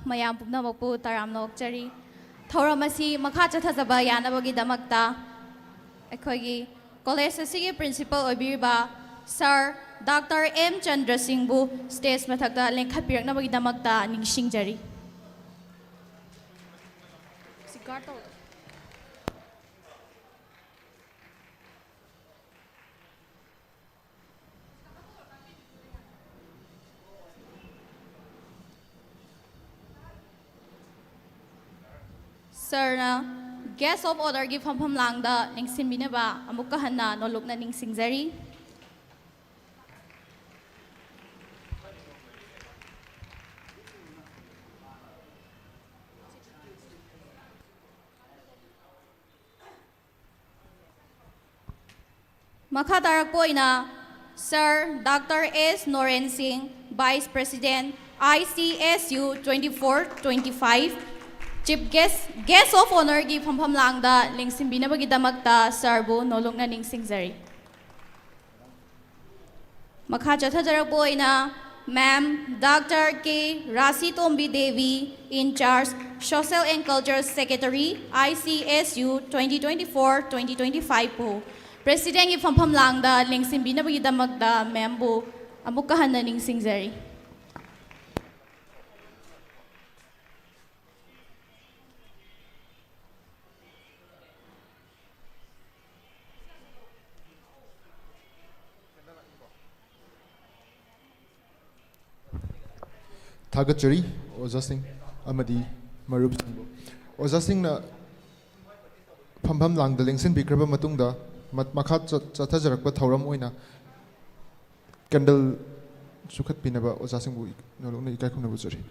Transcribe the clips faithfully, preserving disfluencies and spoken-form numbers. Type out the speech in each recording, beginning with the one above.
ꯃꯌꯥꯝ ꯄꯨꯝꯅꯃꯛꯄꯨ ꯇꯔꯥꯝꯅ ꯑꯣꯛꯆꯔꯤ꯫ ꯊꯧꯔꯝ ꯑꯁꯤ ꯃꯈꯥ ꯆꯠꯊꯖꯕ ꯌꯥꯅꯕꯒꯤꯗꯃꯛꯇ ꯑꯩꯈꯣꯏꯒꯤ ꯀꯣꯂꯦꯖ ꯑꯁꯤꯒꯤ ꯄ꯭ꯔꯤꯟꯁꯤꯄꯜ ꯑꯣꯏꯕꯤꯔꯤꯕ ꯁꯥꯔ ꯗꯥꯛꯇꯔ ꯑꯦꯝ ꯆꯟꯗ꯭ꯔ ꯁꯤꯡꯕꯨ ꯁ꯭ꯇꯦꯖ ꯃꯊꯛꯇ ꯂꯦꯡꯈꯠꯄꯤꯔꯛꯅꯕꯒꯤꯗꯃꯛꯇ ꯅꯤꯡꯁꯤꯡꯖꯔꯤ꯫ ꯁꯥꯔꯅ Guest of Honourꯒꯤ ꯐꯝꯐꯝ ꯂꯥꯡꯗ ꯂꯦꯡꯁꯤꯟꯕꯤꯅꯕ ꯑꯃꯨꯛꯀ ꯍꯟꯅ ꯅꯣꯂꯨꯛꯅ ꯅꯤꯡꯁꯤꯡꯖꯔꯤ꯫ ꯃꯈꯥ ꯇꯥꯔꯛꯄ ꯑꯣꯏꯅ ꯁꯥꯔ ꯗꯥꯛꯇꯔ ꯑꯦꯁ ꯅꯣꯔꯦꯟ ꯁꯤꯡ, Vice President, I C S U twenty four twenty five, Chief Guest, Guest of Honourꯒꯤ ꯐꯝꯐꯝ ꯂꯥꯡꯗ ꯂꯦꯡꯁꯤꯟꯕꯤꯅꯕꯒꯤꯗꯃꯛꯇ ꯁꯥꯔꯕꯨ ꯅꯣꯂꯨꯛꯅ ꯅꯤꯡꯁꯤꯡꯖꯔꯤ꯫ ꯃꯈꯥ ꯆꯠꯊꯖꯔꯛꯄ ꯑꯣꯏꯅ ꯃꯦꯝ ꯗꯥꯛꯇꯔ ꯀꯦ ꯔꯥꯁꯤꯇꯣꯝꯕꯤ Devi, In Charge, Social and Culture Secretary, I C S U twenty twenty four twenty twenty five ꯄꯨ Presidentꯀꯤ ꯐꯝꯐꯝ ꯂꯥꯡꯗ ꯂꯦꯡꯁꯤꯟꯕꯤꯅꯕꯒꯤꯗꯃꯛꯇ ꯃꯦꯝꯕꯨ ꯑꯃꯨꯛꯀ ꯍꯟꯅ ꯅꯤꯡꯁꯤꯡꯖꯔꯤ꯫ ꯊꯥꯒꯠꯆꯔꯤ ꯑꯣꯖꯥꯁꯤꯡ ꯑꯃꯗꯤ ꯃꯔꯨꯞꯁꯤꯡꯕꯨ꯫ ꯑꯣꯖꯥꯁꯤꯡꯅ ꯐꯝꯐꯝ ꯂꯥꯡꯗ ꯂꯦꯡꯁꯤꯟꯕꯤꯈ꯭ꯔꯕ ꯃꯇꯨꯡꯗ, ꯃ-, ꯃꯈꯥ ꯆꯠ-, ꯆꯠꯊꯖꯔꯛꯄ ꯊꯧꯔꯝ ꯑꯣꯏꯅ candle ꯆꯨꯈꯠꯄꯤꯅꯕ ꯑꯣꯖꯥꯁꯤꯡꯕꯨ ꯅꯣꯂꯨꯛꯅ ꯏꯀꯥꯏ ꯈꯨꯝꯅꯕ ꯎꯠꯆꯔꯤ꯫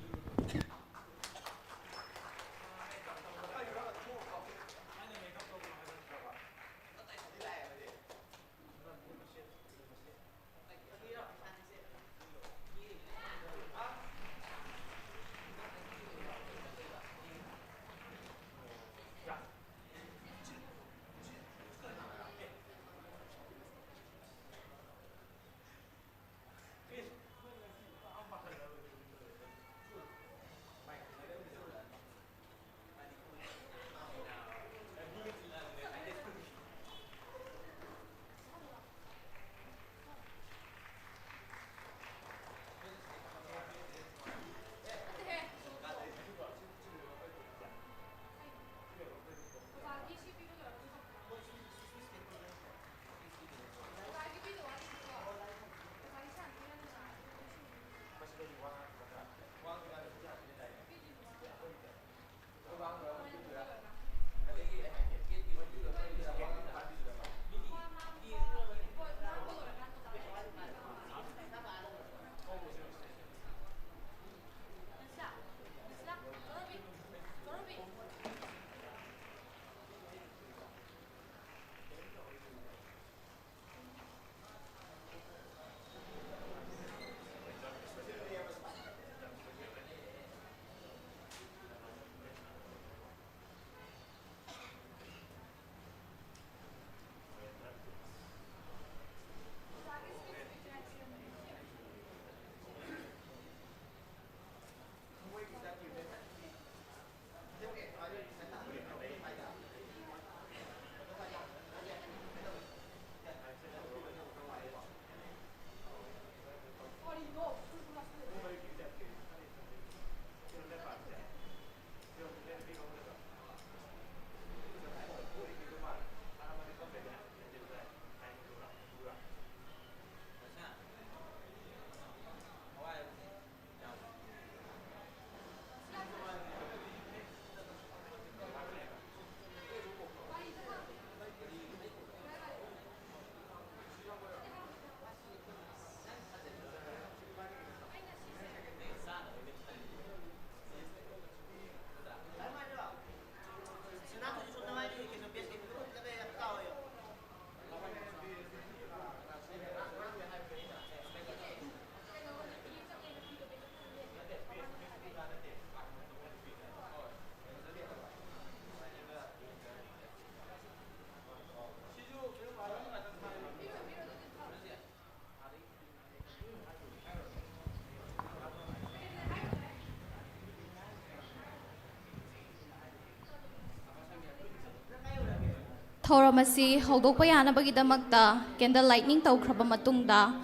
ꯊꯧꯔꯝ ꯑꯁꯤ ꯍꯧꯗꯣꯛꯄ ꯌꯥꯅꯕꯒꯤꯗꯃꯛꯇ candle lighting ꯇꯧꯈ꯭ꯔꯕ ꯃꯇꯨꯡꯗ,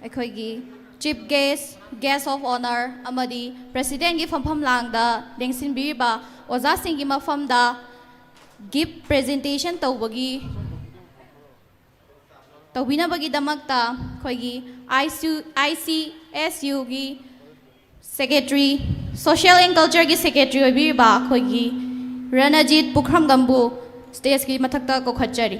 ꯑꯩꯈꯣꯏꯒꯤ chief guest, guest of honour ꯑꯃꯗꯤ presidentꯀꯤ ꯐꯝꯐꯝ ꯂꯥꯡꯗ ꯂꯦꯡꯁꯤꯟꯕꯤꯔꯤꯕ ꯑꯣꯖꯥꯁꯤꯡꯒꯤ ꯃꯐꯝꯗ gift presentation ꯇꯧꯕꯒꯤ, ꯇꯧꯕꯤꯅꯕꯒꯤꯗꯃꯛꯇ ꯑꯩꯈꯣꯏꯒꯤ ICSUꯒꯤ secretary, social and cultureꯒꯤ secretary ꯑꯣꯏꯕꯤꯔꯤꯕ ꯑꯩꯈꯣꯏꯒꯤ ꯔꯅꯖꯤꯠ ꯄꯨꯈ꯭ꯔꯝꯒꯝꯕꯨ stageꯀꯤ ꯃꯊꯛꯇ ꯀꯧꯈꯠꯆꯔꯤ꯫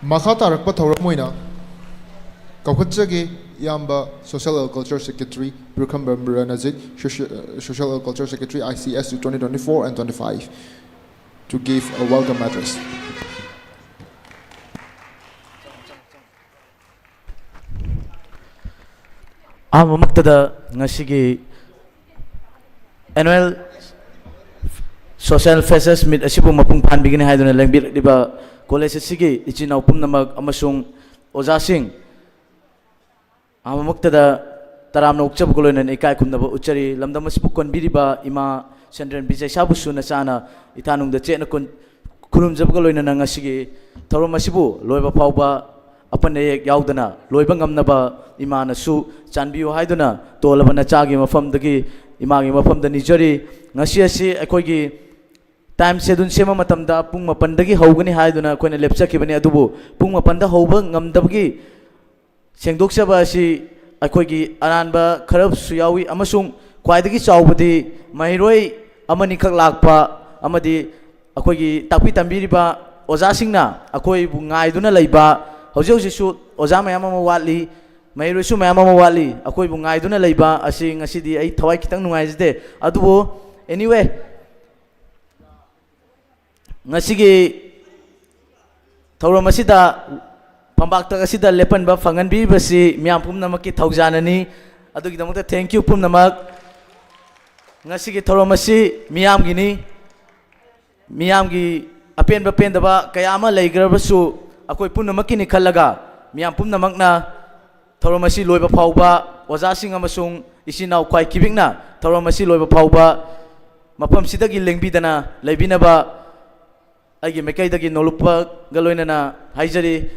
ꯃꯈꯥ ꯇꯥꯔꯛꯄ ꯊꯧꯔꯝ ꯑꯣꯏꯅ ꯀꯧꯈꯠꯆꯒꯦ ꯏꯌꯥꯝꯕ Social and Culture Secretary Pukhrambam ꯔꯅꯖꯤꯠ, Social, Social and Culture Secretary, ICSU twenty twenty-four and twenty-five, to give a welcome address. ꯑꯍꯥꯟꯕꯃꯛꯇꯗ ꯉꯁꯤꯒꯤ annual Social Freshers Meet ꯑꯁꯤꯕꯨ ꯃꯄꯨꯡ ꯐꯥꯍꯟꯕꯤꯒꯅꯤ ꯍꯥꯏꯗꯨꯅ ꯂꯦꯡꯕꯤꯔꯛꯂꯤꯕ college ꯑꯁꯤꯒꯤ ꯏꯆꯤꯟ ꯏꯅꯥꯎ ꯄꯨꯝꯅꯃꯛ ꯑꯃꯁꯨꯡ ꯑꯣꯖꯥꯁꯤꯡ, ꯑꯍꯥꯟꯕꯃꯛꯇꯗ ꯇꯔꯥꯝꯅ ꯑꯣꯛꯆꯕꯒ ꯂꯣꯏꯅꯅ ꯏꯀꯥꯏ ꯈꯨꯝꯅꯕ ꯎꯠꯆꯔꯤ꯫ ꯂꯝꯗꯝ ꯑꯁꯤꯕꯨ ꯀꯣꯟꯕꯤꯔꯤꯕ ꯏꯃꯥ ꯁꯦꯟꯗ꯭ꯔꯦꯟ ꯕꯤꯖꯩꯁꯥꯕꯨꯁꯨ ꯅꯆꯥꯅ ꯏꯊꯥꯅꯨꯡꯗ ꯆꯦꯠꯅ ꯀꯨꯟ-, ꯈꯨꯔꯨꯝꯖꯕꯒ ꯂꯣꯏꯅꯅ ꯉꯁꯤꯒꯤ ꯊꯧꯔꯝ ꯑꯁꯤꯕꯨ ꯂꯣꯏꯕ ꯐꯥꯎꯕ ꯑꯄꯟ ꯑꯌꯦꯛ ꯌꯥꯎꯗꯅ ꯂꯣꯏꯕ ꯉꯝꯅꯕ ꯏꯃꯥꯅꯁꯨ ꯆꯥꯟꯕꯤꯌꯨ ꯍꯥꯏꯗꯨꯅ ꯇꯣꯜꯂꯕ ꯅꯆꯥꯒꯤ ꯃꯐꯝꯗꯒꯤ, ꯏꯃꯥꯒꯤ ꯃꯐꯝꯗ ꯅꯤꯖꯔꯤ꯫ ꯉꯁꯤ ꯑꯁꯤ ꯑꯩꯈꯣꯏꯒꯤ time schedule ꯁꯦꯝꯕ ꯃꯇꯝꯗ ꯄꯨꯡ ꯃꯥꯄꯟꯗꯒꯤ ꯍꯧꯒꯅꯤ ꯍꯥꯏꯗꯨꯅ ꯑꯩꯈꯣꯏꯅ ꯂꯦꯞꯆꯈꯤꯕꯅꯤ, ꯑꯗꯨꯕꯨ ꯄꯨꯡ ꯃꯥꯄꯟꯗ ꯍꯧꯕ ꯉꯝꯗꯕꯒꯤ ꯁꯦꯡꯗꯣꯛꯆꯕ ꯑꯁꯤ ꯑꯩꯈꯣꯏꯒꯤ ꯑꯔꯥꯟꯕ ꯈꯔꯁꯨ ꯌꯥꯎꯏ, ꯑꯃꯁꯨꯡ ꯈ꯭ꯋꯥꯏꯗꯒꯤ ꯆꯥꯎꯕꯗꯤ ꯃꯍꯩꯔꯣꯏ ꯑꯃꯅꯤꯈꯛ ꯂꯥꯛꯄ ꯑꯃꯗꯤ ꯑꯩꯈꯣꯏꯒꯤ ꯇꯥꯛꯄꯤ ꯇꯝꯕꯤꯔꯤꯕ ꯑꯣꯖꯥꯁꯤꯡꯅ ꯑꯩꯈꯣꯏꯕꯨ ꯉꯥꯏꯗꯨꯅ ꯂꯩꯕ, ꯍꯧꯖꯤꯛ ꯍꯧꯖꯤꯛꯁꯨ ꯑꯣꯖꯥ ꯃꯌꯥꯝ ꯑꯃ ꯋꯥꯠꯂꯤ꯫ ꯃꯍꯩꯔꯣꯏꯁꯨ ꯃꯌꯥꯝ ꯑꯃ ꯋꯥꯠꯂꯤ꯫ ꯑꯩꯈꯣꯏꯕꯨ ꯉꯥꯏꯗꯨꯅ ꯂꯩꯕ ꯑꯁꯤ ꯉꯁꯤꯗꯤ ꯑꯩ ꯊꯋꯥꯏ ꯈꯤꯇꯪ ꯅꯨꯡꯉꯥꯏꯖꯗꯦ꯫ ꯑꯗꯨꯕꯨ anyway, ꯉꯁꯤꯒꯤ ꯊꯧꯔꯝ ꯑꯁꯤꯗ, ꯐꯝꯄꯥꯛꯇ ꯑꯁꯤꯗ ꯂꯦꯞꯍꯟꯕ ꯐꯪꯍꯟꯕꯤꯔꯤꯕꯁꯤ ꯃꯤꯌꯥꯝ ꯄꯨꯝꯅꯃꯛꯀꯤ ꯊꯧꯖꯥꯅꯅꯤ꯫ ꯑꯗꯨꯒꯤꯗꯃꯛꯇ thank you ꯄꯨꯝꯅꯃꯛ꯫ ꯉꯁꯤꯒꯤ ꯊꯧꯔꯝ ꯑꯁꯤ ꯃꯤꯌꯥꯝꯒꯤꯅꯤ꯫ ꯃꯤꯌꯥꯝꯒꯤ ꯑꯄꯦꯟꯕ ꯄꯦꯟꯗꯕ ꯀꯌꯥ ꯑꯃ ꯂꯩꯈ꯭ꯔꯕꯁꯨ, ꯑꯩꯈꯣꯏ ꯄꯨꯝꯅꯃꯛꯀꯤꯅꯤ ꯈꯜꯂꯒ, ꯃꯤꯌꯥꯝ ꯄꯨꯝꯅꯃꯛꯅ ꯊꯧꯔꯝ ꯑꯁꯤ ꯂꯣꯏꯕ ꯐꯥꯎꯕ, ꯑꯣꯖꯥꯁꯤꯡ ꯑꯃꯁꯨꯡ ꯏꯆꯤꯟ ꯏꯅꯥꯎ ꯈ꯭ꯋꯥꯏ ꯀꯤꯕꯤꯛꯅ ꯊꯧꯔꯝ ꯑꯁꯤ ꯂꯣꯏꯕ ꯐꯥꯎꯕ ꯃꯐꯝꯁꯤꯗꯒꯤ ꯂꯦꯡꯕꯤꯗꯅ ꯂꯩꯕꯤꯅꯕ ꯑꯩꯒꯤ ꯃꯥꯏꯀꯩꯗꯒꯤ ꯅꯣꯂꯨꯛꯄꯒ ꯂꯣꯏꯅꯅ ꯍꯥꯏꯖꯔꯤ꯫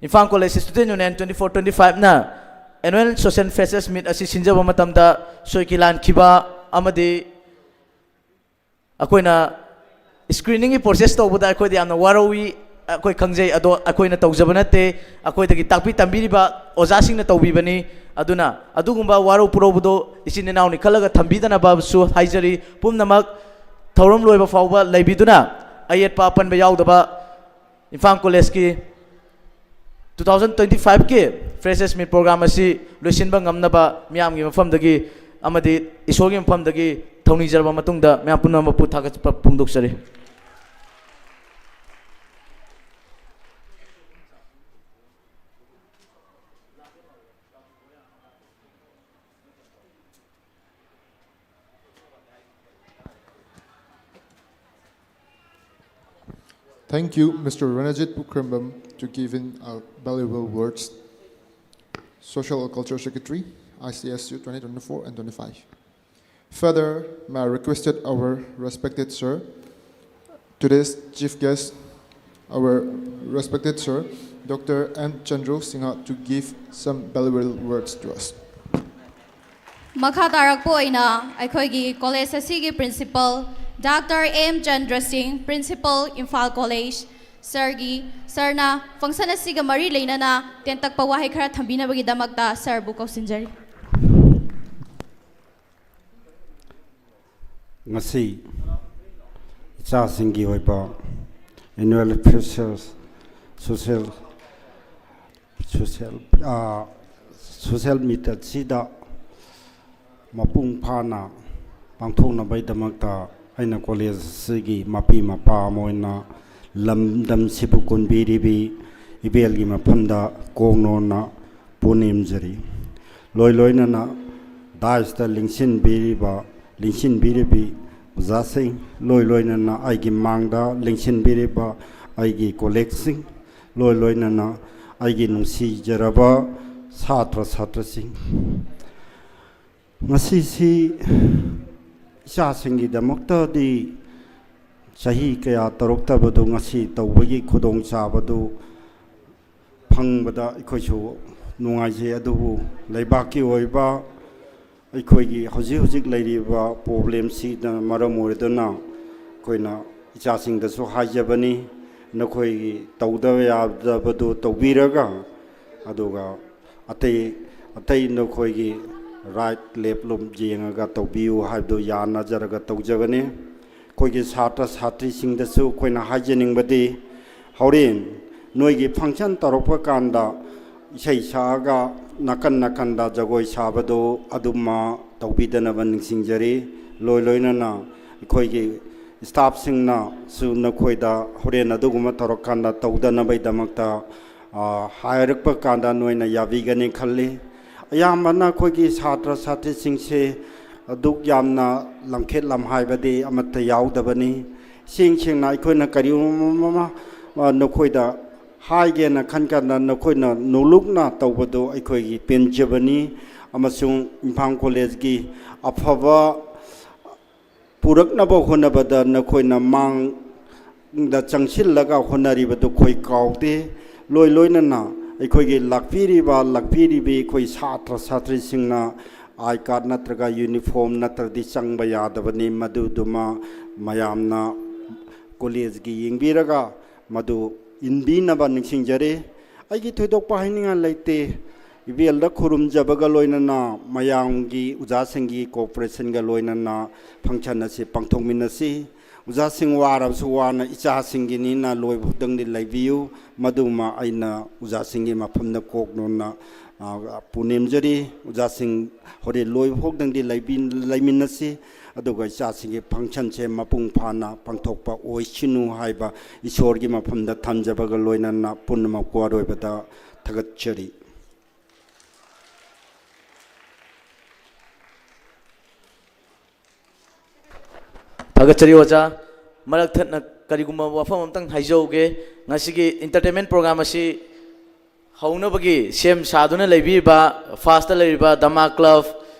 Imphal college student union twenty four twenty five ꯅ annual social freshers meet ꯑꯁꯤ ꯁꯤꯟꯖꯕ ꯃꯇꯝꯗ ꯁꯣꯏꯈꯤ ꯂꯥꯟꯈꯤꯕ ꯑꯃꯗꯤ ꯑꯩꯈꯣꯏꯅ screening ꯒꯤ process ꯇꯧꯕꯗ ꯑꯩꯈꯣꯏꯗ ꯌꯥꯝꯅ ꯋꯥꯔꯧꯏ, ꯑꯩꯈꯣꯏ ꯈꯪꯖꯩ꯫ ꯑꯗꯣ ꯑꯩꯈꯣꯏꯅ ꯇꯧꯖꯕ ꯅꯠꯇꯦ, ꯑꯩꯈꯣꯏꯗꯒꯤ ꯇꯥꯛꯄꯤ ꯇꯝꯕꯤꯔꯤꯕ ꯑꯣꯖꯥꯁꯤꯡꯅ ꯇꯧꯕꯤꯕꯅꯤ꯫ ꯑꯗꯨꯅ ꯑꯗꯨꯒꯨꯝꯕ ꯋꯥꯔꯧ ꯄꯨꯔꯧꯕꯗꯣ ꯏꯆꯤꯟ ꯏꯅꯥꯎꯅꯤ ꯈꯜꯂꯒ ꯊꯝꯕꯤꯗꯅꯕꯁꯨ ꯍꯥꯏꯖꯔꯤ꯫ ꯄꯨꯝꯅꯃꯛ ꯊꯧꯔꯝ ꯂꯣꯏꯕ ꯐꯥꯎꯕ ꯂꯩꯕꯤꯗꯨꯅ ꯑꯌꯦꯠꯄ ꯑꯄꯟꯕ ꯌꯥꯎꯗꯕ ꯏꯝꯐꯥꯜ ꯀꯣꯂꯦꯖꯀꯤ two thousand twenty five ꯀꯤ freshers meet program ꯑꯁꯤ ꯂꯣꯏꯁꯤꯟꯕ ꯉꯝꯅꯕ ꯃꯤꯌꯥꯝꯒꯤ ꯃꯐꯝꯗꯒꯤ ꯑꯃꯗꯤ ꯏꯁꯣꯔꯒꯤ ꯃꯐꯝꯗꯒꯤ ꯊꯧꯅꯤꯖꯔꯕ ꯃꯇꯨꯡꯗ ꯃꯌꯥꯝ ꯄꯨꯝꯅꯃꯛꯄꯨ ꯊꯥꯒꯠꯄ ꯐꯣꯡꯗꯣꯛꯆꯔꯤ꯫ Thank you, Mister Ranajit Pukrembam, to giving our valuable words. Social and Cultural Secretary, I C S U twenty twenty-four and twenty-five. Further, may I requested our respected sir, today's chief guest, our respected sir, Doctor M Chandru Singha, to give some valuable words to us. ꯃꯈꯥ ꯇꯥꯔꯛꯄ ꯑꯣꯏꯅ ꯑꯩꯈꯣꯏꯒꯤ college ꯑꯁꯤꯒꯤ principle doctor M Chandra ꯁꯤꯡ, principle, Imphal college, ꯁꯔꯒꯤ, ꯁꯔꯅ ꯐꯪꯁꯟ ꯑꯁꯤꯒ ꯃꯔꯤ ꯂꯩꯅꯅ ꯇꯦꯟꯇꯛꯄ ꯋꯥꯍꯩ ꯈꯔ ꯊꯝꯕꯤꯅꯕꯒꯤꯗꯃꯛꯇ ꯁꯔꯕꯨ ꯀꯧꯁꯤꯟꯖꯔꯤ꯫ ꯉꯁꯤ ꯏꯆꯥꯁꯤꯡꯒꯤ ꯑꯣꯏꯕ annual freshers social social ꯑꯥ, ꯁꯣꯁꯦꯜ ꯃꯤꯠ ꯑꯁꯤꯗ ꯃꯄꯨꯡ ꯐꯥꯅ ꯄꯥꯡꯊꯣꯛꯅꯕꯒꯤꯗꯃꯛꯇ ꯑꯩꯅ ꯀꯣꯂꯦꯖ ꯑꯁꯤꯒꯤ ꯃꯄꯤ ꯃꯄꯥ ꯑꯃ ꯑꯣꯏꯅ ꯂꯝꯗꯝꯁꯤꯕꯨ ꯀꯣꯟꯕꯤꯔꯤꯕꯤ ꯏꯕꯦꯜꯒꯤ ꯃꯐꯝꯗ ꯀꯣꯛꯅꯣꯟꯅ ꯄꯨꯅꯦꯝꯖꯔꯤ꯫ ꯂꯣꯏ ꯂꯣꯏꯅꯅ ꯗꯥꯏꯁꯇ ꯂꯤꯡꯁꯤꯟꯕꯤꯔꯤꯕ, ꯂꯤꯡꯁꯤꯟꯕꯤꯔꯤꯕꯤ ꯑꯣꯖꯥꯁꯤꯡ, ꯂꯣꯏ ꯂꯣꯏꯅꯅ ꯑꯩꯒꯤ ꯃꯥꯡꯗ ꯂꯤꯡꯁꯤꯟꯕꯤꯔꯤꯕ ꯑꯩꯒꯤ ꯀꯣꯂꯤꯛꯁꯤꯡ, ꯂꯣꯏ ꯂꯣꯏꯅꯅ ꯑꯩꯒꯤ ꯅꯨꯡꯁꯤꯖꯔꯕ ꯁꯥꯇ꯭ꯔ ꯁꯥꯇ꯭ꯔꯁꯤꯡ, ꯉꯁꯤꯁꯤ ꯏꯆꯥꯁꯤꯡꯒꯤꯗꯃꯛꯇꯗꯤ ꯆꯍꯤ ꯀꯌꯥ ꯇꯧꯔꯛꯇꯕꯗꯨ ꯉꯁꯤ ꯇꯧꯕꯒꯤ ꯈꯨꯗꯣꯡꯆꯥꯕꯗꯨ ꯐꯪꯕꯗ ꯑꯩꯈꯣꯏꯁꯨ ꯅꯨꯡꯉꯥꯏꯖꯩ꯫ ꯑꯗꯨꯕꯨ ꯂꯩꯕꯥꯛꯀꯤ ꯑꯣꯏꯕ ꯑꯩꯈꯣꯏꯒꯤ ꯍꯧꯖꯤꯛ ꯍꯧꯖꯤꯛ ꯂꯩꯔꯤꯕ ꯄ꯭ꯔꯣꯕ꯭ꯂꯦꯝꯁꯤꯅ ꯃꯔꯝ ꯑꯣꯏꯔꯗꯨꯅ ꯑꯩꯈꯣꯏꯅ ꯏꯆꯥꯁꯤꯡꯗꯁꯨ ꯍꯥꯏꯖꯕꯅꯤ, ꯅꯈꯣꯏꯒꯤ ꯇꯧꯗꯕ ꯌꯥꯗꯕꯗꯨ ꯇꯧꯕꯤꯔꯒ, ꯑꯗꯨꯒ ꯑꯇꯩ ꯑꯇꯩ ꯅꯈꯣꯏꯒꯤ ꯔꯥꯏꯠ ꯂꯦꯐ ꯂꯣꯝ ꯌꯦꯡꯉꯒ ꯇꯧꯕꯤꯌꯨ ꯍꯥꯏꯕꯗꯨ ꯌꯥꯅꯖꯔꯒ ꯇꯧꯖꯕꯅꯤ꯫ ꯑꯩꯈꯣꯏꯒꯤ ꯁꯥꯇ꯭ꯔ ꯁꯥꯇ꯭ꯔꯤꯁꯤꯡꯗꯁꯨ ꯑꯩꯈꯣꯏꯅ ꯍꯥꯏꯖꯅꯤꯡꯕꯗꯤ, ꯍꯣꯔꯦꯟ ꯅꯣꯏꯒꯤ ꯐꯪꯁꯟ ꯇꯧꯔꯛꯄ ꯀꯥꯟꯗ ꯏꯁꯩ ꯁꯛꯑꯒ ꯅꯥꯀꯟ ꯅꯥꯀꯟꯗ ꯖꯒꯣꯏ ꯁꯥꯕꯗꯨ ꯑꯗꯨꯃ ꯇꯧꯕꯤꯗꯅꯕ ꯅꯤꯡꯁꯤꯡꯖꯔꯤ꯫ ꯂꯣꯏ ꯂꯣꯏꯅꯅ ꯑꯩꯈꯣꯏꯒꯤ ꯁ꯭ꯇꯥꯐꯁꯤꯡꯅꯁꯨ ꯅꯈꯣꯏꯗ ꯍꯣꯔꯦꯟ ꯑꯗꯨꯒꯨꯝꯕ ꯇꯧꯔꯀꯥꯟꯗ ꯇꯧꯗꯅꯕꯒꯤꯗꯃꯛꯇ, ꯑ, ꯍꯥꯏꯔꯛꯄ ꯀꯥꯟꯗ ꯅꯣꯏꯅ ꯌꯥꯕꯤꯒꯅꯤ ꯈꯜꯂꯤ꯫ ꯑꯌꯥꯝꯕꯅ ꯑꯩꯈꯣꯏꯒꯤ ꯁꯥꯇ꯭ꯔ ꯁꯥꯇ꯭ꯔꯤꯁꯤꯡꯁꯦ ꯑꯗꯨꯛ ꯌꯥꯝꯅ ꯂꯝꯈꯦꯠ ꯂꯝꯍꯥꯏꯕꯗꯤ ꯑꯃꯠꯇ ꯌꯥꯎꯗꯕꯅꯤ꯫ ꯏꯁꯦꯡ ꯁꯦꯡꯅ ꯑꯩꯈꯣꯏꯅ ꯀꯔꯤꯒꯨꯝꯕ ꯑꯃ, ꯑ, ꯅꯈꯣꯏꯗ ꯍꯥꯏꯒꯦꯅ ꯈꯟ ꯀꯥꯟꯗ ꯅꯈꯣꯏꯅ ꯅꯣꯂꯨꯛꯅ ꯇꯧꯕꯗꯨ ꯑꯩꯈꯣꯏꯒꯤ ꯄꯦꯟꯖꯕꯅꯤ, ꯑꯃꯁꯨꯡ ꯏꯝꯐꯥꯜ ꯀꯣꯂꯦꯖꯀꯤ ꯑꯐꯕ ꯄꯨꯔꯛꯅꯕ ꯍꯣꯠꯅꯕꯗ ꯅꯈꯣꯏꯅ ꯃꯥꯡꯗ ꯆꯪꯁꯤꯜꯂꯒ ꯍꯣꯠꯅꯔꯤꯕꯗꯨ ꯑꯩꯈꯣꯏ ꯀꯥꯎꯗꯦ꯫ ꯂꯣꯏ ꯂꯣꯏꯅꯅ ꯑꯩꯈꯣꯏꯒꯤ ꯂꯥꯛꯄꯤꯔꯤꯕ, ꯂꯥꯛꯄꯤꯔꯤꯕꯤ ꯑꯩꯈꯣꯏ ꯁꯥꯇ꯭ꯔ ꯁꯥꯇ꯭ꯔꯤꯁꯤꯡꯅ ꯑꯥꯏ ꯀꯥꯔꯗ ꯅꯠꯇ꯭ꯔꯒ ꯌꯨꯅꯤꯐꯣꯔꯝ ꯅꯠꯇ꯭ꯔꯗꯤ ꯆꯪꯕ ꯌꯥꯗꯕꯅꯤ꯫ ꯃꯗꯨꯗꯨꯃ ꯃꯌꯥꯝꯅ ꯀꯣꯂꯦꯖꯀꯤ ꯌꯦꯡꯕꯤꯔꯒ ꯃꯗꯨ ꯏꯟꯕꯤꯅꯕ ꯅꯤꯡꯁꯤꯡꯖꯔꯤ꯫ ꯑꯩꯒꯤ ꯊꯣꯏꯗꯣꯛꯄ ꯍꯥꯏꯅꯤꯡꯉꯥꯏ ꯂꯩꯇꯦ꯫ ꯏꯕꯦꯜꯗ ꯈꯨꯔꯨꯝꯖꯕꯒ ꯂꯣꯏꯅꯅ ꯃꯌꯥꯝꯒꯤ ꯑꯣꯖꯥꯁꯤꯡꯒꯤ ꯀꯣꯑꯣꯄꯔꯦꯁꯟꯒ ꯂꯣꯏꯅꯅ ꯐꯪꯁꯟ ꯑꯁꯤ ꯄꯥꯡꯊꯣꯛꯃꯤꯟꯅꯁꯤ꯫ ꯑꯣꯖꯥꯁꯤꯡ ꯋꯥꯔꯕꯁꯨ ꯋꯥꯅ ꯏꯆꯥꯁꯤꯡꯒꯤꯅꯤꯅ ꯂꯣꯏꯕ ꯈꯨꯗꯤꯡꯗꯤ ꯂꯩꯕꯤꯌꯨ꯫ ꯃꯗꯨꯃ ꯑꯩꯅ ꯑꯣꯖꯥꯁꯤꯡꯒꯤ ꯃꯐꯝꯗ ꯀꯣꯛꯅꯣꯟꯅ ꯑ, ꯄꯨꯅꯦꯝꯖꯔꯤ꯫ ꯑꯣꯖꯥꯁꯤꯡ ꯍꯣꯔꯦꯟ ꯂꯣꯏꯕ ꯐꯥꯎꯗꯪꯗꯤ ꯂꯩꯕꯤ-, ꯂꯩꯃꯤꯟꯅꯁꯤ꯫ ꯑꯗꯨꯒ ꯏꯆꯥꯁꯤꯡꯒꯤ functionꯁꯦ ꯃꯄꯨꯡ ꯐꯥꯅ ꯄꯥꯡꯊꯣꯛꯄ ꯑꯣꯏꯁꯅꯨ ꯍꯥꯏꯕ ꯏꯁꯣꯔꯒꯤ ꯃꯐꯝꯗ ꯊꯝꯖꯕꯒ ꯂꯣꯏꯅꯅ ꯄꯨꯝꯅꯃꯛꯄꯨ ꯑꯔꯣꯏꯕꯗ ꯊꯥꯒꯠꯆꯔꯤ꯫ ꯊꯥꯒꯠꯆꯔꯤ ꯑꯣꯖꯥ꯫ ꯃꯔꯛ ꯊꯠꯅ ꯀꯔꯤꯒꯨꯝꯕ ꯋꯥꯐꯝ ꯑꯃꯇꯪ ꯍꯥꯏꯖꯍꯧꯒꯦ꯫ ꯉꯁꯤꯒꯤ entertainment program ꯑꯁꯤ ꯍꯧꯅꯕꯒꯤ ꯁꯦꯝ ꯁꯥꯗꯨꯅ ꯂꯩꯕꯤꯔꯤꯕ ꯐꯥꯁꯇ ꯂꯩꯔꯤꯕ ꯙꯃꯥ club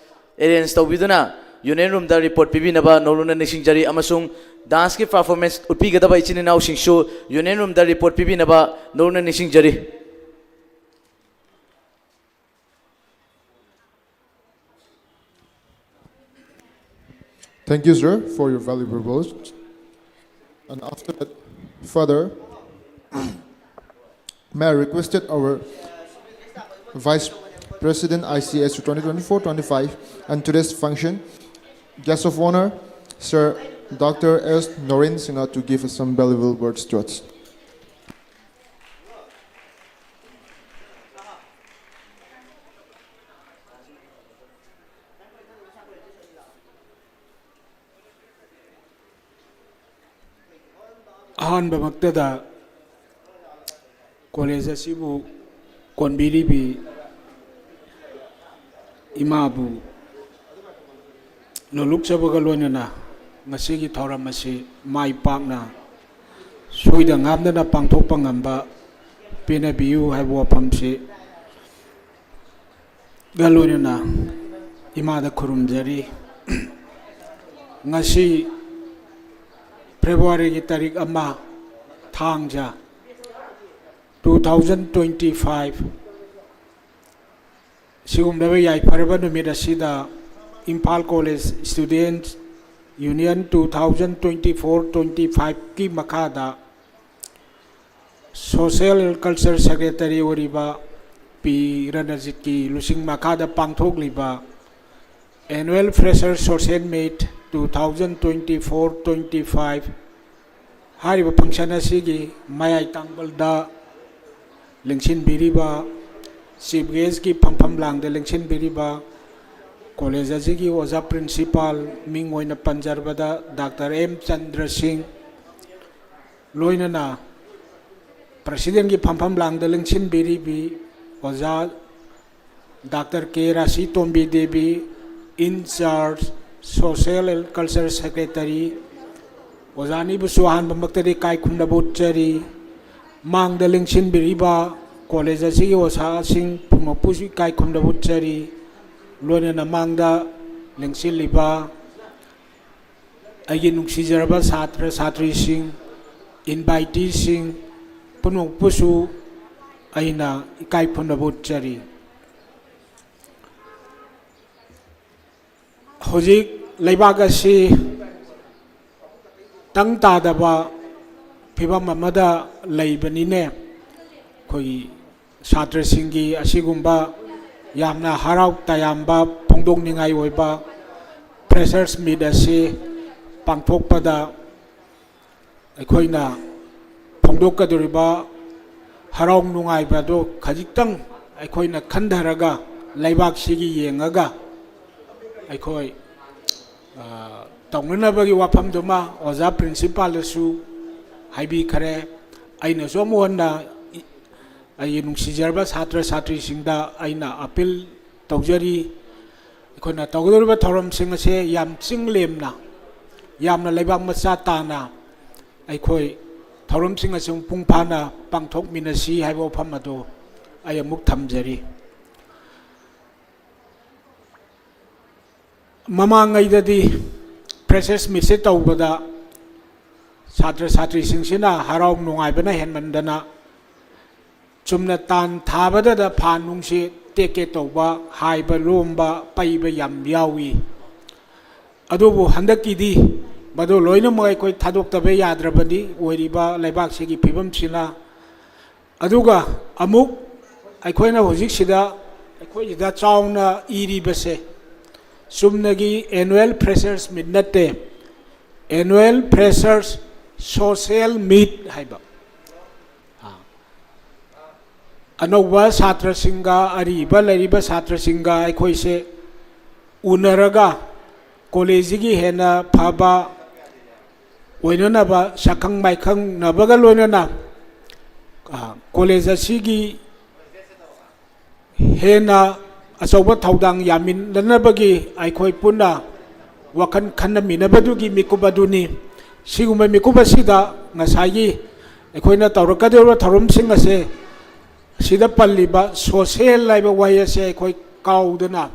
arrange ꯇꯧꯕꯤꯗꯨꯅ union roomꯗ report ꯄꯤꯕꯤꯅꯕ ꯅꯧꯂꯨꯛꯅ ꯅꯤꯡꯁꯤꯡꯖꯔꯤ, ꯑꯃꯁꯨꯡ danceꯀꯤ performance ꯎꯠꯄꯤꯒꯗꯕ ꯏꯆꯤꯟ ꯏꯅꯥꯎꯁꯤꯡꯁꯨ union roomꯗ report ꯄꯤꯕꯤꯅꯕ ꯅꯧꯂꯨꯛꯅ ꯅꯤꯡꯁꯤꯡꯖꯔꯤ꯫ Thank you, sir, for your valuable words. And after that, further, may I request that our Vice President I C S U twenty twenty-four twenty-five and today's function, guest of honor, Sir Doctor S Noren Singha, to give us some valuable words to us. ꯑꯍꯥꯟꯕꯃꯛꯇꯗ college ꯑꯁꯤꯕꯨ ꯀꯣꯟꯕꯤꯔꯤꯕꯤ ꯏꯃꯥꯕꯨ ꯅꯣꯂꯨꯛꯆꯕꯒ ꯂꯣꯏꯅꯅ ꯉꯁꯤꯒꯤ ꯊꯧꯔꯝ ꯑꯁꯤ ꯃꯥꯏ ꯄꯥꯛꯅ ꯁꯣꯏꯗ ꯉꯥꯝꯗꯅ ꯄꯥꯡꯊꯣꯛꯄ ꯉꯝꯕ ꯄꯦꯟꯅꯕꯤꯌꯨ ꯍꯥꯏꯕ ꯋꯥꯐꯝꯁꯤ ꯒ ꯂꯣꯏꯅꯅ ꯏꯃꯥꯗ ꯈꯨꯔꯨꯝꯖꯔꯤ꯫ ꯉꯁꯤ ꯐꯦꯕ꯭ꯔꯨꯋꯥꯔꯤꯒꯤ ꯇꯥꯔꯤꯛ ꯑꯃ, ꯊꯥꯡꯖ, two thousand twenty five, ꯁꯤꯒꯨꯝꯂꯕ ꯌꯥꯏꯐꯔꯕ ꯅꯨꯃꯤꯠ ꯑꯁꯤꯗ Imphal college students union two thousand twenty four twenty five ꯀꯤ ꯃꯈꯥꯗ Social Culture Secretary ꯑꯣꯏꯔꯤꯕ ꯄꯤ ꯔꯅꯖꯤꯠꯀꯤ ꯂꯨꯆꯤꯡ ꯃꯈꯥꯗ ꯄꯥꯡꯊꯣꯛꯂꯤꯕ Annual Fresher Social Meet two thousand twenty four twenty five ꯍꯥꯏꯔꯤꯕ function ꯑꯁꯤꯒꯤ ꯃꯌꯥꯏ ꯇꯥꯡꯕꯜꯗ ꯂꯦꯡꯁꯤꯟꯕꯤꯔꯤꯕ ꯆꯤꯐ ꯒꯦꯁꯀꯤ ꯐꯝꯐꯝ ꯂꯥꯡꯗ ꯂꯦꯡꯁꯤꯟꯕꯤꯔꯤꯕ ꯀꯣꯂꯦꯖ ꯑꯁꯤꯒꯤ ꯑꯣꯖꯥ ꯄ꯭ꯔꯤꯟꯁꯤꯄꯥꯜ, ꯃꯤꯡ ꯑꯣꯏꯅ ꯄꯟꯖꯔꯕꯗ ꯗꯥꯛꯇꯔ ꯑꯦꯝ ꯆꯟꯗ꯭ꯔ ꯁꯤꯡ, ꯂꯣꯏꯅꯅ ꯄ꯭ꯔꯁꯤꯗꯦꯟꯒꯤ ꯐꯝꯐꯝ ꯂꯥꯡꯗ ꯂꯦꯡꯁꯤꯟꯕꯤꯔꯤꯕꯤ ꯑꯣꯖꯥ ꯗꯥꯛꯇꯔ ꯀꯦ ꯔꯥꯁꯤ ꯇꯣꯝꯕꯤ Devi, in charge social and culture secretary, ꯑꯣꯖꯥ ꯑꯅꯤꯕꯨꯁꯨ ꯑꯍꯥꯟꯕꯃꯛꯇꯗꯤ ꯏꯀꯥꯏ ꯈꯨꯝꯅꯕ ꯎꯠꯆꯔꯤ꯫ ꯃꯥꯡꯗ ꯂꯦꯡꯁꯤꯟꯕꯤꯔꯤꯕ ꯀꯣꯂꯦꯖ ꯑꯁꯤꯒꯤ ꯑꯣꯖꯥꯁꯤꯡ ꯄꯨꯝꯅꯃꯛꯄꯨꯁꯨ ꯏꯀꯥꯏ ꯈꯨꯝꯅꯕ ꯎꯠꯆꯔꯤ꯫ ꯂꯣꯏꯅꯅ ꯃꯥꯡꯗ ꯂꯦꯡꯁꯤꯜꯂꯤꯕ ꯑꯩꯒꯤ ꯅꯨꯡꯁꯤꯖꯔꯕ ꯁꯥꯇ꯭ꯔ ꯁꯥꯇ꯭ꯔꯤꯁꯤꯡ, ꯏꯟꯚꯥꯏꯇꯤꯁꯤꯡ ꯄꯨꯝꯅꯃꯛꯄꯨꯁꯨ ꯑꯩꯅ ꯏꯀꯥꯏ ꯈꯨꯝꯅꯕ ꯎꯠꯆꯔꯤ꯫ ꯍꯧꯖꯤꯛ ꯂꯩꯕꯥꯛ ꯑꯁꯤ ꯇꯪ ꯇꯥꯗꯕ ꯐꯤꯕꯝ ꯑꯃꯗ ꯂꯩꯕꯅꯤꯅꯦ꯫ ꯑꯩꯈꯣꯏꯒꯤ ꯁꯥꯇ꯭ꯔꯁꯤꯡꯒꯤ ꯑꯁꯤꯒꯨꯝꯕ ꯌꯥꯝꯅ ꯍꯔꯥꯎ ꯇꯌꯥꯝꯕ ꯐꯣꯡꯗꯣꯛꯅꯤꯡꯉꯥꯏ ꯑꯣꯏꯕ ꯐ꯭ꯔꯦꯁꯔꯁ ꯃꯤꯠ ꯑꯁꯤ ꯄꯥꯡꯊꯣꯛꯄꯗ ꯑꯩꯈꯣꯏꯅ ꯐꯣꯡꯗꯣꯛꯀꯗꯧꯔꯤꯕ ꯍꯔꯥꯎ ꯅꯨꯡꯉꯥꯏꯕ ꯑꯗꯨ ꯈꯖꯤꯛꯇꯪ ꯑꯩꯈꯣꯏꯅ ꯈꯟꯊꯔꯒ, ꯂꯩꯕꯥꯛꯁꯤꯒꯤ ꯌꯦꯡꯉꯒ ꯑꯩꯈꯣꯏ, ꯑ, ꯇꯧꯅꯅꯕꯒꯤ ꯋꯥꯐꯝꯗꯨꯃ ꯑꯣꯖꯥ ꯄ꯭ꯔꯤꯟꯁꯤꯄꯥꯜꯗꯁꯨ ꯍꯥꯏꯕꯤꯈꯔꯦ꯫ ꯑꯩꯅꯁꯨ ꯑꯃꯨꯛ ꯍꯟꯅ ꯑꯩꯒꯤ ꯅꯨꯡꯁꯤꯖꯔꯕ ꯁꯥꯇ꯭ꯔ ꯁꯥꯇ꯭ꯔꯤꯁꯤꯡꯗ ꯑꯩꯅ ꯑꯄꯤꯜ ꯇꯧꯖꯔꯤ꯫ ꯑꯩꯈꯣꯏꯅ ꯇꯧꯒꯗꯧꯔꯤꯕ ꯊꯧꯔꯝꯁꯤꯡ ꯑꯁꯦ ꯌꯥꯝ ꯆꯤꯡ ꯂꯦꯝꯅ, ꯌꯥꯝꯅ ꯂꯩꯕꯥꯛ ꯃꯆꯥ ꯇꯥꯅ ꯑꯩꯈꯣꯏ ꯊꯧꯔꯝꯁꯤꯡ ꯑꯁꯤ ꯃꯄꯨꯡ ꯐꯥꯅ ꯄꯥꯡꯊꯣꯛꯃꯤꯟꯅꯁꯤ ꯍꯥꯏꯕ ꯋꯥꯐꯝ ꯑꯗꯨ ꯑꯩ ꯑꯃꯨꯛ ꯊꯝꯖꯔꯤ꯫ ꯃꯃꯥꯡꯉꯩꯗꯗꯤ ꯐ꯭ꯔꯦꯁꯔꯁ ꯃꯤꯠꯁꯦ ꯇꯧꯕꯗ ꯁꯥꯇ꯭ꯔ ꯁꯥꯇ꯭ꯔꯤꯁꯤꯡꯁꯤꯅ ꯍꯔꯥꯎ ꯅꯨꯡꯉꯥꯏꯕꯅ ꯍꯦꯟꯃꯟꯗꯅ ꯆꯨꯝꯅ ꯇꯥꯟ ꯊꯥꯕꯗꯗ ꯐꯥꯟ ꯅꯨꯡꯁꯤ ꯇꯦꯛꯀꯦ ꯇꯧꯕ, ꯍꯥꯏꯕ ꯂꯣꯝꯕ, ꯄꯩꯕ ꯌꯥꯝ ꯌꯥꯎꯏ꯫ ꯑꯗꯨꯕꯨ ꯍꯟꯗꯛꯀꯤꯗꯤ ꯃꯗꯨ ꯂꯣꯏꯅꯃꯛ ꯑꯩꯈꯣꯏ ꯊꯥꯗꯣꯛꯇꯕ ꯌꯥꯗ꯭ꯔꯕꯅꯤ꯫ ꯑꯣꯏꯔꯤꯕ ꯂꯩꯕꯥꯛꯁꯤꯒꯤ ꯐꯤꯕꯝꯁꯤꯅ꯫ ꯑꯗꯨꯒ ꯑꯃꯨꯛ ꯑꯩꯈꯣꯏꯅ ꯍꯧꯖꯤꯛꯁꯤꯗ, ꯑꯩꯈꯣꯏꯁꯤꯗ ꯆꯥꯎꯅ ꯏꯔꯤꯕꯁꯦ ꯆꯨꯝꯅꯒꯤ annual freshers meet ꯅꯠꯇꯦ, annual freshers social meet ꯍꯥꯏꯕ꯫ ꯑꯥ꯫ ꯑꯅꯧꯕ ꯁꯥꯇ꯭ꯔꯁꯤꯡꯒ ꯑꯔꯤꯕ ꯂꯩꯔꯤꯕ ꯁꯥꯇ꯭ꯔꯁꯤꯡꯒ ꯑꯩꯈꯣꯏꯁꯦ ꯎꯅꯔꯒ ꯀꯣꯂꯦꯖꯁꯤꯒꯤ ꯍꯦꯟꯅ ꯐꯕ ꯑꯣꯏꯅꯅꯕ ꯁꯛꯈꯪ ꯃꯥꯏꯈꯪꯅꯕꯒ ꯂꯣꯏꯅꯅ, ꯑ, ꯀꯣꯂꯦꯖ ꯑꯁꯤꯒꯤ ꯍꯦꯟꯅ ꯑꯆꯧꯕ ꯊꯧꯗꯥꯡ ꯌꯥꯃꯤꯟꯅꯅꯕꯒꯤ ꯑꯩꯈꯣꯏ ꯄꯨꯟꯅ ꯋꯥꯈꯜ ꯈꯟꯅꯃꯤꯟꯅꯕꯗꯨꯒꯤ ꯃꯤꯀꯨꯞ ꯑꯗꯨꯅꯤ꯫ ꯁꯤꯒꯨꯝꯕ ꯃꯤꯀꯨꯞ ꯑꯁꯤꯗ ꯉꯁꯥꯏꯒꯤ ꯑꯩꯈꯣꯏꯅ ꯇꯧꯔꯛꯀꯗꯧꯔꯤꯕ ꯊꯧꯔꯝꯁꯤꯡ ꯑꯁꯦ ꯁꯤꯗ ꯄꯜꯂꯤꯕ ꯁꯣꯁꯦꯜ ꯍꯥꯏꯕ ꯋꯥꯍꯩ ꯑꯁꯦ ꯑꯩꯈꯣꯏ ꯀꯥꯎꯗꯅ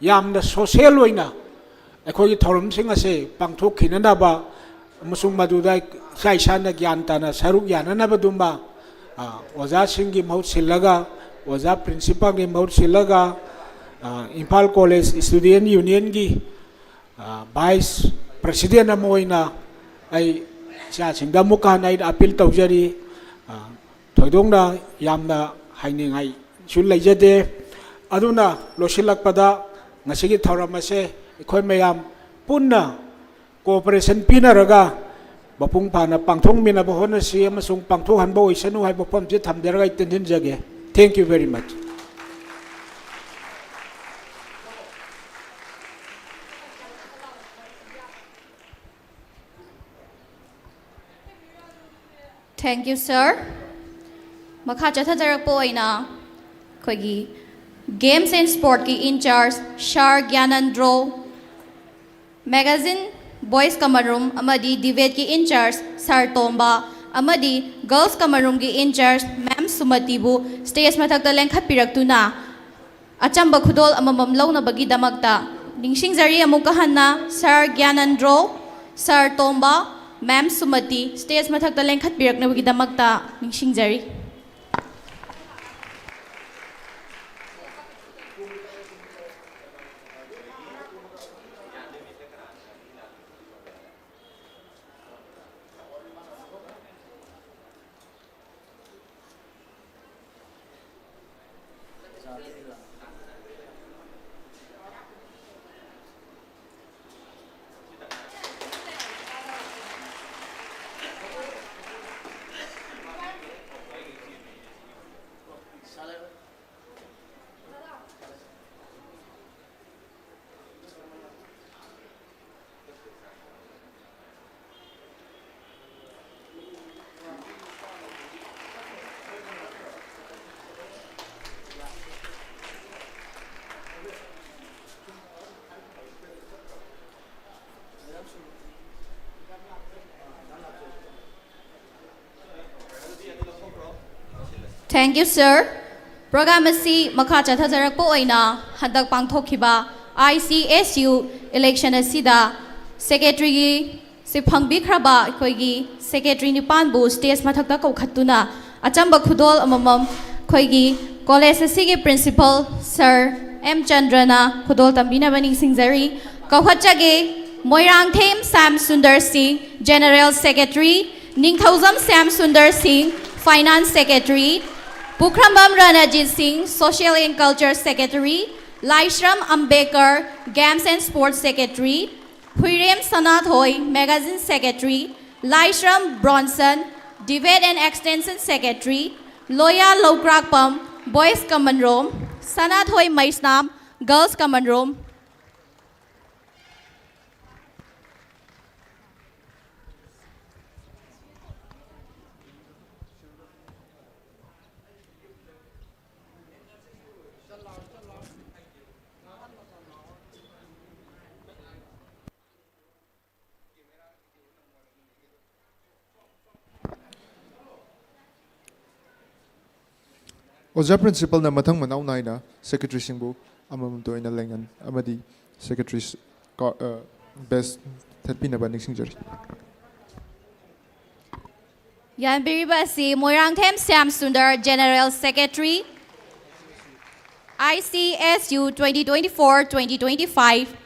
ꯌꯥꯝꯅ ꯁꯣꯁꯦꯜ ꯑꯣꯏꯅ ꯑꯩꯈꯣꯏꯒꯤ ꯊꯧꯔꯝꯁꯤꯡ ꯑꯁꯦ ꯄꯥꯡꯊꯣꯛꯈꯤꯅꯅꯕ ꯑꯃꯁꯨꯡ ꯃꯗꯨꯗ ꯏꯁꯥ ꯏꯁꯥꯅ ꯒ꯭ꯌꯥꯟ ꯇꯥꯅ ꯁꯔꯨꯛ ꯌꯥꯅꯅꯕꯗꯨꯃ, ꯑ, ꯑꯣꯖꯥꯁꯤꯡꯒꯤ ꯃꯍꯨꯠ ꯁꯤꯜꯂꯒ, ꯑꯣꯖꯥ ꯄ꯭ꯔꯤꯟꯁꯤꯄꯥꯜꯒꯤ ꯃꯍꯨꯠ ꯁꯤꯜꯂꯒ, ꯑ, ꯏꯝꯐꯥꯜ ꯀꯣꯂꯦꯖ ꯁ꯭ꯇꯨꯗꯦꯟ ꯌꯨꯅꯤꯌꯟꯒꯤ, ꯑ, ꯚꯥꯏꯁ ꯄ꯭ꯔꯁꯤꯗꯦꯟ ꯑꯃ ꯑꯣꯏꯅ ꯑꯩ ꯏꯆꯥꯁꯤꯡꯗ ꯑꯃꯨꯛꯀ ꯍꯟꯅ ꯑꯩꯅ ꯑꯄꯤꯜ ꯇꯧꯖꯔꯤ꯫ ꯑ, ꯊꯣꯏꯗꯣꯛꯅ ꯌꯥꯝꯅ ꯍꯥꯏꯅꯤꯡꯉꯥꯏꯁꯨ ꯂꯩꯖꯗꯦ꯫ ꯑꯗꯨꯅ ꯂꯣꯏꯁꯤꯜꯂꯛꯄꯗ ꯉꯁꯤꯒꯤ ꯊꯧꯔꯝ ꯑꯁꯦ ꯑꯩꯈꯣꯏ ꯃꯌꯥꯝ ꯄꯨꯟꯅ ꯀꯣꯑꯣꯄꯔꯦꯁꯟ ꯄꯤꯅꯔꯒ ꯃꯄꯨꯡ ꯐꯥꯅ ꯄꯥꯡꯊꯣꯛꯃꯤꯟꯅꯕ ꯍꯣꯠꯅꯁꯤ ꯑꯃꯁꯨꯡ ꯄꯥꯡꯊꯣꯛꯍꯟꯕ ꯑꯣꯏꯁꯅꯨ ꯍꯥꯏꯕ ꯋꯥꯐꯝꯁꯤ ꯊꯝꯖꯔꯒ ꯑꯩ ꯇꯦꯟꯁꯤꯟꯖꯒꯦ꯫ Thank you very much. Thank you, sir. ꯃꯈꯥ ꯆꯠꯊꯖꯔꯛꯄ ꯑꯣꯏꯅ ꯑꯩꯈꯣꯏꯒꯤ Games and Sportꯀꯤ in charge Sir ꯒ꯭ꯌꯥꯅꯟꯗ꯭ꯔꯣ, Magazine Boys Common Room ꯑꯃꯗꯤ Debateꯀꯤ in charge Sir ꯇꯣꯝꯕ ꯑꯃꯗꯤ Girls Common Roomꯒꯤ in charge Ma'am ꯁꯨꯃꯇꯤꯕꯨ stage ꯃꯊꯛꯇ ꯂꯦꯡꯈꯠꯄꯤꯔꯛꯇꯨꯅ ꯑꯆꯝꯕ ꯈꯨꯗꯣꯜ ꯑꯃꯃꯝ ꯂꯧꯅꯕꯒꯤꯗꯃꯛꯇ ꯅꯤꯡꯁꯤꯡꯖꯔꯤ꯫ ꯑꯃꯨꯛꯀ ꯍꯟꯅ Sir ꯒ꯭ꯌꯥꯅꯟꯗ꯭ꯔꯣ, Sir ꯇꯣꯝꯕ, Ma'am ꯁꯨꯃꯇꯤ stage ꯃꯊꯛꯇ ꯂꯦꯡꯈꯠꯄꯤꯔꯛꯅꯕꯒꯤꯗꯃꯛꯇ ꯅꯤꯡꯁꯤꯡꯖꯔꯤ꯫ Thank you, sir. Program ꯑꯁꯤ ꯃꯈꯥ ꯆꯠꯊꯖꯔꯛꯄ ꯑꯣꯏꯅ ꯍꯟꯗꯛ ꯄꯥꯡꯊꯣꯛꯈꯤꯕ I C S U election ꯑꯁꯤꯗ secretaryꯒꯤ ꯁꯤ ꯐꯪꯕꯤꯈ꯭ꯔꯕ ꯑꯩꯈꯣꯏꯒꯤ secretary ꯅꯤꯄꯥꯟꯕꯨ stage ꯃꯊꯛꯇ ꯀꯧꯈꯠꯇꯨꯅ ꯑꯆꯝꯕ ꯈꯨꯗꯣꯜ ꯑꯃꯃꯝ ꯑꯩꯈꯣꯏꯒꯤ college ꯑꯁꯤꯒꯤ principal sir M ꯆꯟꯗ꯭ꯔꯅ ꯈꯨꯗꯣꯜ ꯇꯝꯕꯤꯅꯕ ꯅꯤꯡꯁꯤꯡꯖꯔꯤ꯫ ꯀꯧꯈꯠꯆꯒꯦ, ꯃꯣꯏꯔꯥꯡꯊꯦꯝ ꯁ꯭ꯌꯥꯝ ꯁꯨꯟꯗꯔ ꯁꯤꯡ, General Secretary, ꯅꯤꯡꯊꯧꯖꯝ ꯁ꯭ꯌꯥꯝ ꯁꯨꯟꯗꯔ ꯁꯤꯡ, Finance Secretary, ꯄꯨꯈ꯭ꯔꯝꯕꯝ ꯔꯅꯖꯤꯠ ꯁꯤꯡ, Social and Culture Secretary, Laishram ꯑꯝꯕꯦꯀꯔ, Games and Sports Secretary, ꯍꯨꯏꯔꯦꯝ Sanathoi, Magazine Secretary, Laishram ꯕ꯭ꯔꯣꯟꯁꯟ, Debate and Extension Secretary, ꯂꯣꯌꯥ ꯂꯧꯀ꯭ꯔꯥꯛꯄꯝ, Boys Common Room, Sanathoi Meisnam, Girls Common Room꯫ ꯑꯣꯖꯥ principalꯅ ꯃꯊꯪ ꯃꯅꯥꯎ ꯅꯥꯏꯅ secretaryꯁꯤꯡꯕꯨ ꯑꯃꯃꯝꯇ ꯑꯣꯏꯅ ꯂꯦꯡꯉꯟ ꯑꯃꯗꯤ secretary ꯀ-, ꯑ, badge ꯊꯦꯠꯄꯤꯅꯕ ꯅꯤꯡꯁꯤꯡꯖꯔꯤ꯫ ꯌꯥꯟꯕꯤꯔꯤꯕ ꯑꯁꯤ Moirangthem Shyam Sundar, General Secretary, I C S U twenty twenty-four twenty twenty-five꯫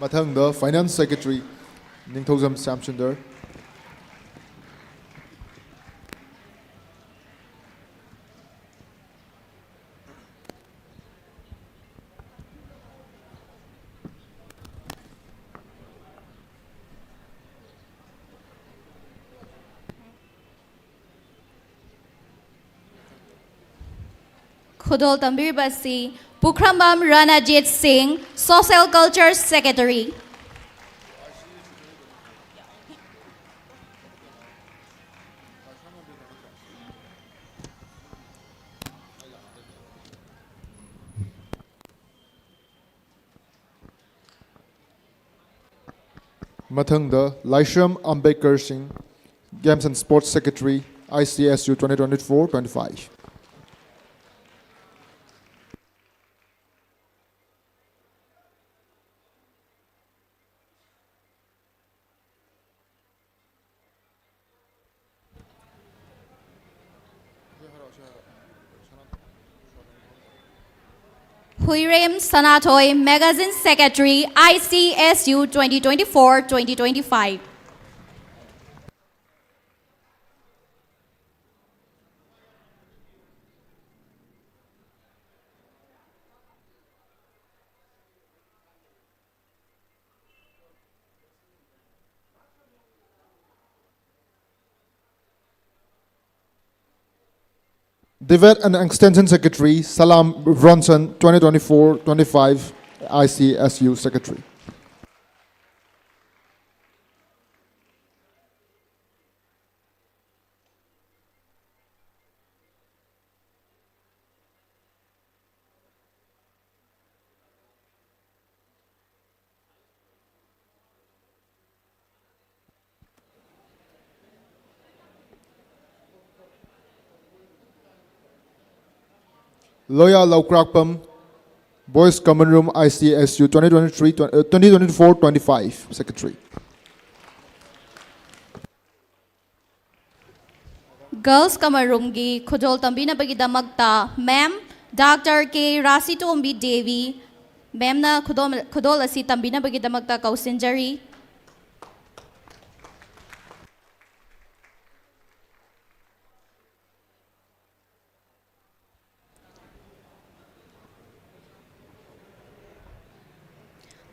ꯃꯊꯪꯗ Finance Secretary ꯅꯤꯡꯊꯧꯖꯝ ꯁ꯭ꯌꯥꯝ ꯁꯨꯟꯗꯔ꯫ ꯈꯨꯗꯣꯜ ꯇꯝꯕꯤꯔꯤꯕ ꯑꯁꯤ ꯄꯨꯈ꯭ꯔꯝꯕꯝ ꯔꯅꯖꯤꯠ ꯁꯤꯡ, Social Culture Secretary꯫ ꯃꯊꯪꯗ ꯂꯥꯏꯁ꯭ꯔꯝ ꯑꯝꯕꯦꯗꯀꯔ ꯁꯤꯡ, Games and Sports Secretary, I C S U twenty twenty-four twenty-five. Huirem Sanathoi, Magazine Secretary, I C S U twenty twenty-four twenty twenty-five. Development and Extension Secretary, Salam Bronson, twenty twenty-four twenty-five I C S U Secretary. Loya Laukrakpam, Boys Common Room, I C S U twenty twenty-three, twenty twenty-four twenty-five Secretary. Girls Common Roomꯒꯤ ꯈꯨꯗꯣꯜ ꯇꯝꯕꯤꯅꯕꯒꯤꯗꯃꯛꯇ Ma'am Doctor K ꯔꯥꯁꯤꯇꯣꯝꯕꯤ Devi, Ma'amꯅ ꯈꯨꯗꯣꯜ, ꯈꯨꯗꯣꯜ ꯑꯁꯤ ꯇꯝꯕꯤꯅꯕꯒꯤꯗꯃꯛꯇ ꯀꯧꯁꯤꯟꯖꯔꯤ꯫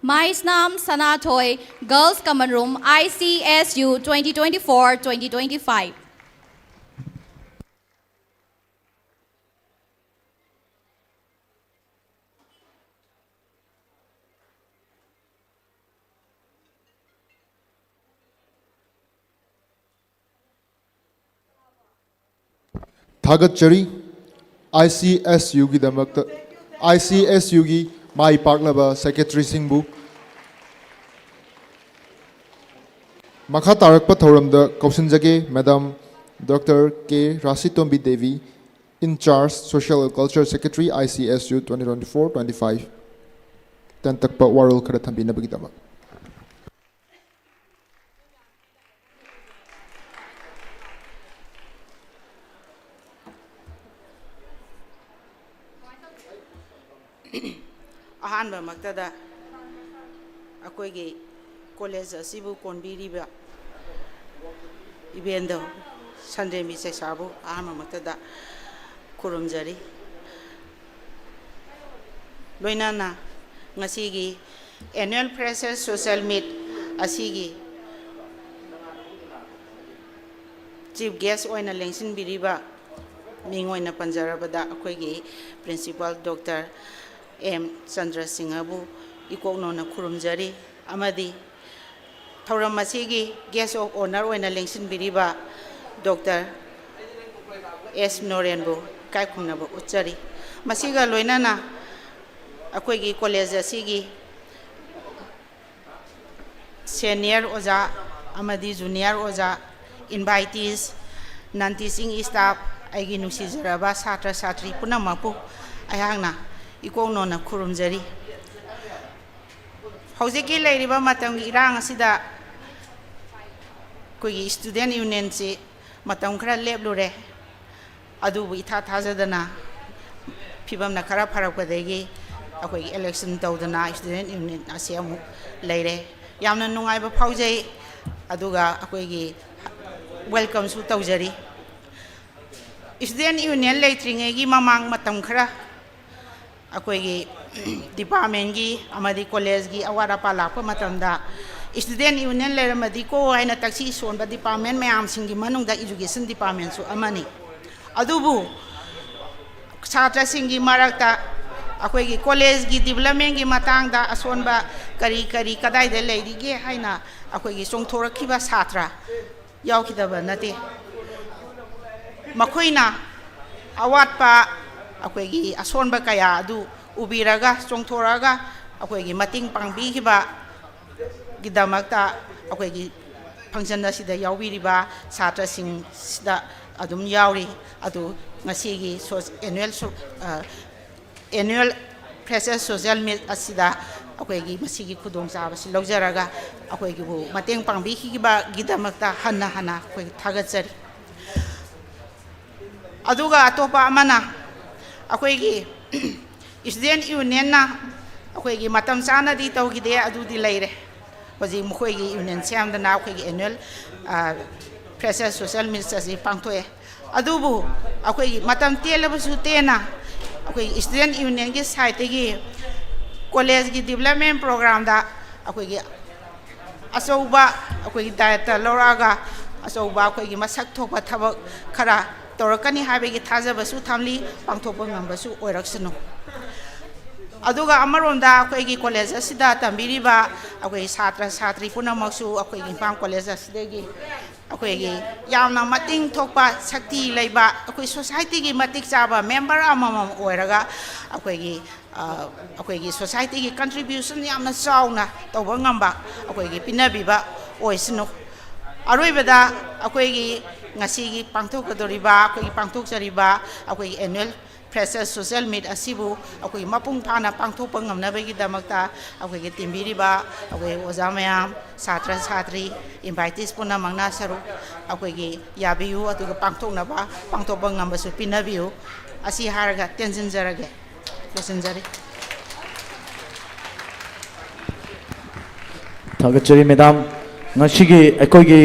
Maisnam Sanathoi, Girls Common Room, I C S U twenty twenty-four twenty twenty-five. ꯊꯥꯒꯠꯆꯔꯤ꯫ I C S Uꯒꯤꯗꯃꯛꯇ, I C S Uꯒꯤ ꯃꯥꯏ ꯄꯥꯛꯂꯕ Secretaryꯁꯤꯡꯕꯨ꯫ ꯃꯈꯥ ꯇꯥꯔꯛꯄ ꯊꯧꯔꯝꯗ ꯀꯧꯁꯤꯟꯖꯒꯦ, Madam Doctor K ꯔꯥꯁꯤꯇꯣꯝꯕꯤ Devi, In Charge, Social and Culture Secretary, I C S U, twenty twenty-four twenty-five꯫ ꯇꯦꯟꯇꯛꯄ ꯋꯥꯔꯣꯜ ꯈꯔ ꯊꯝꯕꯤꯅꯕꯒꯤꯗꯃꯛ꯫ ꯑꯍꯥꯟꯕꯃꯛꯇꯗ ꯑꯩꯈꯣꯏꯒꯤ college ꯑꯁꯤꯕꯨ ꯀꯣꯟꯕꯤꯔꯤꯕ ꯏꯕꯦꯟꯗꯧ ꯁꯟꯗ꯭ꯔꯦꯝꯕꯤ ꯆꯩꯁꯥꯕꯨ ꯑꯍꯥꯟꯕꯃꯛꯇꯗ ꯈꯨꯔꯨꯝꯖꯔꯤ꯫ ꯂꯣꯏꯅꯅ ꯉꯁꯤꯒꯤ Annual Freshers Social Meet ꯑꯁꯤꯒꯤ Chief Guest ꯑꯣꯏꯅ ꯂꯦꯡꯁꯤꯟꯕꯤꯔꯤꯕ ꯃꯤꯡ ꯑꯣꯏꯅ ꯄꯟꯖꯔꯕꯗ ꯑꯩꯈꯣꯏꯒꯤ Principal Doctor M ꯆꯟꯗ꯭ꯔ ꯁꯤꯡꯍꯕꯨ ꯏꯀꯣꯛꯅꯣꯅ ꯈꯨꯔꯨꯝꯖꯔꯤ, ꯑꯃꯗꯤ ꯊꯧꯔꯝ ꯑꯁꯤꯒꯤ Guest of Honour ꯑꯣꯏꯅ ꯂꯦꯡꯁꯤꯟꯕꯤꯔꯤꯕ Doctor S ꯅꯣꯔꯦꯟꯕꯨ ꯏꯀꯥꯏ ꯈꯨꯝꯅꯕ ꯎꯠꯆꯔꯤ꯫ ꯃꯁꯤꯒ ꯂꯣꯏꯅꯅ ꯑꯩꯈꯣꯏꯒꯤ ꯀꯣꯂꯦꯖ ꯑꯁꯤꯒꯤ senior ꯑꯣꯖꯥ ꯑꯃꯗꯤ junior ꯑꯣꯖꯥ, invitees, non teaching staff, ꯑꯩꯒꯤ ꯅꯨꯡꯁꯤꯖꯔꯕ ꯁꯥꯇ꯭ꯔ ꯁꯥꯇ꯭ꯔꯤ ꯄꯨꯝꯅꯃꯛꯄꯨ ꯑꯩꯍꯥꯛꯅ ꯏꯀꯣꯛꯅꯣꯅ ꯈꯨꯔꯨꯝꯖꯔꯤ꯫ ꯍꯧꯖꯤꯛꯀꯤ ꯂꯩꯔꯤꯕ ꯃꯇꯝꯒꯤ ꯏꯔꯥꯡ ꯑꯁꯤꯗ ꯑꯩꯈꯣꯏꯒꯤ student unionꯁꯤ ꯃꯇꯝ ꯈꯔ ꯂꯦꯞꯂꯨꯔꯦ꯫ ꯑꯗꯨꯕꯨ ꯏꯊꯥ ꯊꯥꯖꯗꯅ ꯐꯤꯕꯝꯅ ꯈꯔ ꯐꯔꯛꯄꯗꯒꯤ ꯑꯩꯈꯣꯏꯒꯤ election ꯇꯧꯗꯅ student union ꯑꯁꯤ ꯑꯃꯨꯛ ꯂꯩꯔꯦ꯫ ꯌꯥꯝꯅ ꯅꯨꯡꯉꯥꯏꯕ ꯐꯥꯎꯖꯩ꯫ ꯑꯗꯨꯒ ꯑꯩꯈꯣꯏꯒꯤ welcomeꯁꯨ ꯇꯧꯖꯔꯤ꯫ Student union ꯂꯩꯇ꯭ꯔꯤꯉꯩꯒꯤ ꯃꯃꯥꯡ ꯃꯇꯝ ꯈꯔ ꯑꯩꯈꯣꯏꯒꯤ departmentꯀꯤ ꯑꯃꯗꯤ collegeꯀꯤ ꯑꯋꯥꯠ ꯑꯄꯥ ꯂꯥꯛꯄ ꯃꯇꯝꯗ student union ꯂꯩꯔꯝꯃꯗꯤꯀꯣ ꯍꯥꯏꯅ ꯇꯛꯁꯤ ꯁꯣꯟꯕ department ꯃꯌꯥꯝꯁꯤꯡꯒꯤ ꯃꯅꯨꯡꯗ education departmentꯁꯨ ꯑꯃꯅꯤ꯫ ꯑꯗꯨꯕꯨ ꯁꯥꯇ꯭ꯔꯁꯤꯡꯒꯤ ꯃꯔꯛꯇ ꯑꯩꯈꯣꯏꯒꯤ collegeꯀꯤ developmentꯀꯤ ꯃꯇꯥꯡꯗ ꯑꯁꯣꯟꯕ ꯀꯔꯤ ꯀꯔꯤ ꯀꯗꯥꯏꯗ ꯂꯩꯔꯤꯒꯦ ꯍꯥꯏꯅ ꯑꯩꯈꯣꯏꯒꯤ ꯆꯣꯡꯊꯣꯔꯛꯈꯤꯕ ꯁꯥꯇ꯭ꯔ ꯌꯥꯎꯈꯤꯗꯕ ꯅꯠꯇꯦ꯫ ꯃꯈꯣꯏꯅ ꯑꯋꯥꯠꯄ ꯑꯩꯈꯣꯏꯒꯤ ꯑꯁꯣꯟꯕ ꯀꯌꯥ ꯑꯗꯨ ꯎꯕꯤꯔꯒ ꯆꯣꯡꯊꯣꯔꯛꯑꯒ ꯑꯩꯈꯣꯏꯒꯤ ꯃꯇꯦꯡ ꯄꯥꯡꯕꯤꯈꯤꯕꯒꯤꯗꯃꯛꯇ ꯑꯩꯈꯣꯏꯒꯤ ꯐꯪꯁꯟ ꯑꯁꯤꯗ ꯌꯥꯎꯕꯤꯔꯤꯕ ꯁꯥꯇ꯭ꯔꯁꯤꯡꯁꯤꯗ ꯑꯗꯨꯝ ꯌꯥꯎꯔꯤ꯫ ꯑꯗꯨ ꯉꯁꯤꯒꯤ ꯁꯣ-, annual ꯁꯣ-, ꯑ, annual Freshers Social Meet ꯑꯁꯤꯗ ꯑꯩꯈꯣꯏꯒꯤ ꯃꯁꯤꯒꯤ ꯈꯨꯗꯣꯡꯆꯥꯕꯁꯤ ꯂꯧꯖꯔꯒ ꯑꯩꯈꯣꯏꯒꯤꯕꯨ ꯃꯇꯦꯡ ꯄꯥꯡꯕꯤꯈꯤꯕꯒꯤꯗꯃꯛꯇ ꯍꯟꯅ ꯍꯟꯅ ꯑꯩꯈꯣꯏ ꯊꯥꯒꯠꯆꯔꯤ꯫ ꯑꯗꯨꯒ ꯑꯇꯣꯞꯄ ꯑꯃꯅ, ꯑꯩꯈꯣꯏꯒꯤ Student Unionꯅ ꯑꯩꯈꯣꯏꯒꯤ ꯃꯇꯝ ꯆꯥꯅꯗꯤ ꯇꯧꯈꯤꯗꯦ, ꯑꯗꯨꯗꯤ ꯂꯩꯔꯦ꯫ ꯍꯧꯖꯤꯛ ꯃꯈꯣꯏꯒꯤ union ꯁꯦꯝꯗꯅ ꯑꯩꯈꯣꯏꯒꯤ annual, ꯑ, Freshers Social Meet ꯑꯁꯤ ꯄꯥꯡꯊꯣꯛꯑꯦ꯫ ꯑꯗꯨꯕꯨ ꯑꯩꯈꯣꯏꯒꯤ ꯃꯇꯝ ꯇꯦꯜꯂꯕꯁꯨ ꯇꯦꯟꯅ ꯑꯩꯈꯣꯏꯒꯤ Student Unionꯒꯤ sideꯇꯒꯤ collegeꯀꯤ development programꯗ ꯑꯩꯈꯣꯏꯒꯤ ꯑꯆꯧꯕ ꯑꯩꯈꯣꯏꯒꯤ ꯗꯥꯏꯔꯦꯛꯇꯔ ꯂꯧꯔꯛꯑꯒ ꯑꯆꯧꯕ ꯑꯩꯈꯣꯏꯒꯤ ꯃꯁꯛ ꯊꯣꯛꯄ ꯊꯕꯛ ꯈꯔ ꯇꯧꯔꯛꯀꯅꯤ ꯍꯥꯏꯕꯒꯤ ꯊꯥꯖꯕꯁꯨ ꯊꯝꯂꯤ, ꯄꯥꯡꯊꯣꯛꯄ ꯉꯝꯕꯁꯨ ꯑꯣꯏꯔꯛꯁꯅꯨ꯫ ꯑꯗꯨꯒ ꯑꯃꯔꯣꯝꯗ ꯑꯩꯈꯣꯏꯒꯤ ꯀꯣꯂꯦꯖ ꯑꯁꯤꯗ ꯇꯝꯕꯤꯔꯤꯕ ꯑꯩꯈꯣꯏ ꯁꯥꯇ꯭ꯔ ꯁꯥꯇ꯭ꯔꯤ ꯄꯨꯝꯅꯃꯛꯁꯨ ꯑꯩꯈꯣꯏꯒꯤ ꯏꯝꯐꯥꯜ ꯀꯣꯂꯦꯖ ꯑꯁꯤꯗꯒꯤ ꯑꯩꯈꯣꯏꯒꯤ ꯌꯥꯝꯅ ꯃꯇꯤꯡ ꯊꯣꯛꯄ, ꯁꯛꯇꯤ ꯂꯩꯕ, ꯑꯩꯈꯣꯏ ꯁꯣꯁꯥꯏꯇꯤꯒꯤ ꯃꯇꯤꯛ ꯆꯥꯕ ꯃꯦꯝꯕꯔ ꯑꯃꯃꯝ ꯑꯣꯏꯔꯒ ꯑꯩꯈꯣꯏꯒꯤ ꯑ, ꯑꯩꯈꯣꯏꯒꯤ ꯁꯣꯁꯥꯏꯇꯤꯒꯤ contribution ꯌꯥꯝꯅ ꯆꯥꯎꯅ ꯇꯧꯕ ꯉꯝꯕ ꯑꯩꯈꯣꯏꯒꯤ ꯄꯤꯅꯕꯤꯕ ꯑꯣꯏꯁꯅꯨ꯫ ꯑꯔꯣꯏꯕꯗ ꯑꯩꯈꯣꯏꯒꯤ ꯉꯁꯤꯒꯤ ꯄꯥꯡꯊꯣꯛꯀꯗꯧꯔꯤꯕ, ꯑꯩꯈꯣꯏꯒꯤ ꯄꯥꯡꯊꯣꯛꯆꯔꯤꯕ ꯑꯩꯈꯣꯏꯒꯤ annual Freshers Social Meet ꯑꯁꯤꯕꯨ ꯑꯩꯈꯣꯏꯒꯤ ꯃꯄꯨꯡ ꯐꯥꯅ ꯄꯥꯡꯊꯣꯛꯄ ꯉꯝꯅꯕꯒꯤꯗꯃꯛꯇ ꯑꯩꯈꯣꯏꯒꯤ ꯇꯤꯟꯕꯤꯔꯤꯕ ꯑꯩꯈꯣꯏ ꯑꯣꯖꯥ ꯃꯌꯥꯝ, ꯁꯥꯇ꯭ꯔ ꯁꯥꯇ꯭ꯔꯤ, invitees ꯄꯨꯝꯅꯃꯛꯅ ꯁꯔꯨꯛ ꯑꯩꯈꯣꯏꯒꯤ ꯌꯥꯕꯤꯌꯨ, ꯑꯗꯨꯒ ꯄꯥꯡꯊꯣꯛꯅꯕ, ꯄꯥꯡꯊꯣꯛꯄ ꯉꯝꯕꯁꯨ ꯄꯤꯅꯕꯤꯌꯨ꯫ ꯑꯁꯤ ꯍꯥꯏꯔꯒ ꯇꯦꯟꯁꯤꯟꯖꯔꯒꯦ꯫ ꯂꯣꯏꯁꯤꯟꯖꯔꯤ꯫ ꯊꯥꯒꯠꯆꯔꯤ ꯃꯦꯗꯥꯝ꯫ ꯉꯁꯤꯒꯤ ꯑꯩꯈꯣꯏꯒꯤ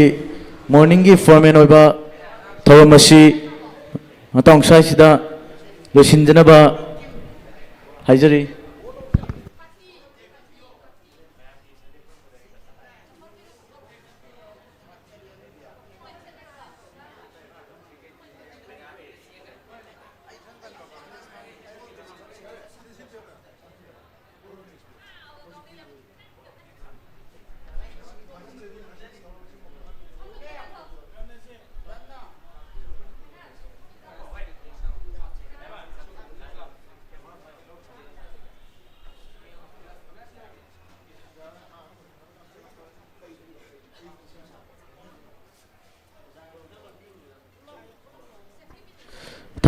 morningꯒꯤ formal ꯑꯣꯏꯕ ꯊꯧꯔꯝ ꯑꯁꯤ ꯃꯇꯥꯡ ꯁ꯭ꯋꯥꯏꯁꯤꯗ ꯂꯣꯏꯁꯤꯟꯖꯅꯕ ꯍꯥꯏꯖꯔꯤ꯫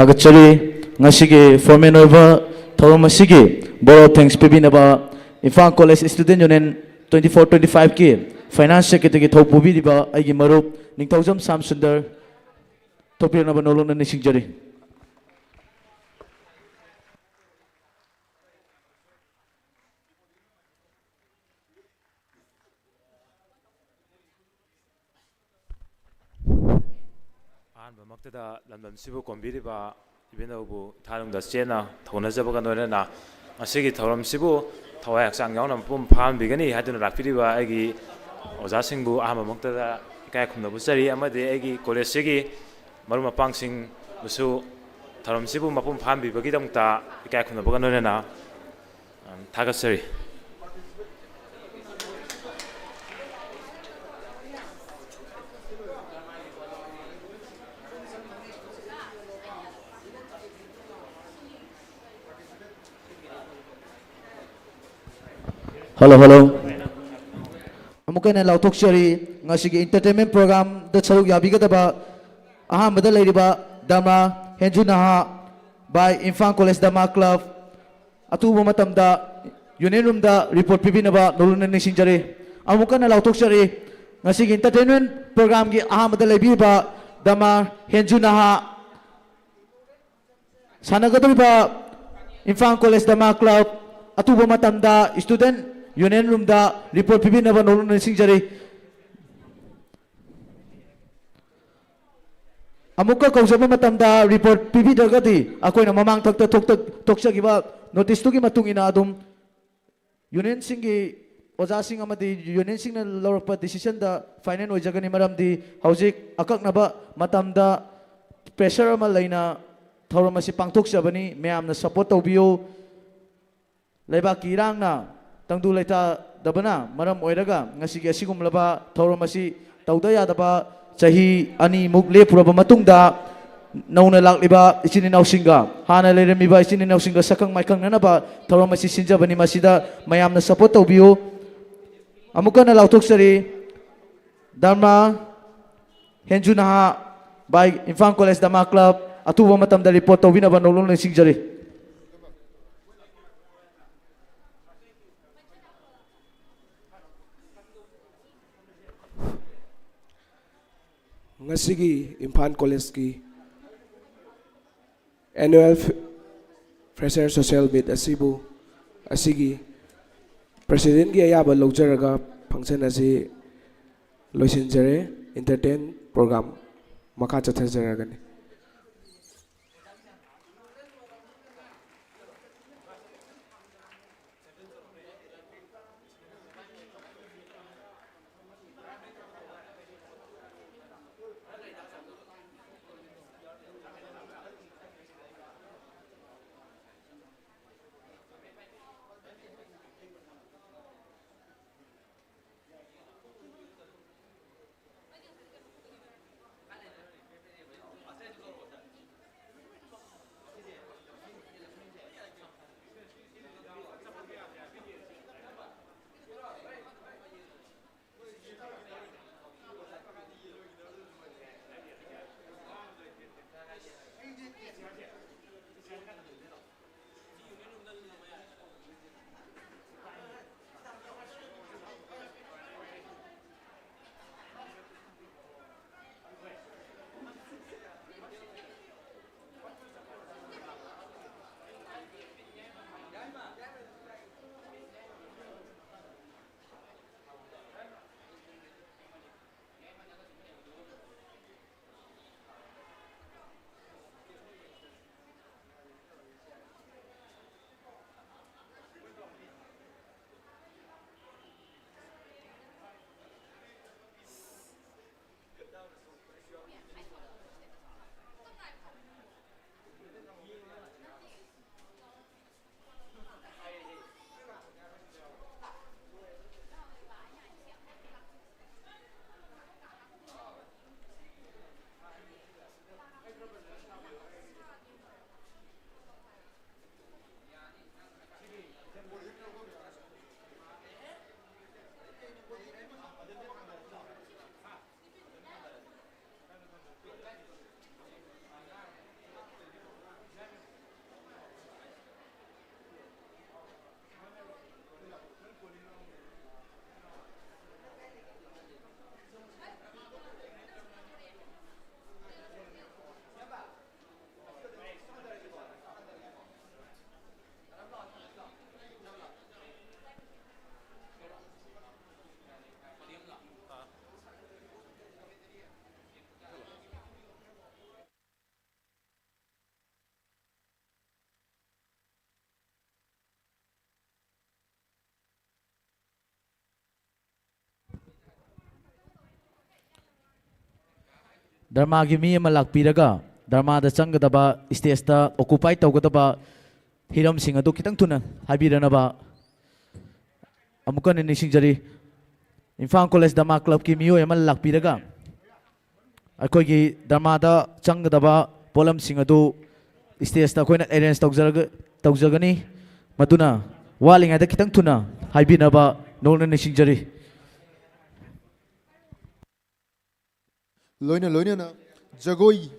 ꯊꯥꯒꯠꯆꯔꯤ꯫ ꯉꯁꯤꯒꯤ formal ꯑꯣꯏꯕ ꯊꯧꯔꯝ ꯑꯁꯤꯒꯤ vote of thanks ꯄꯤꯕꯤꯅꯕ Imphal College Student Union twenty four twenty five ꯀꯤ Finance Secretary ꯒꯤ ꯊꯧ ꯄꯨꯕꯤꯔꯤꯕ ꯑꯩꯒꯤ ꯃꯔꯨꯞ ꯅꯤꯡꯊꯧꯖꯝ ꯁ꯭ꯌꯥꯝ ꯁꯨꯟꯗꯔ ꯊꯣꯛꯄꯤꯔꯛꯅꯕ ꯅꯧꯂꯨꯛꯅ ꯅꯤꯡꯁꯤꯡꯖꯔꯤ꯫ ꯑꯍꯥꯟꯕꯃꯛꯇꯗ ꯂꯝꯗꯝꯁꯤꯕꯨ ꯀꯣꯟꯕꯤꯔꯤꯕ ꯏꯕꯨꯙꯧꯕꯨ ꯏꯊꯥꯅꯨꯡꯗ ꯆꯦꯠꯅ ꯊꯧꯅꯖꯕꯒ ꯂꯣꯏꯅꯅ ꯉꯁꯤꯒꯤ ꯊꯧꯔꯝꯁꯤꯕꯨ ꯊꯋꯥꯏ ꯍꯛꯆꯥꯡ ꯌꯥꯎꯅ ꯃꯄꯨꯡ ꯐꯥꯍꯟꯕꯤꯒꯅꯤ ꯍꯥꯏꯗꯨꯅ ꯂꯥꯛꯄꯤꯔꯤꯕ ꯑꯩꯒꯤ ꯑꯣꯖꯥꯁꯤꯡꯕꯨ ꯑꯍꯥꯟꯕꯃꯛꯇꯗ ꯏꯀꯥꯏ ꯈꯨꯝꯅꯕ ꯎꯠꯆꯔꯤ, ꯑꯃꯗꯤ ꯑꯩꯒꯤ college ꯁꯤꯒꯤ ꯃꯔꯨꯞ ꯃꯄꯥꯡꯁꯤꯡꯕꯨꯁꯨ ꯊꯧꯔꯝꯁꯤꯕꯨ ꯃꯄꯨꯡ ꯐꯥꯍꯟꯕꯤꯕꯒꯤꯗꯃꯛꯇ ꯏꯀꯥꯏ ꯈꯨꯝꯅꯕꯒ ꯂꯣꯏꯅꯅ, ꯑꯝ, ꯊꯥꯒꯠꯆꯔꯤ꯫ Hello, hello. ꯑꯃꯨꯛꯀ ꯍꯟꯅ ꯂꯥꯎꯊꯣꯛꯆꯔꯤ, ꯉꯁꯤꯒꯤ entertainment program ꯗ ꯁꯔꯨꯛ ꯌꯥꯕꯤꯒꯗꯕ ꯑꯍꯥꯟꯕꯗ ꯂꯩꯔꯤꯕ ꯗꯃꯥ ꯍꯦꯟꯖꯨ ꯅꯍꯥ by Imphal College Drama Club, ꯑꯊꯨꯕ ꯃꯇꯝꯗ union room ꯗ report ꯄꯤꯕꯤꯅꯕ ꯅꯧꯂꯨꯛꯅ ꯅꯤꯡꯁꯤꯡꯖꯔꯤ꯫ ꯑꯃꯨꯛ ꯍꯟꯅ ꯂꯥꯎꯊꯣꯛꯆꯔꯤ, ꯉꯁꯤꯒꯤ entertainment program ꯒꯤ ꯑꯍꯥꯟꯕꯗ ꯂꯩꯕꯤꯔꯤꯕ ꯗꯃꯥ ꯍꯦꯟꯖꯨ ꯅꯍꯥ, ꯁꯥꯟꯅꯒꯗꯧꯔꯤꯕ ꯏꯝꯐꯥꯜ College Drama Club, ꯑꯊꯨꯕ ꯃꯇꯝꯗ student union room ꯗ report ꯄꯤꯕꯤꯅꯕ ꯅꯧꯂꯨꯛꯅ ꯅꯤꯡꯁꯤꯡꯖꯔꯤ꯫ ꯑꯃꯨꯛꯀ ꯀꯧꯖꯕ ꯃꯇꯝꯗ report ꯄꯤꯕꯤꯗ꯭ꯔꯒꯗꯤ ꯑꯩꯈꯣꯏꯅ ꯃꯃꯥꯡ ꯊꯛꯇ ꯊꯣꯛꯇ-, ꯊꯣꯛꯆꯈꯤꯕ notice ꯇꯨꯒꯤ ꯃꯇꯨꯡ ꯏꯟꯅ ꯑꯗꯨꯝ union ꯁꯤꯡꯒꯤ, ꯑꯣꯖꯥꯁꯤꯡ ꯑꯃꯗꯤ union ꯁꯤꯡꯅ ꯂꯧꯔꯛꯄ decision ꯗ final ꯑꯣꯏꯖꯒꯅꯤ꯫ ꯃꯔꯝꯗꯤ ꯍꯧꯖꯤꯛ ꯑꯀꯛꯅꯕ ꯃꯇꯝꯗ pressure ꯑꯃ ꯂꯩꯅ ꯊꯧꯔꯝ ꯑꯁꯤ ꯄꯥꯡꯊꯣꯛꯆꯕꯅꯤ꯫ ꯃꯌꯥꯝꯅ support ꯇꯧꯕꯤꯌꯨ꯫ ꯂꯩꯕꯥꯛꯀꯤ ꯏꯔꯥꯡꯅ ꯇꯪꯗꯨ ꯂꯩꯇꯥꯗꯕꯅ ꯃꯔꯝ ꯑꯣꯏꯔꯒ ꯉꯁꯤꯒꯤ ꯑꯁꯤꯒꯨꯝꯂꯕ ꯊꯧꯔꯝ ꯑꯁꯤ ꯇꯧꯗ ꯌꯥꯗꯕ ꯆꯍꯤ ꯑꯅꯤꯃꯨꯛ ꯂꯦꯞꯄꯨꯔꯕ ꯃꯇꯨꯡꯗ ꯅꯧꯅ ꯂꯥꯛꯂꯤꯕ ꯏꯆꯤꯟ ꯏꯅꯥꯎꯁꯤꯡꯒ, ꯍꯥꯟꯅ ꯂꯩꯔꯝꯃꯤꯕ ꯏꯆꯤꯟ ꯏꯅꯥꯎꯁꯤꯡꯒ ꯁꯛꯈꯪ ꯃꯥꯏꯈꯪꯅꯅꯕ ꯊꯧꯔꯝ ꯑꯁꯤ ꯁꯤꯟꯖꯕꯅꯤ꯫ ꯃꯁꯤꯗ ꯃꯌꯥꯝꯅ support ꯇꯧꯕꯤꯌꯨ꯫ ꯑꯃꯨꯛ ꯍꯟꯅ ꯂꯥꯎꯊꯣꯛꯆꯔꯤ, ꯗꯃꯥ ꯍꯦꯟꯖꯨ ꯅꯍꯥ by Imphal College Drama Club꯫ ꯑꯊꯨꯕ ꯃꯇꯝꯗ ꯔꯤꯄꯣꯔꯠ ꯇꯧꯕꯤꯅꯕ ꯅꯧꯅ ꯅꯤꯡꯁꯤꯡꯖꯔꯤ꯫ ꯉꯁꯤꯒꯤ ꯏꯝꯐꯥꯜ ꯀꯣꯂꯦꯖꯀꯤ annual fresher social meet ꯑꯁꯤꯕꯨ, ꯑꯁꯤꯒꯤ presidentꯀꯤ ꯑꯌꯥꯕ ꯂꯧꯖꯔꯒ function ꯑꯁꯤ ꯂꯣꯏꯁꯤꯟꯖꯔꯦ꯫ Entertain program ꯃꯈꯥ ꯆꯠꯊꯖꯔꯒꯅꯤ꯫ ꯙꯔꯃꯥꯒꯤ ꯃꯤ ꯑꯃ ꯂꯥꯛꯄꯤꯔꯒ ꯙꯔꯃꯥꯗ ꯆꯪꯒꯗꯕ, stageꯇ occupy ꯇꯧꯒꯗꯕ ꯍꯤꯔꯝꯁꯤꯡ ꯑꯗꯨ ꯈꯤꯇꯪ ꯊꯨꯅ ꯍꯥꯏꯕꯤꯔꯅꯕ ꯑꯃꯨꯛꯀ ꯍꯟꯅ ꯅꯤꯡꯁꯤꯡꯖꯔꯤ꯫ ꯏꯝꯐꯥꯜ ꯀꯣꯂꯦꯖ ꯙꯔꯃꯥ ꯀ꯭ꯂꯕꯀꯤ ꯃꯤꯑꯣꯏ ꯑꯃ ꯂꯥꯛꯄꯤꯔꯒ ꯑꯩꯈꯣꯏꯒꯤ ꯙꯔꯃꯥꯗ ꯆꯪꯒꯗꯕ ꯄꯣꯠꯂꯝꯁꯤꯡ ꯑꯗꯨ stageꯇ ꯑꯩꯈꯣꯏꯅ arrange ꯇꯧꯖꯔꯒ, ꯇꯧꯖꯒꯅꯤ꯫ ꯃꯗꯨꯅ ꯋꯥꯠꯂꯤꯉꯩꯗ ꯈꯤꯇꯪ ꯊꯨꯅ ꯍꯥꯏꯕꯤꯅꯕ ꯅꯣꯡꯅ ꯅꯤꯡꯁꯤꯡꯖꯔꯤ꯫ ꯂꯣꯏꯅ ꯂꯣꯏꯅꯅ ꯖꯒꯣꯏ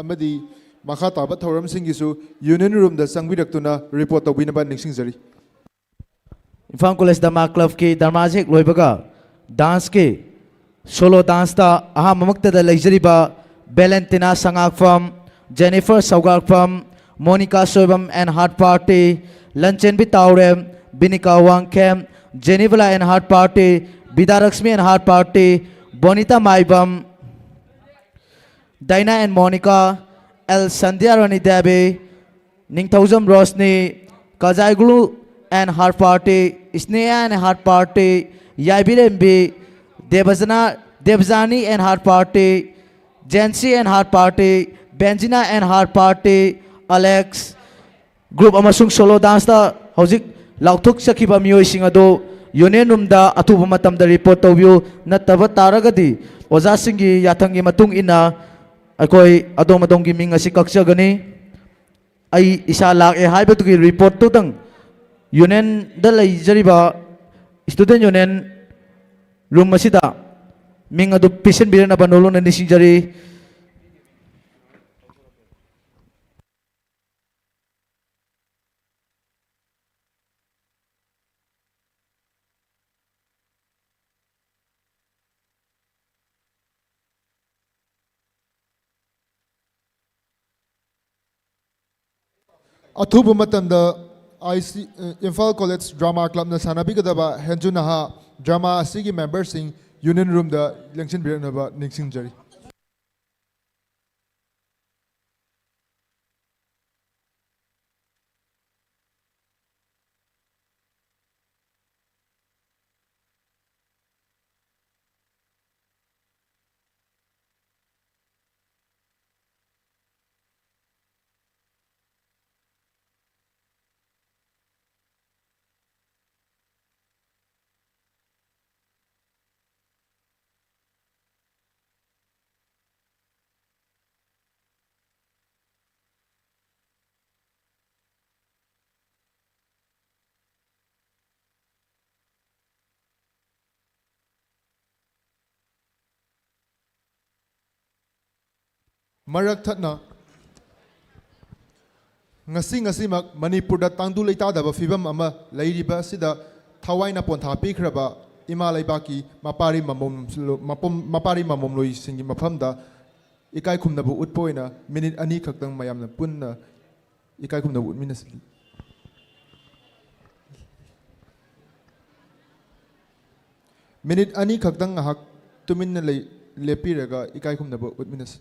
ꯑꯃꯗꯤ ꯃꯈꯥ ꯇꯥꯕ ꯊꯧꯔꯝꯁꯤꯡꯒꯤꯁꯨ Union Roomꯗ ꯆꯪꯕꯤꯔꯛꯇꯨꯅ report ꯇꯧꯕꯤꯅꯕ ꯅꯤꯡꯁꯤꯡꯖꯔꯤ꯫ ꯏꯝꯐꯥꯜ ꯀꯣꯂꯦꯖ ꯙꯔꯃꯥ ꯀ꯭ꯂꯕꯀꯤ ꯙꯔꯃꯥꯁꯤ ꯍꯦꯛ ꯂꯣꯏꯕꯒ danceꯀꯤ solo danceꯇ ꯑꯍꯥꯟꯕꯃꯛꯇꯗ ꯂꯩꯖꯔꯤꯕ Valentina Sangakpham, Jennifer Sougakpham, Monica Soibam and Heart Party, Lanchenbi Taorem, Binika Wangkhem, Jenibala and Heart Party, Bidyalakshmi and Heart Party, Bonita Maibam, Diana and Monica, L Sandhyarani Devi, Ningthoujam Roshni, Kajaiguru and Heart Party, Sneha and Heart Party, Yaibirembi, Debajana, Debajani and Heart Party, Jency and Heart Party, Benjina and Heart Party, Alex, group ꯑꯃꯁꯨꯡ solo danceꯇ ꯍꯧꯖꯤꯛ ꯂꯥꯎꯊꯣꯛꯆꯈꯤꯕ ꯃꯤꯑꯣꯏꯁꯤꯡ ꯑꯗꯨ Union Roomꯗ ꯑꯊꯨꯕ ꯃꯇꯝꯗ report ꯇꯧꯕꯤꯌꯨ꯫ ꯅꯠꯇꯕ ꯇꯥꯔꯒꯗꯤ ꯑꯣꯖꯥꯁꯤꯡꯒꯤ ꯌꯥꯊꯪꯒꯤ ꯃꯇꯨꯡ ꯏꯟꯅ ꯑꯩꯈꯣꯏ ꯑꯗꯣꯝ ꯑꯗꯣꯝꯒꯤ ꯃꯤꯡ ꯑꯁꯤ ꯀꯛꯆꯒꯅꯤ꯫ ꯑꯩ ꯏꯁꯥ ꯂꯥꯛꯑꯦ ꯍꯥꯏꯕꯗꯨꯒꯤ reportꯇꯨꯗꯪ Unionꯗ ꯂꯩꯖꯔꯤꯕ Student Union room ꯑꯁꯤꯗ ꯃꯤꯡ ꯑꯗꯨ ꯄꯤꯁꯤꯟꯕꯤꯔꯅꯕ ꯅꯣꯂꯨꯛꯅ ꯅꯤꯡꯁꯤꯡꯖꯔꯤ꯫ ꯑꯊꯨꯕ ꯃꯇꯝꯗ ꯑꯥꯏ ꯁꯤ, ꯑ, ꯏꯝꯐꯥꯜ ꯀꯣꯂꯦꯖ ꯗ꯭ꯔꯃꯥ ꯀ꯭ꯂꯕꯅ ꯁꯥꯟꯅꯕꯤꯒꯗꯕ ꯍꯦꯟꯖꯨ ꯅꯍꯥ ꯗ꯭ꯔꯃꯥ ꯑꯁꯤꯒꯤ ꯃꯦꯝꯕꯔꯁꯤꯡ Union Roomꯗ ꯂꯦꯡꯁꯤꯟꯕꯤꯔꯛꯅꯕ ꯅꯤꯡꯁꯤꯡꯖꯔꯤ꯫ ꯃꯔꯛ ꯊꯠꯅ, ꯉꯁꯤ ꯉꯁꯤꯃꯛ ꯃꯅꯤꯄꯨꯔꯗ ꯇꯪꯗꯨ ꯂꯩꯇꯥꯗꯕ ꯐꯤꯕꯝ ꯑꯃ ꯂꯩꯔꯤꯕ ꯑꯁꯤꯗ ꯊꯋꯥꯏꯅ ꯄꯣꯟꯊꯥ ꯄꯤꯈ꯭ꯔꯕ ꯏꯃꯥ ꯂꯩꯕꯥꯛꯀꯤ ꯃꯄꯥꯔꯤ ꯃꯃꯣꯝ-, ꯃꯄꯨꯝ-, ꯃꯄꯥꯔꯤ ꯃꯃꯣꯝꯂꯣꯏꯁꯤꯡꯒꯤ ꯃꯐꯝꯗ ꯏꯀꯥꯏ ꯈꯨꯝꯅꯕ ꯎꯠꯄ ꯑꯣꯏꯅ ꯃꯤꯅꯤꯠ ꯑꯅꯤ ꯈꯛꯇꯪ ꯃꯌꯥꯝꯅ ꯄꯨꯟꯅ ꯏꯀꯥꯏ ꯈꯨꯝꯅꯕ ꯎꯠꯃꯤꯟꯅꯁꯤ꯫ ꯃꯤꯅꯤꯠ ꯑꯅꯤ ꯈꯛꯇꯪ ꯉꯥꯏꯍꯥꯛ ꯇꯨꯃꯤꯟꯅ ꯂꯩ-, ꯂꯦꯞꯄꯤꯔꯒ ꯏꯀꯥꯏ ꯈꯨꯝꯅꯕ ꯎꯠꯃꯤꯟꯅꯁꯤ꯫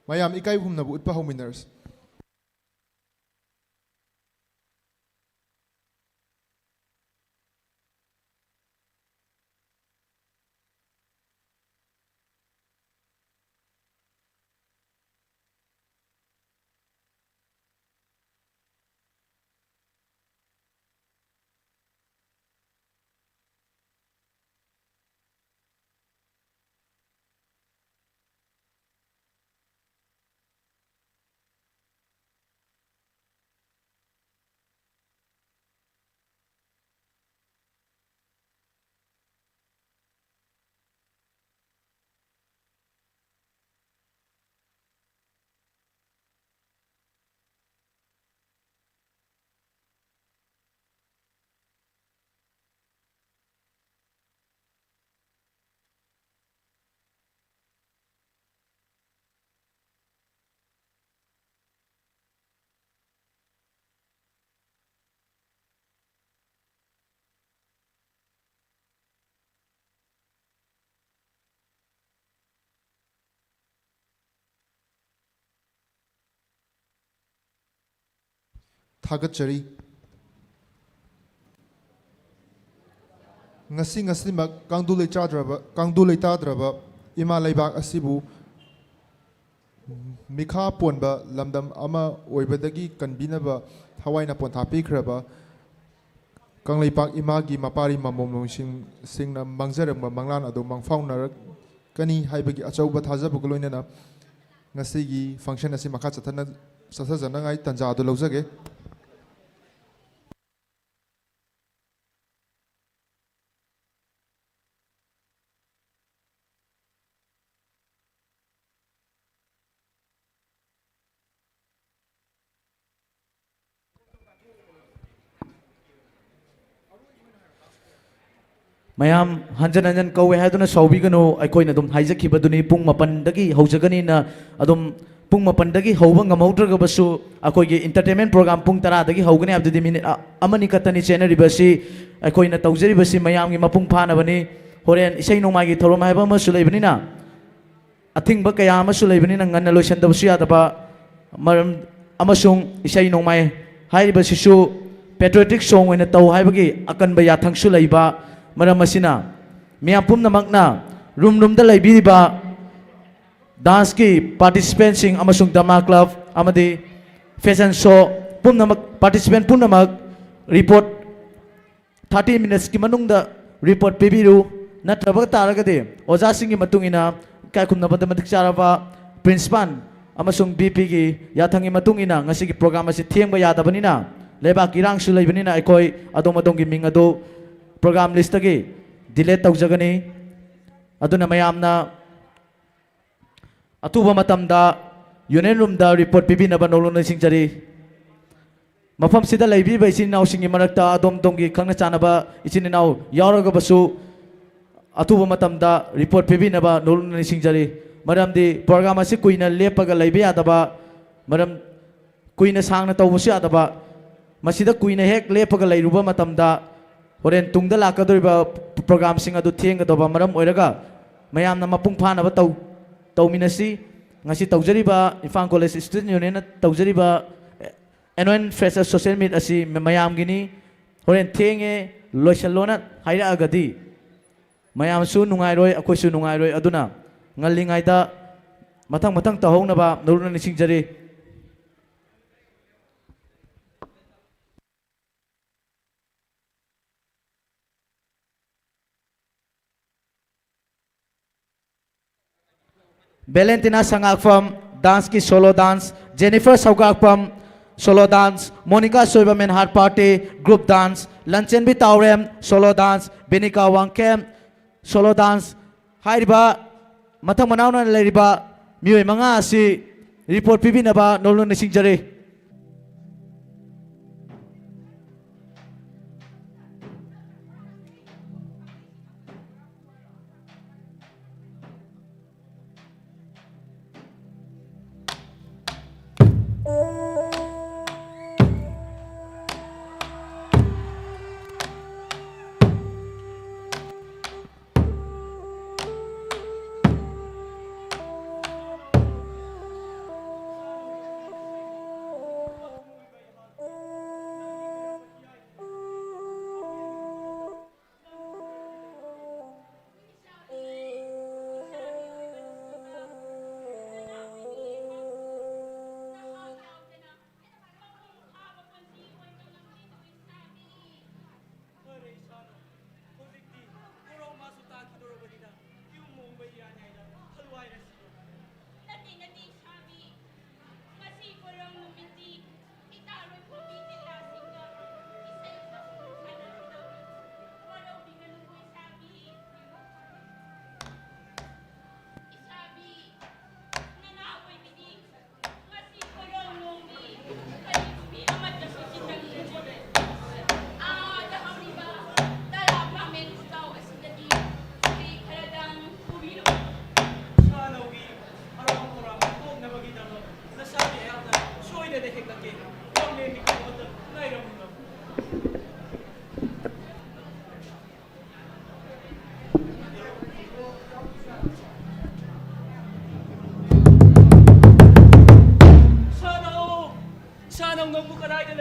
ꯃꯌꯥꯝ ꯏꯀꯥꯏ ꯈꯨꯝꯅꯕ ꯎꯠꯄ ꯍꯧꯃꯤꯟꯅꯔꯁꯤ꯫ ꯊꯥꯒꯠꯆꯔꯤ꯫ ꯉꯁꯤ ꯉꯁꯤꯃꯛ ꯀꯥꯡꯗꯨ ꯂꯩꯆꯥꯗ꯭ꯔꯕ, ꯀꯥꯡꯗꯨ ꯂꯩꯇꯥꯗ꯭ꯔꯕ ꯏꯃꯥ ꯂꯩꯕꯥꯛ ꯑꯁꯤꯕꯨ ꯃꯤꯈꯥ ꯄꯣꯟꯕ ꯂꯝꯗꯝ ꯑꯃ ꯑꯣꯏꯕꯗꯒꯤ ꯀꯟꯕꯤꯅꯕ ꯊꯋꯥꯏꯅ ꯄꯣꯟꯊꯥ ꯄꯤꯈ꯭ꯔꯕ ꯀꯪꯂꯩꯄꯥꯛ ꯏꯃꯥꯒꯤ ꯃꯄꯥꯔꯤ ꯃꯃꯣꯝꯂꯣꯏꯁꯤꯡ, ꯁꯤꯡꯅ ꯃꯥꯡꯖꯔꯝꯕ ꯃꯪꯂꯥꯟ ꯑꯗꯨ ꯃꯪꯐꯥꯎꯅꯔꯛꯀꯅꯤ ꯍꯥꯏꯕꯒꯤ ꯑꯆꯧꯕ ꯊꯥꯖꯕꯒ ꯂꯣꯏꯅꯅ ꯉꯁꯤꯒꯤ function ꯑꯁꯤ ꯃꯈꯥ ꯆꯠꯊꯅ-, ꯆꯠꯊꯖꯅꯉꯥꯏ ꯇꯥꯟꯖꯥ ꯑꯗꯨ ꯂꯧꯖꯒꯦ꯫ ꯃꯌꯥꯝ ꯍꯟꯖꯟ ꯍꯟꯖꯟ ꯀꯧꯋꯦ ꯍꯥꯏꯗꯨꯅ ꯁꯥꯎꯕꯤꯒꯅꯨ꯫ ꯑꯩꯈꯣꯏꯅ ꯑꯗꯨꯝ ꯍꯥꯏꯖꯈꯤꯕꯗꯨꯅꯤ, ꯄꯨꯡ ꯃꯥꯄꯟꯗꯒꯤ ꯍꯧꯖꯒꯅꯤꯅ꯫ ꯑꯗꯨꯝ ꯄꯨꯡ ꯃꯥꯄꯟꯗꯒꯤ ꯍꯧꯕ ꯉꯝꯍꯧꯗ꯭ꯔꯒꯕꯁꯨ, ꯑꯩꯈꯣꯏꯒꯤ entertainment program ꯄꯨꯡ ꯇꯔꯥꯗꯒꯤ ꯍꯧꯒꯅꯤ ꯍꯥꯏꯕꯗꯨꯗꯤ minute ꯑ-, ꯑꯃꯅꯤ ꯈꯛꯇꯅꯤ ꯆꯦꯟꯅꯔꯤꯕꯁꯤ꯫ ꯑꯩꯈꯣꯏꯅ ꯇꯧꯖꯔꯤꯕꯁꯤ ꯃꯌꯥꯝꯒꯤ ꯃꯄꯨꯡ ꯐꯥꯅꯕꯅꯤ꯫ ꯍꯣꯔꯦꯟ ꯏꯁꯩ ꯅꯣꯡꯃꯥꯏꯒꯤ ꯊꯧꯔꯝ ꯍꯥꯏꯕ ꯑꯃꯁꯨ ꯂꯩꯕꯅꯤꯅ, ꯑꯊꯤꯡꯕ ꯀꯌꯥ ꯑꯃꯁꯨ ꯂꯩꯕꯅꯤꯅ ꯉꯟꯅ ꯂꯣꯏꯁꯤꯟꯗꯕꯁꯨ ꯌꯥꯗꯕ ꯃꯔꯝ, ꯑꯃꯁꯨꯡ ꯏꯁꯩ ꯅꯣꯡꯃꯥꯏ ꯍꯥꯏꯔꯤꯕꯁꯤꯁꯨ patriotic song ꯑꯣꯏꯅ ꯇꯧ ꯍꯥꯏꯕꯒꯤ ꯑꯀꯟꯕ ꯌꯥꯊꯪꯁꯨ ꯂꯩꯕ ꯃꯔꯝ ꯑꯁꯤꯅ, ꯃꯤꯌꯥꯝ ꯄꯨꯝꯅꯃꯛꯅ room roomꯗ ꯂꯩꯕꯤꯔꯤꯕ danceꯀꯤ participantꯁꯤꯡ ꯑꯃꯁꯨꯡ drama club ꯑꯃꯗꯤ fashion show ꯄꯨꯝꯅꯃꯛ, participant ꯄꯨꯝꯅꯃꯛ report thirty minutesꯀꯤ ꯃꯅꯨꯡꯗ report ꯄꯤꯕꯤꯔꯨ꯫ ꯅꯠꯇ꯭ꯔꯕ ꯇꯥꯔꯒꯗꯤ ꯑꯣꯖꯥꯁꯤꯡꯒꯤ ꯃꯇꯨꯡ ꯏꯟꯅ ꯏꯀꯥꯏ ꯈꯨꯝꯅꯕꯗ ꯃꯇꯤꯛ ꯆꯥꯔꯕ principal ꯑꯃꯁꯨꯡ VPꯒꯤ ꯌꯥꯊꯪꯒꯤ ꯃꯇꯨꯡ ꯏꯟꯅ ꯉꯁꯤꯒꯤ program ꯑꯁꯤ ꯊꯦꯡꯕ ꯌꯥꯗꯕꯅꯤꯅ, ꯂꯩꯕꯥꯛꯀꯤ ꯏꯔꯥꯡꯁꯨ ꯂꯩꯕꯅꯤꯅ, ꯑꯩꯈꯣꯏ ꯑꯗꯣꯝ ꯑꯗꯣꯝꯒꯤ ꯃꯤꯡ ꯑꯗꯨ program listꯇꯒꯤ delete ꯇꯧꯖꯒꯅꯤ꯫ ꯑꯗꯨꯅ ꯃꯌꯥꯝꯅ ꯑꯊꯨꯕ ꯃꯇꯝꯗ union roomꯗ report ꯄꯤꯕꯤꯅꯕ ꯅꯣꯡꯂꯨꯛꯅ ꯅꯤꯡꯁꯤꯡꯖꯔꯤ꯫ ꯃꯐꯝꯁꯤꯗ ꯂꯩꯕꯤꯔꯤꯕ ꯏꯆꯤꯟ ꯏꯅꯥꯎꯁꯤꯡꯒꯤ ꯃꯔꯛꯇ ꯑꯗꯣꯝ ꯑꯗꯣꯝꯒꯤ ꯈꯪꯅ ꯆꯥꯟꯅꯕ ꯏꯆꯤꯟ ꯏꯅꯥꯎ ꯌꯥꯎꯔꯒꯕꯁꯨ ꯑꯊꯨꯕ ꯃꯇꯝꯗ report ꯄꯤꯕꯤꯅꯕ ꯅꯣꯡꯂꯨꯛꯅ ꯅꯤꯡꯁꯤꯡꯖꯔꯤ꯫ ꯃꯔꯝꯗꯤ program ꯑꯁꯤ ꯀꯨꯏꯅ ꯂꯦꯞꯄꯒ ꯂꯩꯕ ꯌꯥꯗꯕ, ꯃꯔꯝ ꯀꯨꯏꯅ ꯁꯥꯡꯅ ꯇꯧꯕꯁꯨ ꯌꯥꯗꯕ, ꯃꯁꯤꯗ ꯀꯨꯏꯅ ꯍꯦꯛ ꯂꯦꯞꯄꯒ ꯂꯩꯔꯨꯕ ꯃꯇꯝꯗ ꯍꯣꯔꯦꯟ ꯇꯨꯡꯗ ꯂꯥꯛꯀꯗꯧꯔꯤꯕ programꯁꯤꯡ ꯑꯗꯨ ꯊꯦꯡꯒꯗꯧꯕ ꯃꯔꯝ ꯑꯣꯏꯔꯒ, ꯃꯌꯥꯝꯅ ꯃꯄꯨꯡ ꯐꯥꯅꯕ ꯇꯧ-, ꯇꯧꯃꯤꯟꯅꯁꯤ꯫ ꯉꯁꯤ ꯇꯧꯖꯔꯤꯕ ꯏꯝꯐꯥꯜ College Student Unionꯅ ꯇꯧꯖꯔꯤꯕ annual freshers social meet ꯑꯁꯤ ꯃ-, ꯃꯌꯥꯝꯒꯤꯅꯤ꯫ ꯍꯣꯔꯦꯟ ꯊꯦꯡꯉꯦ, ꯂꯣꯏꯁꯜꯂꯣꯅ ꯍꯥꯏꯔꯛꯑꯒꯗꯤ ꯃꯌꯥꯝꯁꯨ ꯅꯨꯡꯉꯥꯏꯔꯣꯏ, ꯑꯩꯈꯣꯏꯁꯨ ꯅꯨꯡꯉꯥꯏꯔꯣꯏ꯫ ꯑꯗꯨꯅ ꯉꯜꯂꯤꯉꯩꯗ ꯃꯊꯪ ꯃꯊꯪ ꯇꯧꯍꯧꯅꯕ ꯅꯣꯡꯂꯨꯛꯅ ꯅꯤꯡꯁꯤꯡꯖꯔꯤ꯫ Valentina ꯁꯉꯥꯛꯐꯝ, danceꯀꯤ solo dance, Jennifer ꯁꯧꯒ꯭ꯔꯥꯛꯄꯝ, solo dance, Monica Soibam and her party, group dance, Lanchenbi ꯇꯥꯎꯔꯦꯝ, solo dance, ꯕꯤꯅꯤꯀꯥ Wangkhem, solo dance꯫ ꯍꯥꯏꯔꯤꯕ ꯃꯊꯪ ꯃꯅꯥꯎꯅ ꯂꯩꯔꯤꯕ ꯃꯤꯑꯣꯏ ꯃꯉꯥ ꯑꯁꯤ report ꯄꯤꯕꯤꯅꯕ ꯅꯣꯡꯂꯨꯛꯅ ꯅꯤꯡꯁꯤꯡꯖꯔꯤ꯫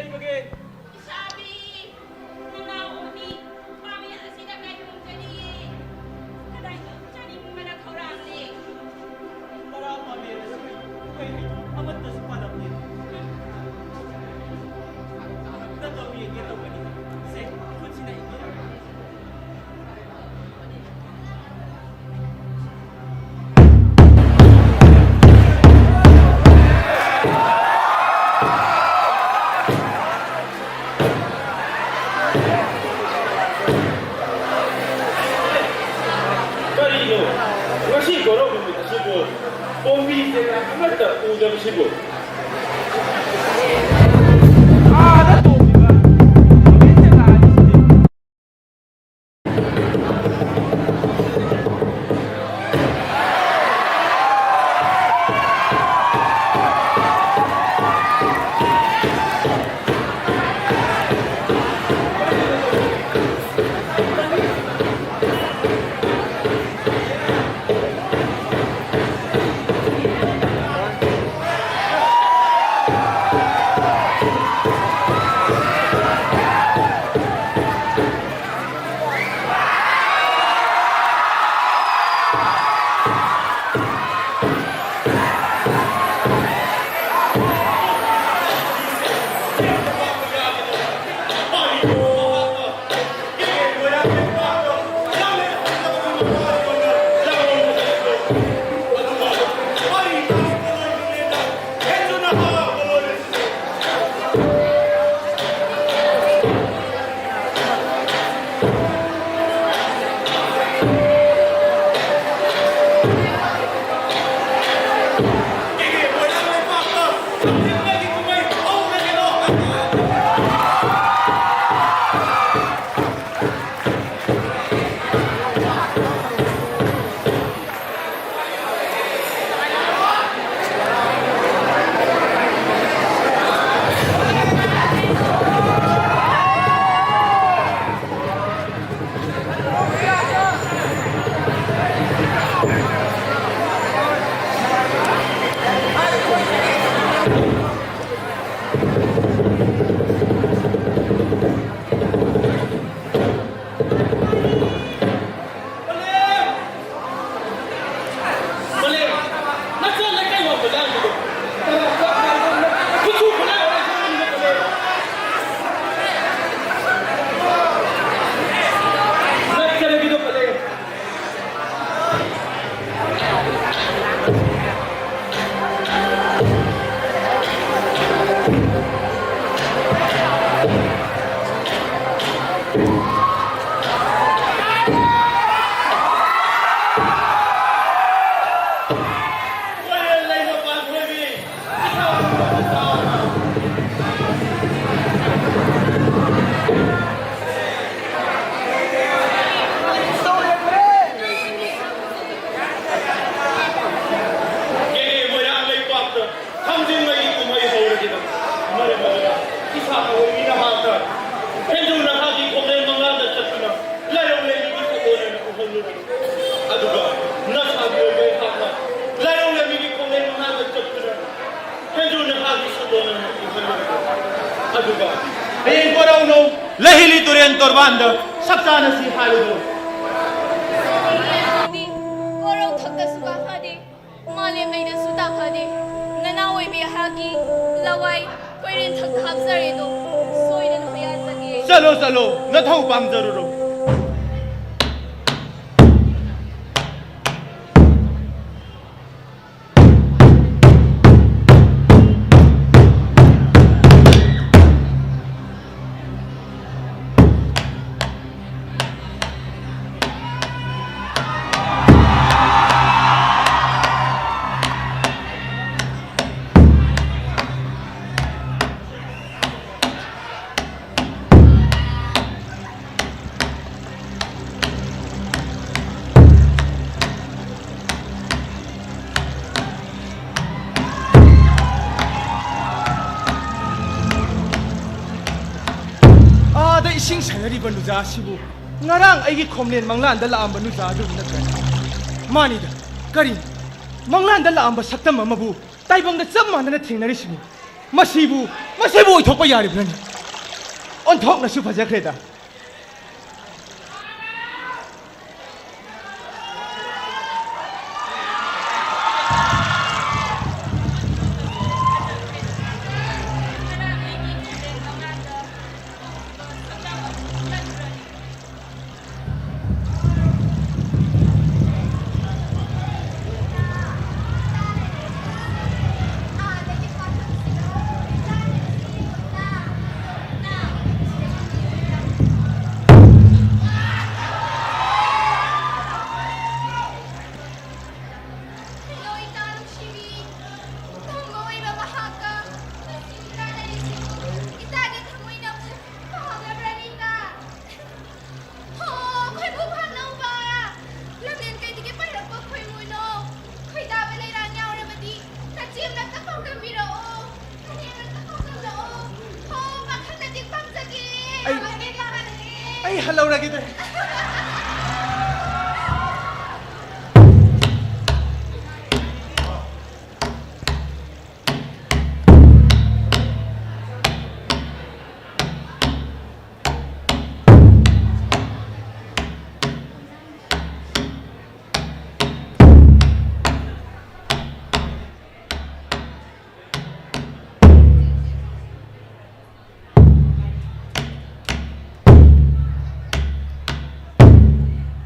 ꯂꯩꯕꯒꯦ? ꯏꯁꯥꯕꯤ, ꯅꯅꯥꯎ ꯑꯅꯤ ꯄꯥꯃꯦꯟ ꯑꯁꯤꯗ ꯀꯩꯗꯧꯖꯔꯤꯌꯦ? ꯀꯗꯥꯏꯗ ꯆꯥꯅꯤꯡꯕꯅ ꯈꯧꯔꯥꯡꯂꯦ? ꯇꯔꯥ ꯄꯥꯃꯦꯟ ꯑꯁꯤ ꯑꯩꯈꯣꯏ ꯑꯃꯠꯇꯁꯨ ꯄꯥꯜꯂꯝꯗꯦ꯫ ꯑꯝꯇ ꯇꯧꯕꯤꯒꯦ ꯇꯧꯕꯅꯤ꯫ ꯁꯦ, ꯈꯨꯠꯁꯤꯗ ꯏꯕꯤꯔꯝꯃꯨ꯫ ꯀꯔꯤꯅꯣ? ꯉꯁꯤ ꯒꯣꯔꯣ ꯅꯨꯃꯤꯠ ꯑꯁꯤꯕꯨ ꯄꯣꯝꯕꯤ ꯆꯦꯔꯥ ꯑꯃꯠꯇ ꯎꯗꯕꯁꯤꯕꯨ? ꯑꯥꯗ ꯇꯣꯡꯂꯤꯕ ꯅꯨꯃꯤꯠ ꯆꯦꯔꯥ ꯑꯅꯤꯁꯤꯗꯤ꯫ ꯀꯦꯒꯦ ꯃꯣꯏꯔꯥꯡ ꯂꯩꯄꯥꯛꯇ ꯊꯥꯡꯖꯤꯡ ꯃꯩꯒꯤ ꯀꯨꯝꯍꯩ ꯍꯧꯔꯁꯤꯗ꯫ ꯃꯔꯝ ꯑꯗꯨꯅ ꯏꯁꯥꯅ ꯑꯣꯏꯕꯤ ꯅꯍꯥꯛꯅ ꯍꯦꯟꯖꯨ ꯅꯍꯥꯛꯀꯤ ꯈꯣꯡꯂꯦꯟ ꯃꯉꯥꯗ ꯆꯠꯇꯨꯅ ꯂꯥꯏꯔꯧ ꯂꯩꯕꯤꯒꯤ ꯁꯛꯂꯣꯟ ꯑꯣꯏꯅ ꯎꯍꯜꯂꯨꯔꯕ꯫ ꯑꯗꯨꯒ ꯅꯁꯥꯒꯤ ꯑꯣꯏꯕ ꯑꯩꯍꯥꯛꯅ ꯂꯥꯏꯔꯧ ꯂꯩꯕꯤꯒꯤ ꯈꯣꯡꯂꯦꯟ ꯃꯉꯥꯗ ꯆꯠꯇꯨꯅ ꯍꯦꯟꯖꯨ ꯅꯍꯥꯛꯀꯤ ꯁꯛꯂꯣꯟ ꯑꯣꯏꯅ ꯎꯍꯜꯂꯨꯔꯕ꯫ ꯑꯗꯨꯒ ꯍꯌꯦꯡ ꯀꯣꯔꯧꯅꯧ ꯂꯩꯍꯤꯂꯤ ꯇꯨꯔꯦꯟ ꯇꯣꯔꯕꯥꯟꯗ ꯁꯛ ꯆꯥꯅꯁꯤ ꯍꯥꯏꯔꯨꯕ꯫ ꯀꯣꯔꯧ ꯊꯛꯇꯁꯨ ꯀꯥꯐꯗꯦ꯫ ꯃꯥꯂꯦꯝ ꯂꯩꯅꯁꯨ ꯇꯥꯐꯗꯦ꯫ ꯅꯅꯥ ꯑꯣꯏꯕꯤ ꯑꯩꯍꯥꯛꯀꯤ ꯂꯋꯥꯏ ꯀꯣꯏꯔꯦꯟ ꯊꯛꯇ ꯍꯥꯞꯆꯔꯦꯗꯣ ꯁꯣꯏꯗꯅ ꯍꯨꯌꯥꯟꯖꯒꯦ꯫ ꯆꯠꯂꯣ, ꯆꯠꯂꯣ, ꯅꯊꯧ ꯄꯥꯡꯖꯔꯨꯔꯣ꯫ ꯑꯥꯗ ꯏꯁꯤꯡ ꯁꯥꯟꯅꯔꯤꯕ ꯅꯨꯖꯥ ꯑꯁꯤꯕꯨ ꯉꯔꯥꯡ ꯑꯩꯒꯤ ꯈꯣꯝꯂꯦꯟ ꯃꯪꯂꯥꯟꯗ ꯂꯥꯛꯑꯝꯕ ꯅꯨꯖꯥ ꯑꯗꯨꯕꯨ ꯅꯠꯇ꯭ꯔꯅꯦ? ꯃꯥꯅꯤꯗ꯫ ꯀꯔꯤꯅꯣ? ꯃꯪꯂꯥꯟꯗ ꯂꯥꯛꯑꯝꯕ ꯁꯛꯇꯝ ꯑꯃꯕꯨ ꯇꯥꯏꯕꯪꯗ ꯆꯞ ꯃꯥꯟꯅꯅ ꯊꯦꯡꯅꯔꯤꯁꯤꯕꯨ? ꯃꯁꯤꯕꯨ, ꯃꯁꯤꯕꯨ ꯑꯣꯏꯊꯣꯛꯄ ꯌꯥꯔꯤꯕ꯭ꯔꯅꯦ? ꯑꯣꯟꯊꯣꯛꯅꯁꯨ ꯐꯖꯈ꯭ꯔꯦꯗ꯫ ꯑꯩ ꯍꯜꯍꯧꯔꯒꯦꯗ꯫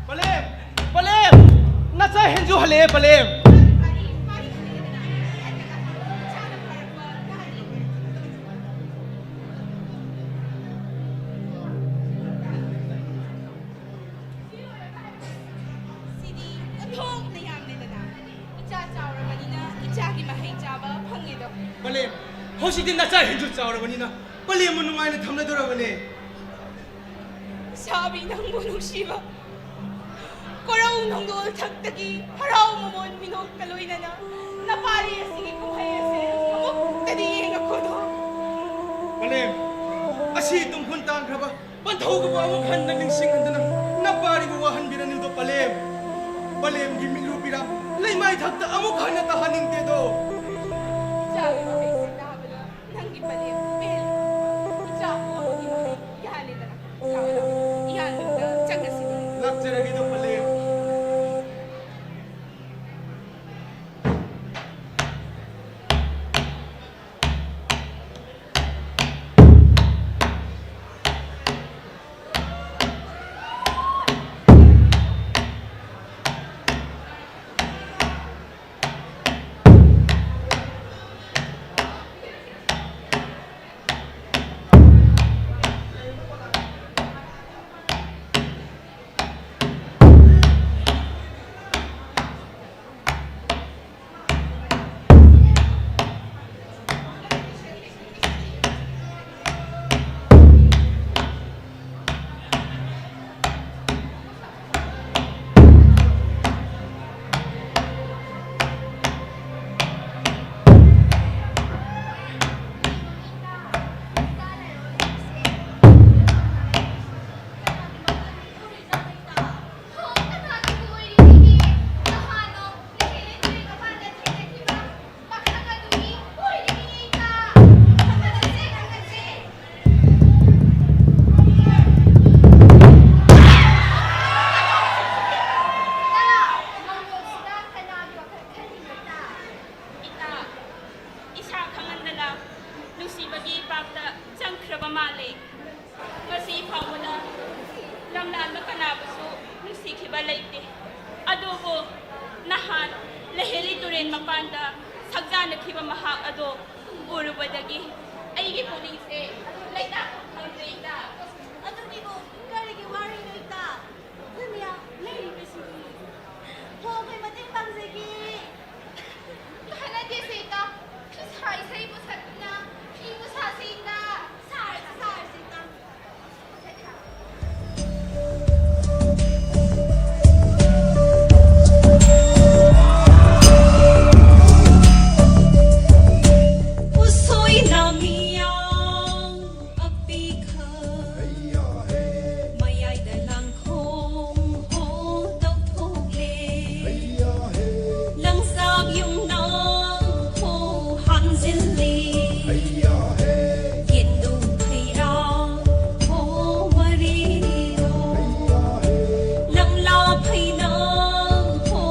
ꯄꯂꯦꯝ! ꯄꯂꯦꯝ! ꯅꯆꯥ ꯍꯦꯟꯖꯨ ꯍꯜꯂꯛꯑꯦ, ꯄꯂꯦꯝ! ꯁꯤꯗꯤ ꯑꯣꯟꯊꯣꯛꯅ ꯌꯥꯝꯂꯦꯗꯅ꯫ ꯏꯆꯥ ꯆꯥꯎꯔꯕꯅꯤꯅ ꯏꯆꯥꯒꯤ ꯃꯍꯩ ꯆꯥꯕ ꯐꯪꯉꯦꯗꯣ꯫ ꯄꯂꯦꯝ, ꯍꯧꯖꯤꯛꯇꯤ ꯅꯆꯥ ꯍꯦꯟꯖꯨ ꯆꯥꯎꯔꯕꯅꯤꯅ ꯄꯂꯦꯝꯕꯨ ꯅꯨꯡꯉꯥꯏꯅ ꯊꯝꯂꯗꯧꯔꯕꯅꯦ꯫ ꯂꯩꯁꯥꯕꯤ ꯅꯪꯕꯨ ꯅꯨꯡꯁꯤꯕ꯫ ꯀꯣꯔꯧ ꯅꯣꯡꯗꯣꯜ ꯊꯛꯇꯒꯤ ꯍꯔꯥꯎ ꯃꯃꯣꯟ ꯃꯤꯅꯣꯛꯀ ꯂꯣꯏꯅꯅ ꯅꯄꯥꯔꯤ ꯑꯁꯤꯒꯤ ꯀꯨꯝꯍꯩ ꯑꯁꯦ ꯑꯃꯨꯛꯇꯗꯤ ꯌꯦꯡꯉꯛꯈꯣꯗꯣ꯫ ꯄꯂꯦꯝ, ꯑꯁꯤ ꯇꯨꯡꯈꯨꯟ ꯇꯥꯟꯈ꯭ꯔꯕ ꯄꯟꯊꯧꯒꯕꯨ ꯑꯃꯨꯛ ꯍꯟꯅ ꯅꯤꯡꯁꯤꯡꯍꯟꯗꯨꯅ ꯅꯄꯥꯔꯤꯕꯨ ꯋꯥꯍꯟꯕꯤꯔꯅꯨꯗꯣ ꯄꯂꯦꯝ꯫ ꯄꯂꯦꯝꯒꯤ ꯃꯤꯠꯂꯨ ꯄꯤꯔꯥ ꯂꯩꯃꯥꯏ ꯊꯛꯇ ꯑꯃꯨꯛ ꯍꯟꯅ ꯇꯥꯍꯟꯅꯤꯡꯗꯦꯗꯣ꯫ ꯏꯆꯥꯒꯤ ꯃꯍꯩꯁꯦ ꯇꯥꯕꯗ ꯅꯪꯒꯤ ꯄꯂꯦꯝ ꯄꯦꯜꯂꯦ꯫ ꯏꯆꯥ ꯄꯣꯛꯄꯒꯤ ꯃꯍꯩ ꯌꯥꯜꯂꯦꯗꯅ꯫ ꯂꯥꯛꯑꯣ, ꯂꯥꯛꯑꯣ, ꯏꯌꯥꯟ ꯃꯅꯨꯡꯗ ꯆꯪꯉꯁꯤꯅꯦ꯫ ꯂꯥꯛꯆꯔꯒꯦꯗꯣ ꯄꯂꯦꯝ꯫ ꯃꯥꯜꯂꯦ꯫ ꯉꯁꯤ ꯐꯥꯎꯕꯗ ꯂꯝꯂꯥꯟꯕ ꯀꯅꯥꯕꯨꯁꯨ ꯅꯨꯡꯁꯤꯈꯤꯕ ꯂꯩꯇꯦ꯫ ꯑꯗꯨꯕꯨ ꯅꯍꯥꯟ ꯂꯩꯍꯦꯂꯤ ꯇꯨꯔꯦꯜ ꯃꯄꯥꯟꯗ ꯁꯛꯆꯥꯅꯈꯤꯕ ꯃꯍꯥꯛ ꯑꯗꯣ ꯎꯔꯨꯕꯗꯒꯤ ꯑꯩꯒꯤ ꯄꯨꯛꯅꯤꯡꯁꯦ ꯂꯩꯇꯥꯐꯝ ꯈꯪꯗ꯭ꯔꯦ ꯏꯇꯥ꯫ ꯑꯗꯨꯒꯤꯕꯨ ꯀꯔꯤꯒꯤ ꯋꯥꯔꯤꯅꯣ ꯏꯇꯥ? ꯑꯩꯈꯣꯏ ꯃꯌꯥꯝ ꯂꯩꯔꯤꯕꯁꯤꯗꯤ꯫ ꯍꯣ, ꯑꯩꯈꯣꯏ ꯃꯇꯦꯡ ꯄꯥꯡꯖꯒꯦ꯫ ꯀꯥꯟꯅꯗꯦꯁꯦ ꯏꯇꯥ꯫ ꯐꯤꯁꯥ ꯏꯁꯩꯕꯨ ꯁꯛꯇꯨꯅ ꯐꯤꯕꯨ ꯁꯥꯁꯦ ꯏꯇꯥ꯫ ꯁꯥꯔꯁꯤ, ꯁꯥꯔꯁꯤ ꯏꯇꯥ꯫ ꯎꯁꯣꯏ ꯅꯥꯃꯤꯌꯥꯡ ꯑꯄꯤꯈ ꯃꯌꯥꯏꯗ ꯂꯥꯡꯈꯣꯡ ꯍꯣ ꯇꯧꯊꯣꯛꯂꯦ꯫ ꯂꯪꯆꯥꯛ ꯌꯨꯝꯅꯥꯡ ꯍꯣ ꯍꯥꯟꯖꯤꯜꯂꯤ꯫ ꯌꯦꯟꯗꯨ ꯐꯩꯔꯥ ꯍꯣ ꯃꯔꯤꯔꯣ꯫ ꯂꯪꯂꯥ ꯐꯩꯅꯥ ꯍꯣ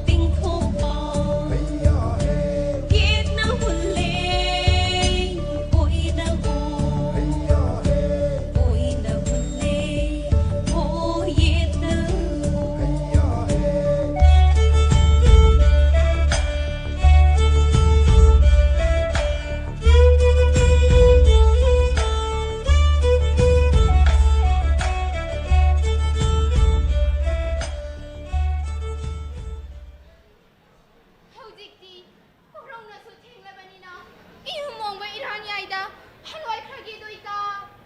ꯇꯤꯡꯊꯣꯛꯄ꯫ ꯌꯦꯠꯅ ꯍꯨꯜꯂꯦ ꯑꯣꯏꯅ ꯍꯣ꯫ ꯑꯣꯏꯅ ꯍꯨꯜꯂꯦ ꯍꯣ ꯌꯦꯠꯅ ꯍꯣ꯫ ꯍꯧꯖꯤꯛꯇꯤ ꯀꯣꯛꯔꯧꯅꯁꯨ ꯊꯦꯡꯂꯕꯅꯤꯅ, ꯏꯍꯨꯝ ꯃꯣꯡꯕ ꯏꯔꯥꯟꯌꯥꯏꯗ ꯍꯜꯂꯣꯏꯈ꯭ꯔꯒꯦꯗꯣ ꯏꯇꯥ꯫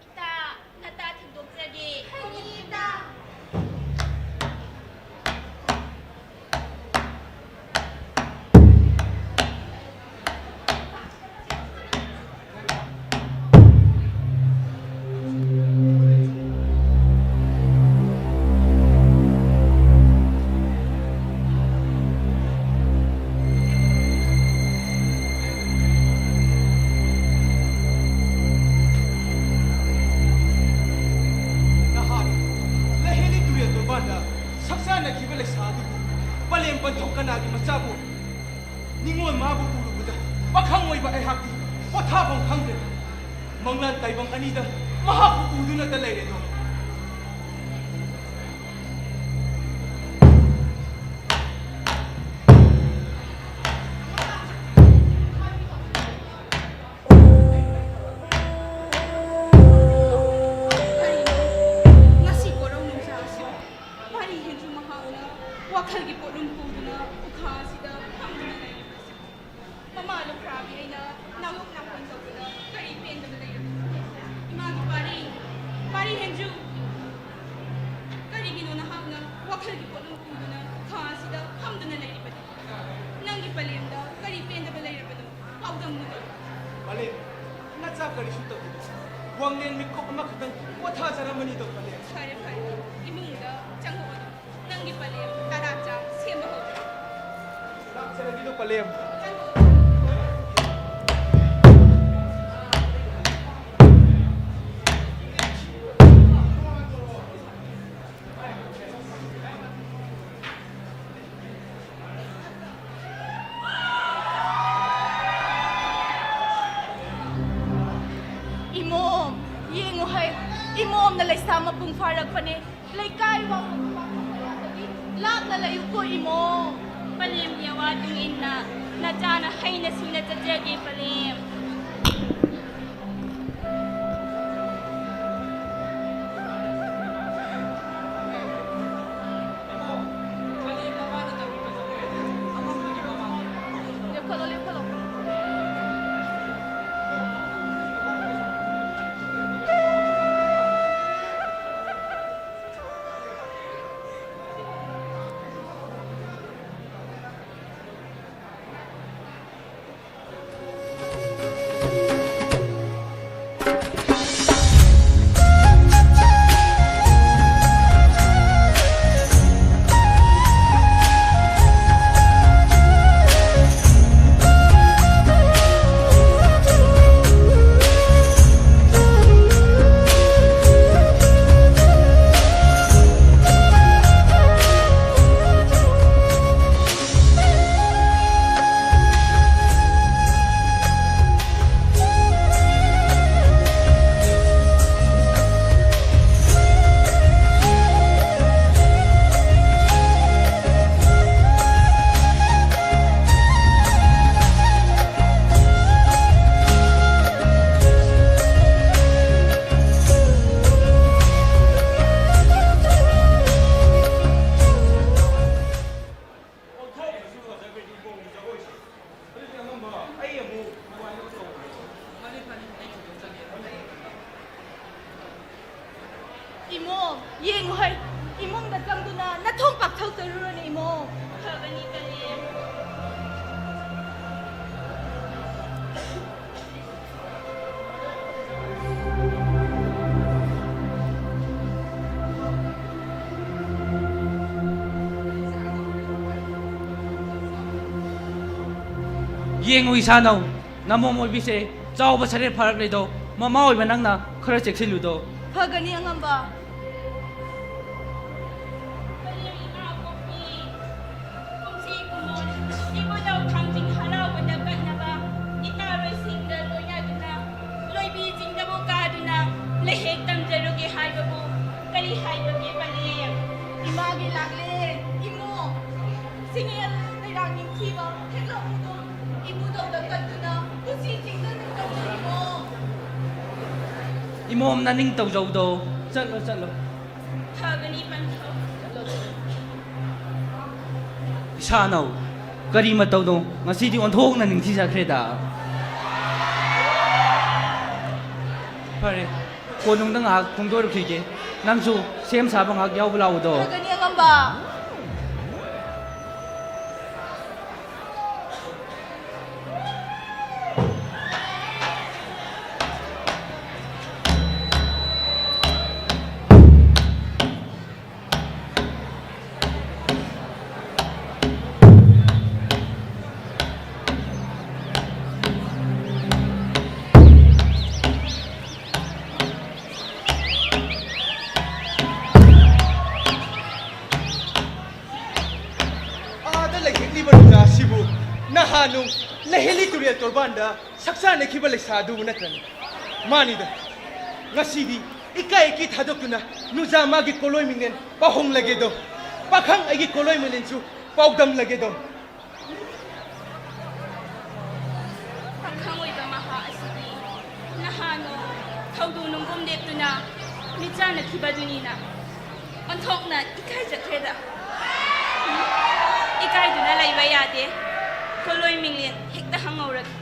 ꯏꯇꯥ, ꯅꯇꯥ ꯊꯤꯟꯗꯣꯛꯆꯒꯦ꯫ ꯍꯣꯏꯅꯦ ꯏꯇꯥ꯫ ꯅꯍꯥꯟ ꯂꯩꯍꯦꯂꯤ ꯇꯨꯔꯦꯜ ꯇꯣꯔꯕꯥꯟꯗ ꯁꯛꯆꯥꯅꯈꯤꯕ ꯂꯩꯁꯥ ꯑꯗꯨꯕꯨ ꯄꯂꯦꯝ ꯄꯟꯊꯧ ꯀꯅꯥꯒꯤ ꯃꯆꯥꯕꯨ? ꯅꯤꯡꯉꯣꯜ ꯃꯥꯕꯨ ꯎꯔꯨꯕꯗ ꯄꯥꯈꯪ ꯑꯣꯏꯕ ꯑꯩꯍꯥꯛꯇꯤ ꯄꯣꯊꯥꯐꯝ ꯈꯪꯗ꯭ꯔꯦ꯫ ꯃꯪꯂꯥꯟ ꯇꯥꯏꯕꯪ ꯑꯅꯤꯗ ꯃꯍꯥꯛꯄꯨ ꯎꯗꯨꯅꯇ ꯂꯩꯔꯦꯗꯣ꯫ ꯀꯔꯤꯅꯣ? ꯉꯁꯤ ꯀꯣꯔꯧ ꯅꯨꯡꯁꯥ ꯑꯁꯤꯕꯨ ꯄꯥꯔꯤ ꯍꯦꯟꯖꯨ ꯃꯍꯥꯛꯅ ꯋꯥꯈꯜꯒꯤ ꯄꯣꯠꯂꯨꯝ ꯄꯨꯗꯨꯅ ꯎꯈꯥ ꯑꯁꯤꯗ ꯐꯝꯗꯨꯅ ꯂꯩꯔꯤꯕꯁꯤꯕꯨ? ꯃꯃꯥ ꯂꯨꯈ꯭ꯔꯥꯕꯤ ꯑꯩꯅ ꯅꯥꯌꯣꯛ ꯅꯥꯀꯣꯟ ꯇꯧꯕꯗ ꯀꯔꯤ ꯄꯦꯟꯗꯕ ꯂꯩꯔꯕꯅꯣ? ꯏꯃꯥꯒꯤ ꯄꯥꯔꯤ, ꯄꯥꯔꯤ ꯍꯦꯟꯖꯨ, ꯀꯔꯤꯒꯤꯅꯣ ꯅꯍꯥꯛꯅ ꯋꯥꯈꯜꯒꯤ ꯄꯣꯠꯂꯨꯝ ꯄꯨꯗꯨꯅ ꯎꯈꯥ ꯑꯁꯤꯗ ꯐꯝꯗꯨꯅ ꯂꯩꯔꯤꯕꯗꯤ? ꯅꯪꯒꯤ ꯄꯂꯦꯝꯗ ꯀꯔꯤ ꯄꯦꯟꯗꯕ ꯂꯩꯔꯕꯅꯣ? ꯄꯥꯎꯗꯝ ꯅꯨꯡꯉꯥꯏ꯫ ꯄꯂꯦꯝ, ꯅꯆꯥ ꯀꯔꯤꯁꯨ ꯇꯧꯗꯦ꯫ ꯋꯥꯡꯂꯦꯟ ꯃꯤꯀꯨꯞ ꯑꯃꯈꯛꯇꯪ ꯄꯣꯊꯥꯖꯔꯝꯕꯅꯤꯗꯣ, ꯄꯂꯦꯝ꯫ ꯐꯔꯦ, ꯐꯔꯦ꯫ ꯏꯃꯨꯡꯗ ꯆꯪꯉꯛꯑꯣ꯫ ꯅꯪꯒꯤ ꯄꯂꯦꯝ ꯇꯔꯥ ꯆꯥꯝ ꯁꯦꯝꯕ ꯍꯧꯔꯣ꯫ ꯂꯥꯛꯆꯔꯒꯦꯗꯣ, ꯄꯂꯦꯝ꯫ ꯆꯪꯉꯛꯑꯣ꯫ ꯏꯃꯣꯝ, ꯌꯦꯡꯉꯨ ꯍꯩ, ꯏꯃꯣꯝꯅ ꯂꯩꯁꯥ ꯃꯄꯨꯡ ꯐꯥꯔꯛꯄꯅꯦ꯫ ꯂꯩꯀꯥꯏ ꯋꯥꯡꯃ ꯈꯨꯃꯥꯡ ꯈꯨꯝꯕ ꯌꯥꯗꯕꯤ ꯂꯥꯞꯅ ꯂꯩꯌꯨꯀꯣ ꯏꯃꯣꯝ꯫ ꯄꯂꯦꯝꯒꯤ ꯑꯋꯥ ꯇꯨꯡ ꯏꯟꯅ ꯅꯆꯥꯅ ꯍꯩꯅ ꯁꯤꯡꯅ ꯆꯠꯆꯒꯦ ꯄꯂꯦꯝ꯫ ꯂꯦꯞꯈꯠꯂꯣ, ꯂꯦꯞꯈꯠꯂꯣ꯫ ꯏꯃꯣꯝ, ꯌꯦꯡꯉꯨ ꯍꯩ, ꯏꯃꯨꯡꯗ ꯆꯪꯗꯨꯅ ꯅꯊꯣꯡ ꯄꯥꯛꯊꯣꯛꯆꯔꯨꯔꯣꯅꯦ ꯏꯃꯣꯝ꯫ ꯐꯒꯅꯤ ꯀꯂꯦ꯫ ꯌꯦꯡꯉꯨ ꯏꯁꯥꯅꯧ, ꯅꯃꯣꯝ ꯑꯣꯏꯕꯤꯁꯦ ꯆꯥꯎꯕ ꯁꯔꯦ ꯐꯥꯔꯛꯂꯦꯗꯣ, ꯃꯃꯥ ꯑꯣꯏꯕ ꯅꯪꯅ ꯈꯔ ꯆꯦꯛꯁꯤꯜꯂꯨꯗꯣ꯫ ꯐꯒꯅꯤ ꯑꯉꯝꯕ꯫ ꯀꯂꯦ ꯏꯃꯥ ꯄꯣꯛꯄꯤ, ꯀꯨꯝꯁꯤ ꯀꯨꯝꯑꯣꯟ ꯏꯕꯨꯙꯧ ꯊꯥꯡꯖꯤꯡ ꯍꯔꯥꯎꯕꯗ ꯀꯠꯅꯕ ꯏꯇꯥꯔꯣꯏꯁꯤꯡꯒ ꯂꯣꯏꯅꯗꯨꯅ ꯂꯣꯏꯕꯤꯁꯤꯡꯗꯕꯨ ꯀꯥꯗꯨꯅ ꯂꯩꯍꯦꯛ ꯇꯝꯖꯔꯨꯒꯦ ꯍꯥꯏꯕꯕꯨ ꯀꯔꯤ ꯍꯥꯏꯕꯒꯦ ꯄꯂꯦꯝ? ꯏꯃꯥꯒꯤ ꯂꯥꯛꯂꯦ, ꯏꯃꯣ꯫ ꯁꯤꯡꯉꯦꯜ ꯂꯩꯔꯥꯡ ꯅꯤꯡꯊꯤꯕ ꯍꯦꯛꯂꯛꯎꯗꯣ, ꯏꯕꯨꯙꯧꯗ ꯀꯠꯇꯨꯅ ꯄꯨꯟꯁꯤ ꯆꯤꯡꯗ ꯅꯤꯡꯊꯧ ꯏꯃꯣ꯫ ꯏꯃꯣꯝ ꯅꯅꯤꯡ ꯇꯧꯖꯧꯗꯣ, ꯆꯠꯂꯣ, ꯆꯠꯂꯣ꯫ ꯐꯒꯅꯤ ꯄꯟꯊꯧ꯫ ꯏꯁꯥꯅꯧ, ꯀꯔꯤ ꯃꯇꯧꯅꯣ? ꯉꯁꯤꯗꯤ ꯑꯣꯟꯊꯣꯛꯅ ꯅꯤꯡꯊꯤꯖꯈ꯭ꯔꯦꯗ꯫ ꯐꯔꯦ, ꯀꯣꯅꯨꯡꯗ ꯉꯥꯏꯍꯥꯛ ꯈꯣꯡꯗꯣꯏꯔꯨꯈꯤꯒꯦ꯫ ꯅꯪꯁꯨ ꯁꯦꯝ ꯁꯥꯕ ꯉꯥꯏꯍꯥꯛ ꯌꯥꯎꯕ ꯂꯥꯛꯎꯗꯣ꯫ ꯐꯒꯅꯤ ꯑꯉꯝꯕ꯫ ꯑꯥꯗ ꯂꯩꯍꯦꯛꯂꯤꯕ ꯅꯨꯡꯖꯥ ꯑꯁꯤꯕꯨ ꯅꯍꯥꯟ ꯅꯣꯡ ꯂꯩꯍꯦꯜꯂꯤ ꯇꯨꯔꯦꯜ ꯇꯣꯔꯕꯥꯟꯗ ꯁꯛꯆꯥꯅꯈꯤꯕ ꯂꯩꯁꯥ ꯑꯗꯨꯕꯨ ꯅꯠꯇ꯭ꯔꯅꯤ? ꯃꯥꯅꯤꯗ, ꯉꯁꯤꯗꯤ ꯏꯀꯥꯏ ꯏꯀꯤ ꯊꯥꯗꯣꯛꯇꯨꯅ ꯅꯨꯡꯖꯥ ꯃꯥꯒꯤ ꯀꯣꯂꯣꯏ ꯃꯤꯡꯂꯦꯟ ꯄꯥꯎꯍꯣꯡꯂꯒꯦꯗꯣ, ꯄꯥꯈꯪ ꯑꯩꯒꯤ ꯀꯣꯂꯣꯏ ꯃꯤꯡꯂꯦꯟꯁꯨ ꯄꯥꯎꯗꯝꯂꯒꯦꯗꯣ꯫ ꯄꯥꯈꯪ ꯑꯣꯏꯕ ꯃꯍꯥꯛ ꯑꯁꯤꯗꯤ ꯅꯍꯥꯟ ꯅꯣꯡ ꯊꯧꯗꯨ ꯅꯨꯡꯒꯨꯝ ꯂꯦꯞꯇꯨꯅ ꯃꯤꯠꯆꯥꯅꯈꯤꯕꯗꯨꯅꯤꯅ꯫ ꯑꯣꯟꯊꯣꯛꯅ ꯏꯀꯥꯏꯖꯈ꯭ꯔꯦꯗ꯫ ꯏꯀꯥꯏꯗꯨꯅ ꯂꯩꯕ ꯌꯥꯗꯦ꯫ ꯀꯣꯂꯣꯏ ꯃꯤꯡꯂꯦꯟ ꯍꯦꯛꯇ ꯍꯪꯍꯧꯔꯒꯦ꯫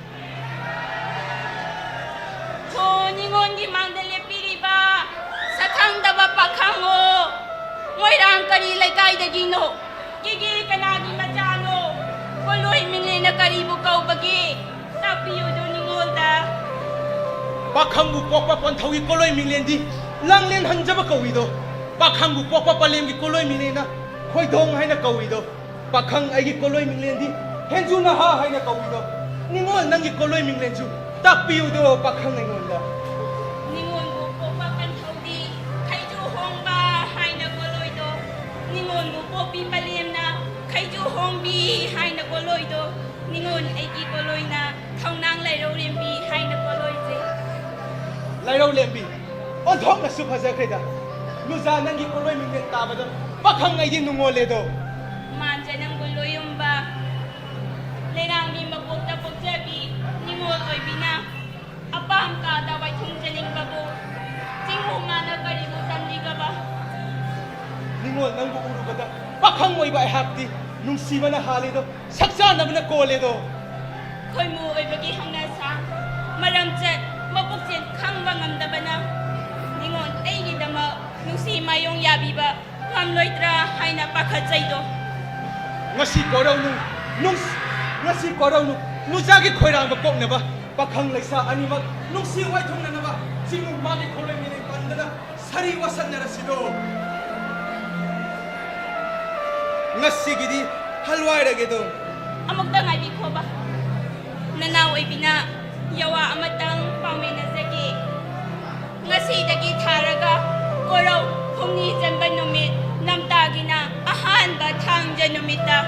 ꯍꯣ, ꯅꯤꯉꯣꯟꯒꯤ ꯃꯥꯡꯗ ꯂꯦꯞꯄꯤꯔꯤꯕ ꯁꯛꯈꯪꯗꯕ ꯄꯥꯈꯪ ꯀꯔꯤ ꯂꯩꯀꯥꯏꯗꯒꯤꯅꯣ? ꯀꯦꯒꯦ ꯀꯅꯥꯒꯤ ꯃꯆꯥꯅꯣ? ꯀꯣꯂꯣꯏ ꯃꯤꯡꯂꯦꯟꯅ ꯀꯔꯤꯕꯨ ꯀꯧꯕꯒꯦ? ꯇꯥꯛꯄꯤꯌꯨꯗꯣ ꯅꯤꯉꯣꯜꯗ꯫ ꯄꯥꯈꯪꯕꯨ ꯄꯣꯛꯄ ꯄꯟꯊꯧꯒꯤ ꯀꯣꯂꯣꯏ ꯃꯤꯡꯂꯦꯟꯗꯤ ꯂꯥꯡꯂꯦꯟ ꯍꯟꯖꯕ ꯀꯧꯏꯗꯣ꯫ ꯄꯥꯈꯪꯕꯨ ꯄꯣꯛꯄ ꯄꯂꯦꯝꯒꯤ ꯀꯣꯂꯣꯏ ꯃꯤꯡꯂꯦꯟꯅ ꯈꯣꯏꯗꯣꯡ ꯍꯥꯏꯅ ꯀꯧꯏꯗꯣ꯫ ꯄꯥꯈꯪ ꯑꯩꯒꯤ ꯀꯣꯂꯣꯏ ꯃꯤꯡꯂꯦꯟꯗꯤ ꯍꯦꯟꯖꯨ ꯅꯍꯥ ꯍꯥꯏꯅ ꯀꯧꯏꯗꯣ꯫ ꯅꯤꯉꯣꯜ ꯅꯪꯒꯤ ꯀꯣꯂꯣꯏ ꯃꯤꯡꯂꯦꯟꯁꯨ ꯇꯥꯛꯄꯤꯌꯨꯗꯣ ꯄꯥꯈꯪ ꯑꯩꯉꯣꯟꯗ꯫ ꯅꯤꯉꯣꯜꯕꯨ ꯄꯣꯛꯄ ꯄꯟꯊꯧꯗꯤ ꯈꯩꯖꯨ ꯍꯣꯡꯕ ꯍꯥꯏꯅ ꯀꯣꯂꯣꯏꯗꯣ꯫ ꯅꯤꯉꯣꯜꯕꯨ ꯄꯣꯛꯄꯤ ꯄꯂꯦꯝꯅ ꯈꯩꯖꯨ ꯍꯣꯡꯕꯤ ꯍꯥꯏꯅ ꯀꯣꯂꯣꯏꯗꯣ꯫ ꯅꯤꯉꯣꯜ ꯑꯩꯒꯤ ꯀꯣꯂꯣꯏꯅ ꯊꯧꯅꯥꯡ ꯂꯩꯔꯧꯔꯦꯝꯕꯤ ꯍꯥꯏꯅ ꯀꯣꯂꯣꯏꯁꯦ꯫ ꯂꯩꯔꯧꯔꯦꯝꯕꯤ, ꯑꯣꯟꯊꯣꯛꯅꯁꯨ ꯐꯖꯈ꯭ꯔꯦꯗ꯫ ꯂꯨꯖꯥ ꯅꯪꯒꯤ ꯀꯣꯂꯣꯏ ꯃꯤꯡꯂꯦꯟ ꯇꯥꯕꯗ ꯄꯥꯈꯪ ꯑꯩꯗꯤ ꯅꯨꯡꯉꯣꯜꯂꯦꯗꯣ꯫ ꯃꯥꯟꯖ ꯅꯪꯕꯨ ꯂꯣꯏꯌꯨꯝꯕ ꯂꯩꯔꯥꯡꯕꯤ ꯃꯄꯣꯛꯇ ꯄꯣꯛꯆꯕꯤ ꯅꯤꯉꯣꯜ ꯑꯣꯏꯕꯤꯅ ꯑꯄꯥꯝ ꯀꯥꯗ ꯋꯥꯏꯊꯨꯡꯖꯅꯤꯡꯕꯕꯨ ꯆꯤꯡꯉꯨ ꯃꯥꯅ ꯀꯔꯤꯕꯨ ꯇꯝꯂꯤꯒꯕ? ꯅꯤꯉꯣꯜ ꯅꯪꯕꯨ ꯎꯔꯨꯕꯗ ꯄꯥꯈꯪ ꯑꯣꯏꯕ ꯑꯩꯍꯥꯛꯇꯤ ꯅꯨꯡꯁꯤꯕꯅ ꯍꯥꯜꯂꯦꯗꯣ, ꯁꯛꯆꯥꯟꯅꯕꯅ ꯀꯣꯜꯂꯦꯗꯣ꯫ ꯈꯣꯏꯃꯨ ꯑꯣꯏꯕꯒꯤ ꯍꯧꯅꯁꯥ, ꯃꯔꯝꯆꯠ, ꯃꯄꯨꯛꯆꯦꯜ ꯈꯪꯕ ꯉꯝꯗꯕꯅ ꯅꯤꯉꯣꯜ ꯑꯩꯒꯤꯗꯃꯛ ꯅꯨꯡꯁꯤ ꯃꯥꯌꯣꯡ ꯌꯥꯕꯤꯕ ꯉꯝꯂꯣꯏꯗ꯭ꯔꯥ ꯍꯥꯏꯅ ꯄꯥꯈꯠꯆꯩꯗꯣ꯫ ꯉꯁꯤ ꯀꯣꯔꯧꯅꯨ, ꯅꯨꯡꯁ-, ꯉꯁꯤ ꯀꯣꯔꯧꯅꯨ, ꯅꯨꯖꯥꯒꯤ ꯈꯣꯏꯔꯥꯡꯕ ꯀꯣꯛꯅꯕ, ꯄꯥꯈꯪ ꯂꯩꯁꯥ ꯑꯅꯤꯃꯛ ꯅꯨꯡꯁꯤ ꯋꯥꯏꯊꯨꯡꯅꯅꯕ, ꯆꯤꯡꯉꯨ ꯃꯥꯒꯤ ꯈꯣꯂꯣꯏ ꯃꯤꯅꯩ ꯄꯟꯗꯅ ꯁꯥꯔꯤ ꯋꯥꯁꯛꯅꯔꯁꯤꯗꯣ꯫ ꯉꯁꯤꯒꯤꯗꯤ ꯍꯜꯋꯥꯏꯔꯒꯦꯗꯣ꯫ ꯑꯃꯨꯛꯇ ꯉꯥꯏꯕꯤꯈꯣꯕ꯫ ꯅꯅꯥꯎ ꯑꯣꯏꯕꯤꯅ ꯌꯋꯥ ꯑꯃꯇꯪ ꯄꯥꯎꯃꯤꯟꯅꯖꯒꯦ꯫ ꯉꯁꯤꯗꯒꯤ ꯊꯥꯔꯒ ꯀꯣꯔꯧ ꯍꯨꯝꯅꯤ ꯆꯟꯕ ꯅꯨꯃꯤꯠ, ꯅꯝꯇꯥꯒꯤꯅ ꯑꯍꯥꯟꯕ ꯊꯥꯡꯖ ꯅꯨꯃꯤꯠꯇ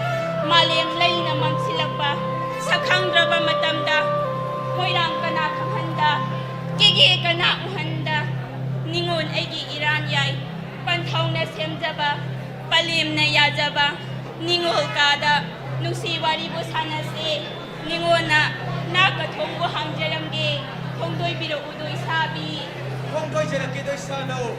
ꯃꯥꯂꯦꯝ ꯂꯩꯅ ꯃꯝꯁꯤꯜꯂꯛꯄ, ꯁꯛꯈꯪꯗ꯭ꯔꯕ ꯃꯇꯝꯗ ꯃꯣꯏꯔꯥꯡ ꯀꯅꯥ ꯈꯪꯍꯟꯗ, ꯀꯦꯒꯦ ꯀꯅꯥ ꯎꯍꯟꯗ, ꯅꯤꯉꯣꯜ ꯑꯩꯒꯤ ꯏꯔꯥꯟ ꯌꯥꯏ, ꯄꯟꯊꯧꯅ ꯁꯦꯝꯖꯕ, ꯄꯂꯦꯝꯅ ꯌꯥꯖꯕ, ꯅꯤꯉꯣꯜ ꯀꯥꯗ ꯅꯨꯡꯁꯤ ꯋꯥꯔꯤꯕꯨ ꯁꯥꯟꯅꯁꯦ꯫ ꯅꯤꯉꯣꯜꯅ ꯅꯥꯛꯀ ꯊꯣꯡꯕꯨ ꯍꯥꯡꯖꯔꯝꯒꯦ, ꯊꯣꯡꯗꯣꯏꯕꯤꯔꯛꯎꯗꯣ ꯏꯁꯥꯕꯤ꯫ ꯊꯣꯡꯗꯣꯏꯖꯔꯛꯀꯦꯗꯣ ꯏꯁꯥꯅꯧ꯫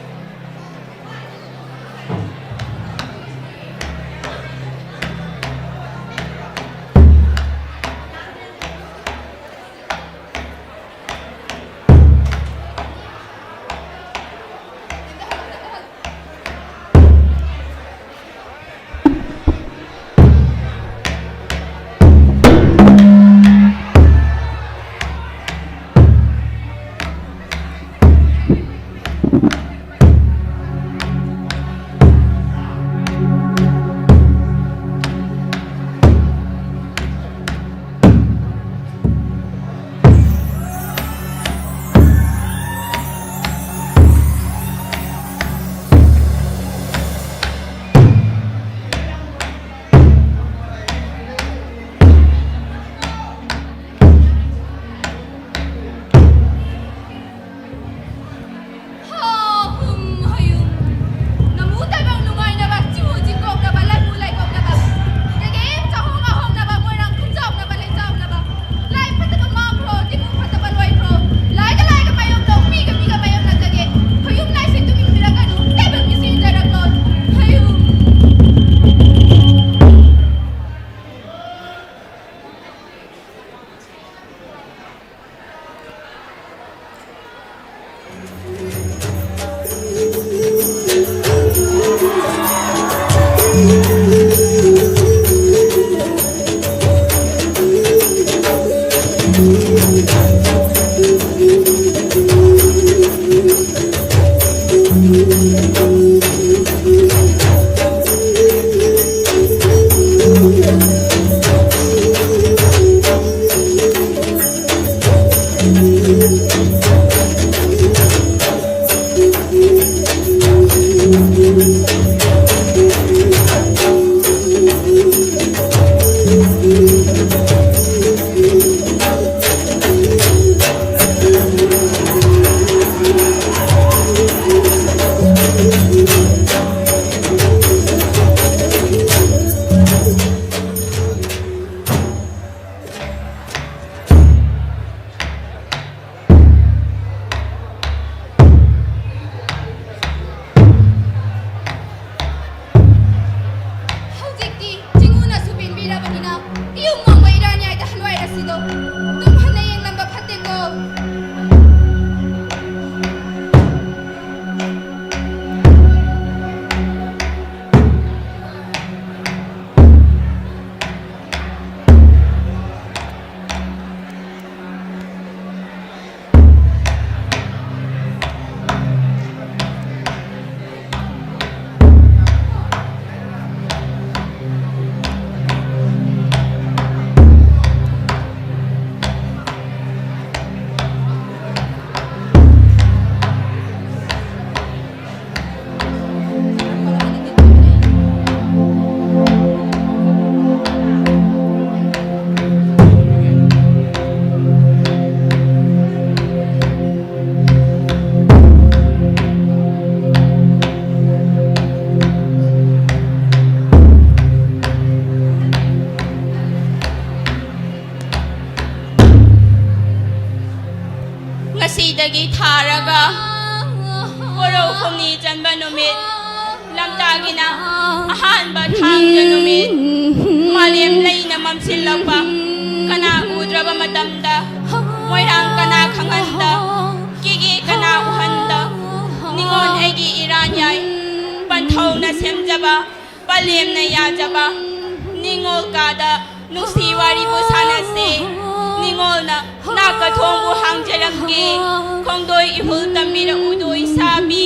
ꯅꯤ ꯆꯟꯕ ꯅꯨꯃꯤꯠ, ꯂꯝꯇꯥꯒꯤꯅ ꯑꯍꯥꯟꯕ ꯊꯥꯡꯖ ꯅꯨꯃꯤꯠ, ꯃꯥꯂꯦꯝ ꯂꯩꯅ ꯃꯝꯁꯤꯜꯂꯛꯄ, ꯀꯅꯥ ꯎꯗ꯭ꯔꯕ ꯃꯇꯝꯗ ꯃꯣꯏꯔꯥꯡ ꯀꯅꯥ ꯈꯪꯍꯟꯗ, ꯀꯤꯒꯦ ꯀꯅꯥ ꯎꯍꯟꯗ, ꯅꯤꯉꯣꯜ ꯑꯩꯒꯤ ꯏꯔꯥꯟ ꯌꯥꯏ, ꯄꯟꯊꯧꯅ ꯁꯦꯝꯖꯕ, ꯄꯂꯦꯝꯅ ꯌꯥꯖꯕ, ꯅꯤꯉꯣꯜ ꯀꯥꯗ ꯅꯨꯡꯁꯤ ꯋꯥꯔꯤꯕꯨ ꯁꯥꯟꯅꯁꯤ꯫ ꯅꯤꯉꯣꯜꯅ ꯅꯥꯀ ꯊꯣꯡꯕꯨ ꯍꯥꯡꯖꯔꯝꯒꯦ꯫ ꯈꯣꯡꯗꯣꯏ ꯏꯍꯨꯜ ꯇꯝꯕꯤꯔꯛꯎꯗꯣ ꯏꯁꯥꯕꯤ꯫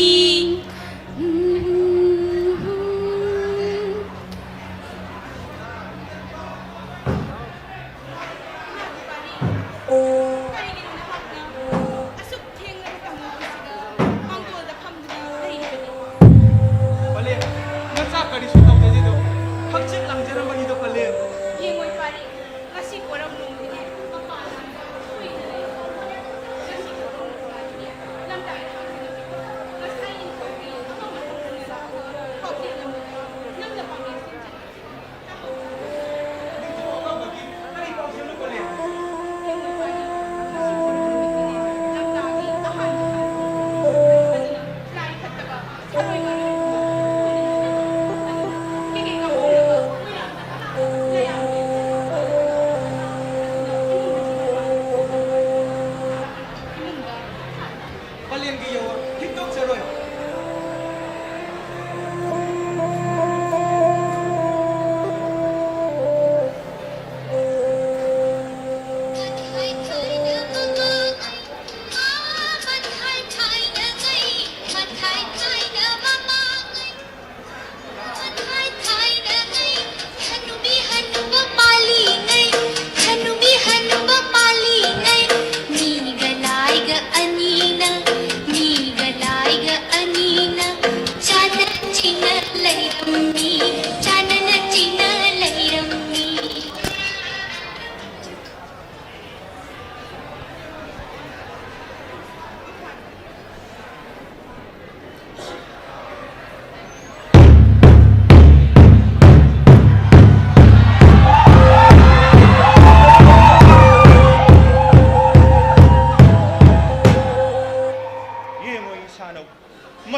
ꯀꯔꯤꯒꯤꯅꯣ ꯅꯍꯥꯛꯅ ꯑꯁꯨꯛ ꯊꯦꯡꯂꯕ ꯄꯥꯡꯒꯜ ꯑꯁꯤꯗ ꯃꯥꯡꯒꯣꯜꯗ ꯐꯝꯗꯨꯅ ꯂꯩꯔꯤꯕꯗꯤ? ꯄꯂꯦꯝ, ꯅꯆꯥ ꯀꯔꯤꯁꯨ ꯇꯧꯖꯗꯦꯗꯣ, ꯍꯛꯆꯤꯠ ꯂꯥꯡꯖꯔꯝꯕꯅꯤꯗꯣ, ꯄꯂꯦꯝ꯫ ꯌꯦꯡꯉꯣꯏ ꯄꯥꯔꯤ, ꯉꯁꯤ ꯄꯣꯔꯝ ꯅꯣꯡꯗꯤꯅꯦ ꯃꯄꯥꯟ ꯂꯝꯗ ꯀꯨꯏꯅ ꯂꯩꯔꯨꯕꯅꯤ꯫ ꯉꯁꯤ ꯄꯣꯔꯝ ꯅꯣꯡꯗꯤꯅꯦ ꯂꯝꯇꯥ ꯊꯥꯡꯖꯅꯤꯡꯉꯤ꯫ ꯉꯁꯥꯏ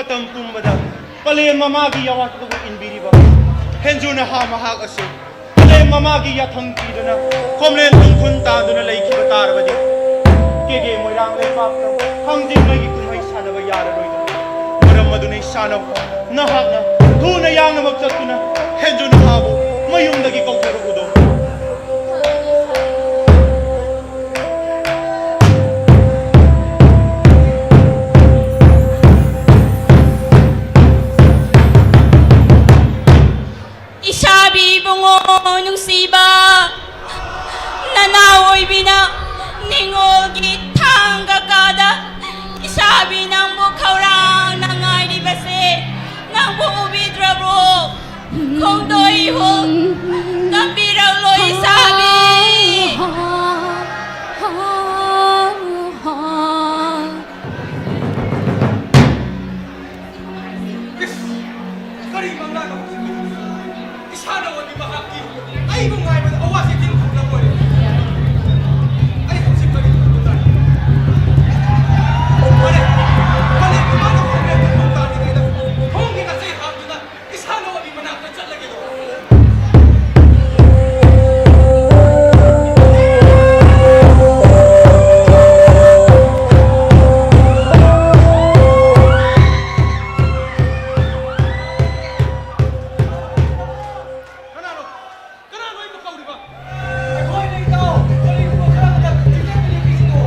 ꯃꯇꯝ ꯄꯨꯝꯕꯗ ꯄꯂꯦꯝ ꯃꯃꯥꯒꯤ ꯑꯋꯥꯠꯄꯕꯨ ꯏꯟꯕꯤꯔꯤꯕ ꯍꯦꯟꯖꯨ ꯅꯍꯥ ꯃꯍꯥꯛ ꯑꯁꯤ ꯄꯂꯦꯝ ꯃꯃꯥꯒꯤ ꯌꯥꯊꯪ ꯄꯤꯗꯨꯅ ꯈꯣꯝꯂꯦꯟ ꯇꯨꯡꯈꯨꯟ ꯇꯥꯗꯨꯅ ꯂꯩꯈꯤꯕ ꯇꯥꯔꯕꯗꯤ ꯀꯦꯒꯦ ꯃꯣꯏꯔꯥꯡ ꯂꯩꯄꯥꯛꯇ ꯊꯥꯡꯖꯤꯡ ꯃꯩꯒꯤ ꯀꯨꯝꯍꯩ ꯁꯥꯟꯅꯕ ꯌꯥꯔꯔꯣꯏꯗꯕ ꯃꯔꯝ ꯑꯗꯨꯅ ꯏꯁꯥꯅ ꯅꯍꯥꯛꯅ ꯊꯨꯅ ꯌꯥꯡꯅꯃꯛ ꯆꯠꯇꯨꯅ ꯍꯦꯟꯖꯨ ꯅꯍꯥꯕꯨ ꯃꯌꯨꯝꯗꯒꯤ ꯀꯧꯊꯔꯛꯎꯗꯣ꯫ ꯏꯁꯥꯕꯤ ꯏꯕꯨꯡꯉꯣ ꯅꯨꯡꯁꯤꯕ, ꯅꯅꯥꯎ ꯑꯣꯏꯕꯤꯅ ꯅꯤꯡꯉꯣꯜꯒꯤ ꯊꯥꯡꯒ ꯀꯥꯗ ꯏꯁꯥꯕꯤ ꯅꯪꯕꯨ ꯈꯧꯔꯥꯡꯅ ꯉꯥꯏꯔꯤꯕꯁꯦ ꯅꯪꯕꯨ ꯎꯕꯤꯗ꯭ꯔꯕꯣ? ꯈꯣꯡꯗꯣꯏ ꯏꯍꯨꯜ ꯇꯝꯕꯤꯔꯛꯂꯣ ꯏꯁꯥꯕꯤ꯫ ꯏꯁ! ꯀꯔꯤ ꯃꯪꯂꯥꯅꯣ ꯍꯧꯖꯤꯛꯀꯤꯗꯨꯕꯨ? ꯏꯁꯥꯅ ꯑꯣꯏꯕꯤ ꯃꯍꯥꯛꯇꯤ ꯑꯩꯕꯨ ꯉꯥꯏꯕꯗ ꯑꯋꯥ ꯆꯩꯊꯦꯡ ꯐꯪꯂꯕ ꯑꯣꯏꯔꯦ꯫ ꯑꯩ ꯍꯧꯖꯤꯛ ꯀꯔꯤ ꯇꯧꯕ ꯇꯥꯏ? ꯐꯔꯦ, ꯐꯔꯦ, ꯏꯃꯥꯅ ꯈꯣꯡꯅ ꯇꯨꯝꯐꯝ ꯇꯥꯔꯤꯉꯩꯗ ꯊꯣꯡꯒꯤ ꯅꯥꯆꯩ ꯍꯥꯡꯗꯨꯅ ꯏꯁꯥꯅ ꯑꯣꯏꯕꯤ ꯃꯅꯥꯛꯇ ꯆꯠꯂꯒꯦꯗꯣ꯫ ꯀꯅꯥꯅꯣ? ꯀꯅꯥꯅꯣ ꯑꯩꯕꯨ ꯀꯧꯔꯤꯕ? ꯑꯩꯈꯣꯏꯅ ꯏꯇꯥꯎ, ꯀꯔꯤꯒꯨꯝꯕ ꯈꯔ ꯑꯃꯇ ꯆꯤꯊꯕꯤꯔꯛꯈꯤꯁꯤꯅꯣ꯫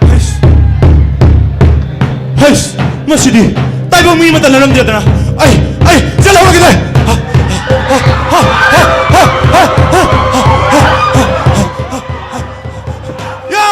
ꯍꯩꯁ! ꯍꯩꯁ! ꯃꯁꯤꯗꯤ ꯇꯥꯏꯕꯪ ꯃꯤ ꯑꯃꯠꯇ ꯅꯠꯂꯝꯗꯦꯗꯅ꯫ ꯑꯩ, ꯑꯩ ꯆꯠꯍꯧꯔꯒꯦꯅꯦ꯫ ꯌꯥ!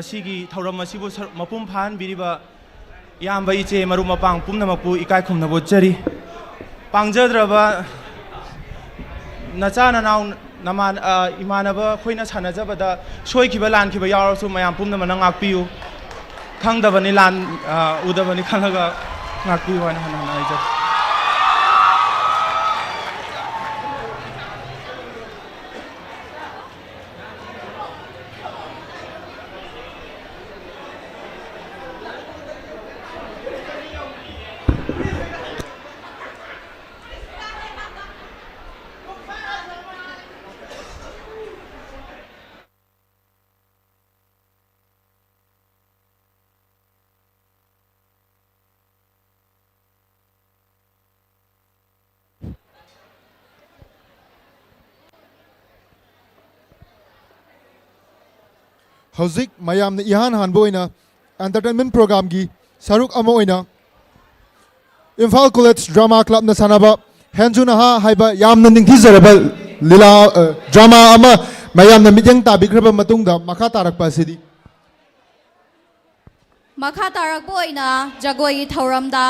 ꯉꯁꯤꯒꯤ ꯊꯧꯔꯝ ꯑꯁꯤꯕꯨ ꯁꯔꯨꯛ ꯃꯄꯨꯡ ꯐꯥꯍꯟꯕꯤꯔꯤꯕ ꯏꯌꯥꯝꯕ, ꯏꯆꯦ, ꯃꯔꯨꯞ ꯃꯄꯥꯡ ꯄꯨꯝꯅꯃꯛꯄꯨ ꯏꯀꯥꯏ ꯈꯨꯝꯅꯕ ꯎꯠꯆꯔꯤ꯫ ꯄꯥꯡꯖꯗ꯭ꯔꯕ ꯅꯆꯥ ꯅꯅꯥꯎ, ꯅꯃꯥꯟ-, ꯑ, ꯏꯃꯥꯟꯅꯕ ꯑꯩꯈꯣꯏꯅ ꯁꯥꯟꯅꯖꯕꯗ ꯁꯣꯏꯈꯤꯕ ꯂꯥꯟꯈꯤꯕ ꯌꯥꯎꯔꯁꯨ ꯃꯌꯥꯝ ꯄꯨꯝꯅꯃꯛꯅ ꯉꯥꯛꯄꯤꯌꯨ꯫ ꯈꯪꯗꯕꯅꯤ ꯂꯥꯟ, ꯑ, ꯎꯗꯕꯅꯤ ꯈꯜꯂꯒ ꯉꯥꯛꯄꯤꯌꯨ ꯍꯥꯏꯅ ꯍꯟꯅ ꯍꯟꯅ ꯍꯥꯏꯖꯔꯤ꯫ ꯍꯧꯖꯤꯛ ꯃꯌꯥꯝꯅ ꯏꯍꯥꯟ ꯍꯥꯟꯕ ꯑꯣꯏꯅ entertainment programꯒꯤ ꯁꯔꯨꯛ ꯑꯃ ꯑꯣꯏꯅ ꯏꯝꯐꯥꯜ ꯀꯣꯂꯦꯖ ꯗ꯭ꯔꯃꯥ ꯀ꯭ꯂꯕꯅ ꯁꯥꯟꯅꯕ ꯍꯦꯟꯖꯨ ꯅꯍꯥ ꯍꯥꯏꯕ ꯌꯥꯝꯅ ꯅꯤꯡꯊꯤꯖꯔꯕ ꯂꯤꯂꯥ, ꯑ, ꯗ꯭ꯔꯃꯥ ꯑꯃ ꯃꯌꯥꯝꯅ ꯃꯤꯠꯌꯦꯡ ꯇꯥꯕꯤꯈ꯭ꯔꯕ ꯃꯇꯨꯡꯗ ꯃꯈꯥ ꯇꯥꯔꯛꯄ ꯑꯁꯤꯗꯤ꯫ ꯃꯈꯥ ꯇꯥꯔꯛꯄ ꯑꯣꯏꯅ ꯖꯒꯣꯏꯒꯤ ꯊꯧꯔꯝꯗ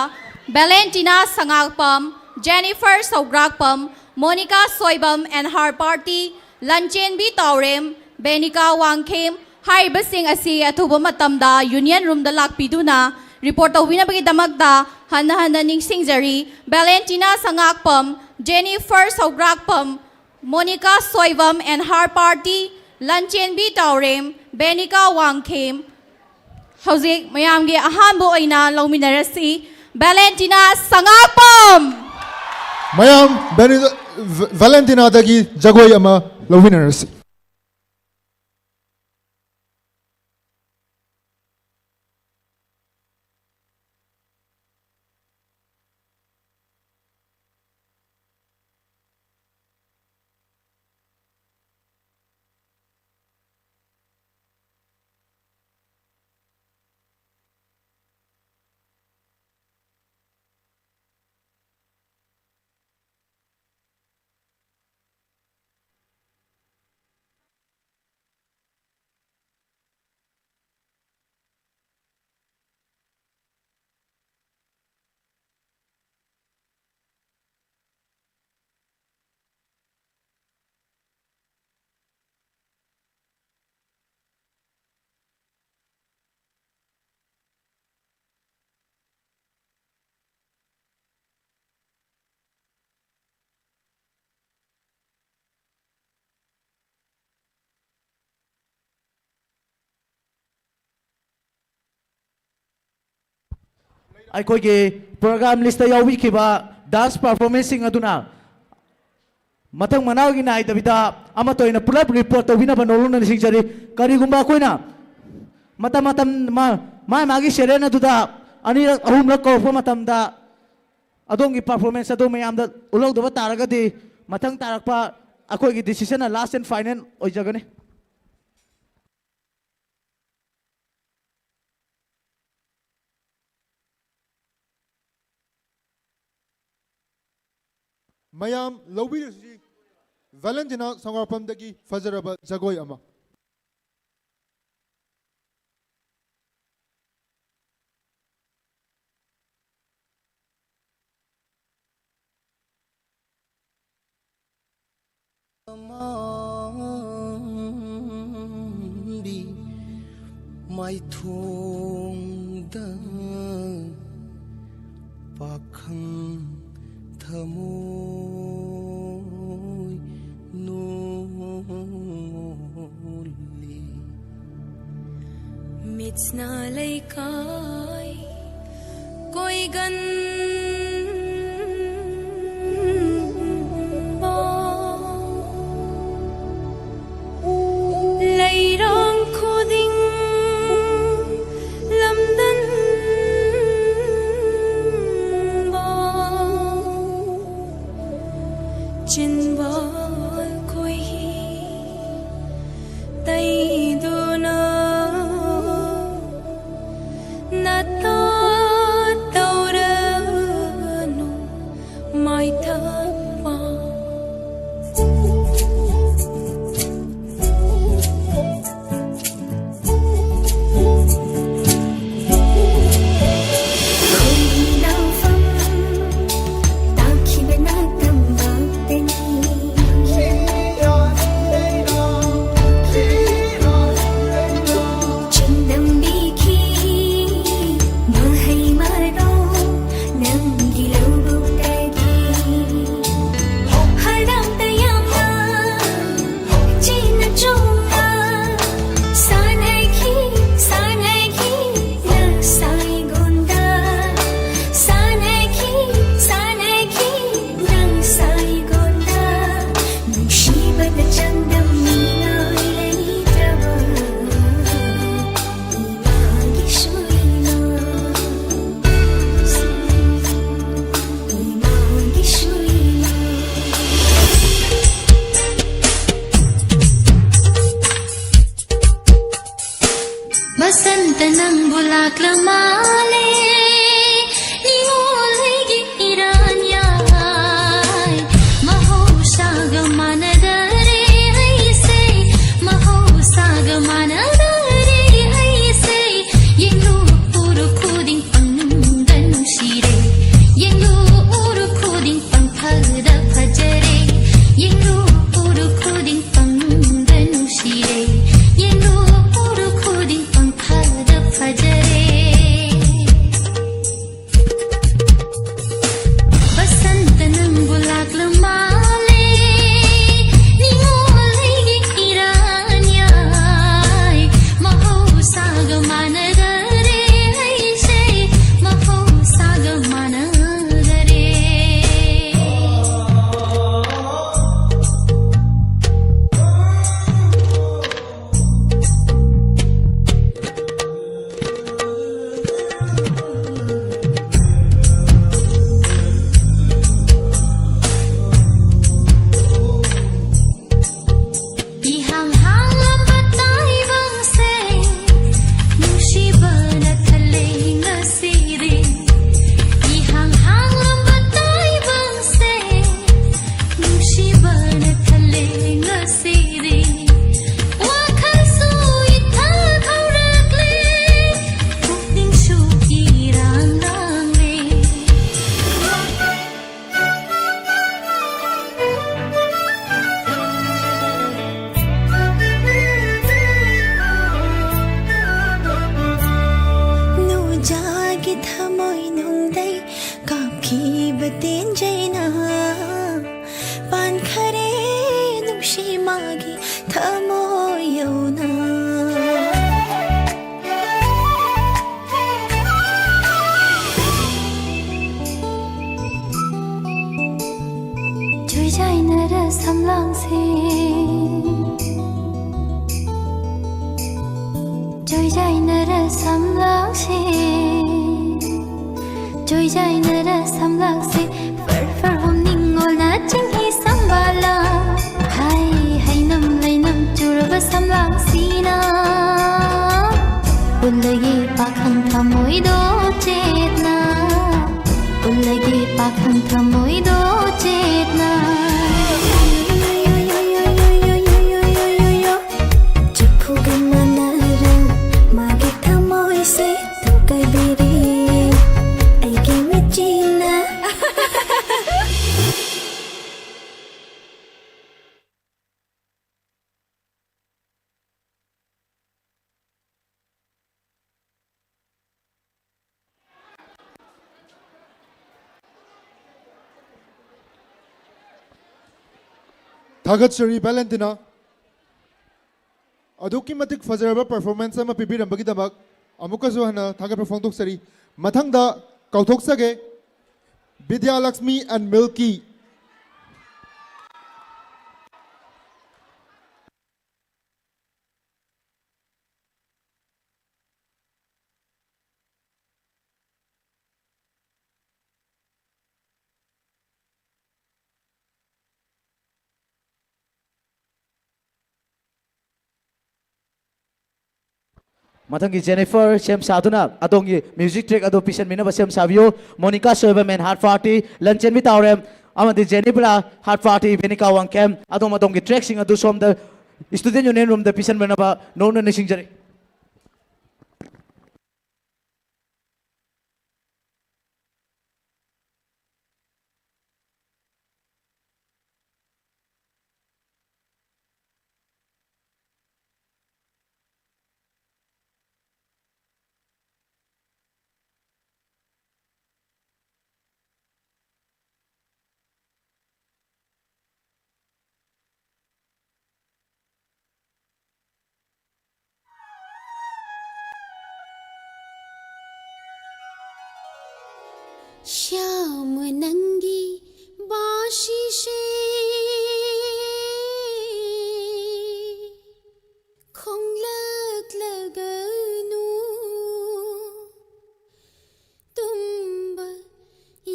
Valentina Sangakpam, Jennifer Sougrakpam, Monica Soibam and her party, Lanchenbi Taorem, Benika Wangkhem ꯍꯥꯏꯔꯤꯕꯁꯤꯡ ꯑꯁꯤ ꯑꯊꯨꯕ ꯃꯇꯝꯗ ꯌꯨꯅꯤꯌꯟ ꯔꯨꯝꯗ ꯂꯥꯛꯄꯤꯗꯨꯅ ꯔꯤꯄꯣꯔꯠ ꯇꯧꯕꯤꯅꯕꯒꯤꯗꯃꯛꯇ ꯍꯟꯅ ꯍꯟꯅ ꯅꯤꯡꯁꯤꯡꯖꯔꯤ꯫ Valentina Sangakpam, Jennifer Sougrakpam, Monica Soibam and her party, Lanchenbi Taorem, Benika Wangkhem. ꯍꯧꯖꯤꯛ ꯃꯌꯥꯝꯒꯤ ꯑꯍꯥꯟꯕ ꯑꯣꯏꯅ ꯂꯧꯃꯤꯟꯅꯔꯁꯤ, ꯚꯦꯂꯦꯟꯇꯤꯅꯥ ꯁꯉꯥꯛꯄꯝ꯫ ꯃꯌꯥꯝ ꯚꯦꯅꯤ-, ꯚꯦꯂꯦꯟꯇꯤꯅꯥꯗꯒꯤ ꯖꯒꯣꯏ ꯑꯃ ꯂꯧꯃꯤꯟꯅꯔꯁꯤ꯫ ꯑꯩꯈꯣꯏꯒꯤ program list ꯇ ꯌꯥꯎꯕꯤꯈꯤꯕ dance performance ꯁꯤꯡ ꯑꯗꯨꯅ ꯃꯊꯪ ꯃꯅꯥꯎꯒꯤ ꯅꯥꯏꯗꯕꯤꯗ ꯑꯃꯠꯇ ꯑꯣꯏꯅ ꯄꯨꯂꯞ report ꯇꯧꯕꯤꯅꯕ ꯅꯣꯂꯨꯛꯅ ꯅꯤꯡꯁꯤꯡꯖꯔꯤ꯫ ꯀꯔꯤꯒꯨꯝꯕ ꯑꯩꯈꯣꯏꯅ ꯃꯇꯝ ꯃꯇꯝ ꯃꯥ-, ꯃꯥ ꯃꯥꯒꯤ serial ꯑꯗꯨꯗ ꯑꯅꯤꯔꯛ ꯑꯍꯨꯝꯂꯛ ꯀꯧꯔꯛꯄ ꯃꯇꯝꯗ ꯑꯗꯣꯝꯒꯤ performance ꯑꯗꯨ ꯃꯌꯥꯝꯗ ꯎꯠꯍꯧꯗꯕ ꯇꯥꯔꯒꯗꯤ ꯃꯊꯪ ꯇꯥꯔꯛꯄ ꯑꯩꯈꯣꯏꯒꯤ decision ꯅ last and final ꯑꯣꯏꯖꯒꯅꯤ꯫ ꯃꯌꯥꯝ ꯂꯧꯕꯤꯔꯤꯁꯤ ꯚꯦꯂꯦꯟꯇꯤꯅꯥ ꯁꯉꯥꯔꯄꯝꯗꯒꯤ ꯐꯖꯔꯕ ꯖꯒꯣꯏ ꯑꯃ꯫ ꯃꯥꯡꯕꯤ ꯃꯥꯏꯊꯣꯡꯗ ꯄꯥꯈꯪ ꯊꯃꯣꯏ ꯅꯣꯜꯂꯤ꯫ ꯃꯤꯠꯁꯅ ꯂꯩꯀꯥꯏ ꯀꯣꯏꯒꯟꯕ, ꯂꯩꯔꯥꯡ ꯈꯨꯗꯤꯡ ꯂꯝꯗꯟꯕ, ꯆꯤꯟꯕꯥꯜ ꯈꯣꯏꯍꯤ ꯇꯩꯗꯨꯅ ꯅꯇꯥ ꯇꯧꯔ ꯊꯃꯣꯏꯅꯨꯡꯗꯩ ꯀꯥꯞꯈꯤꯕ ꯇꯦꯟꯖꯩꯅ ꯄꯥꯟꯈꯔꯦ ꯅꯨꯡꯁꯤ ꯃꯥꯒꯤ ꯊꯃꯣꯏ ꯌꯧꯅ꯫ ꯆꯣꯏꯖꯥꯏꯅꯔ ꯁꯝꯂꯥꯡꯁꯦ, ꯆꯣꯏꯖꯥꯏꯅꯔ ꯁꯝꯂꯥꯡꯁꯦ, ꯆꯣꯏꯖꯥꯏꯅꯔ ꯁꯝꯂꯥꯡꯁꯦ, ꯐꯔ ꯐꯔ ꯍꯨꯝ ꯅꯤꯡꯉꯣꯜꯅ ꯆꯤꯡꯍꯤ ꯁꯝꯕꯥꯜꯂ, ꯍꯥꯏ ꯍꯩꯅꯝ ꯂꯩꯅꯝ ꯆꯨꯔꯕ ꯁꯝꯂꯥꯡꯁꯤꯅ, ꯄꯨꯜꯂꯒꯦ ꯄꯥꯈꯪ ꯊꯃꯣꯏꯗꯣ ꯆꯦꯠꯅ, ꯄꯨꯜꯂꯒꯦ ꯄꯥꯈꯪ ꯊꯃꯣꯏꯗꯣ ꯆꯦꯠꯅ꯫ ꯆꯐꯨꯒ ꯃꯥꯟꯅꯔ ꯃꯥꯒꯤ ꯊꯃꯣꯏꯁꯦ ꯊꯨꯒꯥꯏꯕꯤꯔꯦ ꯑꯩꯒꯤ ꯃꯤꯠꯁꯤꯅ꯫ ꯊꯥꯒꯠꯆꯔꯤ ꯚꯦꯂꯦꯟꯇꯤꯅꯥ꯫ ꯑꯗꯨꯛꯀꯤ ꯃꯇꯤꯛ ꯐꯖꯔꯕ performance ꯑꯃ ꯄꯤꯕꯤꯔꯝꯕꯒꯤꯗꯃꯛ ꯑꯃꯨꯛꯀꯁꯨ ꯍꯟꯅ ꯊꯥꯒꯠꯄ ꯐꯣꯡꯗꯣꯛꯆꯔꯤ꯫ ꯃꯊꯪꯗ ꯀꯧꯊꯣꯛꯆꯒꯦ, ꯕꯤꯗ꯭ꯌꯥꯂꯛꯁꯃꯤ and ꯃꯤꯜꯀꯤ꯫ ꯃꯊꯪꯒꯤ ꯖꯦꯅꯤꯐꯔ ꯁꯦꯝ ꯁꯥꯗꯨꯅ ꯑꯗꯣꯝꯒꯤ music track ꯑꯗꯨ ꯄꯤꯁꯟꯕꯤꯅꯕ ꯁꯦꯝ ꯁꯥꯕꯤꯌꯨ꯫ Monica Soibam and her party, Lanchenbi Taorem ꯑꯃꯗꯤ ꯖꯦꯅꯤꯕ꯭ꯂꯥ, ꯍꯥꯔꯠ ꯄꯥꯔꯇꯤ, ꯚꯦꯅꯤꯀꯥ ꯋꯥꯡꯈꯦꯝ, ꯑꯗꯣꯝ ꯑꯗꯣꯝꯒꯤ trackꯁꯤꯡ ꯑꯗꯨ ꯁꯣꯝꯗ Student Union Roomꯗ ꯄꯤꯁꯟꯕꯤꯅꯕ ꯅꯣꯝꯅ ꯅꯤꯡꯁꯤꯡꯖꯔꯤ꯫ ꯁ꯭ꯌꯥꯝ ꯅꯪꯒꯤ ꯕꯥꯁꯤꯁꯦ ꯈꯣꯡꯂꯛꯂꯒꯅꯨ, ꯇꯨꯝꯕ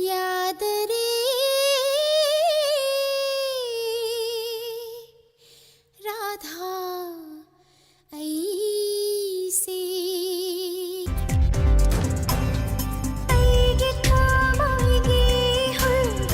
ꯌꯥꯗꯔꯦ ꯔꯥꯙꯥ ꯑꯩꯁꯦ꯫ ꯑꯩꯒꯤ ꯊꯃꯣꯏꯒꯤ ꯍꯨꯏ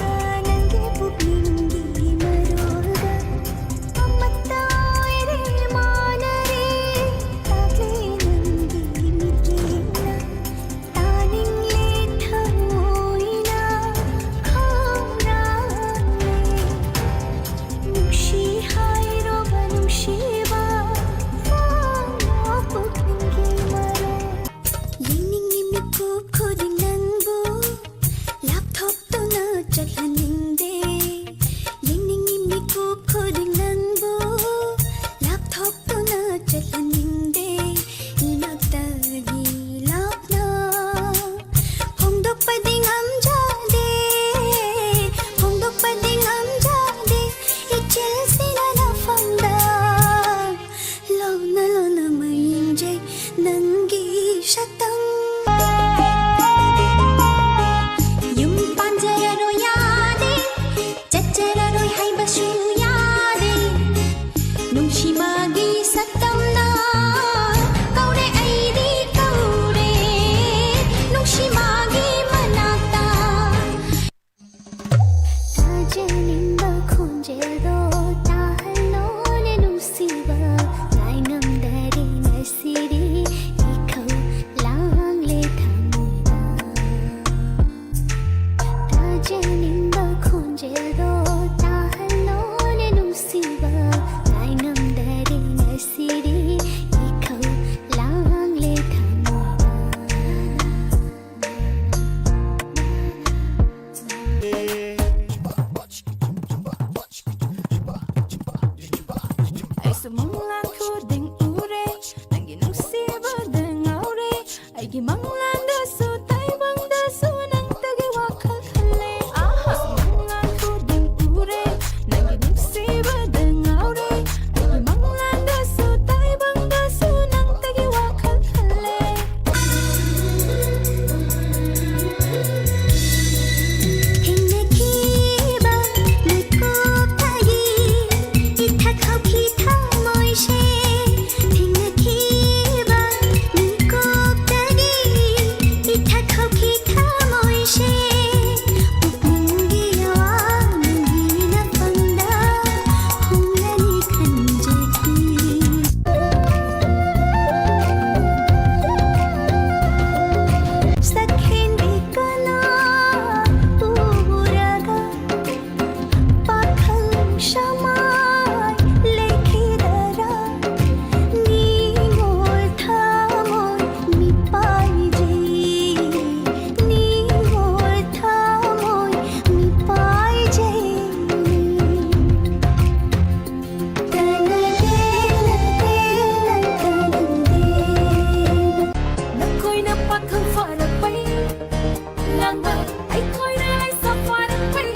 ꯂꯥꯡꯕ ꯑꯩꯈꯣꯏꯅ ꯂꯩꯁꯥ ꯐꯥꯔꯛꯄꯩ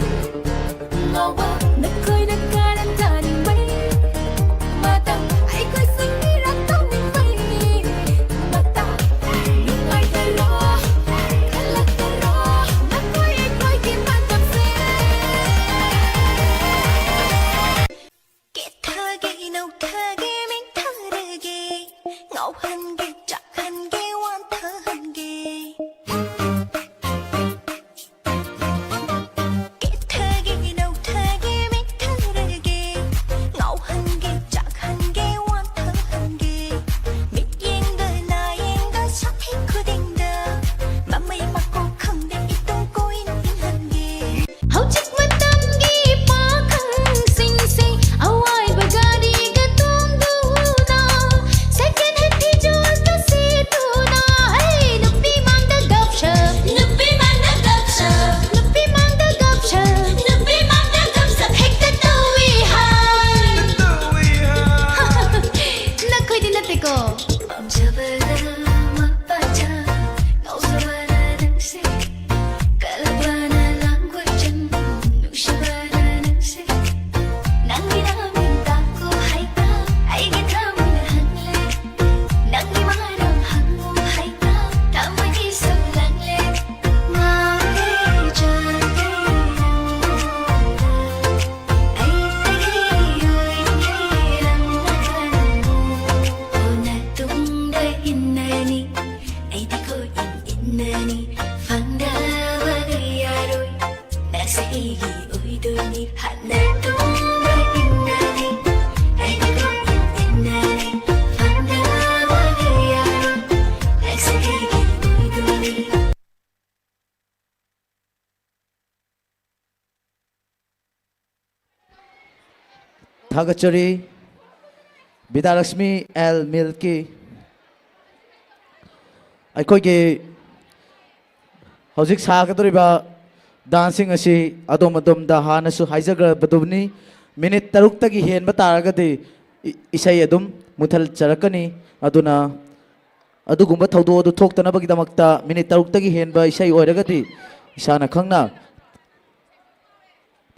ꯉꯥꯎꯕ ꯅꯈꯣꯏꯅ ꯀꯔꯝ ꯇꯥꯅꯤꯡꯕꯩ ꯃꯇꯝ ꯑꯩꯈꯣꯏ ꯁꯤꯡꯕꯤꯔꯛ ꯇꯧꯅꯤꯡꯕꯩ ꯃꯇꯝ ꯅꯨꯡꯉꯥꯏꯇꯔꯣ ꯈꯜꯂꯛꯇꯔꯣ ꯅꯈꯣꯏ ꯑꯩꯈꯣꯏꯒꯤ ꯃꯇꯝꯁꯦ ꯀꯦꯊꯒꯦ ꯅꯧꯊꯒꯦ ꯃꯤꯡꯊꯔꯒꯦ ꯉꯥꯎꯍꯟꯒꯦ ꯆꯥꯛꯍꯟꯒꯦ ꯋꯥꯟꯊꯍꯟꯒꯦ ꯀꯦꯊꯒꯦ ꯅꯧꯊꯒꯦ ꯃꯤꯡꯊꯔꯒꯦ ꯉꯥꯎꯍꯟꯒꯦ ꯆꯥꯛꯍꯟꯒꯦ ꯋꯥꯟꯊꯍꯟꯒꯦ ꯃꯤꯠꯌꯦꯡꯗ ꯅꯥꯌꯦꯡꯗ ꯁꯛꯍꯦꯛ ꯈꯨꯗꯤꯡꯗ ꯃꯃꯩ ꯃꯀꯣꯛ ꯈꯪꯗꯦ ꯏꯇꯨꯡ ꯀꯣꯏꯅ ꯏꯟꯍꯟꯒꯦ ꯍꯧꯖꯤꯛ ꯃꯇꯝꯒꯤ ꯄꯥꯈꯪꯁꯤꯡꯁꯦ ꯑꯋꯥꯏꯕ ꯒꯥꯔꯤꯒ ꯇꯣꯡꯗꯨꯅ ꯁꯦꯀꯦꯟ ꯍꯦꯟ ꯐꯤꯖꯣꯜꯒ ꯁꯦꯠꯇꯨꯅ ꯍꯩ ꯅꯨꯄꯤ ꯃꯥꯡꯗ ꯒꯞ ꯁꯞ ꯅꯨꯄꯤ ꯃꯥꯡꯗ ꯒꯞ ꯁꯞ ꯅꯨꯄꯤ ꯃꯥꯡꯗ ꯒꯞ ꯁꯞ ꯅꯨꯄꯤ ꯃꯥꯡꯗ ꯒꯞ ꯁꯞ ꯍꯦꯛꯇ ꯇꯧꯏ ꯍꯥꯏ ꯅꯈꯣꯏꯗꯤ ꯅꯠꯇꯦꯀꯣ ꯄꯥꯝꯖꯕꯗ ꯃꯄꯥꯟꯖ ꯉꯥꯎꯖꯕꯅ ꯅꯪꯁꯦ ꯀꯜꯂꯕꯅ ꯂꯥꯡꯒꯣꯏ ꯆꯪ ꯅꯨꯡꯁꯤꯕꯅ ꯅꯪꯁꯦ ꯅꯪꯒꯤ ꯅꯃꯤꯡ ꯇꯥꯛꯎ ꯍꯥꯏꯅ ꯑꯩꯒꯤ ꯊꯃꯣꯏꯅ ꯍꯪꯂꯦ ꯅꯪꯒꯤ ꯃꯔꯝ ꯍꯪꯉꯨ ꯍꯥꯏꯅ ꯊꯃꯣꯏꯒꯤ ꯁꯨꯝ ꯂꯪꯂꯦ ꯉꯥꯎꯔꯦ ꯆꯠꯂꯦ ꯅꯪ ꯑꯩꯗꯒꯤ ꯑꯣꯏꯔꯦ ꯅꯪꯅ ꯈꯟꯕ ꯑꯣꯟꯅ ꯇꯨꯡꯗ ꯏꯟꯅꯅꯤ ꯑꯩꯗꯤ ꯀꯣꯏ ꯏꯟ ꯏꯟꯅꯅꯤ ꯐꯪꯗꯕ ꯌꯥꯔꯣꯏ ꯅꯪꯁꯦ ꯑꯩꯒꯤ ꯑꯣꯏꯗꯣꯏꯅꯤ ꯍꯟꯅ ꯇꯨꯡꯗ ꯏꯟꯅꯅꯤ ꯑꯩꯗꯤ ꯀꯣꯏ ꯏꯟ ꯏꯟꯅꯅꯤ ꯐꯪꯗꯕ ꯌꯥꯔꯣꯏ ꯅꯪꯁꯦ ꯑꯩꯒꯤ ꯑꯣꯏꯗꯣꯏꯅꯤ ꯊꯥꯒꯠꯆꯔꯤ ꯕꯤꯗ꯭ꯌꯥꯂꯛꯁꯃꯤ ꯑꯦꯜ ꯃꯤꯜꯀꯤ ꯑꯩꯈꯣꯏꯒꯤ ꯍꯧꯖꯤꯛ ꯁꯥꯒꯗꯧꯔꯤꯕ ꯗꯥꯟꯁꯁꯤꯡ ꯑꯁꯤ ꯑꯗꯣꯝ ꯑꯗꯣꯝꯗ ꯍꯥꯟꯅꯁꯨ ꯍꯥꯏꯖꯈ꯭ꯔꯕꯗꯨꯅꯤ ꯃꯤꯅꯤꯠ ꯇꯔꯨꯛꯇꯒꯤ ꯍꯦꯟꯕ ꯇꯥꯔꯒꯗꯤ ꯏꯁꯩ ꯑꯗꯨꯝ ꯃꯨꯊꯠꯆꯔꯛꯀꯅꯤ ꯑꯗꯨꯅ ꯑꯗꯨꯒꯨꯝꯕ ꯊꯧꯗꯣꯛ ꯑꯗꯨ ꯊꯣꯛꯇꯅꯕꯒꯤꯗꯃꯛꯇ ꯃꯤꯅꯤꯠ ꯇꯔꯨꯛꯇꯒꯤ ꯍꯦꯟꯕ ꯏꯁꯩ ꯑꯣꯏꯔꯒꯗꯤ ꯏꯁꯥꯅ ꯈꯪꯅ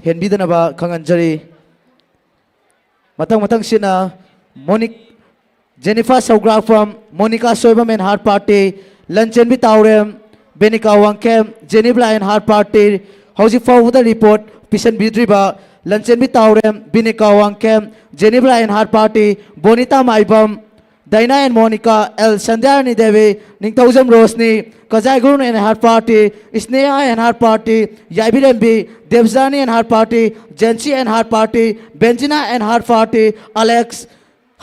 ꯍꯦꯟꯕꯤꯗꯅꯕ ꯈꯪꯍꯟꯖꯔꯤ꯫ ꯃꯊꯪ ꯃꯊꯪꯁꯤꯅ ꯃꯣꯅꯤꯛ, Jennifer Sougrakpham, Monica Soibam and her party, Lanchenbi Taorem, Benika Wangkhem, Jenibala and her party꯫ ꯍꯧꯖꯤꯛ ꯐꯥꯎꯕꯗ ꯔꯤꯄꯣꯔꯠ ꯄꯤꯁꯤꯟꯕꯤꯗ꯭ꯔꯤꯕ Lanchenbi Taorem, Binika Wangkhem, Jenibala and her party, Bonita Maibam, Diana and Monica, L Sandhyarani Devi, Ningthoujam Roshni, Kajai Guru and her party, Sneha and her party, Yaibirembi, Debajani and her party, Jency and her party, Benjina and her party, Alex.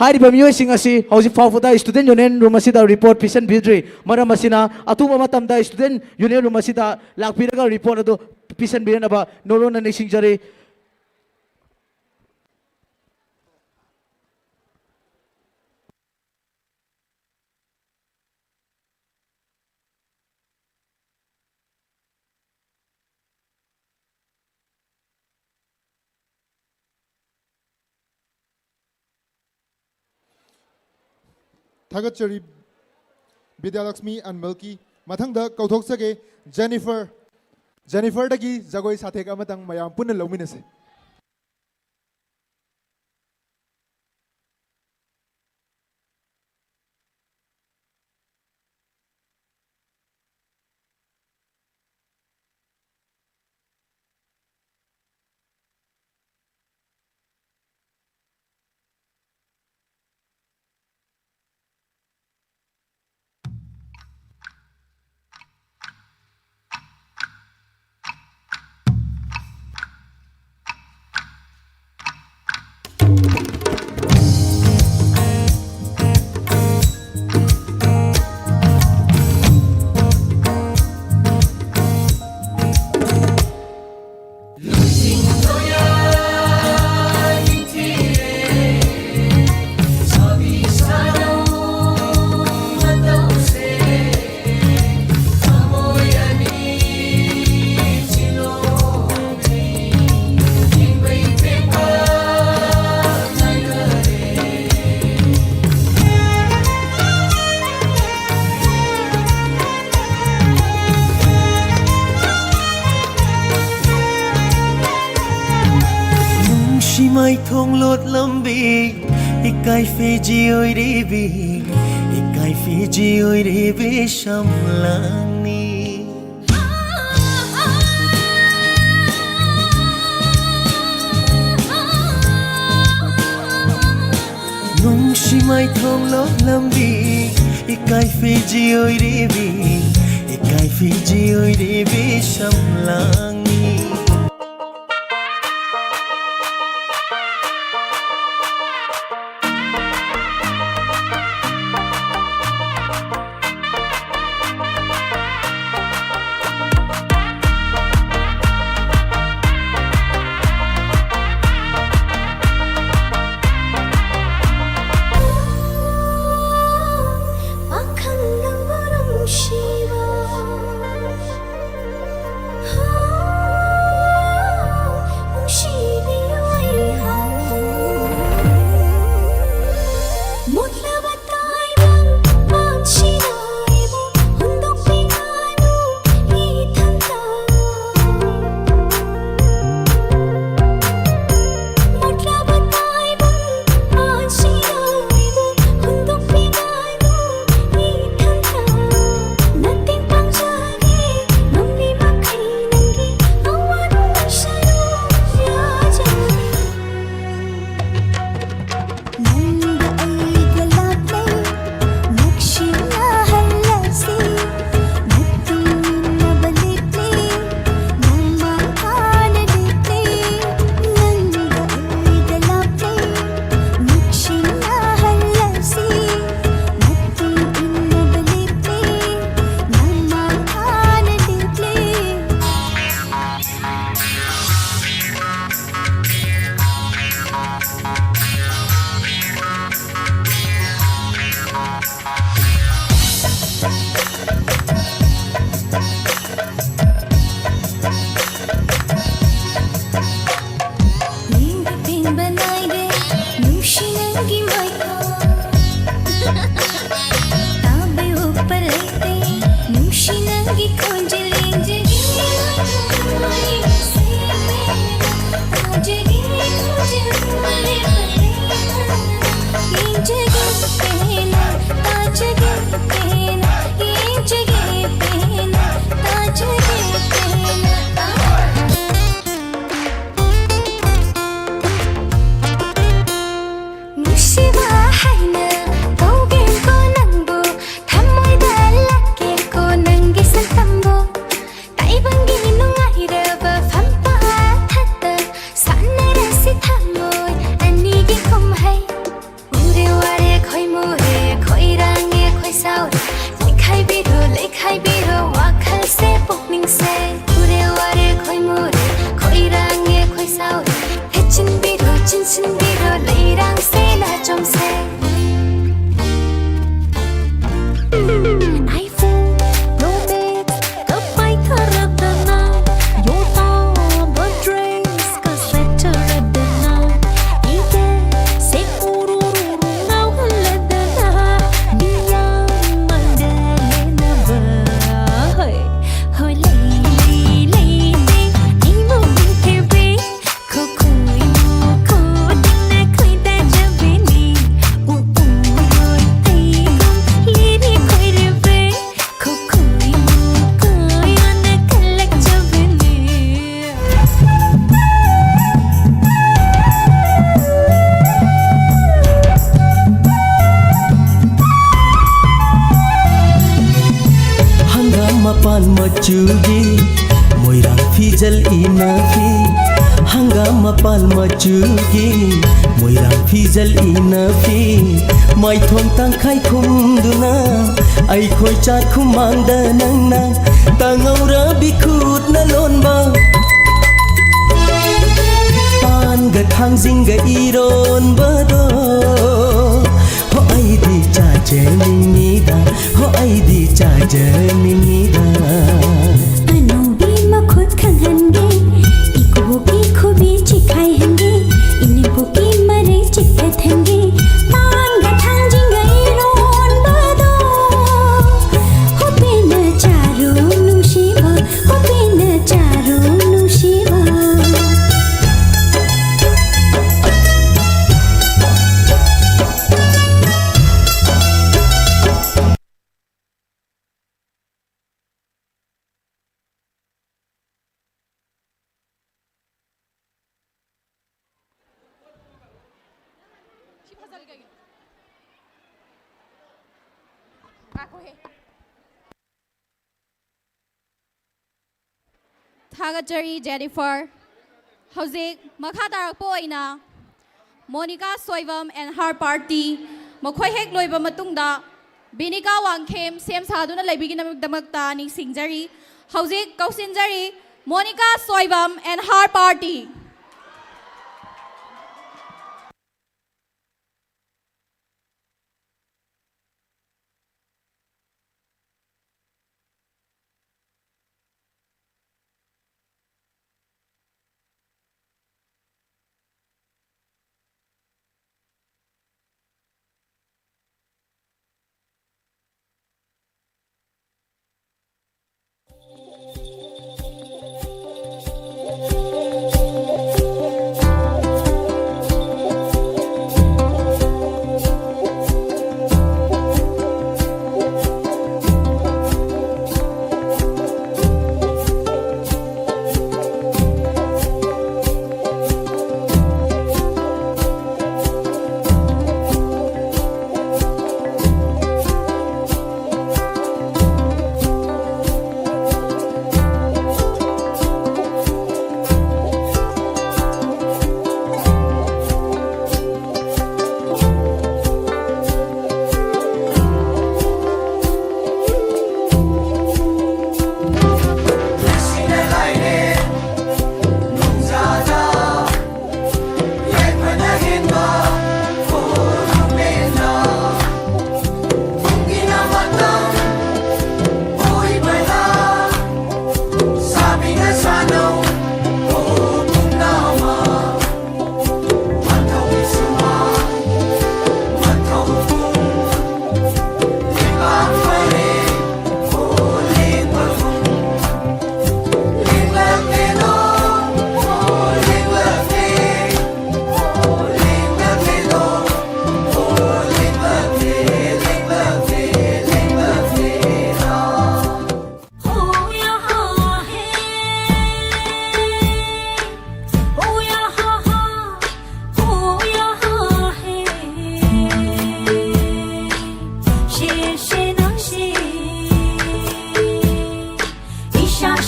ꯍꯥꯏꯔꯤꯕ ꯃꯤꯑꯣꯏꯁꯤꯡ ꯑꯁꯤ ꯍꯧꯖꯤꯛ ꯐꯥꯎꯕꯗ student union room ꯑꯁꯤꯗ report ꯄꯤꯁꯤꯟꯕꯤꯗ꯭ꯔꯤ꯫ ꯃꯔꯝ ꯑꯁꯤꯅ, ꯑꯊꯨꯕ ꯃꯇꯝꯗ student union room ꯑꯁꯤꯗ ꯂꯥꯛꯄꯤꯔꯒ ꯔꯤꯄꯣꯔꯠ ꯑꯗꯨ ꯄꯤꯁꯤꯟꯕꯤꯔꯅꯕ ꯅꯣꯂꯨꯛꯅ ꯅꯤꯡꯁꯤꯡꯖꯔꯤ꯫ ꯊꯥꯒꯠꯆꯔꯤ ꯕꯤꯗ꯭ꯌꯥꯂꯛꯁꯃꯤ and ꯃꯤꯜꯀꯤ꯫ ꯃꯊꯪꯗ ꯀꯧꯊꯣꯛꯆꯒꯦ ꯖꯦꯅꯤꯐꯔ꯫ ꯖꯦꯅꯤꯐꯔꯗꯒꯤ ꯖꯒꯣꯏ ꯁꯥꯊꯦꯛ ꯑꯃꯇꯪ ꯃꯌꯥꯝ ꯄꯨꯟꯅ ꯂꯧꯃꯤꯟꯅꯁꯦ꯫ ꯃꯥꯏꯊꯣꯡꯂꯣꯠ ꯂꯝꯕꯤ, ꯏꯀꯥꯏ ꯐꯤꯖꯤ ꯑꯣꯏꯔꯤꯕꯤ, ꯏꯀꯥꯏ ꯐꯤꯖꯤ ꯑꯣꯏꯔꯤꯕꯤ ꯁꯝꯂꯥꯡꯅꯤ꯫ ꯅꯨꯡꯁꯤ ꯃꯥꯏꯊꯣꯡꯂꯣꯠ ꯂꯝꯕꯤ, ꯏꯀꯥꯏ ꯐꯤꯖꯤ ꯑꯣꯏꯔꯤꯕꯤ, ꯏꯀꯥꯏ ꯐꯤꯖꯤ ꯑꯣꯏꯔꯤꯕꯤ ꯁꯝꯂꯥꯡꯅꯤ꯫ ꯄꯥꯈꯪ ꯅꯪꯕꯨ ꯅꯨꯡꯁꯤꯕ꯫ ꯆꯨꯒꯤ ꯃꯣꯏꯔꯥꯡ ꯐꯤꯖꯜ ꯏꯟꯅꯐꯤ, ꯍꯪꯒꯥꯝ ꯃꯄꯥꯜ ꯃꯆꯨꯒꯤ ꯃꯣꯏꯔꯥꯡ ꯐꯤꯖꯜ ꯏꯟꯅꯐꯤ, ꯃꯥꯏꯊꯣꯡ ꯇꯪꯈꯥꯏ ꯈꯨꯝꯗꯨꯅ ꯑꯩꯈꯣꯏ ꯆꯥꯛꯈꯨꯝ ꯃꯥꯡꯗ ꯅꯪꯅ ꯇꯥꯉꯧꯔꯕꯤ ꯈꯨꯠꯅ ꯂꯣꯟꯕ ꯄꯥꯟꯒ ꯊꯥꯡꯖꯤꯡꯒ ꯏꯔꯣꯟꯕꯗꯣ꯫ ꯍꯣ ꯑꯩꯗꯤ ꯆꯥꯖꯅꯤꯡꯉꯤꯗ, ꯍꯣ ꯑꯩꯗꯤ ꯆꯥꯖꯅꯤꯡꯉꯤꯗ꯫ ꯑꯅꯧꯕꯤ ꯃꯈꯨꯠ ꯈꯪꯍꯟꯒꯦ, ꯏꯀꯨꯕꯣꯛꯀꯤ ꯈꯨꯕꯤ ꯆꯤꯛꯈꯥꯏꯍꯟꯒꯦ, ꯏꯅꯦꯝꯕꯣꯛꯀꯤ ꯃꯔꯩ ꯆꯤꯛꯊꯠꯍꯟꯒꯦ, ꯄꯥꯟꯒ ꯊꯥꯡꯖꯤꯡꯒ ꯏꯔꯣꯟꯕꯗꯣ꯫ ꯍꯣ ꯄꯦꯟꯅ ꯆꯥꯔꯣ ꯅꯨꯡꯁꯤꯕ, ꯍꯣ ꯄꯦꯟꯅ ꯆꯥꯔꯣ ꯅꯨꯡꯁꯤꯕ꯫ ꯊꯥꯒꯠꯆꯔꯤ, ꯖꯦꯅꯤꯐꯔ꯫ ꯍꯧꯖꯤꯛ ꯃꯈꯥ ꯇꯥꯔꯛꯄ ꯑꯣꯏꯅ Monica Soibam and her party, ꯃꯈꯣꯏ ꯍꯦꯛ ꯂꯣꯏꯕ ꯃꯇꯨꯡꯗ ꯕꯤꯅꯤꯀꯥ ꯋꯥꯡꯈꯦꯝ ꯁꯦꯝ ꯁꯥꯗꯨꯅ ꯂꯩꯕꯤꯒꯤꯗꯃꯛꯇ ꯅꯤꯡꯁꯤꯡꯖꯔꯤ꯫ ꯍꯧꯖꯤꯛ ꯀꯧꯁꯤꯟꯖꯔꯤ Monica Soibam and her party꯫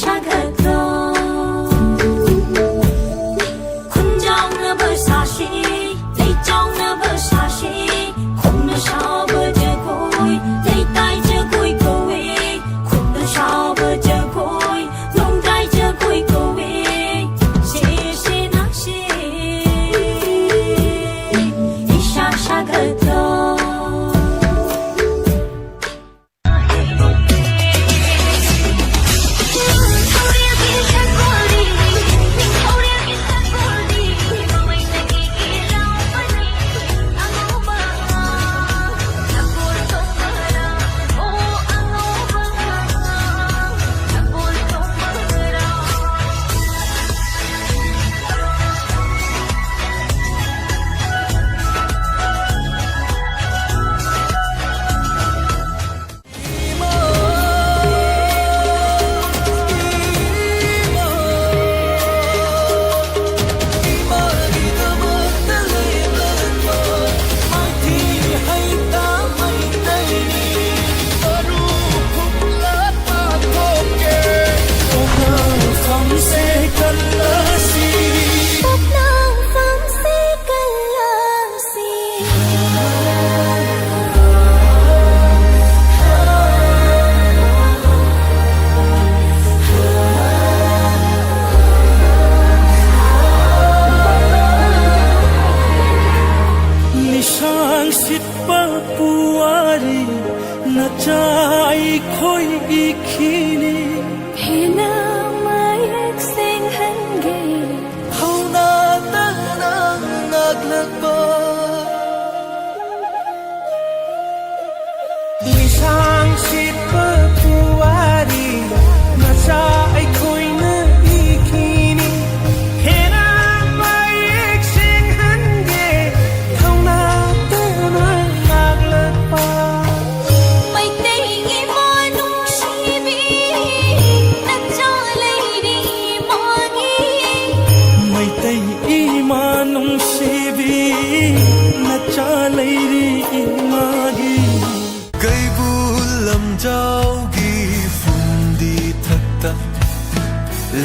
ꯁꯥꯒꯠꯂꯣ꯫ ꯈꯨꯟꯖꯥꯎꯅꯕ ꯁꯥꯁꯤ, ꯂꯩꯆꯥꯎꯅꯕ ꯁꯥꯁꯤ, ꯈꯣꯡꯅ ꯁꯥꯕ ꯖꯒꯣꯏ, ꯂꯩꯇꯥꯏ ꯖꯒꯣꯏ ꯀꯧꯋꯦ, ꯈꯨꯠꯅ ꯁꯥꯕ ꯖꯒꯣꯏ, ꯅꯣꯡꯗꯥꯏ ꯖꯒꯣꯏ ꯀꯧꯋꯦ꯫ ꯁꯦ, ꯁꯦ, ꯅꯥꯁꯦ, ꯏꯁꯥ ꯁꯥꯒꯠꯂꯣ꯫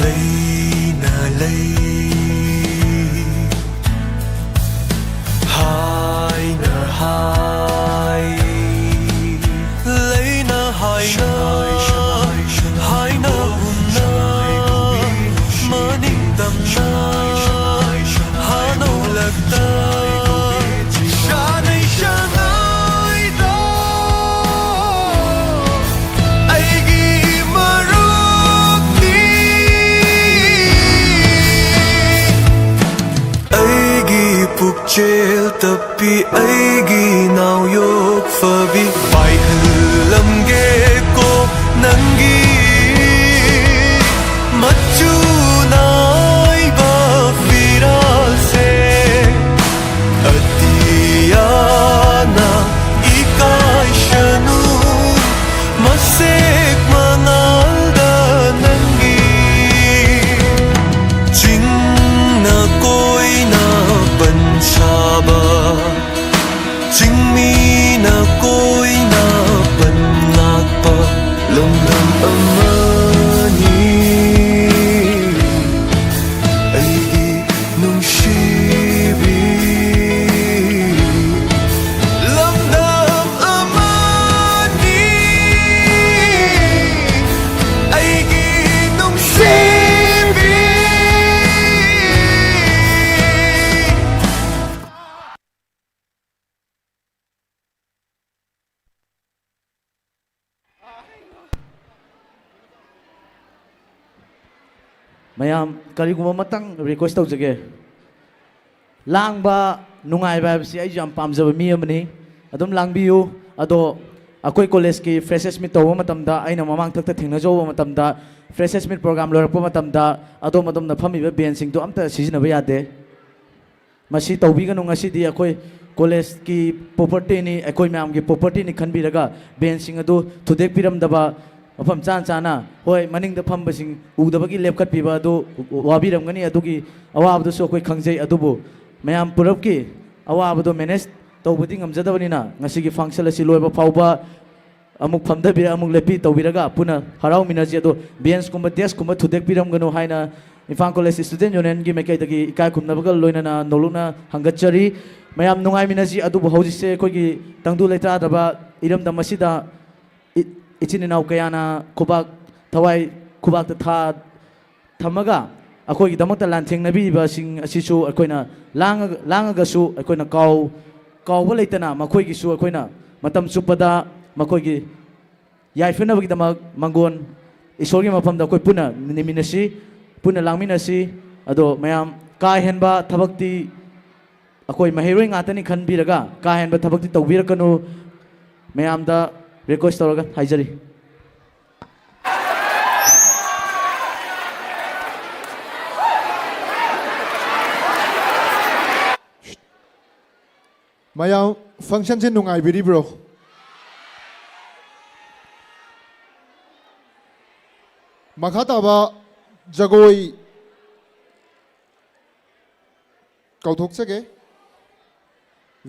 ꯂꯩꯅ ꯂꯩ ꯍꯥꯏꯅ ꯍꯥꯏ, ꯂꯩꯅ ꯍꯥꯏꯅ ꯍꯥꯏꯅ ꯍꯨꯝꯅ ꯃꯅꯤꯡ ꯇꯝꯅ ꯍꯥꯅꯧꯂꯛꯇ ꯁꯥꯅꯩ ꯁꯉꯥꯏꯗꯣ ꯑꯩꯒꯤ ꯃꯔꯨꯞꯅꯤ꯫ ꯑꯩꯒꯤ ꯄꯨꯛꯆꯦꯜ ꯇꯞꯄꯤ ꯑꯩꯒꯤ ꯅꯥꯎ ꯌꯣꯛꯐꯕꯤ ꯄꯥꯏꯍꯜꯂꯝꯒꯦꯀꯣ ꯅꯪꯒꯤ ꯃꯆꯨ ꯅꯥꯏꯕ ꯐꯤꯔꯥꯜꯁꯦ꯫ ꯑꯇꯤꯌꯥꯅ ꯏꯀꯥꯏꯁꯅꯨ ꯃꯁꯦꯛ ꯃꯉꯥꯜꯗ ꯅꯪꯒꯤ ꯆꯤꯡꯅ ꯀꯣꯏꯅ ꯄꯟꯁꯥꯕ ꯆꯤꯡꯃꯤꯅ ꯀꯣꯏꯅ ꯄꯟ ꯂꯥꯛꯄ ꯂꯝꯗꯝ ꯑꯃꯅꯤ ꯑꯩꯒꯤ ꯅꯨꯡꯁꯤꯕꯤ꯫ ꯂꯝꯗꯝ ꯑꯃꯅꯤ ꯑꯩꯒꯤ ꯅꯨꯡꯁꯤꯕꯤ꯫ ꯃꯌꯥꯝ, ꯀꯔꯤꯒꯨꯝꯕ ꯑꯃꯇꯪ request ꯇꯧꯖꯒꯦ꯫ ꯂꯥꯡꯕ, ꯅꯨꯡꯉꯥꯏꯕ ꯍꯥꯏꯕꯁꯤ ꯑꯩꯁꯨ ꯌꯥꯝ ꯄꯥꯝꯖꯕ ꯃꯤ ꯑꯃꯅꯤ꯫ ꯑꯗꯨꯝ ꯂꯥꯡꯕꯤꯌꯨ꯫ ꯑꯗꯣ ꯑꯩꯈꯣꯏ college ꯀꯤ freshers meet ꯇꯧꯕ ꯃꯇꯝꯗ, ꯑꯩꯅ ꯃꯃꯥꯡ ꯊꯛꯇ ꯊꯦꯡꯅꯖꯍꯧꯕ ꯃꯇꯝꯗ, freshers meet program ꯂꯣꯏꯔꯛꯄ ꯃꯇꯝꯗ ꯑꯗꯣꯝ ꯑꯗꯣꯝꯅ ꯐꯝꯃꯤꯕ bench ꯁꯤꯡꯗꯨ ꯑꯝꯇ ꯁꯤꯖꯤꯟꯅꯕ ꯌꯥꯗꯦ꯫ ꯃꯁꯤ ꯇꯧꯕꯤꯒꯅꯨ꯫ ꯉꯁꯤꯗꯤ ꯑꯩꯈꯣꯏ college ꯀꯤ property ꯅꯤ, ꯑꯩꯈꯣꯏ ꯃꯌꯥꯝꯒꯤ property ꯅꯤ ꯈꯟꯕꯤꯔꯒ bench ꯁꯤꯡ ꯑꯗꯨ ꯊꯨꯗꯦꯛꯄꯤꯔꯝꯗꯕ, ꯃꯐꯝ ꯆꯥꯅ ꯆꯥꯅ, ꯍꯣꯏ, ꯃꯅꯤꯡꯗ ꯐꯝꯕꯁꯤꯡ ꯎꯗꯕꯒꯤ ꯂꯦꯞꯈꯠꯄꯤꯕ ꯑꯗꯨ ꯋꯥꯕꯤꯔꯝꯒꯅꯤ꯫ ꯑꯗꯨꯒꯤ ꯑꯋꯥꯕꯗꯨꯁꯨ ꯑꯩꯈꯣꯏ ꯈꯪꯖꯩ꯫ ꯑꯗꯨꯕꯨ ꯃꯌꯥꯝ ꯄꯨꯂꯞꯀꯤ ꯑꯋꯥꯕꯗꯣ manage ꯇꯧꯕꯗꯤ ꯉꯝꯖꯗꯕꯅꯤꯅ, ꯉꯁꯤꯒꯤ function ꯑꯁꯤ ꯂꯣꯏꯕ ꯐꯥꯎꯕ ꯑꯃꯨꯛ ꯐꯝꯊꯕꯤꯔ ꯑꯃꯨꯛ ꯂꯦꯞꯄꯤ ꯇꯧꯕꯤꯔꯒ ꯄꯨꯟꯅ ꯍꯔꯥꯎꯃꯤꯟꯅꯁꯤ꯫ ꯑꯗꯣ ꯕꯦꯟꯁꯀꯨꯝꯕ ꯗꯦꯁꯛꯀꯨꯝꯕ ꯊꯨꯗꯦꯛꯄꯤꯔꯝꯒꯅꯨ ꯍꯥꯏꯅ ꯏꯝꯐꯥꯜ ꯀꯣꯂꯦꯖ ꯁ꯭ꯇꯨꯗꯦꯟꯠ ꯌꯨꯅꯤꯌꯟꯒꯤ ꯃꯥꯏꯀꯩꯗꯒꯤ ꯏꯀꯥꯏ ꯈꯨꯝꯅꯕꯒ ꯂꯣꯏꯅꯅ ꯅꯣꯂꯨꯛꯅ ꯍꯪꯒꯠꯆꯔꯤ꯫ ꯃꯌꯥꯝ ꯅꯨꯡꯉꯥꯏꯃꯤꯟꯅꯁꯤ꯫ ꯑꯗꯨꯕꯨ ꯍꯧꯖꯤꯛꯁꯦ ꯑꯩꯈꯣꯏꯒꯤ ꯇꯪꯗꯨ ꯂꯩꯇꯥꯗꯕ ꯏꯔꯝꯗꯝ ꯑꯁꯤꯗ ꯏ-, ꯏꯆꯤꯟ ꯏꯅꯥꯎ ꯀꯌꯥꯅ ꯈꯨꯕꯥꯛ, ꯊꯋꯥꯏ ꯈꯨꯕꯥꯛꯇ ꯊꯥ-, ꯊꯝꯃꯒ ꯑꯩꯈꯣꯏꯒꯤꯗꯃꯛꯇ ꯂꯥꯟꯊꯦꯡꯅꯕꯤꯔꯤꯕꯁꯤꯡ ꯑꯁꯤꯁꯨ ꯑꯩꯈꯣꯏꯅ ꯂꯥꯡꯉ-, ꯂꯥꯡꯉꯒꯁꯨ ꯑꯩꯈꯣꯏꯅ ꯀꯥꯎ-, ꯀꯥꯎꯕ ꯂꯩꯇꯅ ꯃꯈꯣꯏꯒꯤꯁꯨ ꯑꯩꯈꯣꯏꯅ ꯃꯇꯝ ꯆꯨꯞꯄꯗ ꯃꯈꯣꯏꯒꯤ ꯌꯥꯏꯐꯅꯕꯒꯤꯗꯃꯛ ꯃꯪꯒꯣꯟ ꯏꯁꯣꯔꯒꯤ ꯃꯐꯝꯗ ꯑꯩꯈꯣꯏ ꯄꯨꯟꯅ ꯅꯤꯃꯤꯟꯅꯁꯤ, ꯄꯨꯟꯅ ꯂꯥꯡꯃꯤꯟꯅꯁꯤ꯫ ꯑꯗꯣ ꯃꯌꯥꯝ ꯀꯥ ꯍꯦꯟꯕ ꯊꯕꯛꯇꯤ ꯑꯩꯈꯣꯏ ꯃꯍꯩꯔꯣꯏ ꯉꯥꯛꯇꯅꯤ ꯈꯟꯕꯤꯔꯒ ꯀꯥ ꯍꯦꯟꯕ ꯊꯕꯛꯇꯤ ꯇꯧꯕꯤꯔꯛꯀꯅꯨ꯫ ꯃꯌꯥꯝꯗ ꯔꯤꯀ꯭ꯋꯦꯁ ꯇꯧꯔꯒ ꯍꯥꯏꯖꯔꯤ꯫ ꯃꯌꯥꯝ, ꯐꯪꯁꯟꯁꯦ ꯅꯨꯡꯉꯥꯏꯕꯤꯔꯤꯕ꯭ꯔꯣ? ꯃꯈꯥ ꯇꯥꯕ ꯖꯒꯣꯏ ꯀꯧꯊꯣꯛꯆꯒꯦ꯫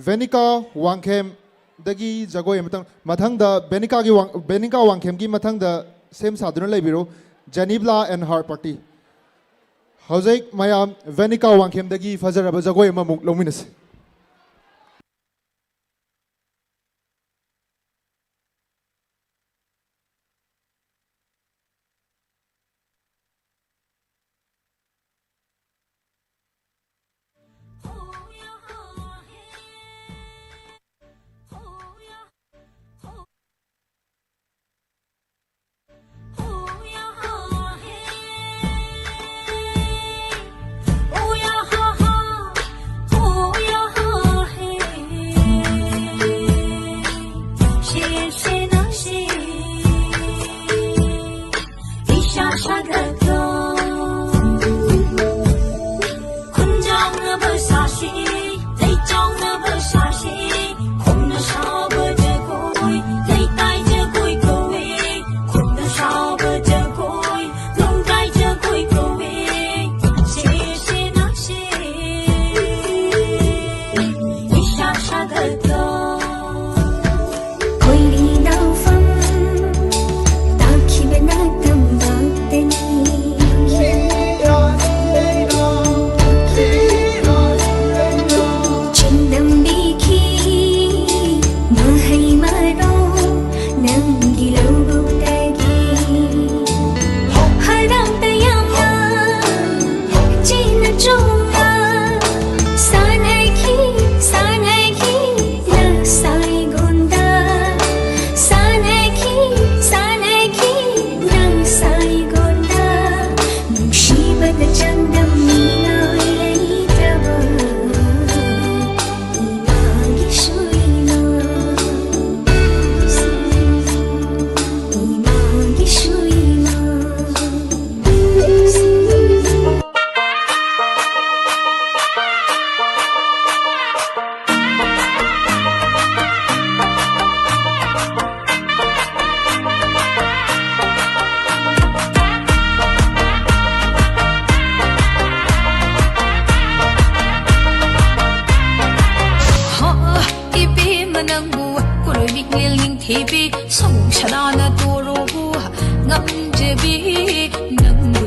ꯚꯦꯅꯤꯀꯥ ꯋꯥꯡꯈꯦꯝꯗꯒꯤ ꯖꯒꯣꯏ ꯑꯃꯇꯪ, ꯃꯊꯪꯗ ꯚꯦꯅꯤꯀꯥꯒꯤ ꯋꯥꯡ-, ꯚꯦꯅꯤꯀꯥ ꯋꯥꯡꯈꯦꯝꯒꯤ ꯃꯊꯪꯗ ꯁꯦꯝ ꯁꯥꯗꯨꯅ ꯂꯩꯕꯤꯔꯣ, ꯖꯦꯅꯤꯕ꯭ꯂꯥ and her party꯫ ꯍꯧꯖꯤꯛ ꯃꯌꯥꯝ ꯚꯦꯅꯤꯀꯥ ꯋꯥꯡꯈꯦꯝꯗꯒꯤ ꯐꯖꯔꯕ ꯖꯒꯣꯏ ꯑꯃꯃꯨꯛ ꯂꯧꯃꯤꯟꯅꯁꯤ꯫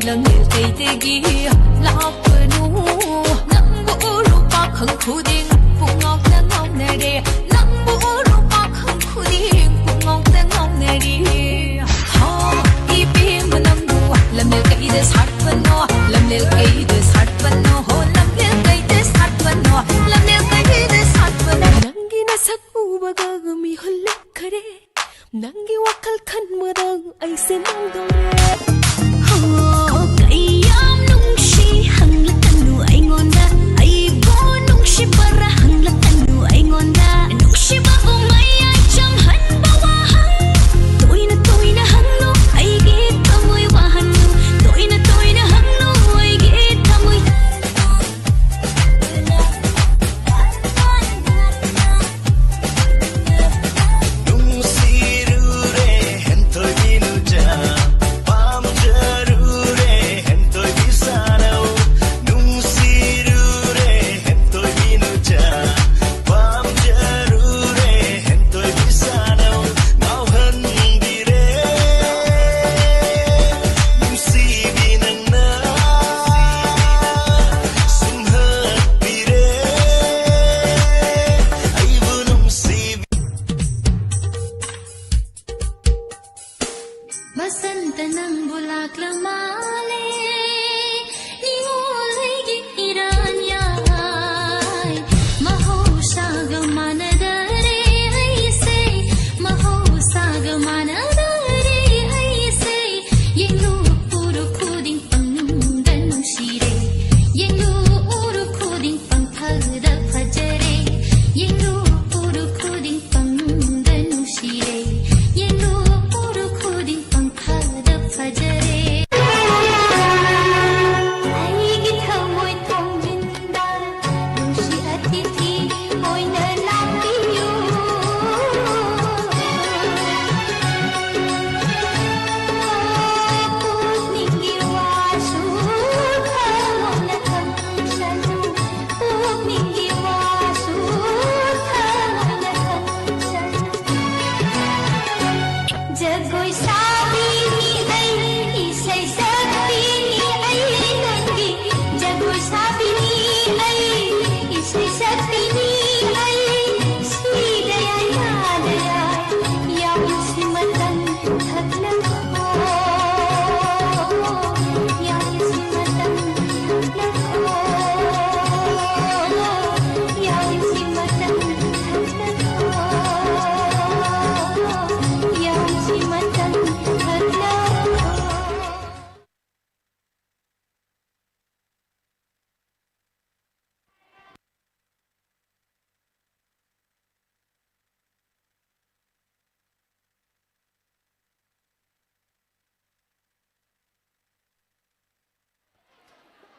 ꯂꯝꯂꯦꯜ ꯀꯩꯗꯒꯤ ꯂꯥꯛꯄꯅꯣ? ꯅꯪꯕꯨ ꯎꯔꯨ ꯄꯥꯈꯪ ꯈꯨꯗꯤꯡ ꯄꯨꯡꯉꯥꯎꯇ ꯉꯥꯎꯅꯔꯦ꯫ ꯅꯪꯕꯨ ꯎꯔꯨ ꯄꯥꯈꯪ ꯈꯨꯗꯤꯡ ꯄꯨꯡꯉꯥꯎꯇ ꯉꯥꯎꯅꯔꯦ꯫ ꯍꯣ, ꯏꯕꯦꯝꯃ ꯅꯪꯕꯨ ꯂꯝꯂꯦꯜ ꯀꯩꯗ ꯁꯥꯠꯄꯅꯣ? ꯂꯝꯂꯦꯜ ꯀꯩꯗ ꯁꯥꯠꯄꯅꯣ? ꯍꯣ, ꯂꯝꯂꯦꯜ ꯀꯩꯗ ꯁꯥꯠꯄꯅꯣ? ꯂꯝꯂꯦꯜ ꯀꯩꯗ ꯁꯥꯠꯄꯅꯣ? ꯅꯪꯒꯤ ꯅꯁꯛ ꯎꯕꯒ ꯃꯤꯍꯨꯜ ꯂꯦꯛꯈꯔꯦ꯫ ꯅꯪꯒꯤ ꯋꯥꯈꯜ ꯈꯟꯕꯗ ꯑꯩꯁꯦ ꯃꯥꯡꯗꯧꯔꯦ꯫ ꯍꯣ, ꯀꯩꯌꯥꯝ ꯅꯨꯡꯁꯤ ꯍꯪꯂꯛꯀꯅꯨ ꯑꯩꯉꯣꯟꯗ꯫ ꯑꯩꯕꯨ ꯅꯨꯡꯁꯤꯕꯔꯥ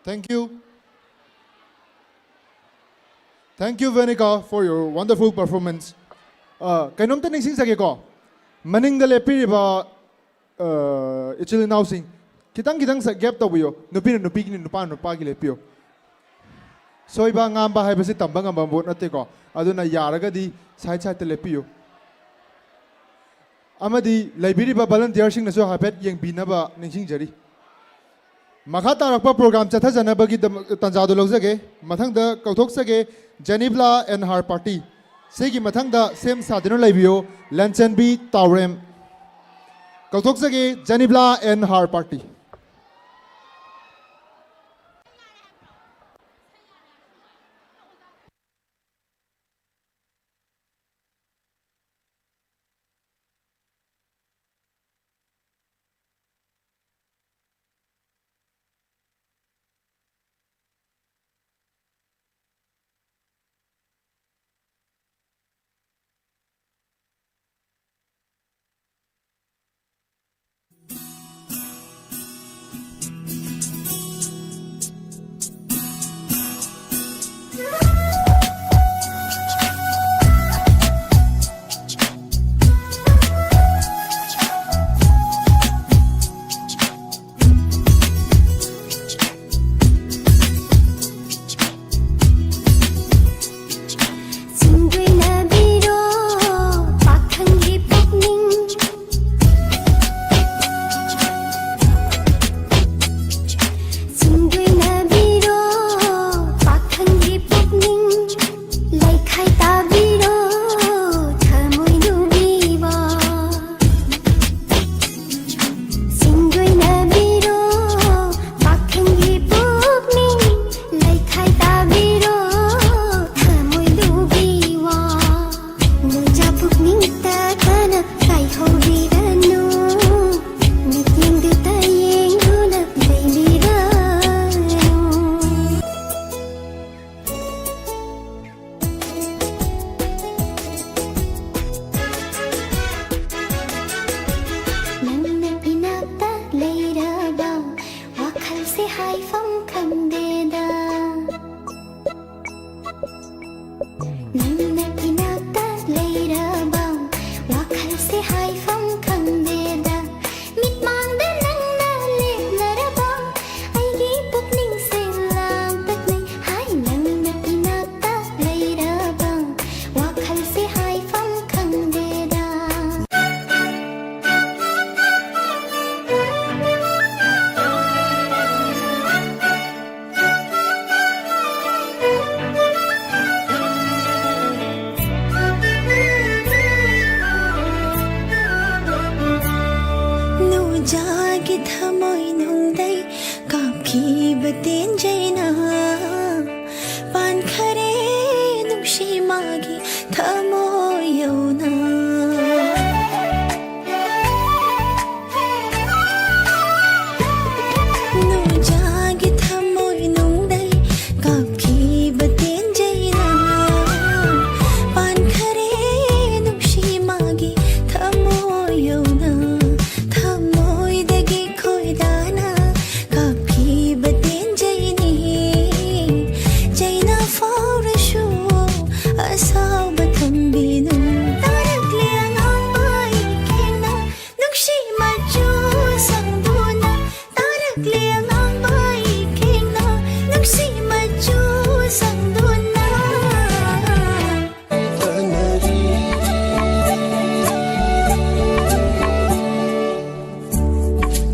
Thank you. Thank you, Venika, for your wonderful performance. Uh, ꯀꯩꯅꯣꯝꯇ ꯅꯤꯡꯁꯤꯡꯖꯒꯦꯀꯣ, ꯃꯅꯤꯡꯗ ꯂꯦꯞꯄꯤꯔꯤꯕ, uh, ꯏꯆꯤꯜ ꯏꯅꯥꯎꯁꯤꯡ, ꯈꯤꯇꯪ ꯈꯤꯇꯪ gap ꯇꯧꯕꯤꯌꯣ. ꯅꯨꯄꯤꯅ ꯅꯨꯄꯤꯒꯤꯅꯤ, ꯅꯨꯄꯥꯅ ꯅꯨꯄꯥꯒꯤ ꯂꯦꯞꯄꯤꯌꯣ꯫ ꯁꯣꯏꯕ ꯉꯥꯝꯕ ꯍꯥꯏꯕꯁꯤ ꯇꯝꯕ ꯉꯝꯕ ꯄꯣꯠ ꯅꯠꯇꯦꯀꯣ, ꯑꯗꯨꯅ ꯌꯥꯔꯒꯗꯤ side sideꯇ ꯂꯦꯞꯄꯤꯌꯨ꯫ ꯑꯃꯗꯤ ꯂꯩꯕꯤꯔꯤꯕ volunteerꯁꯤꯡꯅꯁꯨ ꯍꯥꯏꯐꯦꯠ ꯌꯦꯡꯕꯤꯅꯕ ꯅꯤꯡꯁꯤꯡꯖꯔꯤ꯫ ꯃꯈꯥ ꯇꯥꯔꯛꯄ program ꯆꯠꯊꯖꯅꯕꯒꯤꯗꯃꯛ ꯇꯥꯟꯖꯥꯗꯨ ꯂꯧꯖꯒꯦ꯫ ꯃꯊꯪꯗ ꯀꯧꯊꯣꯛꯆꯒꯦ, Janibla and her party꯫ ꯁꯤꯒꯤ ꯃꯊꯪꯗ ꯁꯦꯝ ꯁꯥꯗꯨꯅ ꯂꯩꯕꯤꯌꯨ, ꯂꯟꯆꯟꯕꯤ ꯇꯥꯎꯔꯦꯝ꯫ ꯀꯧꯊꯣꯛꯆꯒꯦ, Janibla and her party꯫ ꯍꯥꯏꯐꯝ ꯈꯪꯗꯦꯗ꯫ ꯅꯪꯅ ꯏꯅꯥꯛꯇ ꯂꯩꯔꯕ ꯋꯥꯈꯜꯁꯦ ꯍꯥꯏꯐꯝ ꯈꯪꯗꯦꯗ꯫ ꯃꯤꯠꯃꯥꯡꯗ ꯅꯪꯅ ꯂꯦꯞꯂꯔꯕ ꯑꯩꯒꯤ ꯄꯨꯛꯅꯤꯡꯁꯦ ꯂꯥꯡꯇꯛꯅꯩ꯫ ꯍꯥꯏ, ꯅꯪꯅ ꯏꯅꯥꯛꯇ ꯂꯩꯔꯕ ꯋꯥꯈꯜꯁꯦ ꯍꯥꯏꯐꯝ ꯈꯪꯗꯦꯗ꯫ ꯅꯨꯡꯖꯥꯒꯤ ꯊꯃꯣꯏ ꯅꯨꯡꯗꯩ ꯀꯥꯞꯈꯤꯕ ꯇꯦꯟꯖꯩꯅ ꯄꯥꯟꯈꯔꯦ ꯅꯨꯡꯁꯤ ꯃꯥꯒꯤ ꯊꯃꯣꯏ ꯌꯧꯅ꯫ ꯅꯨꯡꯖꯥꯒꯤ ꯊꯃꯣꯏ ꯅꯨꯡꯗꯩ ꯀꯥꯞꯈꯤꯕ ꯇꯦꯟꯖꯩꯅ ꯄꯥꯟꯈꯔꯦ ꯅꯨꯡꯁꯤ ꯃꯥꯒꯤ ꯊꯃꯣꯏ ꯌꯧꯅ꯫ ꯊꯃꯣꯏꯗꯒꯤ ꯈꯣꯏꯗꯥꯅ ꯀꯥꯞꯈꯤꯕ ꯇꯦꯟꯖꯩꯅꯤ꯫ ꯆꯩꯅ ꯐꯥꯎꯔꯁꯨ ꯑꯁꯥꯎꯕ ꯊꯝꯕꯤꯅꯨ꯫ ꯇꯥꯔꯛꯂꯦ ꯑꯉꯥꯡꯕ ꯏꯀꯦꯅ ꯅꯨꯡꯁꯤ ꯃꯆꯨ ꯁꯪꯗꯨꯅ꯫ ꯇꯥꯔꯛꯂꯦ ꯑꯉꯥꯡꯕ ꯏꯀꯦꯅ ꯅꯨꯡꯁꯤ ꯃꯆꯨ ꯁꯪꯗꯨꯅ꯫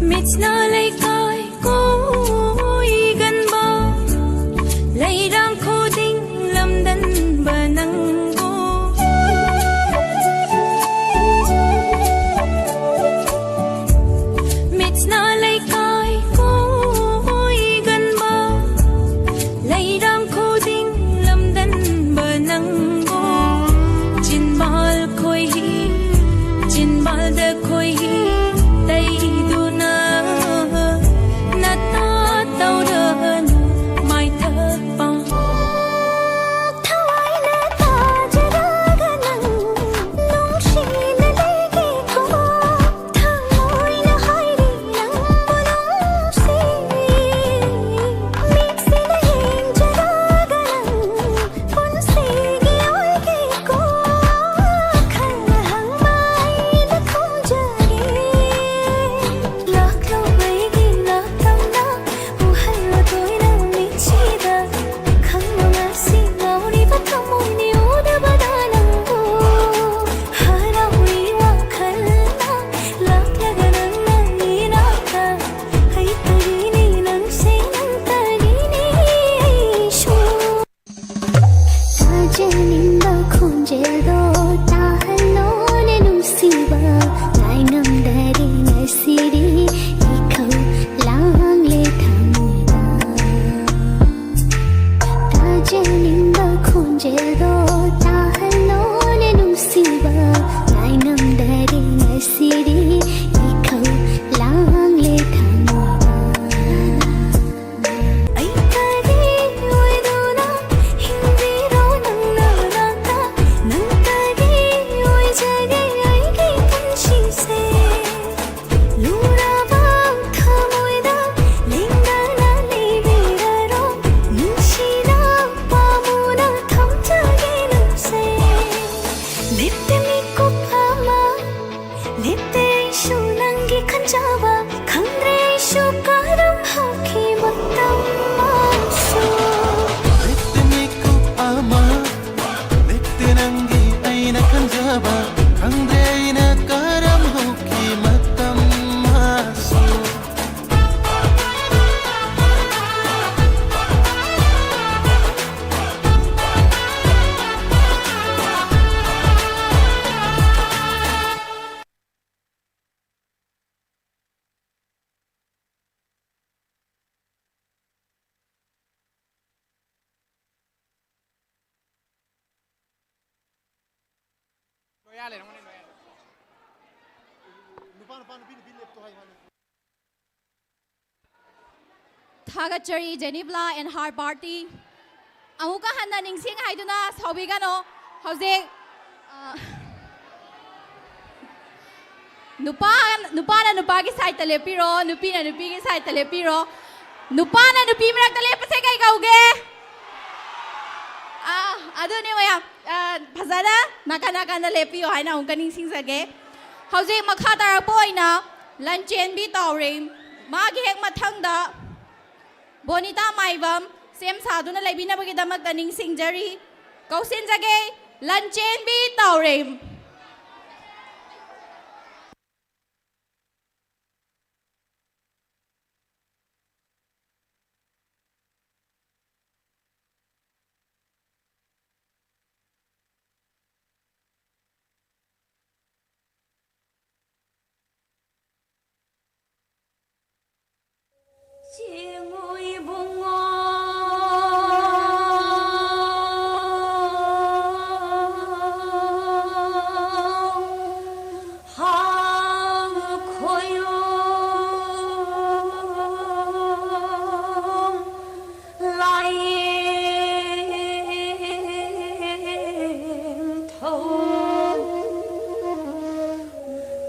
ꯃꯤꯠꯅ ꯂꯩꯀꯥꯏ ꯀꯣꯏꯒꯟꯕ, ꯂꯩꯔꯥꯡ ꯈꯨꯗꯤꯡ ꯂꯝꯗꯟꯕ ꯅꯪꯕꯨ꯫ ꯃꯤꯠꯅ ꯂꯩꯀꯥꯏ ꯀꯣꯏꯒꯟꯕ, ꯊꯥꯒꯠꯆꯔꯤ, ꯖꯦꯅꯤꯕ꯭ꯂꯥ and her party꯫ ꯑꯃꯨꯛꯀ ꯍꯟꯅ ꯅꯤꯡꯁꯤꯡ ꯍꯥꯏꯗꯨꯅ ꯁꯥꯎꯕꯤꯒꯅꯣ꯫ ꯍꯧꯖꯤꯛ, ꯑ, ꯅꯨꯄꯥ, ꯅꯨꯄꯥꯅ ꯅꯨꯄꯥꯒꯤ sideꯇ ꯂꯦꯞꯄꯤꯔꯣ, ꯅꯨꯄꯤꯅ ꯅꯨꯄꯤꯒꯤ sideꯇ ꯂꯦꯞꯄꯤꯔꯣ꯫ ꯅꯨꯄꯥꯅ ꯅꯨꯄꯤ ꯃꯔꯛꯇ ꯂꯦꯞꯄꯁꯦ ꯀꯩ ꯀꯧꯒꯦ? ꯑ, ꯑꯗꯨꯅꯤ ꯃꯌꯥꯝ꯫ ꯑ, ꯐꯖꯅ ꯅꯥꯀꯟ ꯅꯥꯀꯟꯗ ꯂꯦꯞꯄꯤꯌꯣ ꯍꯥꯏꯅ ꯑꯃꯨꯛꯀ ꯅꯤꯡꯁꯤꯡꯖꯒꯦ꯫ ꯍꯧꯖꯤꯛ ꯃꯈꯥ ꯇꯥꯔꯛꯄ ꯑꯣꯏꯅ ꯂꯟꯆꯦꯟꯕꯤ ꯇꯥꯎꯔꯦꯝ, ꯃꯥꯒꯤ ꯍꯦꯛ ꯃꯊꯪꯗ ꯕꯣꯅꯤꯇꯥ ꯃꯥꯏꯕꯝ ꯁꯦꯝ ꯁꯥꯗꯨꯅ ꯂꯩꯕꯤꯅꯕꯒꯤꯗꯃꯛꯇ ꯅꯤꯡꯁꯤꯡꯖꯔꯤ꯫ ꯀꯧꯁꯤꯟꯖꯒꯦ, ꯂꯟꯆꯦꯟꯕꯤ ꯇꯥꯎꯔꯦꯝ꯫ ꯆꯦꯡꯉꯣꯏ ꯏꯕꯨꯡꯉꯣ, ꯍꯥꯡ ꯈꯣꯏꯌꯨ ꯂꯥꯏꯌꯦꯡ ꯊꯧ꯫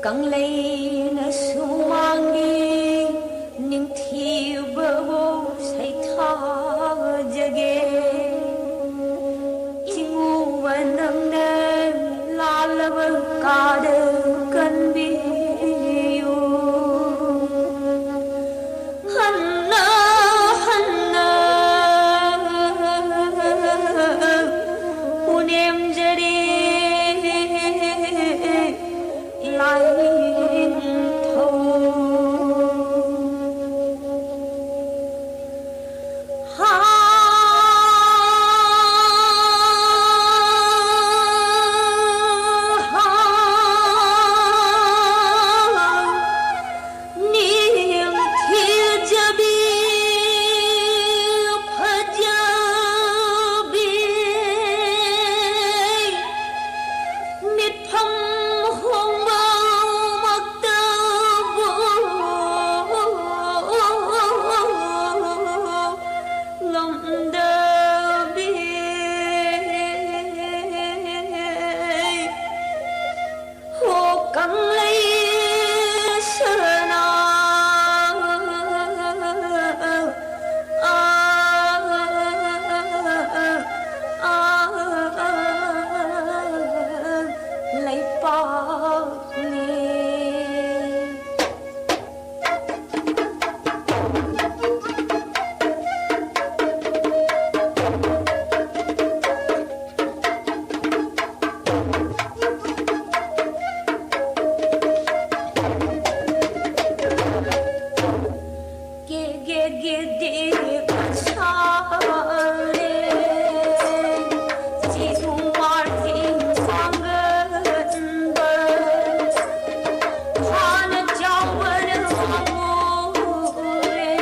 ꯀꯪꯂꯩꯅ ꯁꯨꯃꯥꯡꯒꯤ ꯅꯤꯡꯊꯤꯕꯕꯨ ꯁꯩꯊꯥꯖꯒꯦ꯫ ꯆꯤꯡꯎꯕ ꯅꯪꯅ ꯂꯥꯜꯂꯕ ꯀꯥꯗ ꯀꯟꯕꯤꯌꯨ꯫ ꯍꯟꯅ ꯍꯟꯅ ꯄꯨꯅꯦꯝꯖꯔꯤ ꯂꯥꯏꯅꯤꯡꯊꯧ꯫ ꯀꯦꯒꯤꯗꯤ ꯄꯩꯁꯥꯅꯦ, ꯆꯤꯡ ꯃꯥꯔꯇꯤꯡ ꯁꯥꯡꯒꯟꯕ, ꯍꯥꯟꯅ ꯆꯥꯎꯕꯅ ꯃꯥꯡꯉꯨꯔꯦ,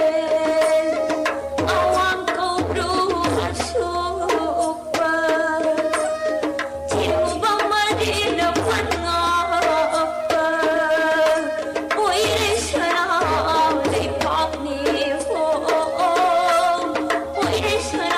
ꯑꯋꯥꯡ ꯀꯧꯕ꯭ꯔꯨ ꯑꯁꯨꯛꯄ, ꯆꯤꯡꯕ ꯃꯔꯤꯅ ꯄꯟꯉꯥꯛꯄ, ꯑꯣꯏꯔꯦ ꯁꯅꯥ ꯂꯩꯄꯥꯛꯅꯤ ꯍꯣ, ꯑꯣꯏꯔꯦ ꯁꯅꯥ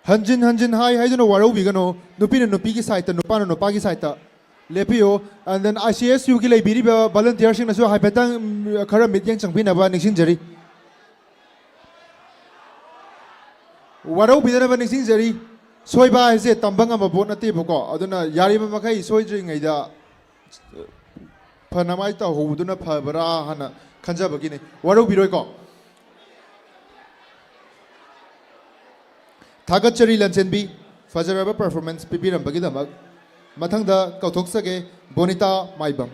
ꯍꯟꯖꯤꯟ ꯍꯟꯖꯤꯟ ꯍꯥꯏ ꯍꯥꯏꯗꯨꯅ ꯋꯥꯔꯧꯕꯤꯒꯅꯨ꯫ ꯅꯨꯄꯤꯅ ꯅꯨꯄꯤꯒꯤ ꯁꯥꯏꯠꯇ, ꯅꯨꯄꯥꯅ ꯅꯨꯄꯥꯒꯤ ꯁꯥꯏꯠꯇ ꯂꯦꯞꯄꯤꯌꯨ꯫ And then I C S U ꯒꯤ ꯂꯩꯕꯤꯔꯤꯕ ꯚꯣꯂꯨꯟꯇꯤꯌꯔꯁꯤꯡꯅꯁꯨ ꯍꯥꯏꯐꯦꯠꯇꯪ, ꯎꯝ, ꯈꯔ ꯃꯤꯠꯌꯦꯡ ꯆꯪꯕꯤꯅꯕ ꯅꯤꯡꯁꯤꯡꯖꯔꯤ꯫ ꯋꯥꯔꯧꯕꯤꯗꯅꯕ ꯅꯤꯡꯁꯤꯡꯖꯔꯤ꯫ ꯁꯣꯏꯕ ꯍꯥꯏꯁꯦ ꯇꯝꯕ ꯉꯝꯕ ꯄꯣꯠ ꯅꯠꯇꯦꯕꯀꯣ꯫ ꯑꯗꯨꯅ ꯌꯥꯔꯤꯕ ꯃꯈꯩ ꯁꯣꯏꯗ꯭ꯔꯤꯉꯩꯗ ꯐꯅꯃꯥꯏ ꯇꯧꯍꯧꯕꯗꯨꯅ ꯐꯕ꯭ꯔꯥ ꯍꯥꯏꯅ ꯈꯟꯖꯕꯒꯤꯅꯤ꯫ ꯋꯥꯔꯧꯕꯤꯔꯣꯏꯀꯣ꯫ ꯊꯥꯒꯠꯆꯔꯤ ꯂꯟꯆꯦꯟꯕꯤ, ꯐꯖꯔꯕ ꯄꯔꯐꯣꯔꯃꯦꯟꯁ ꯄꯤꯕꯤꯔꯝꯕꯒꯤꯗꯃꯛ꯫ ꯃꯊꯪꯗ ꯀꯧꯊꯣꯛꯆꯒꯦ ꯕꯣꯅꯤꯇꯥ ꯃꯥꯏꯕꯝ꯫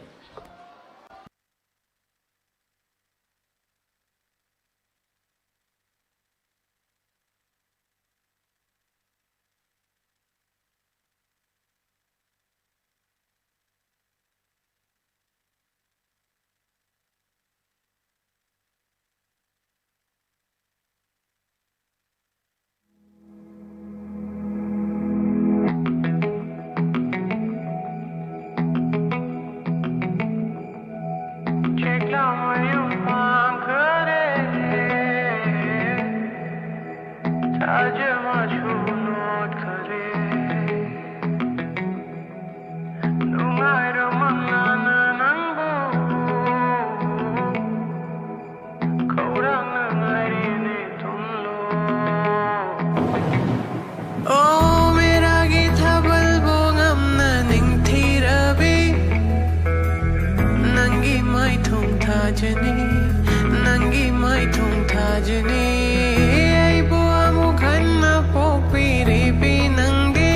ꯑꯣ ꯃꯦꯔꯥꯒꯤ ꯊꯥꯕꯜꯕꯨ ꯉꯝꯅ ꯅꯤꯡꯊꯤꯔꯕꯤ, ꯅꯪꯒꯤ ꯃꯥꯏꯊꯣꯡ ꯊꯥꯖꯅꯤ, ꯅꯪꯒꯤ ꯃꯥꯏꯊꯣꯡ ꯊꯥꯖꯅꯤ꯫ ꯑꯩꯕꯨ ꯑꯃꯨꯛ ꯍꯟꯅ ꯄꯣꯛꯄꯤꯔꯤꯕꯤ ꯅꯪꯗꯤ,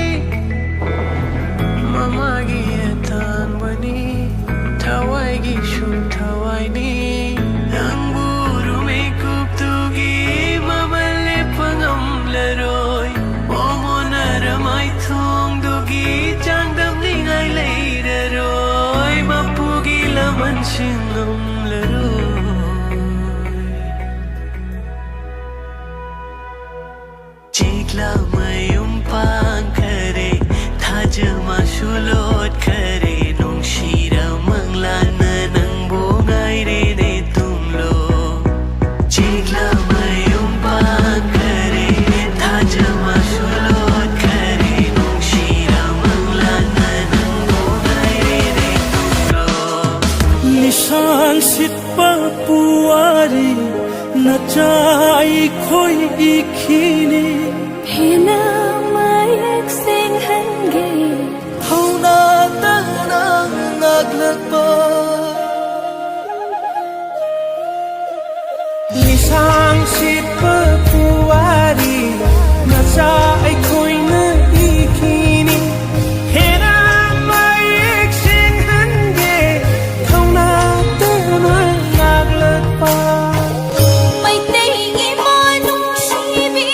ꯃꯃꯥꯒꯤ ꯑꯇꯥꯡꯕꯅꯤ, ꯊꯋꯥꯏꯒꯤꯁꯨ ꯊꯋꯥꯏꯅꯤ꯫ ꯅꯪꯕꯨ ꯎꯔꯨ ꯃꯤꯀꯨꯞꯇꯨꯒꯤ ꯃꯃꯜ ꯂꯦꯞꯄ ꯉꯝꯂꯔꯣꯏ꯫ ꯃꯣꯃꯣꯟꯅꯔ ꯃꯥꯏꯊꯣꯡꯗꯨꯒꯤ ꯆꯥꯡꯗꯝꯅꯤꯡꯉꯥꯏ ꯂꯩꯔꯔꯣꯏ꯫ ꯃꯄꯨꯒꯤ ꯂꯃꯟꯁꯤꯡ ꯉꯝꯂꯔꯣꯏ꯫ ꯆꯤꯛꯂꯥꯃꯌꯨꯝ ꯄꯥꯟꯈꯔꯦ, ꯊꯥꯖꯃꯁꯨ ꯂꯣꯠꯈꯔꯦ, ꯅꯨꯡꯁꯤꯔ ꯃꯪꯂꯥꯟꯅ ꯅꯪꯕꯨ ꯉꯥꯏꯔꯦꯅꯦ ꯇꯨꯝꯂꯣ꯫ ꯆꯤꯛꯂꯥꯃꯌꯨꯝ ꯄꯥꯟꯈꯔꯦ, ꯊꯥꯖꯃꯁꯨ ꯄꯨꯋꯥꯔꯤ ꯅꯆꯥ ꯑꯩꯈꯣꯏ ꯏꯈꯤꯅꯤ꯫ ꯍꯦꯟꯅ ꯃꯌꯦꯛ ꯁꯦꯡꯍꯟꯒꯦ꯫ ꯊꯧꯅꯥ ꯇꯅ ꯉꯥꯛꯂꯛꯄ ꯂꯤꯁꯥꯡ ꯁꯤꯠꯄ ꯄꯨꯋꯥꯔꯤ ꯅꯆꯥ ꯑꯩꯈꯣꯏꯅ ꯏꯈꯤꯅꯤ꯫ ꯍꯦꯟꯅ ꯃꯌꯦꯛ ꯁꯦꯡꯍꯟꯒꯦ꯫ ꯊꯧꯅꯥ ꯇꯅ ꯉꯥꯛꯂꯛꯄ ꯃꯩꯇꯩ ꯏꯃꯥ ꯅꯨꯡꯁꯤꯕꯤ,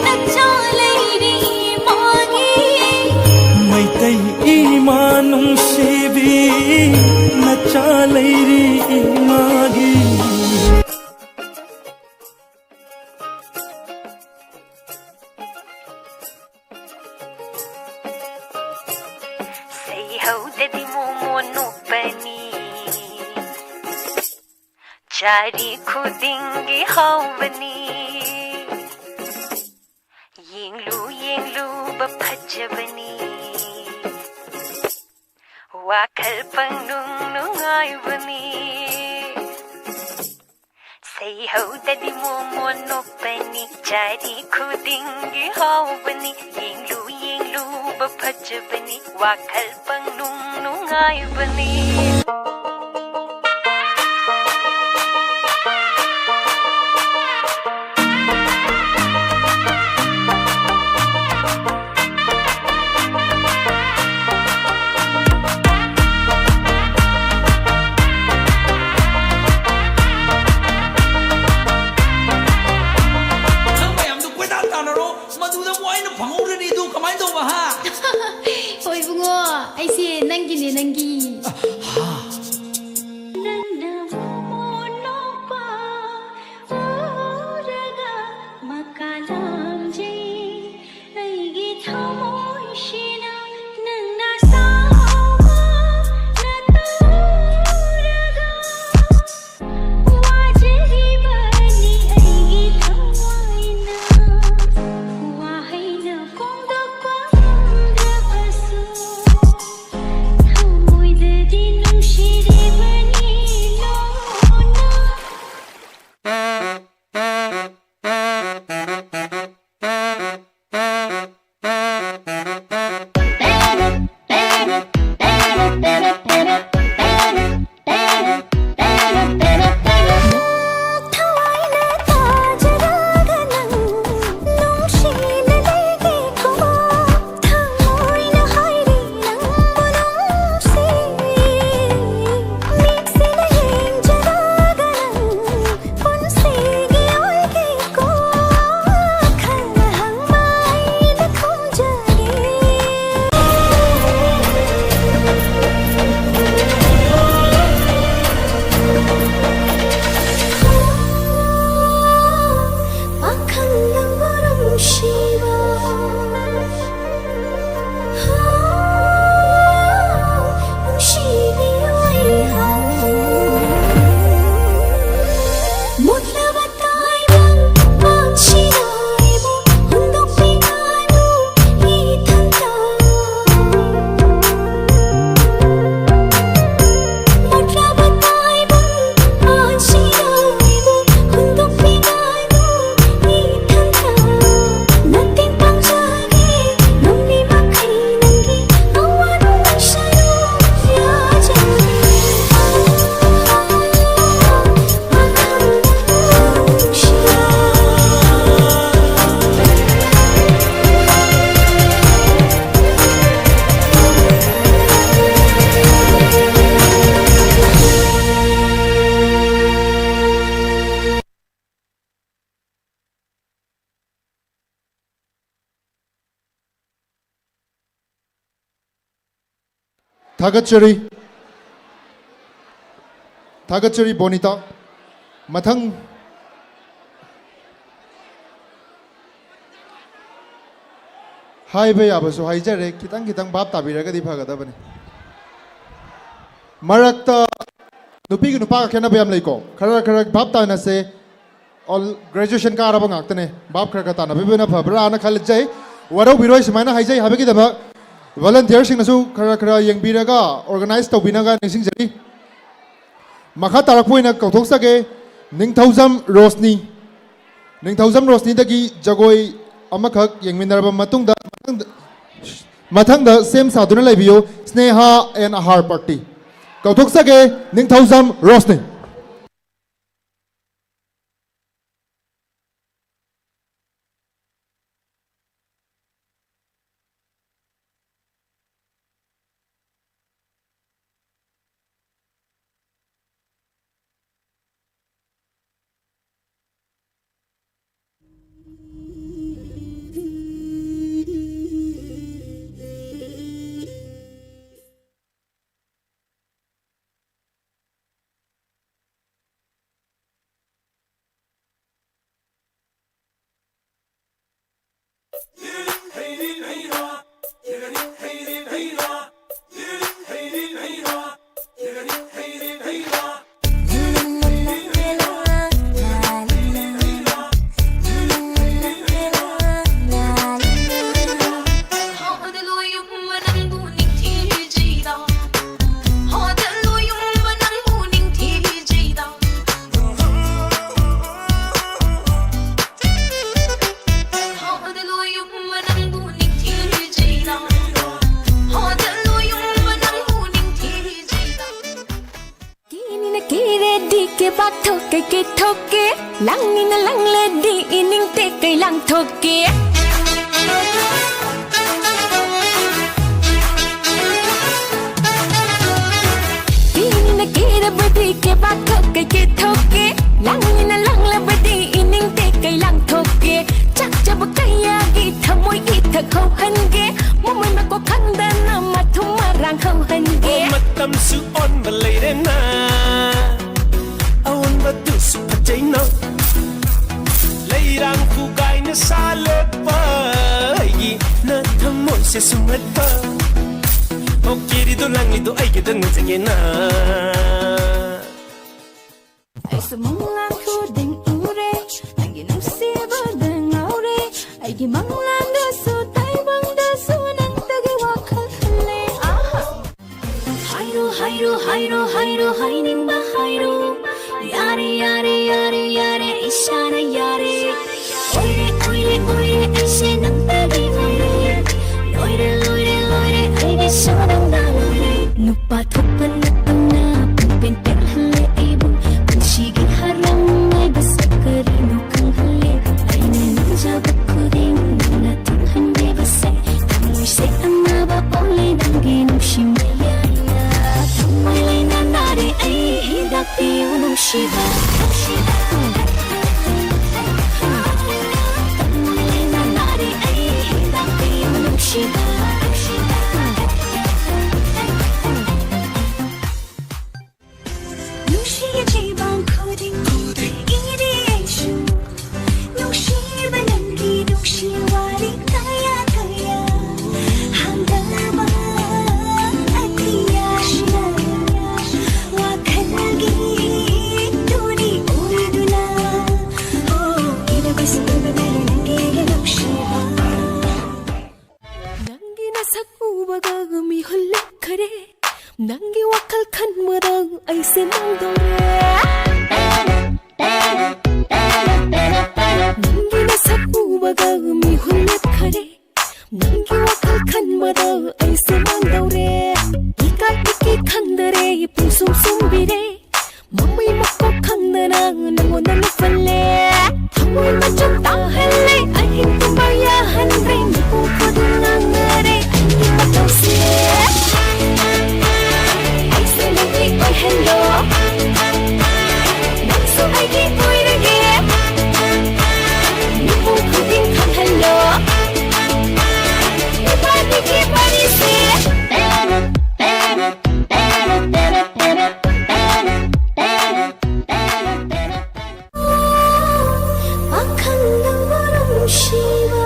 ꯅꯆꯥ ꯂꯩꯔꯤ ꯏꯃꯥꯒꯤ꯫ ꯃꯩꯇꯩ ꯏꯃꯥ ꯅꯨꯡꯁꯤꯕꯤ, ꯅꯆꯥ ꯂꯩꯔꯤ ꯏꯃꯥꯒꯤ꯫ ꯁꯩꯍꯧꯗꯗꯤ ꯃꯣꯃꯣꯟ ꯅꯣꯛꯄꯅꯤ, ꯆꯥꯔꯤ ꯈꯨꯗꯤꯡꯒꯤ ꯍꯥꯎꯕꯅꯤ꯫ ꯌꯦꯡꯂꯨ ꯌꯦꯡꯂꯨꯕ ꯐꯖꯕꯅꯤ, ꯋꯥꯈꯜ ꯄꯪꯅꯨꯡ ꯅꯨꯡꯉꯥꯏꯕꯅꯤ꯫ ꯁꯩꯍꯧꯗꯗꯤ ꯃꯣꯃꯣꯟ ꯅꯣꯛꯄꯅꯤ, ꯆꯥꯔꯤ ꯈꯨꯗꯤꯡꯒꯤ ꯍꯥꯎꯕꯅꯤ꯫ ꯌꯦꯡꯂꯨ ꯌꯦꯡꯂꯨꯕ ꯐꯖꯕꯅꯤ, ꯋꯥꯈꯜ ꯄꯪꯅꯨꯡ ꯅꯨꯡꯉꯥꯏꯕꯅꯤ꯫ ꯅꯪ ꯃꯌꯥꯝꯗꯣ ꯀꯣꯏꯇꯥꯟ ꯇꯥꯟꯅꯔꯣ, ꯃꯗꯨꯗ ꯑꯃꯨꯛ ꯑꯩꯅ ꯐꯪꯍꯧꯔꯅꯤ꯫ ꯑꯗꯨ ꯀꯃꯥꯏꯅ ꯇꯧꯕ, ꯍꯥ? ꯍꯣꯏ ꯏꯕꯨꯡꯉꯣ, ꯑꯩꯁꯦ ꯅꯪꯒꯤꯅꯦ, ꯅꯪꯒꯤ꯫ ꯅꯪꯅ ꯃꯣꯃꯣꯟ ꯅꯣꯛꯄ ꯎꯔꯒ ꯃꯀꯥ ꯂꯥꯝꯖꯩ꯫ ꯑꯩꯒꯤ ꯊꯃꯣꯏꯁꯤꯅ ꯅꯪꯅ ꯁꯥꯎꯕ ꯅꯠꯇ ꯎꯔꯒ ꯋꯥꯖꯔꯤꯕꯅꯤ ꯑꯩꯒꯤ ꯊꯋꯥꯏꯅ꯫ ꯋꯥꯍꯩꯅ ꯐꯣꯡꯗꯣꯛꯄ ꯉꯝꯗ꯭ꯔꯕꯁꯨ ꯊꯃꯣꯏꯗꯗꯤ ꯅꯨꯡꯁꯤ꯫ ꯊꯥꯒꯠꯆꯔꯤ꯫ ꯊꯥꯒꯠꯆꯔꯤ, ꯕꯣꯅꯤꯇꯥ꯫ ꯃꯊꯪ꯫ ꯍꯥꯏꯕ ꯌꯥꯕꯁꯨ ꯍꯥꯏꯖꯔꯦ, ꯈꯤꯇꯪ ꯈꯤꯇꯪ ꯚꯥꯞ ꯇꯥꯕꯤꯔꯒꯗꯤ ꯐꯒꯗꯕꯅꯤ꯫ ꯃꯔꯛꯇ ꯅꯨꯄꯤꯒ ꯅꯨꯄꯥꯒ ꯈꯦꯠꯅꯕ ꯌꯥꯝ ꯂꯩꯀꯣ, ꯈꯔ ꯈꯔ ꯚꯥꯞ ꯇꯥꯅꯁꯦ꯫ ꯑꯣꯜ ꯒ꯭ꯔꯦꯖꯨꯑꯦꯁꯟ ꯀꯥꯔꯕ ꯉꯥꯛꯇꯅꯦ, ꯚꯥꯞ ꯈꯔ ꯈꯔ ꯇꯥꯟꯅꯕꯤꯕꯅ ꯐꯕ꯭ꯔꯥꯅ ꯈꯜꯖꯩ꯫ ꯋꯥꯔꯧꯕꯤꯔꯣꯏ ꯁꯨꯃꯥꯏꯅ ꯍꯥꯏꯖꯩ ꯍꯥꯏꯕꯒꯤꯗꯃꯛ꯫ ꯚꯣꯂꯟꯇꯤꯌꯔꯁꯤꯡꯅꯁꯨ ꯈꯔ ꯈꯔ ꯌꯦꯡꯕꯤꯔꯒ ꯑꯣꯔꯒꯅꯥꯏꯖ ꯇꯧꯕꯤꯅꯕ ꯅꯤꯡꯁꯤꯡꯖꯔꯤ꯫ ꯃꯈꯥ ꯇꯥꯔꯛꯄ ꯑꯣꯏꯅ ꯀꯧꯊꯣꯛꯆꯒꯦ, ꯅꯤꯡꯊꯧꯖꯝ ꯔꯣꯁꯅꯤ꯫ ꯅꯤꯡꯊꯧꯖꯝ ꯔꯣꯁꯅꯤꯗꯒꯤ ꯖꯒꯣꯏ ꯑꯃꯈꯛ ꯌꯦꯡꯃꯤꯟꯅꯔꯕ ꯃꯇꯨꯡꯗ, ꯃꯊꯪꯗ, ꯃꯊꯪꯗ ꯁꯦꯝ ꯁꯥꯗꯨꯅ ꯂꯩꯕꯤꯌꯨ, ꯁ꯭ꯅꯦꯍꯥ ꯑꯦꯟ ꯑꯍꯥꯔ ꯄꯥꯔꯇꯤ꯫ ꯀꯧꯊꯣꯛꯆꯒꯦ, ꯅꯤꯡꯊꯧꯖꯝ ꯔꯣꯁꯅꯤ꯫ ꯀꯦꯅꯤꯅ ꯀꯦꯔꯦꯗꯤ ꯀꯦꯕꯥꯛ ꯊꯣꯛꯀꯦ ꯀꯦꯊꯣꯛꯀꯦ, ꯂꯥꯡꯅꯤꯅ ꯂꯥꯡꯂꯦꯗꯤ ꯏꯅꯤꯡ ꯇꯦꯛꯀꯩ ꯂꯥꯡꯊꯣꯛꯀꯦ꯫ ꯀꯦꯅꯤꯅ ꯀꯦꯔꯕꯗꯤ ꯀꯦꯕꯥꯛ ꯊꯣꯛꯀꯦ ꯀꯦꯊꯣꯛꯀꯦ, ꯂꯥꯡꯅꯤꯅ ꯂꯥꯡꯂꯕꯗꯤ ꯏꯅꯤꯡ ꯇꯦꯛꯀꯩ ꯂꯥꯡꯊꯣꯛꯀꯦ꯫ ꯆꯥꯛꯆꯕ ꯀꯌꯥꯒꯤ ꯊꯃꯣꯏ ꯏꯊꯛ ꯍꯧꯍꯟꯒꯦ, ꯃꯃꯣꯏ ꯃꯀꯣꯛ ꯈꯪꯗꯅ ꯃꯊꯨꯝ ꯃꯔꯥꯡ ꯍꯧꯍꯟꯒꯦ꯫ ꯑꯣ, ꯃꯇꯝꯁꯨ ꯑꯣꯟꯕ ꯂꯩꯔꯦꯅ, ꯑꯑꯣꯟꯕꯗꯨꯁꯨ ꯐꯖꯩꯅ꯫ ꯂꯩꯔꯥꯡ ꯐꯨꯒꯥꯏꯅ ꯁꯥ ꯂꯦꯞꯄ ꯑꯩꯒꯤ ꯅ ꯊꯃꯣꯏꯁꯦ ꯁꯨꯝꯍꯠꯄ꯫ ꯑꯣ, ꯀꯦꯔꯤꯗꯣ ꯂꯥꯡꯂꯤꯗꯣ ꯑꯩꯒꯤꯗ ꯉꯥꯏꯖꯒꯦꯅ꯫ ꯑꯩꯁꯨ ꯃꯪꯂꯥꯟ ꯈꯨꯗꯤꯡ ꯎꯔꯦ, ꯅꯪꯒꯤ ꯅꯨꯡꯁꯤꯕꯗ ꯉꯥꯎꯔꯦ꯫ ꯑꯩꯒꯤ ꯃꯪꯂꯥꯟꯗꯁꯨ ꯇꯥꯏꯕꯪꯗꯁꯨ ꯅꯪꯇꯒꯤ ꯋꯥꯈꯜ ꯈꯜꯂꯦ꯫ ꯑꯥꯍꯥ꯫ ꯍꯥꯏꯔꯣ, ꯍꯥꯏꯔꯣ, ꯍꯥꯏꯔꯣ, ꯍꯥꯏꯔꯣ, ꯍꯥꯏꯅꯤꯡꯕ ꯍꯥꯏꯔꯣ꯫ ꯌꯥꯔꯦ, ꯌꯥꯔꯦ, ꯌꯥꯔꯦ, ꯌꯥꯔꯦ, ꯏꯁꯥꯅ ꯌꯥꯔꯦ꯫ ꯑꯣꯏꯔꯦ, ꯑꯣꯏꯔꯦ, ꯑꯣꯏꯔꯦ, ꯑꯩꯁꯦ ꯅꯪꯇꯒꯤ ꯑꯣꯏꯔꯦ꯫ ꯂꯣꯏꯔꯦ, ꯂꯣꯏꯔꯦ, ꯄꯥꯊꯣꯛꯄ ꯅꯠꯇꯅ ꯄꯨꯡꯄꯦꯟ ꯄꯦꯟꯍꯜꯂꯦ ꯑꯩꯕꯨ꯫ ꯄꯨꯟꯁꯤꯒꯤ ꯍꯔꯥꯎ ꯅꯨꯡꯉꯥꯏꯕꯁꯦ ꯀꯔꯤꯅꯣ ꯈꯪꯍꯜꯂꯦ꯫ ꯑꯩꯅ ꯅꯤꯡꯖꯕ ꯈꯨꯗꯤꯡ ꯅꯪꯅ ꯊꯨꯡꯍꯟꯕꯤꯕꯁꯦ꯫ ꯊꯃꯣꯏꯁꯦ ꯑꯅꯥꯕ ꯑꯣꯜꯂꯦ ꯅꯪꯒꯤ ꯅꯨꯡꯁꯤ ꯃꯌꯥꯏꯅ꯫ ꯊꯃꯣꯏ ꯂꯩꯅꯥ ꯅꯥꯔꯦ ꯑꯩ ꯍꯤꯗꯥꯛ ꯄꯤꯌꯨ ꯅꯨꯡꯁꯤꯕ꯫ ꯅꯨꯡꯁꯤꯕ꯫ ꯊꯃꯣꯏ ꯂꯩꯅꯥ ꯅꯥꯔꯦ ꯑꯩ ꯍꯤꯗꯥꯛ ꯄꯤꯌꯨ ꯅꯨꯡꯁꯤꯕ꯫ ꯅꯨꯡꯁꯤꯌꯦ ꯆꯦꯕꯥꯡ ꯈꯨꯗꯤꯡ ꯏꯔꯦ ꯑꯩꯁꯨ꯫ ꯅꯨꯡꯁꯤꯕ ꯅꯪꯒꯤ ꯅꯨꯡꯁꯤ ꯋꯥꯔꯤ ꯀꯌꯥ ꯀꯌꯥ ꯍꯪꯒꯗꯕ ꯑꯇꯤꯌꯥꯁꯤꯗ ꯋꯥꯈꯜꯒꯤ ꯇꯨꯅꯤ ꯑꯣꯏꯗꯨꯅ꯫ ꯑꯣ, ꯏꯗꯕꯁꯨ ꯎꯕꯗ ꯅꯪꯒꯤ ꯅꯨꯡꯁꯤꯕ꯫ ꯅꯪꯒꯤ ꯅꯁꯛ ꯎꯕꯒ ꯃꯤꯍꯨꯜ ꯂꯦꯞꯈꯔꯦ꯫ ꯅꯪꯒꯤ ꯋꯥꯈꯜ ꯈꯟꯕꯗ ꯑꯩꯁꯦ ꯃꯥꯡꯗꯧꯔꯦ꯫ ꯅꯪꯒꯤ ꯅꯁꯛ ꯎꯕꯒ ꯃꯤꯍꯨꯜ ꯂꯦꯞꯈꯔꯦ꯫ ꯅꯪꯒꯤ ꯋꯥꯈꯜ ꯈꯟꯕꯗ ꯑꯩꯁꯦ ꯃꯥꯡꯗꯧꯔꯦ꯫ ꯏꯀꯥꯏ ꯏꯀꯤ ꯈꯪꯗꯔꯦ, ꯄꯨꯡꯁꯨꯝ ꯁꯨꯝꯕꯤꯔꯦ꯫ ꯃꯃꯩ ꯃꯀꯣꯛ ꯈꯪꯗꯅ ꯅꯪꯉꯣꯟꯗ ꯂꯨꯞꯍꯜꯂꯦ꯫ ꯊꯃꯣꯏ ꯃꯆꯨꯝ ꯇꯥꯍꯜꯂꯦ, ꯑꯍꯤꯡ ꯇꯨꯝꯕ ꯌꯥꯍꯟꯗ꯭ꯔꯦ꯫ ꯃꯤꯄꯨꯝ ꯈꯨꯗꯤꯡ ꯉꯥꯡꯅꯔꯦ ꯑꯩꯒꯤ ꯃꯇꯧꯁꯦ꯫ ꯑꯩꯁꯦ ꯅꯪꯒꯤ ꯑꯣꯏꯍꯜꯂꯣ, ꯅꯪꯁꯨ ꯑꯩꯒꯤ ꯑꯣꯏꯔꯒꯦ꯫ ꯃꯤꯄꯨꯝ ꯈꯨꯗꯤꯡ ꯈꯪꯍꯜꯂꯣ, ꯏꯕꯥꯅꯤꯒꯤ ꯋꯥꯔꯤꯁꯦ꯫ ꯄꯥꯈꯪ ꯅꯪꯕꯨ ꯅꯨꯡꯁꯤꯕ,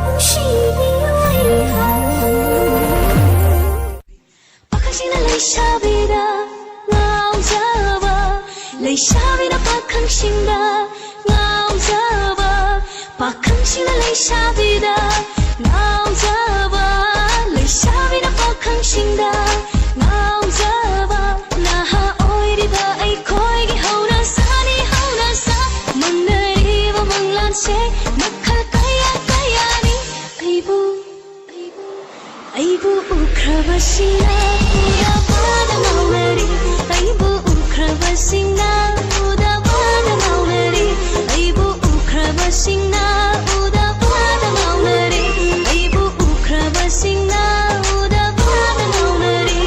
ꯅꯨꯡꯁꯤꯕꯤꯌꯨ ꯑꯩꯍꯥꯛ꯫ ꯄꯥꯈꯪꯁꯤꯡꯅ ꯂꯩꯁꯥꯕꯤꯗ ꯉꯥꯎꯖꯕ, ꯂꯩꯁꯥꯕꯤꯅ ꯄꯥꯈꯪꯁꯤꯡꯗ ꯉꯥꯎꯖꯕ, ꯄꯥꯈꯪꯁꯤꯡꯅ ꯂꯩꯁꯥꯕꯤꯗ ꯉꯥꯎꯖꯕ, ꯂꯩꯁꯥꯕꯤꯅ ꯄꯥꯈꯪꯁꯤꯡꯗ ꯉꯥꯎꯖꯕ꯫ ꯅꯍꯥ ꯑꯣꯏꯔꯤꯕ ꯑꯩꯈꯣꯏꯒꯤ ꯍꯧꯅꯁꯥꯅꯤ, ꯍꯧꯅꯁꯥ꯫ ꯃꯪꯅꯔꯤꯕ ꯃꯪꯂꯥꯟꯁꯦ ꯃꯈꯜ ꯀꯌꯥ ꯀꯌꯥꯅꯤ꯫ ꯑꯩꯕꯨ ꯎꯈ꯭ꯔꯕꯁꯤꯡꯅ ꯎꯗꯕꯅ ꯉꯥꯎꯅꯔꯤ, ꯑꯩꯕꯨ ꯎꯈ꯭ꯔꯕꯁꯤꯡꯅ ꯎꯗꯕꯅ ꯉꯥꯎꯅꯔꯤ, ꯑꯩꯕꯨ ꯎꯈ꯭ꯔꯕꯁꯤꯡꯅ ꯎꯗꯕꯅ ꯉꯥꯎꯅꯔꯤ, ꯑꯩꯕꯨ ꯎꯈ꯭ꯔꯕꯁꯤꯡꯅ ꯎꯗꯕꯅ ꯉꯥꯎꯅꯔꯤ꯫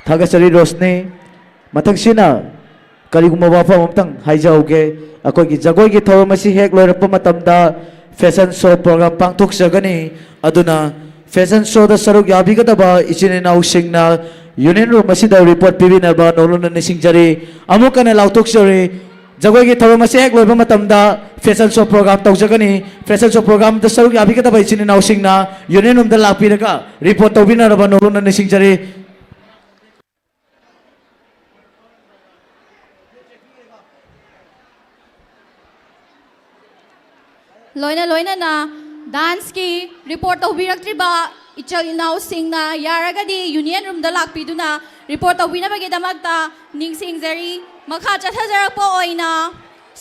ꯊꯥꯒꯠꯆꯔꯤ ꯔꯣꯁꯅꯤ꯫ ꯃꯊꯪꯁꯤꯅ ꯀꯔꯤꯒꯨꯝꯕ ꯋꯥꯐꯝ ꯑꯃꯇꯪ ꯍꯥꯏꯖꯍꯧꯒꯦ꯫ ꯑꯩꯈꯣꯏꯒꯤ ꯖꯒꯣꯏꯒꯤ ꯊꯧꯔꯝ ꯑꯁꯤ ꯍꯦꯛ ꯂꯣꯏꯔꯛꯄ ꯃꯇꯝꯗ ꯐꯦꯁꯟ ꯁꯣ ꯄ꯭ꯔꯣꯒ꯭ꯔꯥꯝ ꯄꯥꯡꯊꯣꯛꯆꯒꯅꯤ꯫ ꯑꯗꯨꯅ ꯐꯦꯁꯟ ꯁꯣꯗ ꯁꯔꯨꯛ ꯌꯥꯕꯤꯒꯗꯕ ꯏꯆꯤꯟ ꯏꯅꯥꯎꯁꯤꯡꯅ ꯌꯨꯅꯤꯌꯟ ꯔꯨꯝ ꯑꯁꯤꯗ ꯔꯤꯄꯣꯔꯠ ꯄꯤꯕꯤꯅꯕ ꯅꯧꯂꯨꯛꯅ ꯅꯤꯡꯁꯤꯡꯖꯔꯤ꯫ ꯑꯃꯨꯛ ꯍꯟꯅ ꯂꯥꯎꯊꯣꯛꯆꯔꯤ, ꯖꯒꯣꯏꯒꯤ ꯊꯧꯔꯝ ꯑꯁꯤ ꯍꯦꯛ ꯂꯣꯏꯕ ꯃꯇꯝꯗ ꯐꯦꯁꯟ ꯁꯣ ꯄ꯭ꯔꯣꯒ꯭ꯔꯥꯝ ꯇꯧꯖꯒꯅꯤ꯫ ꯐꯦꯁꯟ ꯁꯣ ꯄ꯭ꯔꯣꯒ꯭ꯔꯥꯝꯗ ꯁꯔꯨꯛ ꯌꯥꯕꯤꯒꯗꯕ ꯏꯆꯤꯟ ꯏꯅꯥꯎꯁꯤꯡꯅ ꯌꯨꯅꯤꯌꯟ ꯔꯨꯝꯗ ꯂꯥꯛꯄꯤꯔꯒ ꯔꯤꯄꯣꯔꯠ ꯇꯧꯕꯤꯅꯅꯕ ꯅꯧꯂꯨꯛꯅ ꯅꯤꯡꯁꯤꯡꯖꯔꯤ꯫ ꯂꯣꯏꯅ ꯂꯣꯏꯅꯅ ꯗꯥꯟꯁꯀꯤ ꯔꯤꯄꯣꯔꯠ ꯇꯧꯕꯤꯔꯛꯇ꯭ꯔꯤꯕ ꯏꯆꯤꯜ ꯏꯅꯥꯎꯁꯤꯡꯅ ꯌꯥꯔꯒꯗꯤ ꯌꯨꯅꯤꯌꯟ ꯔꯨꯝꯗ ꯂꯥꯛꯄꯤꯗꯨꯅ ꯔꯤꯄꯣꯔꯠ ꯇꯧꯕꯤꯅꯕꯒꯤꯗꯃꯛꯇ ꯅꯤꯡꯁꯤꯡꯖꯔꯤ꯫ ꯃꯈꯥ ꯆꯠꯊꯖꯔꯛꯄ ꯑꯣꯏꯅ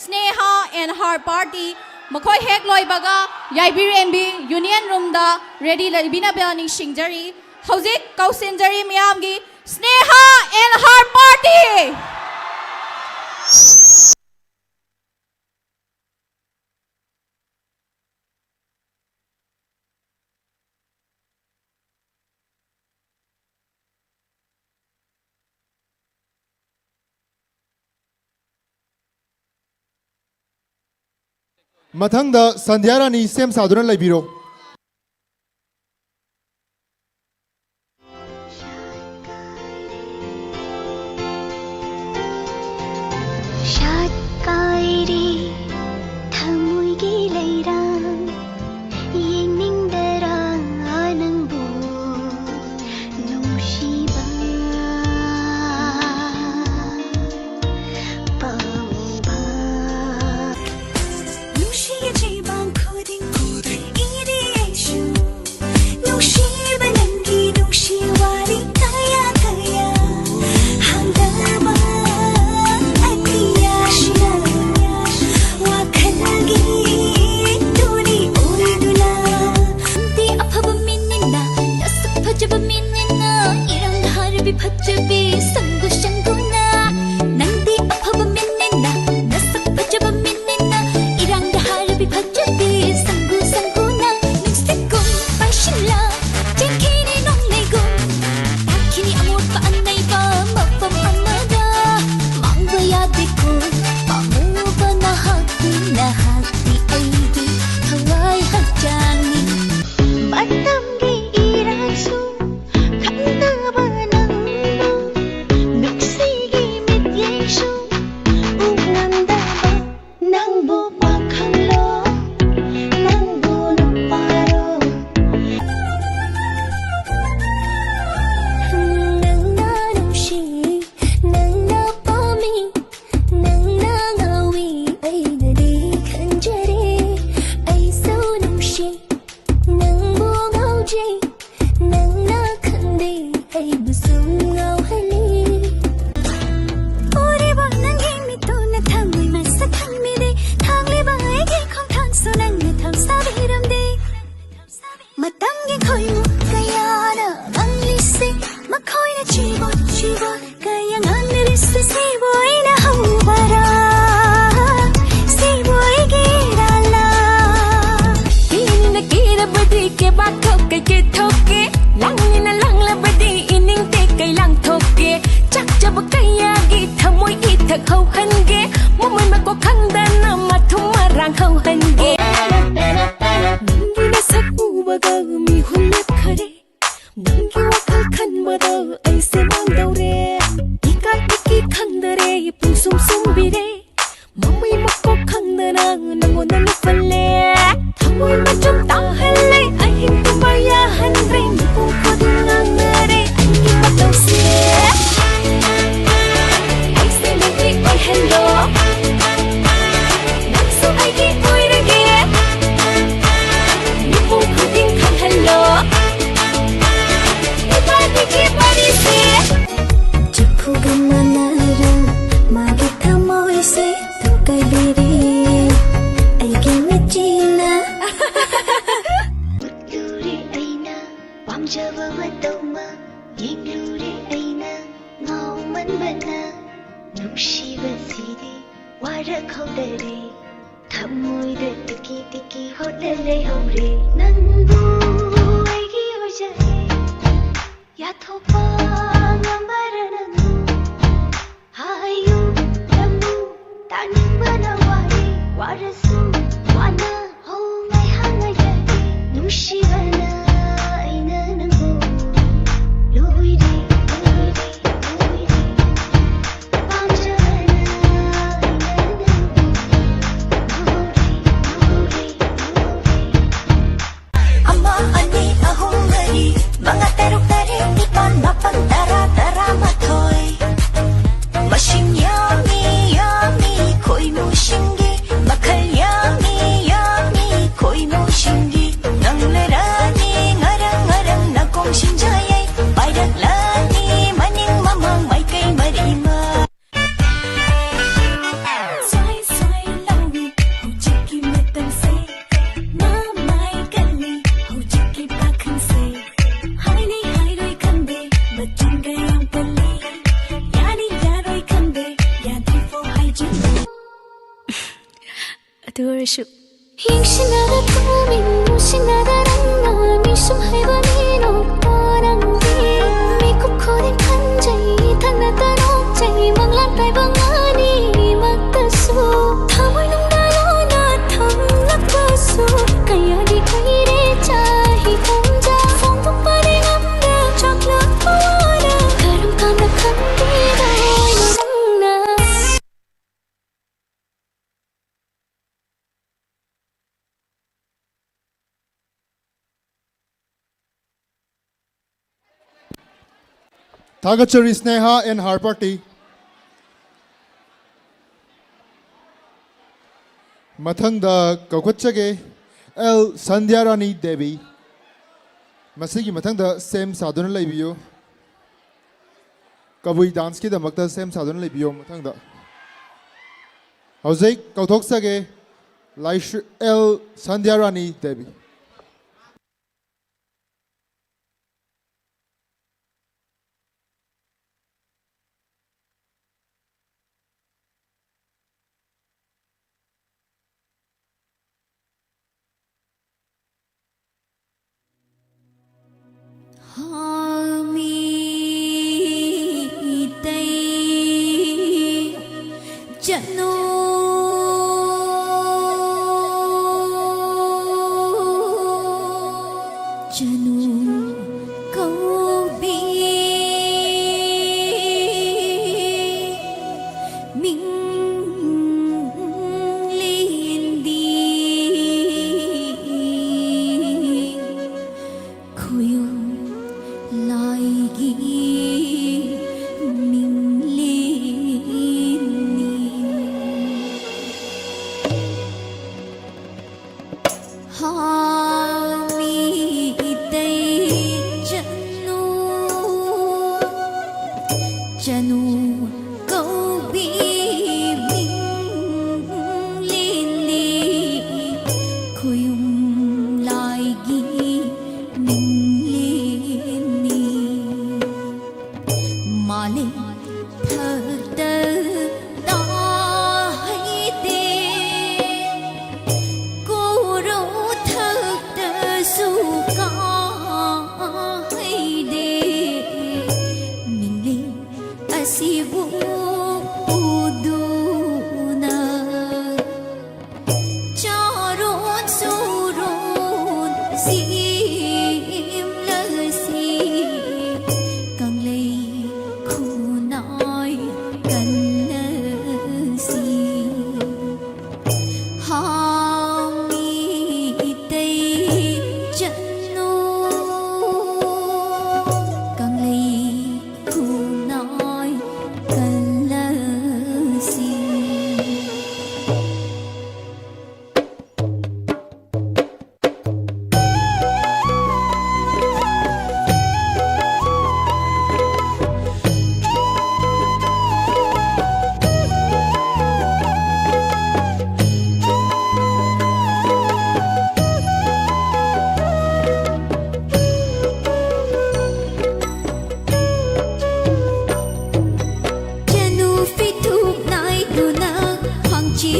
ꯁ꯭ꯅꯦꯍꯥ and her party ꯃꯈꯣꯏ ꯍꯦꯛ ꯂꯣꯏꯕꯒ ꯌꯥꯏꯕꯤꯔꯦꯝꯕꯤ ꯌꯨꯅꯤꯌꯟ ꯔꯨꯝꯗ ꯔꯦꯗꯤ ꯂꯩꯕꯤꯅꯕ ꯅꯤꯡꯁꯤꯡꯖꯔꯤ꯫ ꯍꯧꯖꯤꯛ ꯀꯧꯁꯤꯟꯖꯔꯤ ꯃꯤꯌꯥꯝꯒꯤ ꯁ꯭ꯅꯦꯍꯥ and her party꯫ ꯃꯊꯪꯗ ꯁꯟꯙ꯭ꯌꯥ ꯔꯥꯅꯤ ꯁꯦꯝ ꯁꯥꯗꯨꯅ ꯂꯩꯕꯤꯔꯣ꯫ ꯁꯥꯠꯀꯥꯏꯔꯦ ꯊꯃꯣꯏꯒꯤ ꯂꯩꯔꯥꯡ, ꯌꯦꯡꯅꯤꯡꯗꯔꯥ ꯅꯪꯕꯨ ꯅꯨꯡꯁꯤꯕ ꯄꯥꯝꯕ? ꯅꯨꯡꯁꯤꯌꯦ ꯆꯦꯕꯥꯡ ꯈꯨꯗꯤꯡ, ꯏꯗꯤ ꯅꯪ ꯅꯪꯉꯣꯟꯗ ꯂꯨꯞꯍꯜꯂꯦ꯫ ꯊꯃꯣꯏ ꯃꯆꯨꯝ ꯇꯥꯍꯜꯂꯦ꯫ ꯑꯍꯤꯡ ꯇꯨꯝꯕ ꯌꯥꯍꯟꯗ꯭ꯔꯦ꯫ ꯃꯤꯄꯨꯝ ꯈꯨꯗꯤꯡ ꯉꯥꯡꯅꯔꯦ ꯑꯩꯒꯤ ꯃꯇꯧꯁꯦ꯫ ꯑꯩꯁꯦ ꯅꯪꯒꯤ ꯑꯣꯏꯍꯜꯂꯣ꯫ ꯅꯪꯁꯨ ꯑꯩꯒꯤ ꯑꯣꯏꯔꯒꯦ꯫ ꯃꯤꯄꯨꯝ ꯈꯨꯗꯤꯡ ꯈꯪꯍꯜꯂꯣ꯫ ꯏꯕꯥꯅꯤꯒꯤ ꯋꯥꯔꯤꯁꯦ꯫ ꯆꯐꯨꯒ ꯃꯥꯟꯅꯔ ꯃꯥꯒꯤ ꯊꯃꯣꯏꯁꯦ ꯊꯨꯒꯥꯏꯕꯤꯔꯦ ꯑꯩꯒꯤ ꯃꯤꯠꯁꯤꯅ꯫ ꯎꯠꯂꯨꯔꯦ ꯑꯩꯅ ꯄꯥꯝꯖꯕ ꯃꯇꯧ ꯑꯃ, ꯌꯦꯡꯂꯨꯔꯦ ꯑꯩꯅ ꯉꯥꯎꯃꯟꯕꯅ꯫ ꯅꯨꯡꯁꯤꯕꯁꯤꯗꯤ ꯋꯥꯔꯛꯍꯧꯗꯔꯦ, ꯊꯃꯣꯏꯗ ꯇꯤꯀꯤ ꯇꯤꯀꯤ ꯍꯣꯠꯅ ꯂꯩꯍꯧꯔꯦ꯫ ꯅꯪꯕꯨ ꯑꯩꯒꯤ ꯑꯣꯏꯖꯔꯦ, ꯌꯥꯊꯣꯛꯄ ꯉꯝꯕꯔ ꯅꯪꯕꯨ? ꯍꯥꯏꯌꯨ, ꯇꯝꯃꯨ, ꯇꯥꯅꯤꯡꯕꯅ ꯋꯥꯔꯦ, ꯋꯥꯔꯁꯨ ꯋꯥꯅ ꯍꯧ ꯉꯥꯏꯍꯥꯛ ꯉꯥꯏꯖꯒꯦ꯫ ꯅꯨꯡꯁꯤꯕꯅ ꯑꯩꯅ ꯅꯪꯕꯨ ꯂꯣꯏꯔꯦ, ꯂꯣꯏꯔꯦ, ꯂꯣꯏꯔꯦ꯫ ꯄꯥꯝꯖꯕꯅ ꯑꯩꯅ ꯅꯪꯕꯨ ꯉꯥꯎꯔꯦ, ꯉꯥꯎꯔꯦ, ꯉꯥꯎꯔꯦ꯫ ꯑꯃ, ꯑꯅꯤ, ꯑꯍꯨꯝ, ꯃꯔꯤ, ꯃꯉꯥ, ꯇꯔꯨꯛ, ꯇꯔꯦꯠ, ꯅꯤꯄꯥꯜ, ꯃꯥꯄꯜ, ꯇꯔꯥ, ꯇꯔꯥꯃꯥꯊꯣꯏ꯫ ꯃꯁꯤꯡ ꯌꯥꯝꯃꯤ, ꯌꯥꯝꯃꯤ, ꯈꯣꯏꯃꯨꯁꯤꯡꯒꯤ ꯃꯈꯜ ꯌꯥꯝꯃꯤ, ꯌꯥꯝꯃꯤ, ꯈꯣꯏꯃꯨꯁꯤꯡꯒꯤ꯫ ꯅꯪ ꯂꯩꯔꯅꯤ ꯉꯔꯪ ꯉꯔꯪ ꯅꯀꯣꯡ ꯁꯤꯡꯖꯥ ꯌꯩ, ꯄꯥꯏꯔꯛꯂꯅꯤ ꯃꯅꯤꯡ ꯃꯃꯥꯡ ꯃꯥꯏꯀꯩ ꯃꯔꯤꯃꯛ꯫ ꯁ꯭ꯋꯥꯏ ꯁ꯭ꯋꯥꯏ ꯂꯥꯎꯏ ꯍꯧꯖꯤꯛꯀꯤ ꯃꯇꯝꯁꯦ, ꯃꯃꯥꯏ ꯀꯜꯂꯤ ꯍꯧꯖꯤꯛꯀꯤ ꯄꯥꯈꯪꯁꯦ꯫ ꯍꯥꯏꯅꯤ ꯍꯥꯏꯔꯣꯏ ꯈꯪꯗꯦ, ꯃꯆꯤꯟ ꯀꯌꯥꯝ ꯀꯜꯂꯤ, ꯌꯥꯅꯤ ꯌꯥꯔꯣꯏ ꯈꯪꯗꯦ, ꯌꯥꯗ꯭ꯔꯤꯐꯥꯎ ꯍꯥꯏꯖꯤꯜꯂꯤ꯫ ꯑꯗꯨ ꯑꯣꯏꯔꯁꯨ ꯌꯦꯡꯁꯤꯟꯅꯗ ꯇꯨꯃꯤꯟ ꯅꯨꯡꯁꯤꯅꯗ ꯅꯪꯅ ꯃꯤꯁꯨꯝ ꯍꯩꯕ ꯃꯤꯅꯣꯛꯄ ꯅꯪꯗꯤ꯫ ꯃꯤꯀꯨꯞ ꯈꯨꯗꯤꯡ ꯈꯟꯖꯩ ꯏꯊꯛꯅꯇ ꯅꯣꯛꯆꯩ ꯃꯪꯂꯥꯟ ꯇꯥꯏꯕꯪ ꯑꯅꯤꯃꯛꯇꯁꯨ꯫ ꯊꯃꯣꯏ ꯅꯨꯡꯗ ꯂꯣꯟꯅ ꯊꯝꯂꯛꯄꯁꯨ ꯀꯌꯥꯗꯤ ꯀꯨꯏꯔꯦ ꯆꯍꯤ ꯄꯨꯝꯖꯥ꯫ ꯐꯣꯡꯗꯣꯛꯄꯗꯤ ꯉꯝꯗꯦ ꯆꯥꯛꯂꯛꯄ ꯋꯥꯅ ꯀꯔꯝ ꯀꯥꯟꯗ ꯈꯪꯈꯤꯗꯣꯏꯅꯣ ꯅꯪꯅ? ꯊꯥꯒꯠꯆꯔꯤ, ꯁ꯭ꯅꯦꯍꯥ and her party꯫ ꯃꯊꯪꯗ ꯀꯧꯈꯠꯆꯒꯦ, ꯑꯦꯜ ꯁꯟꯙ꯭ꯌꯥꯔꯥꯅꯤ ꯗꯦꯕꯤ꯫ ꯃꯁꯤꯒꯤ ꯃꯊꯪꯗ ꯁꯦꯝ ꯁꯥꯗꯨꯅ ꯂꯩꯕꯤꯌꯨ꯫ ꯀꯕꯨꯏ ꯗꯥꯟꯁꯀꯤꯗꯃꯛꯇ ꯁꯦꯝ ꯁꯥꯗꯨꯅ ꯂꯩꯕꯤꯌꯨ꯫ ꯃꯊꯪꯗ ꯍꯧꯖꯤꯛ ꯀꯧꯊꯣꯛꯆꯒꯦ, ꯂꯥꯏꯁ꯭ꯔꯤ ꯑꯦꯜ ꯁꯟꯙ꯭ꯌꯥꯔꯥꯅꯤ ꯗꯦꯕꯤ꯫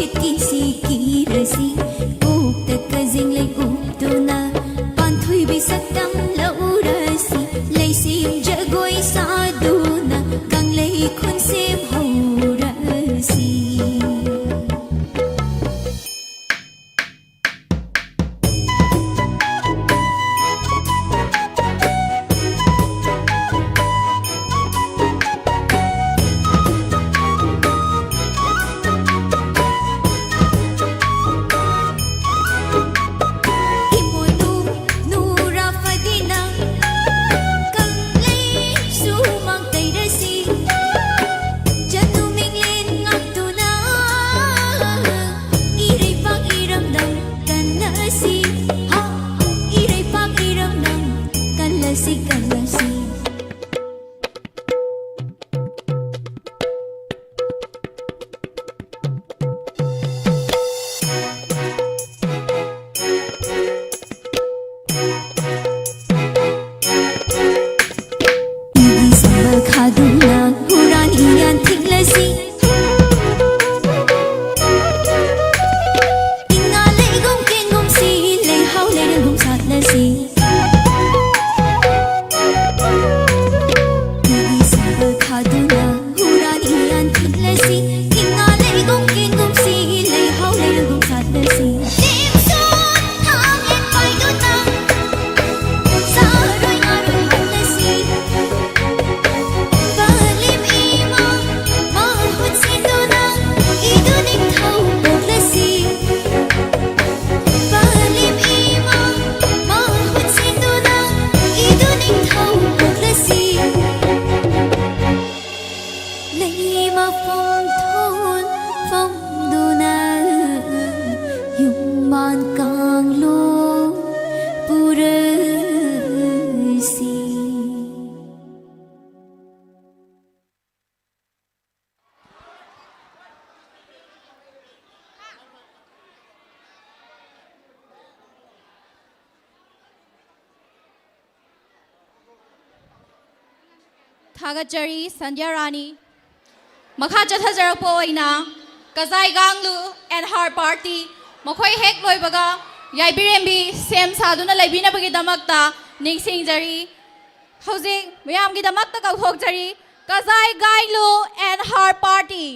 ꯏꯠꯀꯤꯁꯤ ꯀꯤꯔꯁꯤ, ꯀꯣꯛꯇ ꯀꯖꯦꯡꯂꯩ ꯎꯞꯇꯨꯅ, ꯄꯥꯟꯊꯣꯏꯕꯤ ꯁꯛꯇꯝ ꯂꯧꯔꯁꯤ, ꯂꯩꯁꯦꯝ ꯖꯒꯣꯏ ꯁꯥꯗꯨꯅ, ꯀꯪꯂꯩ ꯈꯨꯟꯁꯦꯝ ꯍꯧꯔꯁꯤ꯫ ꯏꯃꯣꯏꯅꯨ ꯅꯨꯔꯥ ꯐꯗꯤꯅ ꯀꯪꯂꯩꯁꯨ ꯃꯥꯡ ꯇꯩꯔꯁꯤ꯫ ꯆꯅꯨ ꯃꯤꯡꯂꯦꯟ ꯉꯥꯛꯇꯨꯅ ꯏꯔꯩꯄꯥꯛ ꯏꯔꯝꯗꯝ ꯀꯜꯂꯁꯤ꯫ ꯍꯥ! ꯏꯔꯩꯄꯥꯛ ꯏꯔꯝꯗꯝ ꯀꯜꯂꯁꯤ, ꯀꯜꯂꯁꯤ꯫ ꯏꯒꯤ ꯁꯝꯕꯜ ꯈꯥꯗꯨꯅ ꯍꯨꯔꯥꯟ ꯍꯤꯌꯥꯟ ꯊꯤꯡꯂꯁꯤ꯫ ꯏꯉꯥ ꯂꯩꯒꯨꯝ ꯀꯦꯟꯒꯨꯝꯁꯤ, ꯂꯩꯍꯥꯎ ꯂꯩꯔꯪꯒꯨꯝ ꯁꯥꯠꯂꯁꯤ꯫ ꯏꯒꯤ ꯁꯝꯕꯜ ꯈꯥꯗꯨꯅ ꯍꯨꯔꯥꯟ ꯍꯤꯌꯥꯟ ꯊꯤꯡꯂꯁꯤ꯫ ꯏꯉꯥ ꯂꯩꯒꯨꯝ ꯀꯦꯟꯒꯨꯝꯁꯤ, ꯂꯩꯍꯥꯎ ꯂꯩꯔꯪꯒꯨꯝ ꯁꯥꯠꯂꯁꯤ꯫ ꯂꯦꯝꯁꯨ ꯊꯥꯡꯂꯦꯟ ꯄꯥꯏꯗꯨꯅ ꯆꯥꯔꯣꯏ ꯉꯥꯔꯣꯏ ꯍꯥꯠꯂꯁꯤ꯫ ꯄꯂꯦꯝ ꯏꯃꯥ ꯃꯍꯨꯠ ꯁꯤꯟꯗꯨꯅ ꯏꯗꯨ ꯅꯤꯡꯊꯧ ꯄꯣꯛꯂꯁꯤ꯫ ꯄꯂꯦꯝ ꯏꯃꯥ ꯃꯍꯨꯠ ꯁꯤꯟꯗꯨꯅ ꯏꯗꯨ ꯅꯤꯡꯊꯧ ꯄꯣꯛꯂꯁꯤ꯫ ꯂꯩꯃ ꯄꯨꯝꯊꯣꯟ ꯐꯝꯗꯨꯅ ꯌꯨꯝꯕꯥꯟ ꯀꯥꯡꯂꯨꯞ ꯄꯨꯔꯁꯤ꯫ ꯊꯥꯒꯠꯆꯔꯤ ꯁꯟꯙ꯭ꯌꯥ ꯔꯥꯅꯤ꯫ ꯃꯈꯥ ꯆꯠꯊꯖꯔꯛꯄ ꯑꯣꯏꯅ Kazai Ganglu and her party, ꯃꯈꯣꯏ ꯍꯦꯛ ꯂꯣꯏꯕꯒ ꯌꯥꯏꯕꯤꯔꯦꯝꯕꯤ ꯁꯦꯝ ꯁꯥꯗꯨꯅ ꯂꯩꯕꯤꯅꯕꯒꯤꯗꯃꯛꯇ ꯅꯤꯡꯁꯤꯡꯖꯔꯤ꯫ ꯍꯧꯖꯤꯛ ꯃꯌꯥꯝꯒꯤꯗꯃꯛꯇ ꯀꯧꯊꯣꯛꯆꯔꯤ, Kazai Ganglu and her party꯫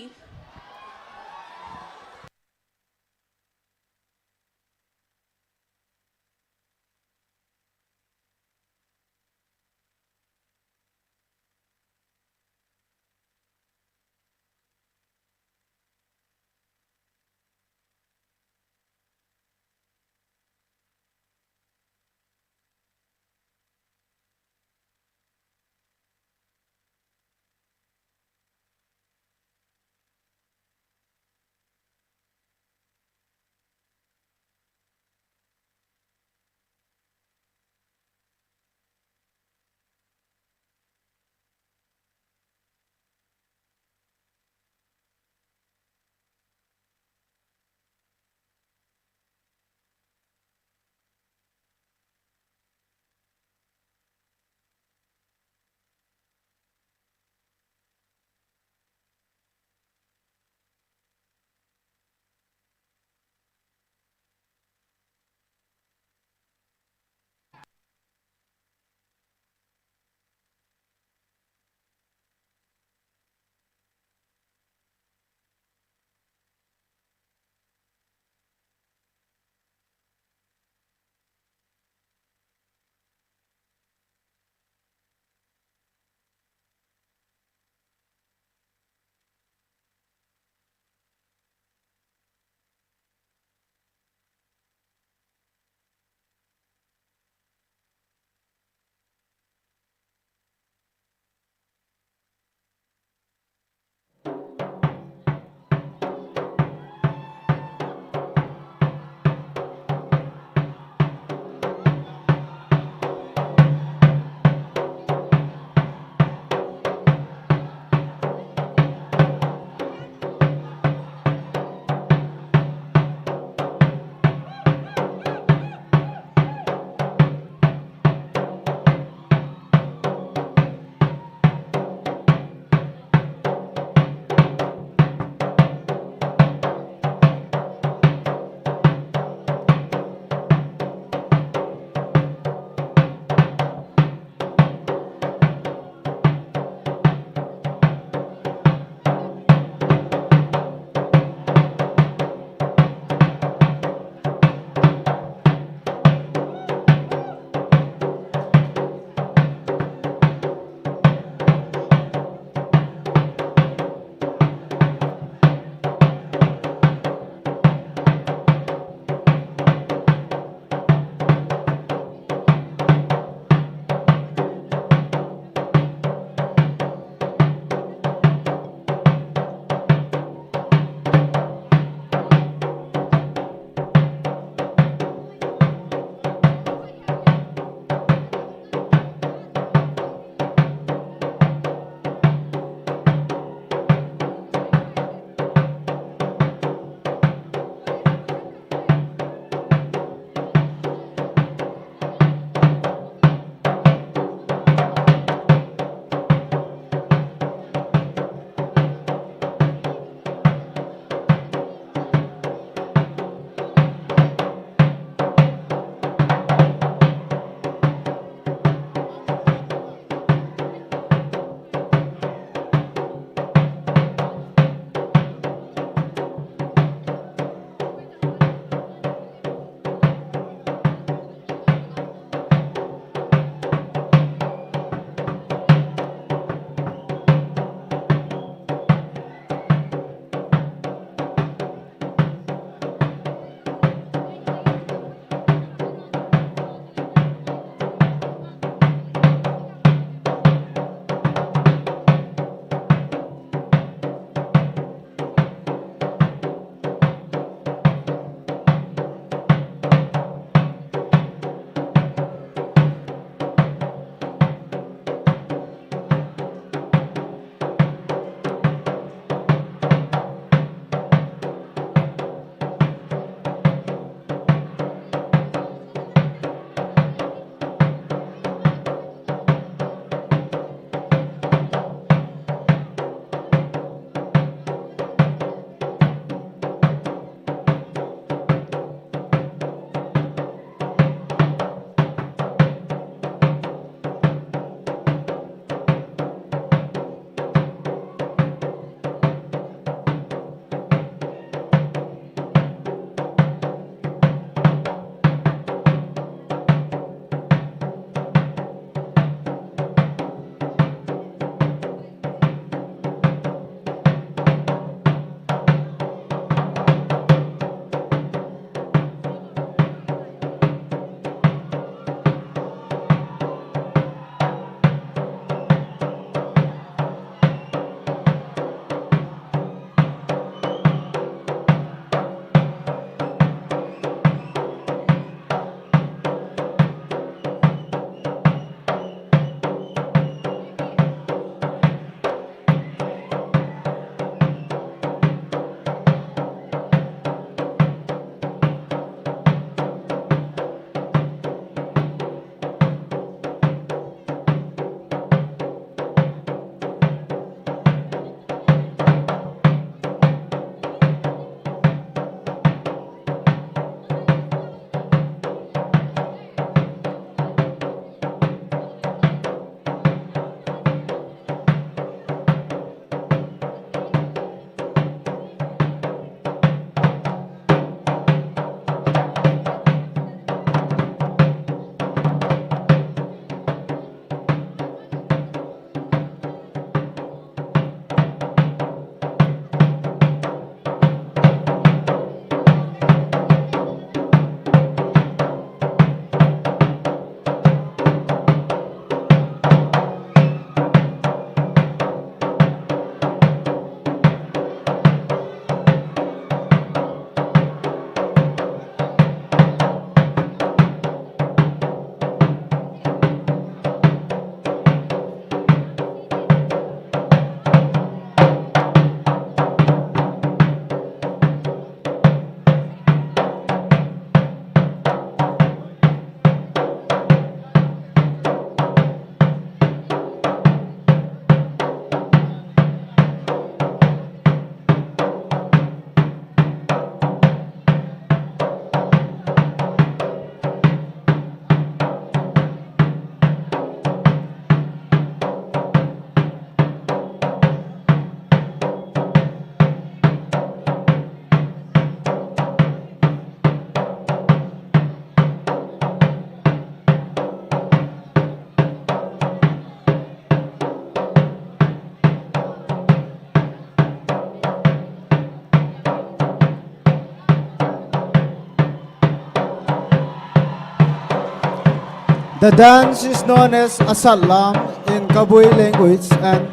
The dance is known as Asatlam in Kabui language, and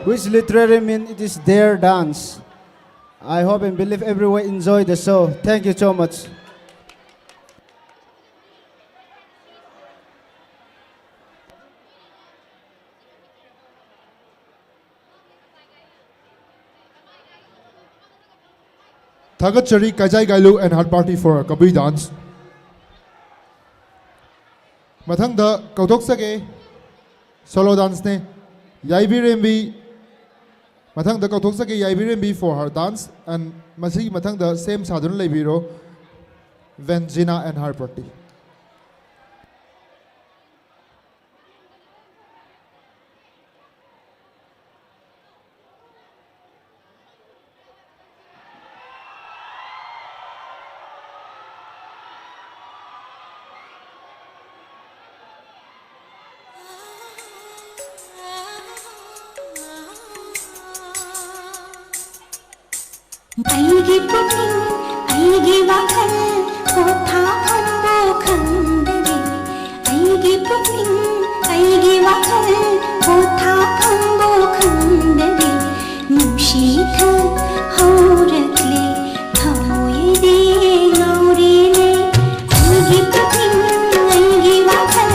which literally means it is their dance. I hope and believe everyone enjoy the show. Thank you so much. ꯊꯥꯒꯠꯆꯔꯤ ꯀꯥꯏꯖꯥꯏ ꯒꯥꯏꯂꯨ and her party for Kabui dance. ꯃꯊꯪꯗ ꯀꯧꯊꯣꯛꯆꯒꯦ, solo danceꯅꯦ, ꯌꯥꯏꯕꯤꯔꯦꯝꯕꯤ. ꯃꯊꯪꯗ ꯀꯧꯊꯣꯛꯆꯒꯦ ꯌꯥꯏꯕꯤꯔꯦꯝꯕꯤ for her dance, and ꯃꯁꯤꯒꯤ ꯃꯊꯪꯗ ꯁꯦꯝ ꯁꯥꯗꯨꯅ ꯂꯩꯕꯤꯔꯣ, Vanzina and her party. ꯑꯩꯒꯤ ꯄꯨꯛꯅꯤꯡ, ꯑꯩꯒꯤ ꯋꯥꯈꯜ ꯄꯣꯊꯥꯐꯝꯕꯨ ꯈꯪꯗꯔꯦ꯫ ꯑꯩꯒꯤ ꯄꯨꯛꯅꯤꯡ, ꯑꯩꯒꯤ ꯋꯥꯈꯜ ꯄꯣꯊꯥꯐꯝꯕꯨ ꯈꯪꯗꯔꯦ꯫ ꯅꯨꯡꯁꯤꯊ ꯍꯧꯔꯛꯂꯦ, ꯊꯃꯣꯏꯗꯤ ꯉꯥꯎꯔꯦꯅꯦ꯫ ꯑꯩꯒꯤ ꯄꯨꯛꯅꯤꯡ, ꯑꯩꯒꯤ ꯋꯥꯈꯜ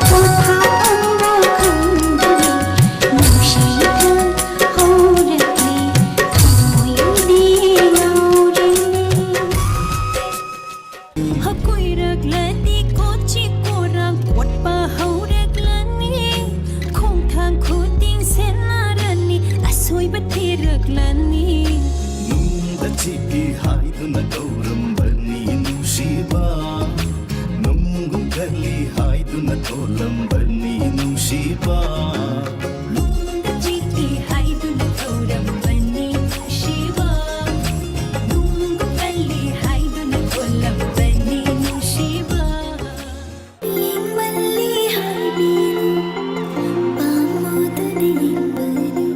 ꯄꯣꯊꯥꯐꯝꯕꯨ ꯈꯪꯗꯔꯦ꯫ ꯅꯨꯡꯁꯤꯊ ꯍꯧꯔꯛꯂꯦ, ꯊꯃꯣꯏꯗꯤ ꯉꯥꯎꯔꯦꯅꯦ꯫ ꯍꯛ ꯀꯨꯏꯔꯛꯂꯗꯤ ꯀꯣꯆꯤ ꯀꯣꯔꯥꯡ ꯀꯣꯠꯄ ꯍꯧꯔꯛꯂꯅꯤ꯫ ꯈꯣꯡꯊꯥꯡ ꯈꯨꯗꯤꯡ ꯁꯦꯟꯅꯔꯅꯤ, ꯑꯁꯣꯏꯕ ꯊꯤꯔꯛꯂꯅꯤ꯫ ꯅꯨꯡꯗ ꯆꯤꯛꯏ ꯍꯥꯏꯗꯨꯅ ꯀꯧꯔꯝꯕꯅꯤ ꯅꯨꯡꯁꯤꯕ꯫ ꯅꯨꯡꯒꯨꯝ ꯀꯜꯂꯤ ꯍꯥꯏꯗꯨꯅ ꯊꯣꯜꯂꯝꯕꯅꯤ ꯅꯨꯡꯁꯤꯕ꯫ ꯅꯨꯡꯗ ꯆꯤꯛꯏ ꯍꯥꯏꯗꯨꯅ ꯀꯧꯔꯝꯕꯅꯤ ꯅꯨꯡꯁꯤꯕ꯫ ꯅꯨꯡꯒꯨꯝ ꯀꯜꯂꯤ ꯍꯥꯏꯗꯨꯅ ꯊꯣꯜꯂꯝꯕꯅꯤ ꯅꯨꯡꯁꯤꯕ꯫ ꯌꯦꯡꯃꯜꯂꯤ ꯍꯥꯏꯕꯤꯅꯨ, ꯄꯥꯝꯃꯨꯗꯅ ꯌꯦꯡꯕꯅꯤ꯫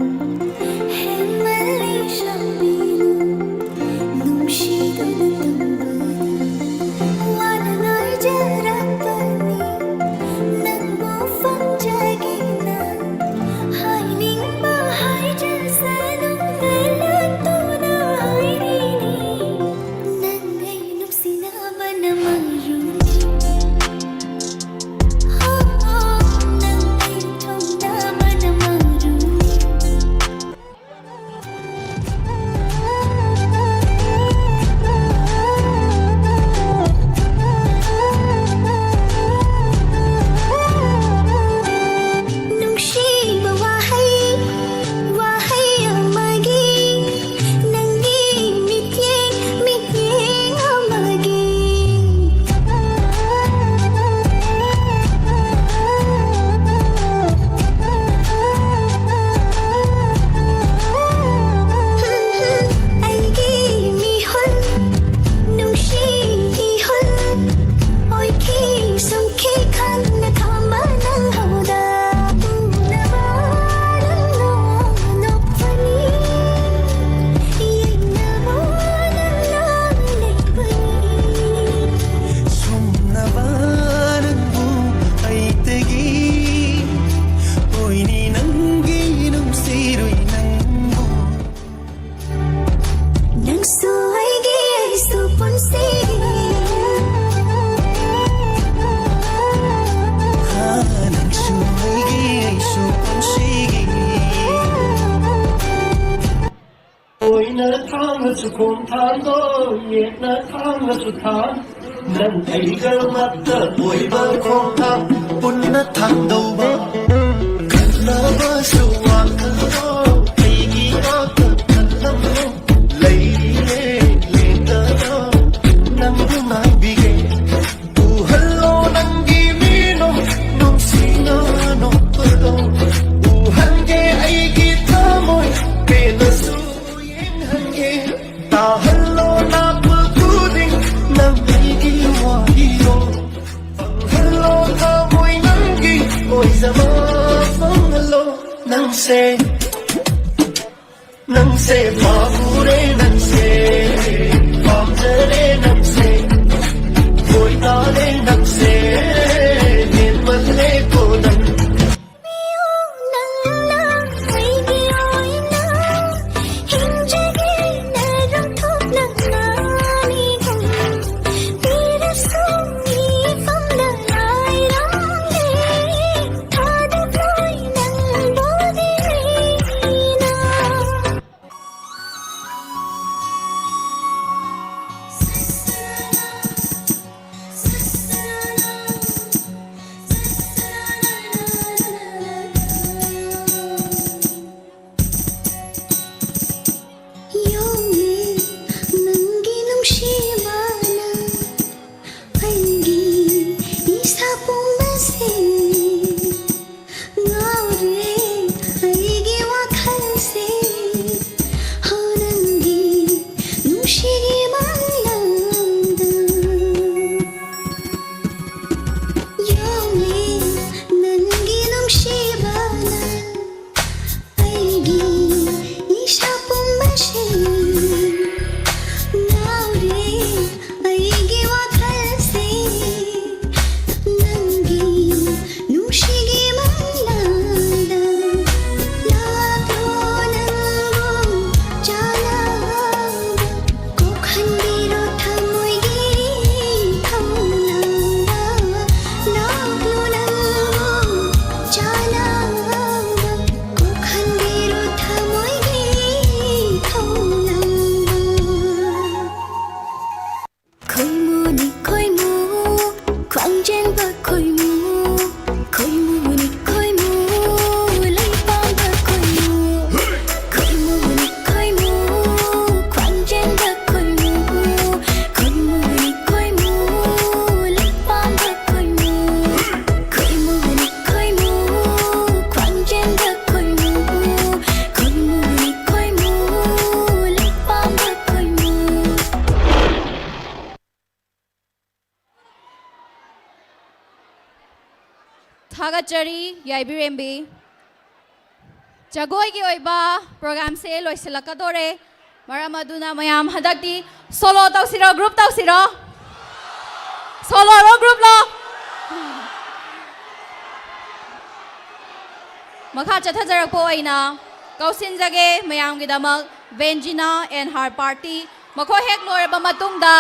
ꯍꯦꯟꯃꯜꯂꯤ ꯁꯥꯎꯕꯤꯅꯨ, ꯅꯨꯡꯁꯤꯗꯨꯅ ꯇꯧꯕꯅꯤ꯫ ꯋꯥꯅ ꯉꯥꯏꯖꯔꯛꯄꯅꯤ, ꯈꯣꯡꯊꯥꯡꯗꯣ ꯌꯦꯠꯅ ꯊꯥꯡꯂꯁꯨ ꯊꯥꯡ, ꯅꯪ ꯑꯩꯒ ꯑꯃꯠꯇ ꯑꯣꯏꯕ ꯈꯣꯡꯊꯥꯡ ꯄꯨꯟꯅ ꯊꯥꯡꯗꯧꯕ꯫ ꯈꯟꯅꯕꯁꯨ ꯋꯥꯈꯜꯗꯣ ꯑꯩꯒꯤ ꯉꯥꯛꯇ ꯈꯜꯂꯝꯃꯣ꯫ ꯂꯩꯔꯤꯌꯦ ꯂꯦꯡꯗꯅ ꯅꯪꯕꯨ ꯉꯥꯏꯕꯤꯒꯦ꯫ ꯎꯍꯜꯂꯣ ꯅꯪꯒꯤ ꯃꯤꯅꯣ ꯅꯨꯡꯁꯤꯅ ꯅꯣꯛꯄꯗꯣ꯫ ꯎꯍꯟꯒꯦ ꯑꯩꯒꯤ ꯊꯃꯣꯏ ꯄꯦꯟꯅꯁꯨ ꯌꯦꯡꯍꯟꯒꯦ꯫ ꯇꯥꯍꯜꯂꯣ ꯂꯥꯛꯄ ꯈꯨꯗꯤꯡ ꯅꯪ ꯑꯩꯒꯤ ꯋꯥꯔꯤꯗꯣ꯫ ꯐꯪꯍꯜꯂꯣ ꯊꯃꯣꯏ ꯅꯪꯒꯤ ꯑꯣꯏꯖꯕ ꯐꯪꯍꯜꯂꯣ꯫ ꯅꯪꯁꯦ ꯅꯪꯁꯦ ꯄꯥꯝꯃꯨꯔꯦ ꯅꯪꯁꯦ ꯄꯥꯝꯖꯔꯦ ꯅꯪꯁꯦ ꯊꯣꯏ ꯇꯥꯔꯦ ꯅꯪꯁꯦ ꯍꯦꯟꯃꯜꯂꯦꯀꯣ ꯅꯪ꯫ ꯅꯪꯅ ꯑꯩꯒꯤ ꯑꯣꯏꯅ ꯍꯤꯡꯖꯒꯦ ꯅꯔꯨꯝ ꯊꯣꯛꯂꯛꯅ ꯅꯤꯒꯨꯝ ꯄꯤꯔꯁꯨ ꯃꯤꯐꯝꯗ ꯂꯥꯏꯔꯝꯂꯦ ꯊꯥꯗꯣꯛꯂꯣꯏ ꯅꯪꯕꯨꯗꯤ ꯑꯩꯅ꯫ ꯌꯣꯡꯂꯦ ꯅꯪꯒꯤ ꯅꯨꯡꯁꯤꯕꯅ ꯑꯩꯒꯤ ꯏꯁꯥ ꯄꯨꯝꯕꯁꯦ ꯉꯥꯎꯔꯦ ꯑꯩꯒꯤ ꯋꯥꯈꯜꯁꯦ ꯍꯣ ꯅꯪꯒꯤ ꯅꯨꯡꯁꯤꯒꯤ ꯃꯪꯂꯥꯟꯗ꯫ ꯌꯣꯡꯂꯦ ꯅꯪꯒꯤ ꯅꯨꯡꯁꯤꯕꯅ ꯑꯩꯒꯤ ꯏꯁꯥ ꯄꯨꯝꯕꯁꯦ ꯉꯥꯎꯔꯦ ꯊꯥꯒꯠꯆꯔꯤ, ꯌꯥꯏꯕꯤꯔꯦꯝꯕꯤ꯫ ꯖꯒꯣꯏꯒꯤ ꯑꯣꯏꯕ programꯁꯦ ꯂꯣꯏꯁꯤꯜꯂꯛꯀꯗꯣꯔꯦ꯫ ꯃꯔꯝ ꯑꯗꯨꯅ ꯃꯌꯥꯝ ꯍꯟꯗꯛꯇꯤ solo ꯇꯧꯁꯤꯔꯣ, group ꯇꯧꯁꯤꯔꯣ? Soloꯔꯣ, groupꯂꯣ? ꯃꯈꯥ ꯆꯠꯊꯖꯔꯛꯄ ꯑꯣꯏꯅ ꯀꯧꯁꯤꯟꯖꯒꯦ ꯃꯌꯥꯝꯒꯤꯗꯃꯛ Venjina and her party꯫ ꯃꯈꯣꯏ ꯍꯦꯛ ꯂꯣꯏꯔꯕ ꯃꯇꯨꯡꯗ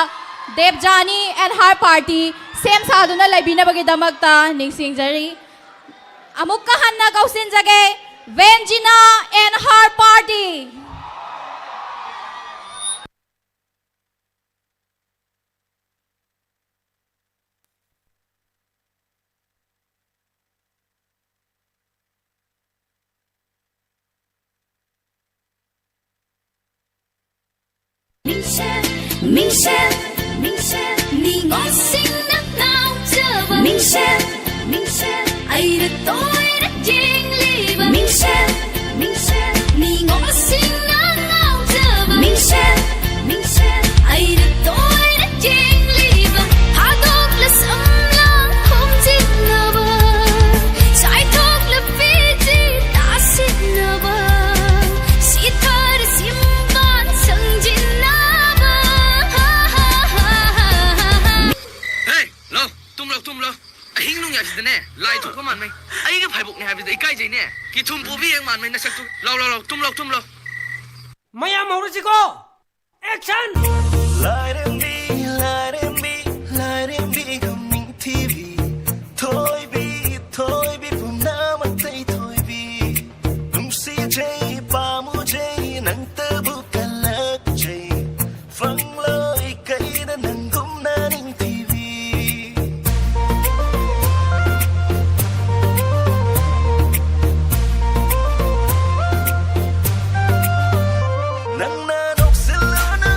Debjani and her party ꯁꯦꯝ ꯁꯥꯗꯨꯅ ꯂꯩꯕꯤꯅꯕꯒꯤꯗꯃꯛꯇ ꯅꯤꯡꯁꯤꯡꯖꯔꯤ꯫ ꯑꯃꯨꯛꯀ ꯍꯟꯅ ꯀꯧꯁꯤꯟꯖꯒꯦ, Venjina and her party꯫ ꯃꯤꯡꯁꯦꯜ, ꯃꯤꯡꯁꯦꯜ, ꯃꯤꯡꯁꯦꯜ, ꯃꯤꯉꯣꯜꯁꯤꯡꯅ ꯉꯥꯎꯖꯕ ꯃꯤꯡꯁꯦꯜ, ꯃꯤꯡꯁꯦꯜ, ꯑꯩꯅ ꯇꯣꯏꯅ ꯌꯦꯡꯂꯤꯕ ꯃꯤꯡꯁꯦꯜ, ꯃꯤꯡꯁꯦꯜ, ꯃꯤꯉꯣꯜꯁꯤꯡꯅ ꯉꯥꯎꯖꯕ ꯃꯤꯡꯁꯦꯜ, ꯃꯤꯡꯁꯦꯜ, ꯑꯩꯅ ꯇꯣꯏꯅ ꯌꯦꯡꯂꯤꯕ ꯊꯥꯗꯣꯛꯂ ꯁꯝꯂꯥꯡ ꯈꯣꯝꯖꯤꯟꯅꯕ, ꯆꯥꯏꯊꯣꯛꯂ ꯄꯤꯖꯤ ꯇꯥꯁꯤꯟꯅꯕ, ꯁꯤꯊꯔ ꯁꯤꯝꯕꯥꯟ ꯁꯪꯖꯤꯟꯅꯕ꯫ ꯍꯥ, ꯍꯥ, ꯍꯥ, ꯍꯥ, ꯍꯥ꯫ ꯍꯦ, ꯂꯥꯎ, ꯇꯨꯝꯂꯣ, ꯇꯨꯝꯂꯣ꯫ ꯑꯍꯤꯡ ꯅꯣꯡꯌꯥꯏꯁꯤꯗꯅꯦ, ꯂꯥꯏ ꯊꯣꯛꯄ ꯃꯥꯟꯃꯩ꯫ ꯑꯩꯒꯤ ꯐꯥꯏꯕꯣꯛꯅꯦ ꯍꯥꯏꯕꯗ ꯏꯀꯥꯏꯖꯩꯅꯦ꯫ ꯀꯤꯊꯨꯝ ꯄꯨꯕꯤ ꯌꯦꯡ ꯃꯥꯟꯃꯩ ꯅꯁꯛꯇꯨ꯫ ꯂꯥꯎ, ꯂꯥꯎ, ꯂꯥꯎ, ꯇꯨꯝꯂꯣ, ꯇꯨꯝꯂꯣ꯫ ꯃꯌꯥꯝ ꯍꯧꯔꯁꯤꯀꯣ? Action! ꯂꯥꯏꯔꯦꯝꯕꯤ, ꯂꯥꯏꯔꯦꯝꯕꯤ, ꯂꯥꯏꯔꯦꯝꯕꯤ ꯒꯨꯝ ꯅꯤꯡꯊꯤꯕꯤ, ꯊꯣꯏꯕꯤ, ꯊꯣꯏꯕꯤ ꯄꯨꯝꯅꯃꯛꯇꯩ ꯊꯣꯏꯕꯤ, ꯅꯨꯡꯁꯤꯖꯩ, ꯄꯥꯝꯃꯨꯖꯩ, ꯅꯪꯇꯕꯨ ꯀꯜꯂꯛꯆꯩ, ꯐꯪꯂꯣꯏ ꯀꯩꯗ ꯅꯪꯒꯨꯝꯅ ꯅꯤꯡꯊꯤꯕꯤ꯫ ꯅꯪꯅ ꯅꯣꯛꯁꯤꯜꯂꯨꯅꯨ,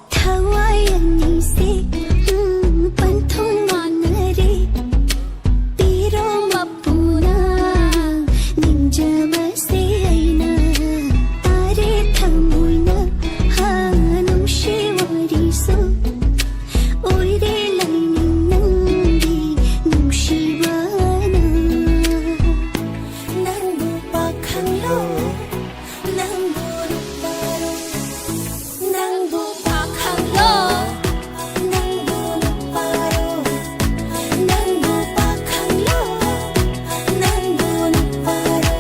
ꯊꯋꯥꯏ ꯑꯅꯤꯁꯦ, ꯎꯝ, ꯄꯟꯊꯨꯡ ꯃꯥꯟꯅꯔꯦ꯫ ꯄꯤꯔꯣ ꯃꯄꯨꯅ ꯅꯤꯡꯖꯕꯁꯦ ꯑꯩꯅ ꯇꯥꯔꯦ ꯊꯃꯣꯏꯅ, ꯍꯥ, ꯅꯨꯡꯁꯤ ꯋꯥꯔꯤꯁꯨ ꯑꯣꯏꯔꯦ ꯂꯥꯏꯅꯤꯡ ꯅꯪꯒꯤ ꯅꯨꯡꯁꯤꯕꯅ꯫ ꯅꯪꯕꯨ ꯄꯥꯈꯪꯂꯣ, ꯅꯪꯕꯨ ꯅꯨꯄꯥꯔꯣ, ꯅꯪꯕꯨ ꯄꯥꯈꯪꯂꯣ, ꯅꯪꯕꯨ ꯅꯨꯄꯥꯔꯣ, ꯅꯪꯕꯨ ꯄꯥꯈꯪꯂꯣ, ꯅꯪꯕꯨ ꯅꯨꯄꯥꯔꯣ꯫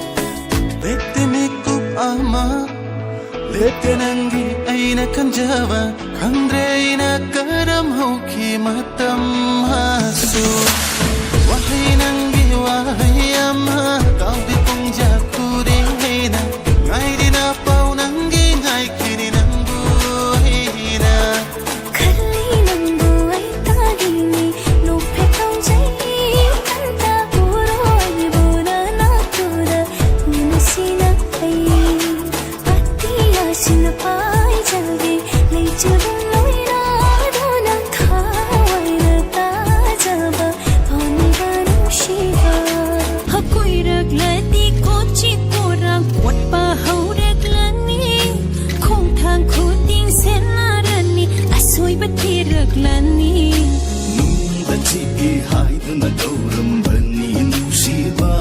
ꯂꯦꯞꯇꯦ ꯃꯤꯀꯨꯞ ꯑꯃ, ꯂꯦꯞꯇꯦ ꯅꯪꯒꯤ ꯑꯩꯅ ꯈꯟꯖꯕ, ꯈꯪꯗ꯭ꯔꯦ ꯑꯩꯅ ꯀꯔꯝ ꯍꯧꯈꯤ ꯃꯇꯝ ꯍꯥꯁꯨ꯫ ꯋꯥꯍꯩ ꯅꯪꯒꯤ ꯋꯥꯍꯩ ꯑꯃ, ꯀꯥꯎꯗꯦ ꯄꯨꯡꯖꯥ ꯈꯨꯗꯤꯡ ꯑꯩꯅ ꯉꯥꯏꯔꯤꯅ ꯄꯥꯎ ꯅꯪꯒꯤ, ꯉꯥꯏꯈꯤꯅꯤ ꯅꯪꯕꯨ ꯑꯩꯅ꯫ ꯈꯜꯂꯤ ꯅꯪꯕꯨ ꯑꯩ ꯇꯥꯔꯤꯅꯤ, ꯅꯣꯛꯐꯦꯠ ꯇꯧꯖꯩ ꯀꯟꯇ ꯎꯔꯣꯏꯕꯨ ꯅꯅꯥꯛ ꯇꯨꯗ ꯎꯅꯁꯤꯅ ꯑꯩ ꯑꯇꯤꯌꯥꯁꯤꯅ ꯄꯥꯏꯖꯒꯦ, ꯂꯩꯆꯨꯔꯨꯝ ꯂꯣꯏꯔꯥꯗꯨꯅ ꯊꯋꯥꯏꯅ ꯇꯥꯖꯕ ꯄꯥꯝꯃꯤꯕ ꯅꯨꯡꯁꯤꯕ꯫ ꯍꯀꯣꯏꯔꯛꯂꯗꯤ ꯀꯣꯆꯤ ꯀꯣꯔꯥꯡ ꯀꯣꯠꯄ ꯍꯧꯔꯛꯂꯅꯤ, ꯈꯣꯡꯊꯥꯡ ꯈꯨꯗꯤꯡ ꯁꯦꯟꯅꯔꯅꯤ, ꯑꯁꯣꯏꯕ ꯊꯤꯔꯛꯂꯅꯤ꯫ ꯅꯨꯡꯗ ꯆꯤꯛꯏ ꯍꯥꯏꯗꯨꯅ ꯀꯧꯔꯝꯕꯅꯤ ꯅꯨꯡꯁꯤꯕ,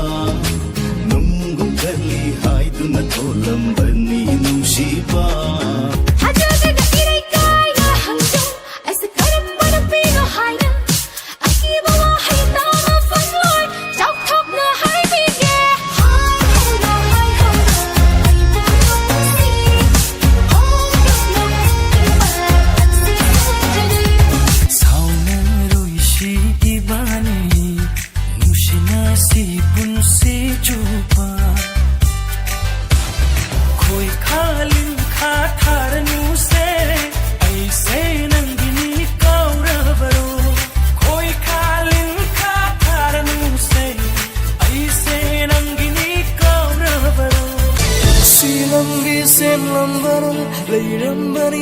ꯅꯨꯡꯒꯨꯝ ꯈꯜꯂꯤ ꯍꯥꯏꯗꯨꯅ ꯊꯣꯜꯂꯝꯕꯅꯤ ꯅꯨꯡꯁꯤꯕ꯫ ꯊꯥꯖꯗꯅ ꯏꯔꯩ ꯀꯥꯏꯅ ꯍꯪꯗꯨ, ꯑꯩꯁꯦ ꯀꯔꯝꯕ ꯅꯨꯄꯤꯅꯣ ꯍꯥꯏꯅ, ꯑꯀꯤꯕ ꯋꯥꯍꯩ ꯇꯥꯕ ꯐꯪꯂꯣꯏ, ꯆꯥꯎꯊꯣꯛꯅ ꯍꯥꯏꯕꯤꯒꯦ꯫ ꯍꯥꯏꯍꯧꯔꯣ, ꯍꯥꯏꯍꯧꯔꯣ, ꯑꯩꯕꯨ ꯅꯨꯡꯁꯤ꯫ ꯍꯣꯡꯗꯣꯛꯅ ꯎꯠꯄꯤꯕ ꯑꯁꯤ ꯈꯪꯖꯔꯤ꯫ ꯁꯥꯎꯅꯔꯣꯏꯁꯤ ꯏꯕꯥꯅꯤ,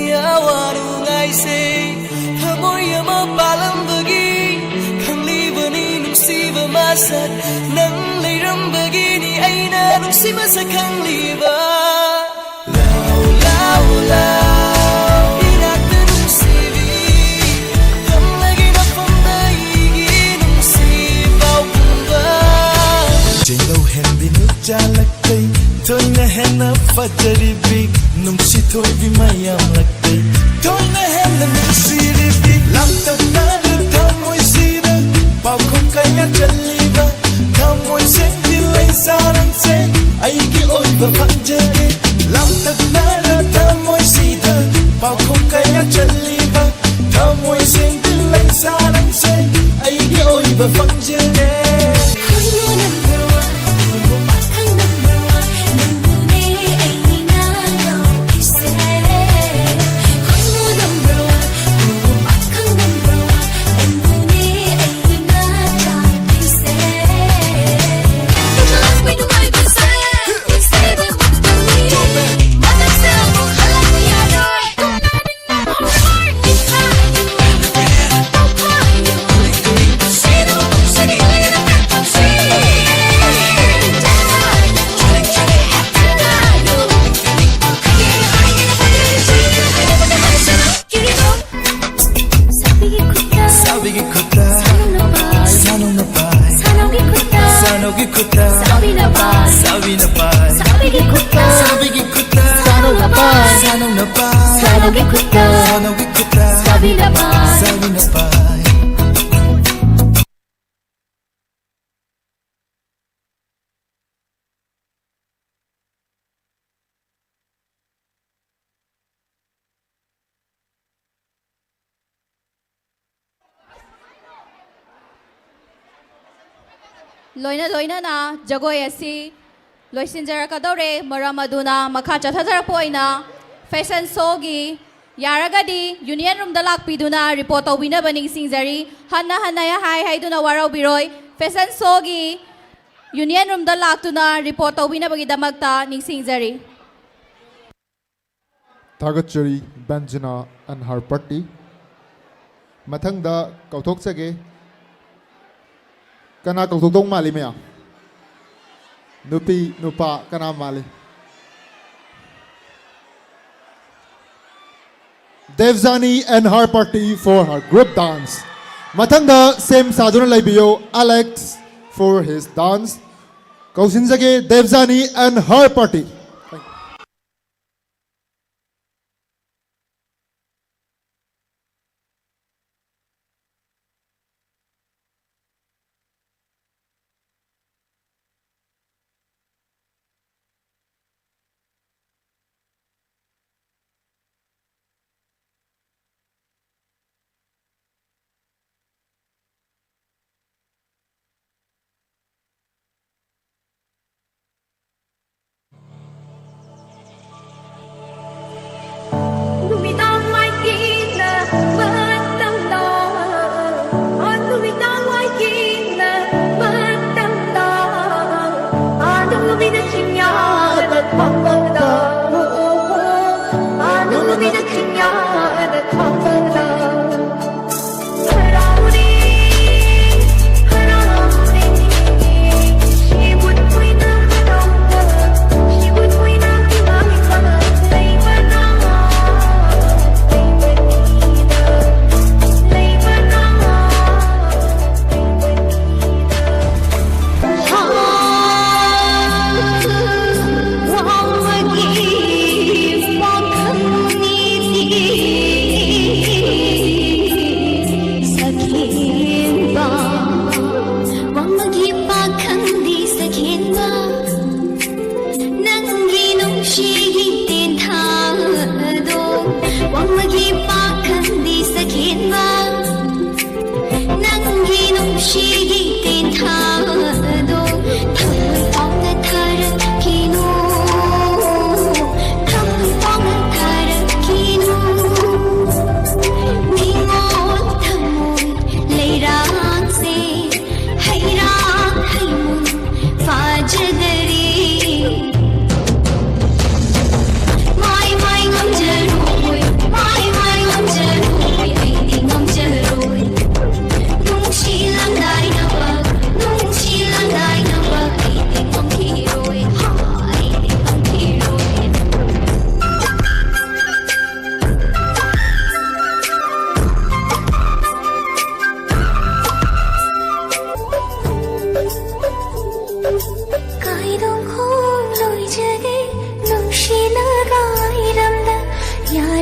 ꯑꯋꯥ ꯅꯨꯡꯉꯥꯏꯁꯦ ꯊꯃꯣꯏ ꯑꯃ ꯄꯥꯜꯂꯝꯕꯒꯤ ꯈꯪꯂꯤꯕꯅꯤ ꯅꯨꯡꯁꯤꯕ ꯃꯁꯛ ꯅꯪ ꯂꯩꯔꯝꯕꯒꯤꯅꯤ ꯑꯩꯅ ꯅꯨꯡꯁꯤ ꯃꯁꯛ ꯈꯪꯂꯤꯕ ꯂꯥꯎ ꯂꯥꯎ ꯂꯥꯎ ꯏꯅꯥꯛꯇ ꯅꯨꯡꯁꯤꯕꯤ ꯊꯝꯂꯒꯦ ꯅꯐꯝꯗ ꯑꯩꯒꯤ ꯅꯨꯡꯁꯤ ꯄꯥꯎ ꯄꯨꯝꯕ ꯆꯦꯡꯂꯧ ꯍꯦꯟꯕꯤ ꯅꯨꯆꯥ ꯂꯛꯇꯩ ꯊꯣꯏꯅ ꯍꯦꯟꯅ ꯐꯖꯔꯤꯕꯤ ꯅꯨꯡꯁꯤ ꯊꯣꯏꯕꯤ ꯃꯌꯥꯝ ꯂꯛꯇꯩ ꯊꯣꯏꯅ ꯍꯦꯟꯅ ꯅꯨꯡꯁꯤꯔꯤꯕꯤ ꯂꯥꯡꯇꯛꯅꯔ ꯊꯃꯣꯏꯁꯤꯗ ꯄꯥꯎꯈꯨꯝ ꯀꯌꯥ ꯆꯜꯂꯤꯕ ꯊꯃꯣꯏ ꯁꯦꯡꯕꯤ ꯂꯩꯁꯥꯔꯝꯁꯦ ꯑꯩꯒꯤ ꯑꯣꯏꯕ ꯐꯪꯖꯒꯦ ꯂꯥꯡꯇꯛꯅꯔ ꯊꯃꯣꯏꯁꯤꯗ ꯄꯥꯎꯈꯨꯝ ꯀꯌꯥ ꯆꯜꯂꯤꯕ ꯊꯃꯣꯏ ꯁꯦꯡꯕꯤ ꯂꯩꯁꯥꯔꯝꯁꯦ ꯑꯩꯒꯤ ꯑꯣꯏꯕ ꯐꯪꯖꯒꯦ ꯁꯥꯕꯤꯒꯤ ꯈꯨꯠꯇ ꯁꯥꯎꯅ ꯄꯥꯏ ꯁꯥꯅꯧꯒꯤ ꯈꯨꯠꯇ ꯁꯥꯅꯧꯒꯤ ꯈꯨꯠꯇ ꯁꯥꯕꯤꯅ ꯄꯥꯏ ꯁꯥꯕꯤꯅ ꯄꯥꯏ ꯁꯥꯕꯤꯒꯤ ꯈꯨꯠꯇ ꯁꯥꯕꯤꯒꯤ ꯈꯨꯠꯇ ꯁꯥꯅꯧꯅ ꯄꯥꯏ ꯁꯥꯅꯧꯅ ꯄꯥꯏ ꯁꯥꯅꯧꯒꯤ ꯈꯨꯠꯇ ꯁꯥꯅꯧꯒꯤ ꯈꯨꯠꯇ ꯁꯥꯕꯤꯅ ꯄꯥꯏ ꯁꯥꯕꯤꯅ ꯄꯥꯏ ꯂꯣꯏꯅ ꯂꯣꯏꯅꯅ ꯖꯒꯣꯏ ꯑꯁꯤ ꯂꯣꯏꯁꯤꯟꯖꯔꯛꯀꯗꯧꯔꯦ꯫ ꯃꯔꯝ ꯑꯗꯨꯅ ꯃꯈꯥ ꯆꯠꯊꯖꯔꯛꯄ ꯑꯣꯏꯅ ꯐꯦꯁꯟ ꯁꯣꯒꯤ ꯌꯥꯔꯒꯗꯤ ꯌꯨꯅꯤꯌꯟ ꯔꯨꯝꯗ ꯂꯥꯛꯄꯤꯗꯨꯅ ꯔꯤꯄꯣꯔꯠ ꯇꯧꯕꯤꯅꯕ ꯅꯤꯡꯁꯤꯡꯖꯔꯤ꯫ ꯍꯟꯅ ꯍꯟꯅ ꯍꯥꯏ ꯍꯥꯏꯗꯨꯅ ꯋꯥꯔꯧꯕꯤꯔꯣꯏ꯫ ꯐꯦꯁꯟ ꯁꯣꯒꯤ ꯌꯨꯅꯤꯌꯟ ꯔꯨꯝꯗ ꯂꯥꯛꯇꯨꯅ ꯔꯤꯄꯣꯔꯠ ꯇꯧꯕꯤꯅꯕꯒꯤꯗꯃꯛꯇ ꯅꯤꯡꯁꯤꯡꯖꯔꯤ꯫ ꯊꯥꯒꯠꯆꯔꯤ, ꯕꯦꯟꯖꯤꯅꯥ and her party꯫ ꯃꯊꯪꯗ ꯀꯧꯊꯣꯛꯆꯒꯦ꯫ ꯀꯅꯥ ꯀꯧꯊꯣꯛꯇꯧ ꯃꯥꯜꯂꯤ, ꯃꯌꯥꯝ? ꯅꯨꯄꯤ, ꯅꯨꯄꯥ, ꯀꯅꯥ ꯃꯥꯜꯂꯤ? Devjani and her party for her group dance. ꯃꯊꯪꯗ ꯁꯦꯝ ꯁꯥꯗꯨꯅ ꯂꯩꯕꯤꯌꯨ, Alex for his dance꯫ ꯀꯧꯁꯤꯟꯖꯒꯦ, Devjani and her party꯫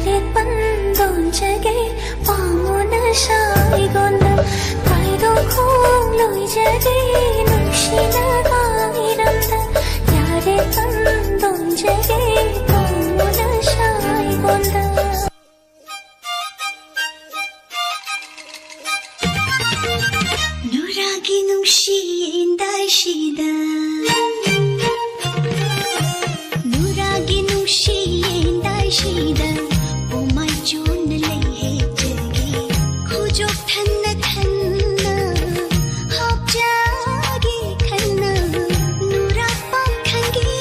ꯇꯦꯠꯄꯟ ꯗꯣꯟꯖꯒꯦ ꯄꯥꯉꯣꯅ ꯁꯥꯏꯒꯣꯟꯗ, ꯀꯥꯏꯗꯣ ꯈꯣꯡ ꯂꯣꯏꯖꯒꯦ ꯅꯨꯡꯁꯤꯅ ꯉꯥꯏꯔꯝꯗ, ꯌꯥꯔꯦ ꯄꯟ ꯗꯣꯟꯖꯒꯦ ꯄꯥꯉꯣꯅ ꯁꯥꯏꯒꯣꯟꯗ꯫ ꯅꯨꯔꯥꯒꯤ ꯅꯨꯡꯁꯤ ꯌꯦꯟꯗꯥꯏꯁꯤꯗ, ꯅꯨꯔꯥꯒꯤ ꯅꯨꯡꯁꯤ ꯌꯦꯟꯗꯥꯏꯁꯤꯗ, ꯄꯣꯃꯥꯏ ꯆꯣꯟꯅ ꯂꯩ ꯍꯦꯛꯆꯒꯦ, ꯈꯨꯖꯣꯛ ꯊꯟꯅ ꯊꯟꯅ ꯍꯥꯞꯆꯒꯦ ꯈꯟꯅ, ꯅꯨꯔꯥ ꯄꯥꯈꯪꯒꯤ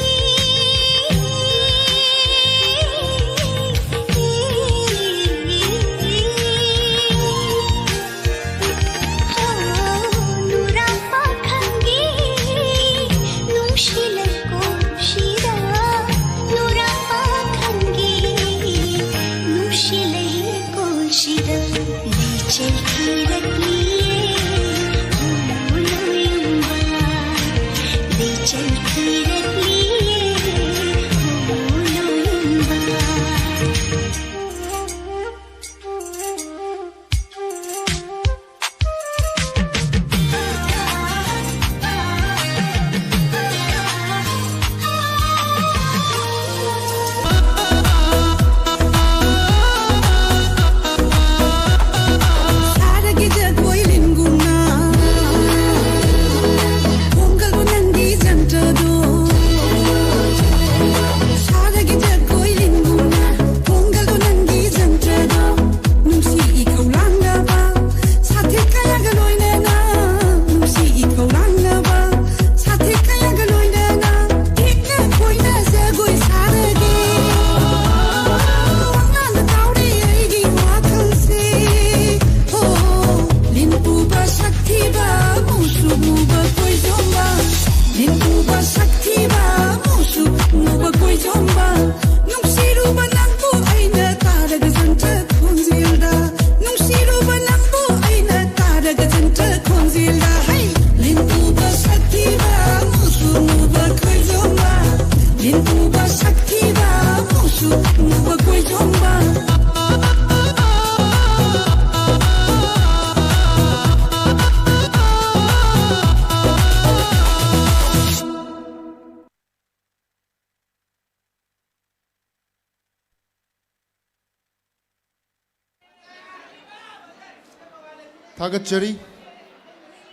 ꯊꯥꯒꯠꯆꯔꯤ꯫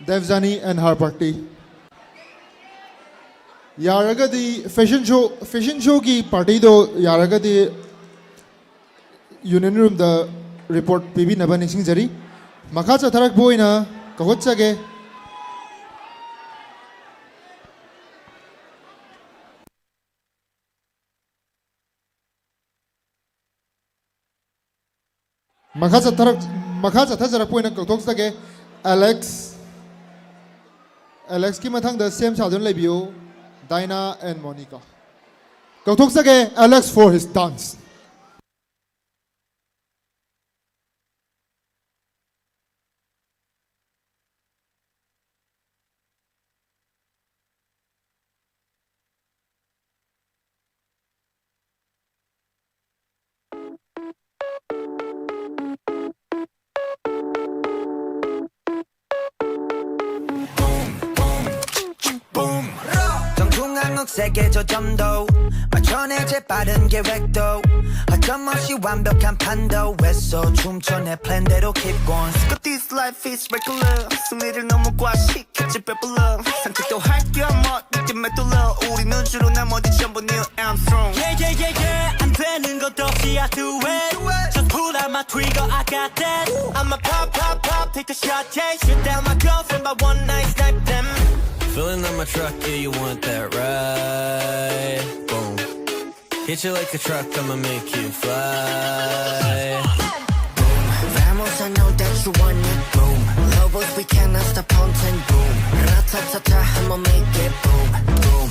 Devjani and her party꯫ ꯌꯥꯔꯒꯗꯤ fashion show, fashion showꯒꯤ partyꯗꯣ ꯌꯥꯔꯒꯗꯤ union roomꯗ report ꯄꯤꯕꯤꯅꯕ ꯅꯤꯡꯁꯤꯡꯖꯔꯤ꯫ ꯃꯈꯥ ꯆꯠꯊꯔꯛꯄ ꯑꯣꯏꯅ ꯀꯧꯈꯠꯆꯒꯦ꯫ ꯃꯈꯥ ꯆꯠꯊꯔꯛ-, ꯃꯈꯥ ꯆꯠꯊꯖꯔꯛꯄ ꯑꯣꯏꯅ ꯀꯧꯊꯣꯛꯆꯒꯦ ꯑꯦꯂꯦꯛꯁ꯫ ꯑꯦꯂꯦꯛꯁꯀꯤ ꯃꯊꯪꯗ ꯁꯦꯝ ꯁꯥꯗꯨꯅ ꯂꯩꯕꯤꯌꯨ, Dina and Monica꯫ ꯀꯧꯊꯣꯛꯆꯒꯦ Alex for his dance꯫ Boom, boom, boom. 정중앙 억세게 저 점도 맞춰내 재빠른 계획도 허점 없이 완벽한 판도 했어 춤춰 내 플랜대로 keep going. Look at this life is regular. 승리를 너무 과시켰지, 배불러. 산책도 할 겸 어디쯤 맷돌러. 우리 눈 주로 나머지 전부 Neil Armstrong. Yeah, yeah, yeah, yeah. 안 되는 것 없이 I do it. Just pull out my trigger, I got that. I'ma pop, pop, pop, take the shot, yeah. Shoot down my girlfriend by one night, snipe them. Filling up my truck, yeah, you want that right? Boom. Hit you like a truck, I'ma make you fly. Boom, vamos, I know that you want it. Boom, lobos, we cannot stop haunting. Boom, ratatata, I'ma make it. Boom, boom,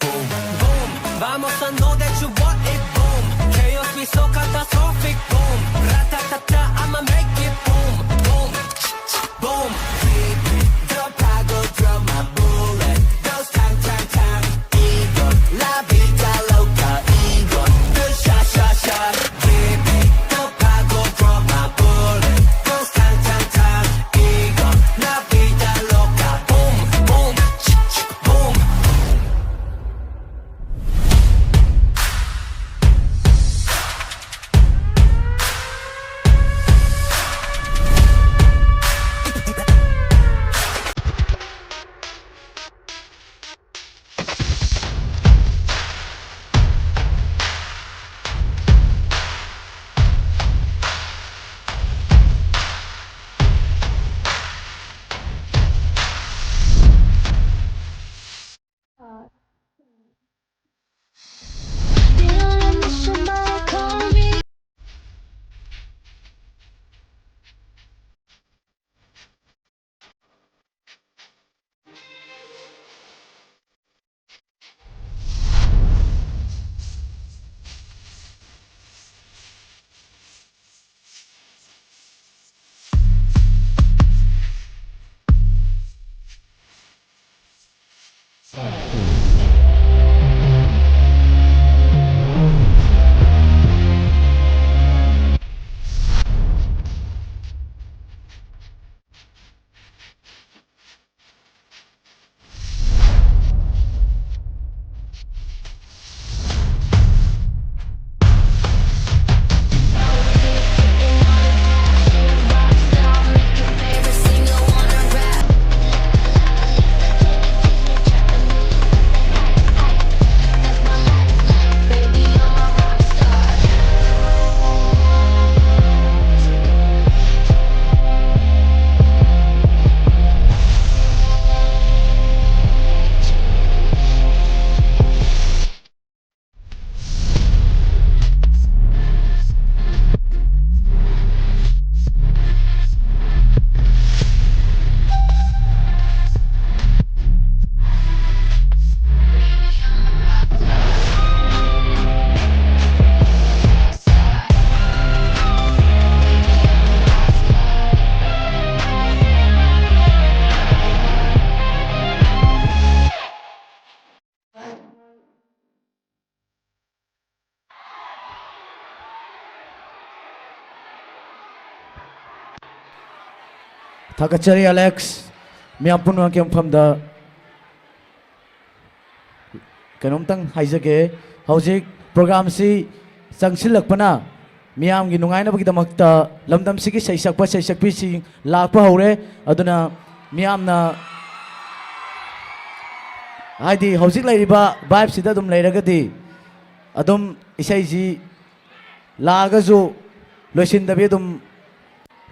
boom. Boom, vamos, I know that you want it. Boom, chaos, we so catastrophic. Boom, ratatata, I'ma make it. Boom, boom. Boom. Keep it, the power draw my bullet. Those tang tang tang. Eagle, la vida loca. Eagle, the shot shot shot. Keep it, the power draw my bullet. Those tang tang tang. Eagle, la vida loca. Boom, boom, ch- ch- boom. ꯊꯥꯒꯠꯆꯔꯤ Alex. ꯃꯤꯌꯥꯝ ꯄꯨꯝꯅꯃꯛꯀꯤ ꯃꯐꯝꯗ ꯀꯩꯅꯣꯝꯇꯪ ꯍꯥꯏꯖꯒꯦ꯫ ꯍꯧꯖꯤꯛ ꯄ꯭ꯔꯣꯒ꯭ꯔꯥꯝꯁꯤ ꯆꯪꯁꯤꯜꯂꯛꯄꯅ ꯃꯤꯌꯥꯝꯒꯤ ꯅꯨꯡꯉꯥꯏꯅꯕꯒꯤꯗꯃꯛꯇ ꯂꯝꯗꯝꯁꯤꯒꯤ ꯁꯩꯁꯛꯄ ꯁꯩꯁꯛꯄꯤꯁꯤꯡ ꯂꯥꯛꯄ ꯍꯧꯔꯦ꯫ ꯑꯗꯨꯅ ꯃꯤꯌꯥꯝꯅ, ꯍꯥꯏꯗꯤ, ꯍꯧꯖꯤꯛ ꯂꯩꯔꯤꯕ ꯚꯥꯏꯕꯁꯤꯗ ꯑꯗꯨꯝ ꯂꯩꯔꯒꯗꯤ ꯑꯗꯨꯝ ꯏꯁꯩꯁꯤ ꯂꯥꯛꯑꯒꯁꯨ ꯂꯣꯏꯁꯤꯟꯗꯕꯤ ꯑꯗꯨꯝ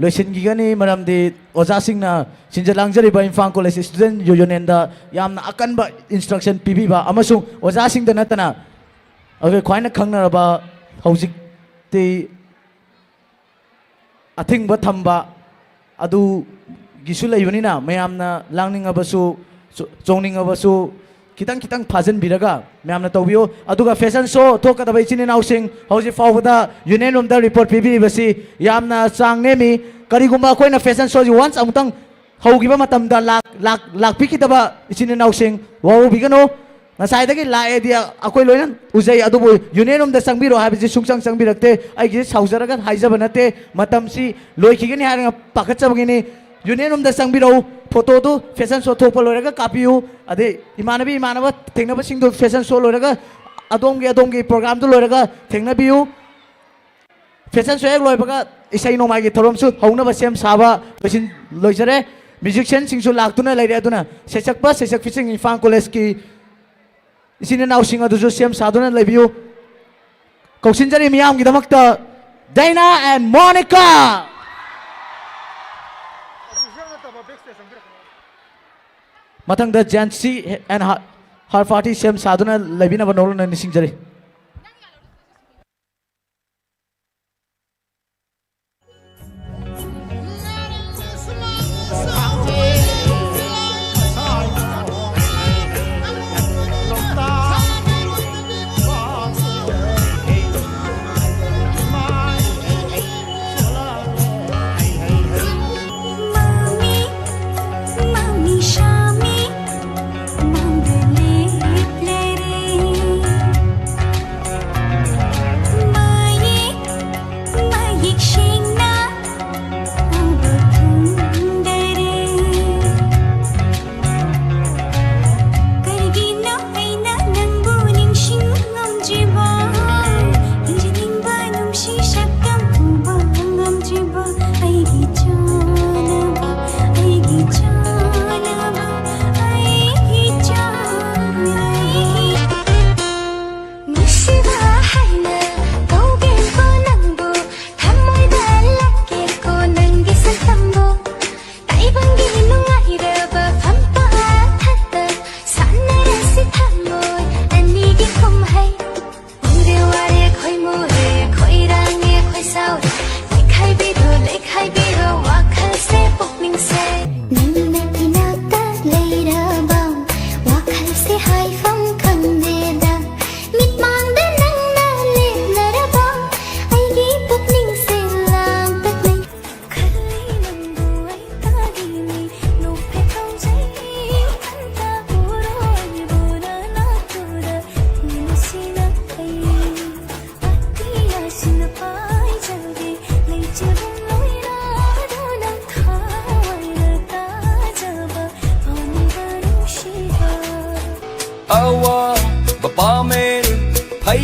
ꯂꯣꯏꯁꯤꯟꯈꯤꯒꯅꯤ꯫ ꯃꯔꯝꯗꯤ ꯑꯣꯖꯥꯁꯤꯡꯅ ꯁꯤꯟꯖ ꯂꯥꯡꯖꯔꯤꯕ ꯏꯝꯐꯥꯜ ꯀꯣꯂꯦꯖ ꯁ꯭ꯇꯨꯗꯦꯟ ꯌꯨꯅꯤꯌꯟꯗ ꯌꯥꯝꯅ ꯑꯀꯟꯕ ꯏꯟꯁꯇ꯭ꯔꯛꯁꯟ ꯄꯤꯕꯤꯕ ꯑꯃꯁꯨꯡ ꯑꯣꯖꯥꯁꯤꯡꯗ ꯅꯠꯇꯅ ꯑꯩꯈꯣꯏ ꯈ꯭ꯋꯥꯏꯅ ꯈꯪꯅꯔꯕ ꯍꯧꯖꯤꯛꯇꯤ ꯑꯊꯤꯡꯕ ꯊꯝꯕ ꯑꯗꯨꯒꯤꯁꯨ ꯂꯩꯕꯅꯤꯅ, ꯃꯌꯥꯝꯅ ꯂꯥꯡꯅꯤꯡꯉꯕꯁꯨ, ꯆꯣ-, ꯆꯣꯡꯅꯤꯡꯉꯕꯁꯨ, ꯈꯤꯇꯪ ꯈꯤꯇꯪ ꯐꯥꯖꯤꯟꯕꯤꯔꯒ ꯃꯌꯥꯝꯅ ꯇꯧꯕꯤꯌꯨ꯫ ꯑꯗꯨꯒ ꯐꯦꯁꯟ ꯁꯣ ꯊꯣꯛꯀꯗꯕ ꯏꯆꯤꯟ ꯏꯅꯥꯎꯁꯤꯡ ꯍꯧꯖꯤꯛ ꯐꯥꯎꯕꯗ ꯌꯨꯅꯤꯌꯟ ꯔꯨꯝꯗ ꯔꯤꯄꯣꯔꯠ ꯄꯤꯕꯤꯔꯤꯕꯁꯤ ꯌꯥꯝꯅ ꯆꯥꯡ ꯅꯦꯝꯃꯤ꯫ ꯀꯔꯤꯒꯨꯝꯕ ꯑꯩꯈꯣꯏꯅ ꯐꯦꯁꯟ ꯁꯣꯁꯤ ꯋꯥꯟꯁ ꯑꯃꯨꯛꯇꯪ ꯍꯧꯈꯤꯕ ꯃꯇꯝꯗ ꯂꯥꯛ-, ꯂꯥꯛ-, ꯂꯥꯛꯄꯤꯈꯤꯗꯕ ꯏꯆꯤꯟ ꯏꯅꯥꯎꯁꯤꯡ ꯋꯥꯔꯧꯕꯤꯒꯅꯨ꯫ ꯉꯁꯥꯏꯗꯒꯤ ꯂꯥꯛꯑꯦꯗꯤ ꯑꯩꯈꯣꯏ ꯂꯣꯏꯅ ꯎꯖꯩ, ꯑꯗꯨꯕꯨ ꯌꯨꯅꯤꯌꯟ ꯔꯨꯝꯗ ꯆꯪꯕꯤꯔꯣ ꯍꯥꯏꯕꯁꯤ ꯁꯨꯡꯆꯪ ꯆꯪꯕꯤꯔꯛꯇꯦ꯫ ꯑꯩꯒꯤꯁꯤ ꯁꯥꯎꯖꯔꯒ ꯍꯥꯏꯖꯕ ꯅꯠꯇꯦ, ꯃꯇꯝꯁꯤ ꯂꯣꯏꯈꯤꯒꯅꯤ ꯍꯥꯏꯔꯒ ꯄꯥꯈꯠꯆꯕꯒꯤꯅꯤ꯫ ꯌꯨꯅꯤꯌꯟ ꯔꯨꯝꯗ ꯆꯪꯕꯤꯔꯛꯎ, ꯐꯣꯇꯣꯗꯨ ꯐꯦꯁꯟ ꯁꯣ ꯊꯣꯛꯄ ꯂꯣꯏꯔꯒ ꯀꯥꯞꯄꯤꯌꯨ꯫ ꯑꯗꯩ ꯏꯃꯥꯟꯅꯕꯤ ꯏꯃꯥꯟꯅꯕ ꯊꯦꯡꯅꯕꯁꯤꯡꯗꯨ ꯐꯦꯁꯟ ꯁꯣ ꯂꯣꯏꯔꯒ, ꯑꯗꯣꯝꯒꯤ ꯑꯗꯣꯝꯒꯤ ꯄ꯭ꯔꯣꯒ꯭ꯔꯥꯝꯗꯨ ꯂꯣꯏꯔꯒ ꯊꯦꯡꯅꯕꯤꯌꯨ꯫ ꯐꯦꯁꯟ ꯁꯣ ꯍꯦꯛ ꯂꯣꯏꯕꯒ ꯏꯁꯩ ꯅꯣꯡꯃꯥꯏꯒꯤ ꯊꯧꯔꯝꯁꯨ ꯍꯧꯅꯕ ꯁꯦꯝ ꯁꯥꯕ ꯂꯣꯏꯁꯤꯟ-, ꯂꯣꯏꯖꯔꯦ꯫ ꯃ꯭ꯌꯨꯖꯤꯁꯤꯌꯥꯟꯁꯤꯡꯁꯨ ꯂꯥꯛꯇꯨꯅ ꯂꯩꯔꯦ, ꯑꯗꯨꯅ ꯁꯩꯁꯛꯄ ꯁꯩꯁꯛꯄꯤꯁꯤꯡ ꯏꯝꯐꯥꯜ ꯀꯣꯂꯦꯖꯀꯤ ꯏꯆꯤꯟ ꯏꯅꯥꯎꯁꯤꯡ ꯑꯗꯨꯁꯨ ꯁꯦꯝ ꯁꯥꯗꯨꯅ ꯂꯩꯕꯤꯌꯨ꯫ ꯀꯧꯁꯤꯟꯖꯔꯤ ꯃꯤꯌꯥꯝꯒꯤꯗꯃꯛꯇ Dana and Monica꯫ ꯃꯊꯪꯗ Jancy and her, her party ꯁꯦꯝ ꯁꯥꯗꯨꯅ ꯂꯩꯕꯤꯅꯕ ꯅꯣꯂꯨꯛꯅ ꯅꯤꯡꯁꯤꯡꯖꯔꯤ꯫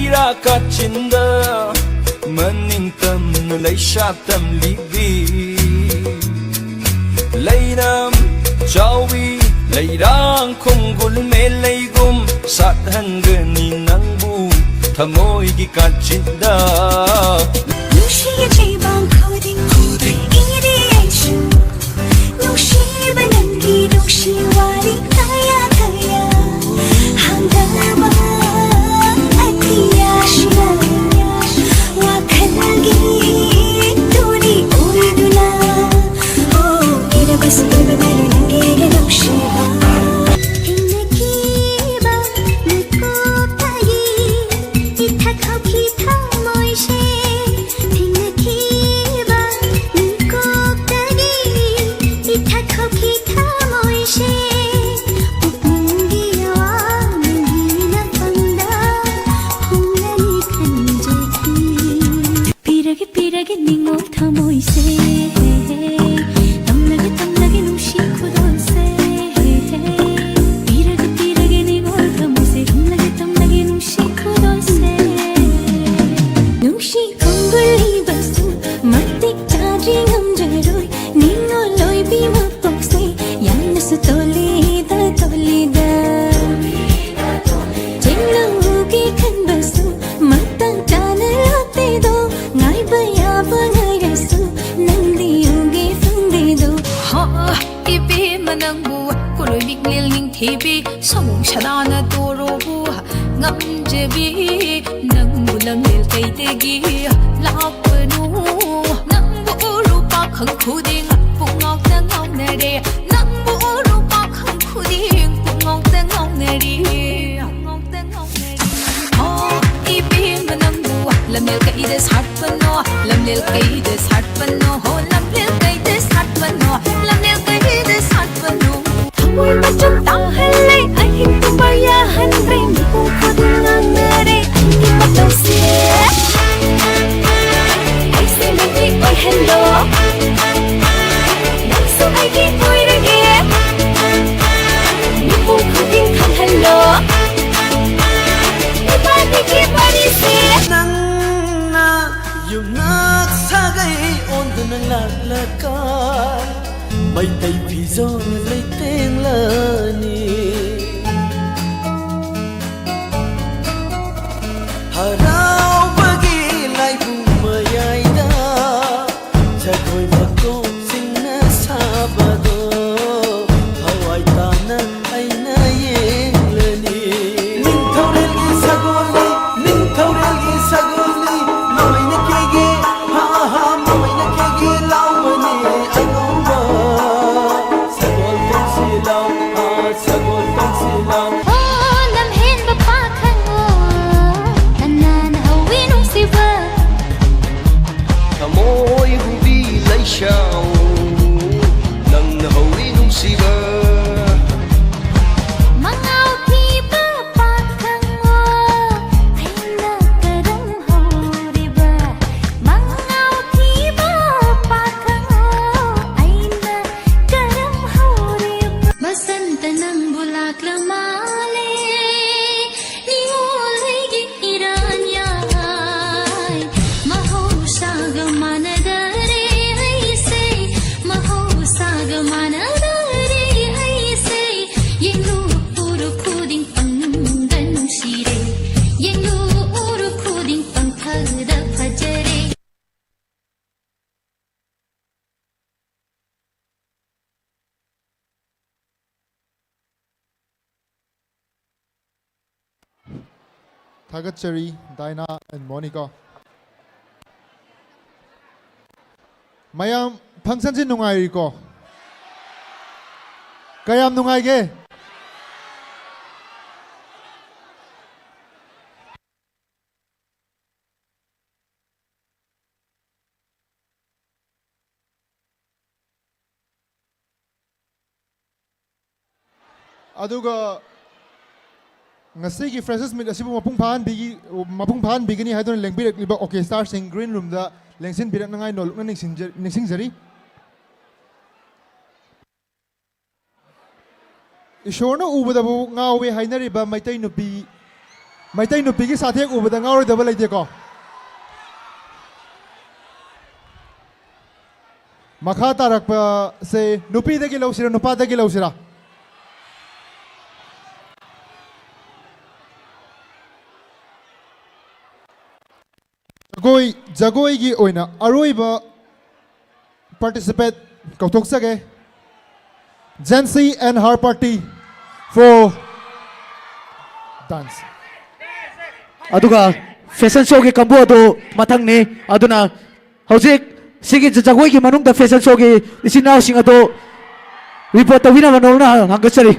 ꯏꯔꯥ ꯀꯥꯆꯤꯟꯗ ꯃꯅꯤꯡ ꯇꯝꯅ ꯂꯩꯁꯥ ꯇꯝꯂꯤꯕꯤ, ꯂꯩꯔꯝ ꯆꯥꯎꯏ ꯂꯩꯔꯥꯡ ꯈꯣꯡꯒꯨꯜ ꯃꯦꯂꯩꯒꯨꯝ ꯁꯥꯠꯍꯟꯒꯅꯤ ꯅꯪꯕꯨ ꯊꯃꯣꯏꯒꯤ ꯀꯥꯆꯤꯟꯗ꯫ ꯅꯨꯡꯁꯤꯌꯦ ꯆꯩꯕꯥꯡ ꯈꯨꯗꯤꯡ, ꯏꯔꯦ ꯑꯩꯁꯨ ꯅꯨꯡꯁꯤꯕ ꯅꯪꯒꯤ ꯅꯨꯡꯁꯤ ꯋꯥꯔꯤ ꯀꯌꯥ ꯀꯌꯥ꯫ ꯍꯪꯒꯥꯕ ꯑꯇꯤꯌꯥꯁꯤꯅ ꯋꯥꯈꯜꯒꯤ ꯇꯨꯅꯤ ꯑꯣꯏꯗꯨꯅ, ꯑꯣ, ꯏꯔꯕꯁꯨ ꯏꯕ ꯅꯪꯒꯤ ꯅꯨꯡꯁꯤꯕ꯫ ꯊꯦꯡꯅꯈꯤꯕ ꯃꯤꯀꯨꯞꯇꯒꯤ ꯏꯊꯛ ꯍꯧꯈꯤ ꯊꯃꯣꯏꯁꯦ꯫ ꯊꯦꯡꯅꯈꯤꯕ ꯃꯤꯀꯨꯞꯇꯒꯤ ꯏꯊꯛ ꯍꯧꯈꯤ ꯊꯃꯣꯏꯁꯦ꯫ ꯄꯨꯛꯅꯤꯡꯒꯤ ꯑꯋꯥ ꯅꯪꯒꯤ ꯅꯐꯝꯗ ꯐꯣꯡꯂꯅꯤ ꯈꯟꯖꯈꯤ꯫ ꯄꯤꯔꯒꯦ, ꯄꯤꯔꯒꯦ ꯅꯤꯡꯉꯣꯜ ꯊꯃꯣꯏꯁꯦ꯫ ꯇꯝꯂꯒꯦ, ꯇꯝꯂꯒꯦ ꯅꯨꯡꯁꯤ ꯈꯨꯗꯣꯜꯁꯦ꯫ ꯄꯤꯔꯒꯦ, ꯄꯤꯔꯒꯦ ꯅꯤꯡꯉꯣꯜ ꯊꯃꯣꯏꯁꯦ꯫ ꯇꯝꯂꯒꯦ, ꯇꯝꯂꯒꯦ ꯅꯨꯡꯁꯤ ꯈꯨꯗꯣꯜꯁꯦ꯫ ꯅꯨꯡꯁꯤ ꯈꯣꯡꯒꯨꯜ ꯏꯕꯁꯨ ꯃꯇꯤꯛ ꯆꯥꯗ꯭ꯔꯤ ꯉꯝꯖꯔꯣꯏ꯫ ꯅꯤꯡꯉꯣꯜ ꯑꯣꯏꯕꯤ ꯃꯄꯣꯛꯁꯦ ꯌꯥꯝꯅꯁꯨ ꯇꯣꯜꯂꯤꯗ, ꯇꯣꯜꯂꯤꯗ꯫ ꯆꯦꯡꯂꯧꯒꯦ ꯈꯟꯕꯁꯨ ꯃꯇꯥꯡ ꯆꯥꯅ ꯂꯥꯛꯇꯦꯗꯣ꯫ ꯉꯥꯏꯕ ꯌꯥꯕ ꯉꯥꯏꯔꯁꯨ ꯅꯪꯗꯤ ꯎꯒꯦ ꯐꯪꯗꯦꯗꯣ꯫ ꯍꯥ, ꯏꯕꯦꯝꯃ ꯅꯪꯕꯨ ꯀꯣꯂꯣꯏ ꯃꯤꯛꯂꯦꯜ ꯅꯤꯡꯊꯤꯕꯤ ꯁꯑꯣꯡ ꯁꯥꯗꯥꯅ ꯇꯣꯔꯣꯕꯨ ꯉꯝꯖꯕꯤ꯫ ꯅꯪꯕꯨ ꯂꯝꯂꯦꯜ ꯀꯩꯗꯒꯤ ꯂꯥꯛꯄꯅꯣ? ꯅꯪꯕꯨ ꯎꯔꯨ ꯄꯥꯈꯪ ꯈꯨꯗꯤꯡ ꯄꯨꯡꯉꯥꯎꯇ ꯉꯥꯎꯅꯔꯦ꯫ ꯅꯪꯕꯨ ꯎꯔꯨ ꯄꯥꯈꯪ ꯈꯨꯗꯤꯡ ꯄꯨꯡꯉꯥꯎꯇ ꯉꯥꯎꯅꯔꯦ꯫ ꯄꯨꯡꯉꯥꯎꯇ ꯉꯥꯎꯅꯔꯦ꯫ ꯑꯣ, ꯏꯕꯦꯝꯃ ꯅꯪꯕꯨ ꯂꯝꯂꯦꯜ ꯀꯩꯗ ꯁꯥꯠꯄꯅꯣ? ꯂꯝꯂꯦꯜ ꯀꯩꯗ ꯁꯥꯠꯄꯅꯣ? ꯍꯣ, ꯂꯝꯂꯦꯜ ꯀꯩꯗ ꯁꯥꯠꯄꯅꯣ? ꯂꯝꯂꯦꯜ ꯀꯩꯗ ꯁꯥꯠꯄꯅꯣ? ꯊꯃꯣꯏ ꯃꯆꯨꯝ ꯇꯥꯍꯜꯂꯦ, ꯑꯍꯤꯡ ꯇꯨꯝꯕ ꯌꯥꯍꯟꯗ꯭ꯔꯦ, ꯃꯤꯄꯨꯝ ꯈꯨꯗꯤꯡ ꯉꯥꯡꯅꯔꯦ ꯑꯩꯒꯤ ꯃꯇꯧꯁꯦ꯫ ꯑꯩꯁꯦ ꯅꯪꯒꯤ ꯑꯣꯏꯍꯜꯂꯣ, ꯅꯪꯁꯨ ꯑꯩꯒꯤ ꯑꯣꯏꯔꯒꯦ, ꯃꯤꯄꯨꯝ ꯈꯨꯗꯤꯡ ꯈꯪꯍꯜꯂꯣ, ꯏꯕꯥꯅꯤꯒꯤ ꯋꯥꯔꯤ ꯑꯣꯟꯗꯨꯅ ꯂꯥꯛꯂꯒ ꯃꯩꯇꯩ ꯐꯤꯖꯣꯜ ꯂꯩꯇꯦꯡꯂꯅꯤ꯫ ꯍꯔꯥꯎꯕꯒꯤ ꯂꯥꯏꯕꯨꯡ ꯃꯌꯥꯏꯗ ꯖꯒꯣꯏ ꯃꯀꯣꯛꯁꯤꯡꯅ ꯁꯥꯕꯗꯣ ꯊꯋꯥꯏ ꯇꯥꯅ ꯑꯩꯅ ꯌꯦꯡꯂꯅꯤ꯫ ꯅꯤꯡꯊꯧꯔꯦꯜꯒꯤ ꯁꯒꯣꯜꯅꯤ, ꯅꯤꯡꯊꯧꯔꯦꯜꯒꯤ ꯁꯒꯣꯜꯅꯤ, ꯃꯃꯩꯅ ꯀꯦꯒꯦ, ꯍꯥ ꯍꯥ, ꯃꯃꯩꯅ ꯀꯦꯒꯦ ꯂꯥꯎꯕꯅꯤ ꯑꯉꯧꯕ꯫ ꯁꯒꯣꯜ ꯇꯣꯡꯁꯤ ꯂꯥꯎ, ꯍꯥ, ꯁꯒꯣꯜ ꯇꯣꯡꯁꯤ ꯂꯥꯎ꯫ ꯑꯣ, ꯂꯝꯍꯦꯟꯕ ꯄꯥꯈꯪꯉꯣ, ꯀꯅꯥꯅ ꯍꯧꯋꯤ ꯅꯨꯡꯁꯤꯕ? ꯊꯃꯣꯏ ꯍꯨꯕꯤ ꯂꯩꯁꯥꯎ, ꯅꯪꯅ ꯍꯧꯋꯤ ꯅꯨꯡꯁꯤꯕ꯫ ꯃꯉꯥꯎ ꯊꯤꯕ ꯄꯥꯈꯪꯉꯣ, ꯑꯩꯅ ꯀꯔꯝ ꯍꯧꯔꯤꯕ? ꯃꯉꯥꯎ ꯊꯤꯕ ꯄꯥꯈꯪꯉꯣ, ꯑꯩꯅ ꯀꯔꯝ ꯍꯧꯔꯤꯕ? ꯕꯁꯟꯇ ꯅꯪꯕꯨ ꯂꯥꯛꯂ ꯃꯥꯜꯂꯦ, ꯅꯤꯉꯣꯜ ꯑꯩꯒꯤ ꯏꯔꯥꯟ ꯌꯥꯏ꯫ ꯃꯍꯧꯁꯥꯒ ꯃꯥꯟꯅꯗꯔꯦ ꯑꯩꯁꯦ, ꯃꯍꯧꯁꯥꯒ ꯃꯥꯟꯅꯗꯔꯦ ꯑꯩꯁꯦ꯫ ꯌꯦꯡꯂꯨ ꯎꯔꯨ ꯈꯨꯗꯤꯡ ꯄꯪꯅꯨꯡꯗ ꯅꯨꯡꯁꯤꯔꯦ, ꯌꯦꯡꯂꯨ ꯎꯔꯨ ꯈꯨꯗꯤꯡ ꯄꯪꯐꯗ ꯐꯖꯔꯦ꯫ ꯊꯥꯒꯠꯆꯔꯤ, ꯗꯥꯏꯅꯥ and ꯃꯣꯅꯤꯀꯥ꯫ ꯃꯌꯥꯝ, functionꯁꯤ ꯅꯨꯡꯉꯥꯏꯔꯤꯀꯣ? ꯀꯌꯥꯝ ꯅꯨꯡꯉꯥꯏꯒꯦ? ꯑꯗꯨꯒ ꯉꯁꯤꯒꯤ Freshers Meet ꯑꯁꯤꯕꯨ ꯃꯄꯨꯡ ꯐꯥꯍꯟꯕꯤꯒꯤ-, ꯃꯄꯨꯡ ꯐꯥꯍꯟꯕꯤꯒꯅꯤ ꯍꯥꯏꯗꯨꯅ ꯂꯦꯡꯕꯤꯔꯛꯂꯤꯕ orchestraꯁꯤꯡ Green Roomꯗ ꯂꯦꯡꯁꯤꯟꯕꯤꯔꯛꯅꯉꯥꯏ ꯅꯣꯜꯂꯨꯛꯅ ꯅꯤꯡꯁꯤꯡꯖ-, ꯅꯤꯡꯁꯤꯡꯖꯔꯤ꯫ ꯏꯁꯣꯔꯅ ꯎꯕꯗꯕꯨ ꯉꯥꯎꯋꯦ ꯍꯥꯏꯅꯔꯤꯕ ꯃꯩꯇꯩ ꯅꯨꯄꯤ, ꯃꯩꯇꯩ ꯅꯨꯄꯤꯒꯤ ꯁꯥꯊꯦꯛ ꯎꯕꯗ ꯉꯥꯎꯔꯣꯏꯗꯕ ꯂꯩꯇꯦꯀꯣ꯫ ꯃꯈꯥ ꯇꯥꯔꯛꯄꯁꯦ ꯅꯨꯄꯤꯗꯒꯤ ꯂꯧꯁꯤꯔꯥ, ꯅꯨꯄꯥꯗꯒꯤ ꯂꯧꯁꯤꯔꯥ? ꯖꯒꯣꯏ, ꯖꯒꯣꯏꯒꯤ ꯑꯣꯏꯅ ꯑꯔꯣꯏꯕ participant ꯀꯧꯊꯣꯛꯆꯒꯦ꯫ Jancy and her party for dance. ꯑꯗꯨꯒ fashion showꯒꯤ ꯀꯥꯡꯕꯨ ꯑꯗꯨ ꯃꯊꯪꯅꯤ꯫ ꯑꯗꯨꯅ ꯍꯧꯖꯤꯛ ꯁꯤꯒꯤ ꯖꯒꯣꯏꯒꯤ ꯃꯅꯨꯡꯗ fashion showꯒꯤ ꯏꯆꯤꯟ ꯏꯅꯥꯎꯁꯤꯡ ꯑꯗꯨ report ꯇꯧꯕꯤꯅꯕ ꯅꯣꯜꯂꯨꯛꯅ ꯍꯪꯒꯠꯆꯔꯤ꯫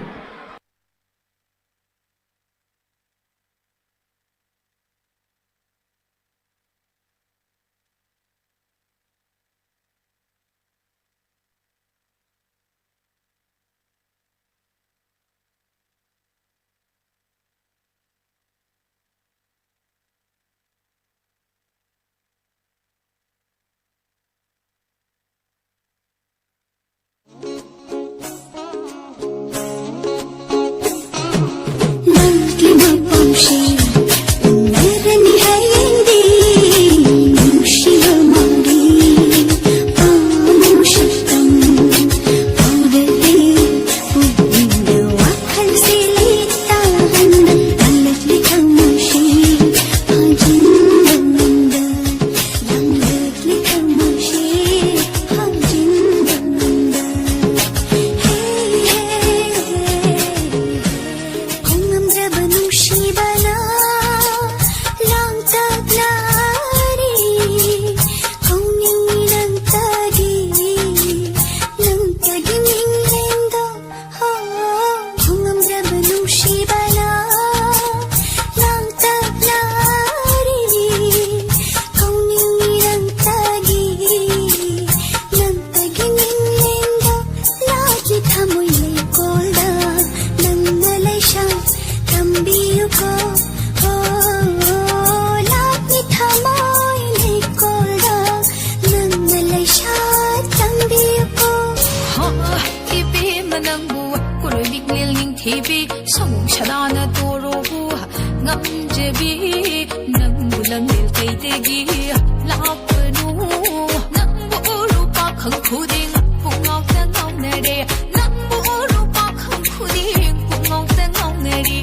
ꯈꯨꯗꯤꯡ ꯄꯨꯡꯉꯥꯎꯇ ꯉꯥꯎꯅꯔꯦ, ꯅꯪꯕꯨ ꯎꯔꯨ ꯄꯥꯈꯪ ꯈꯨꯗꯤꯡ ꯄꯨꯡꯉꯥꯎꯇ ꯉꯥꯎꯅꯔꯦ꯫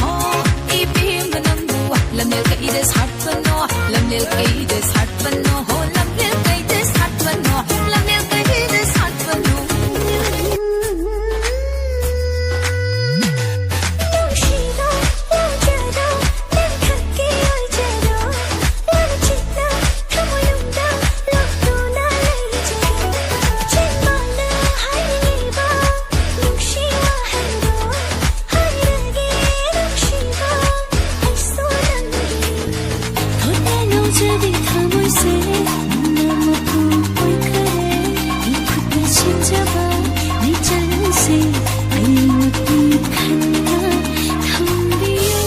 ꯍꯣ, ꯏꯕꯦꯝꯃ ꯅꯪꯕꯨ ꯂꯝꯂꯦꯜ ꯀꯩꯗ ꯁꯥꯠꯄꯅꯣ, ꯂꯝꯂꯦꯜ ꯀꯩꯗ ꯁꯥꯠꯄꯅꯣ, ꯍꯣ, ꯂꯝꯂꯦꯜ ꯀꯩꯗ ꯁꯥꯠꯄꯅꯣ, ꯂꯝꯂꯦꯜ ꯀꯩꯗ ꯁꯥꯠꯄꯅꯣ꯫ ꯅꯨꯡꯁꯤꯔꯣ, ꯂꯥꯎꯖꯔꯣ, ꯅꯪ ꯈꯛꯀꯤ ꯑꯣꯏꯖꯔꯣ꯫ ꯂꯝꯖꯤꯡꯅ ꯊꯃꯣꯏꯅꯨꯡꯗ ꯂꯣꯛꯇꯨꯅ ꯂꯩꯖꯔꯣ꯫ ꯆꯤꯟꯕꯥꯜꯅ ꯍꯥꯏꯔꯤꯕ ꯅꯨꯡꯁꯤ ꯋꯥꯍꯩꯗꯣ ꯍꯥꯏꯔꯒꯦ ꯅꯨꯡꯁꯤꯕ ꯑꯩꯁꯨ ꯅꯪꯒꯤ꯫ ꯊꯣꯠꯅ ꯅꯧꯖꯕꯤ ꯊꯃꯣꯏꯁꯦ ꯅꯪꯅ ꯃꯄꯨ ꯑꯣꯏꯈꯔꯦ꯫ ꯏꯈꯨꯠꯅ ꯁꯦꯝꯖꯕ ꯃꯤꯆꯪꯁꯦ ꯑꯩꯃꯛꯀꯤ ꯈꯟꯅ ꯊꯝꯕꯤꯌꯨ꯫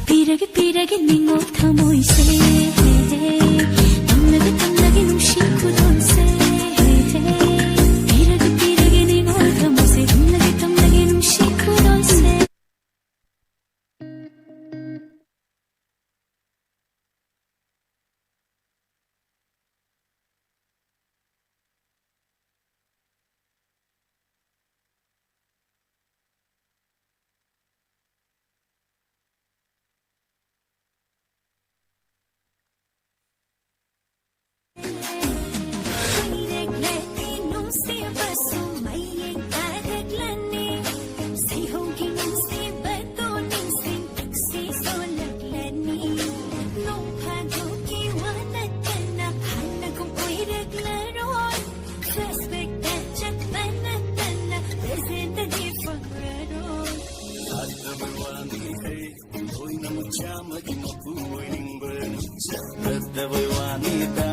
ꯄꯤꯔꯒꯦ, ꯄꯤꯔꯒꯦ ꯅꯤꯡꯉꯣꯜ ꯊꯃꯣꯏꯁꯦ꯫ ꯇꯝꯂꯒꯦ, ꯇꯝꯂꯒꯦ ꯅꯨꯡꯁꯤ ꯈꯨꯗꯣꯜꯁꯦ꯫ ꯄꯤꯔꯒꯦ, ꯄꯤꯔꯒꯦ ꯅꯤꯡꯉꯣꯜ ꯊꯃꯣꯏꯁꯦ꯫ ꯇꯝꯂꯒꯦ, ꯇꯝꯂꯒꯦ ꯅꯨꯡꯁꯤ ꯈꯨꯗꯣꯜꯁꯦ꯫ ꯆꯠꯇꯕꯩ ꯋꯥꯅꯤꯗ,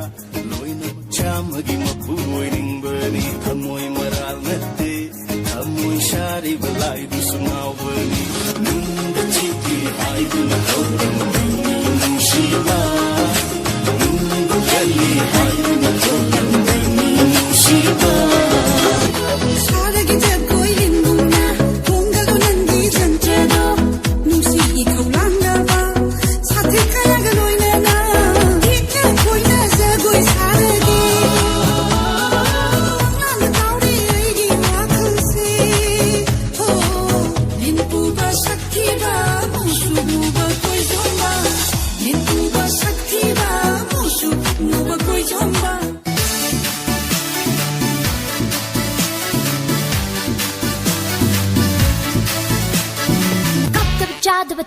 ꯂꯣꯏꯅ ꯆꯥꯝꯃꯒꯤ ꯃꯄꯨ ꯑꯣꯏꯅꯤꯡꯕꯅꯤ꯫ ꯊꯃꯣꯏ ꯃꯔꯥꯜ ꯅꯠꯇꯦ, ꯊꯃꯣꯏ ꯁꯥꯔꯤꯕ ꯂꯥꯏꯗꯨꯁꯨ ꯉꯥꯎꯕꯅꯤ꯫ ꯅꯨꯡꯗ ꯆꯤꯛꯏ ꯍꯥꯏꯗꯨꯅ ꯊꯣꯛꯂꯝꯕꯅꯤ ꯅꯨꯡꯁꯤꯕ, ꯅꯨꯡꯗ ꯀꯜꯂꯤ ꯍꯥꯏꯗꯨꯅ ꯊꯣꯛꯂꯝꯕꯅꯤ ꯅꯨꯡꯁꯤꯕ꯫ ꯁꯥꯔꯒꯤ ꯖꯒꯣꯏ ꯂꯤꯟꯒꯨꯝꯅ ꯈꯣꯡꯒꯜꯗꯣ ꯅꯪꯒꯤ ꯆꯟꯇ꯭ꯔꯗꯣ ꯅꯨꯡꯁꯤꯒꯤ ꯈꯧꯂꯥꯡꯅꯕ ꯁꯥꯊꯤ ꯀꯌꯥꯒ ꯂꯣꯏꯅꯅ ꯏꯛꯅ ꯈꯣꯏꯅ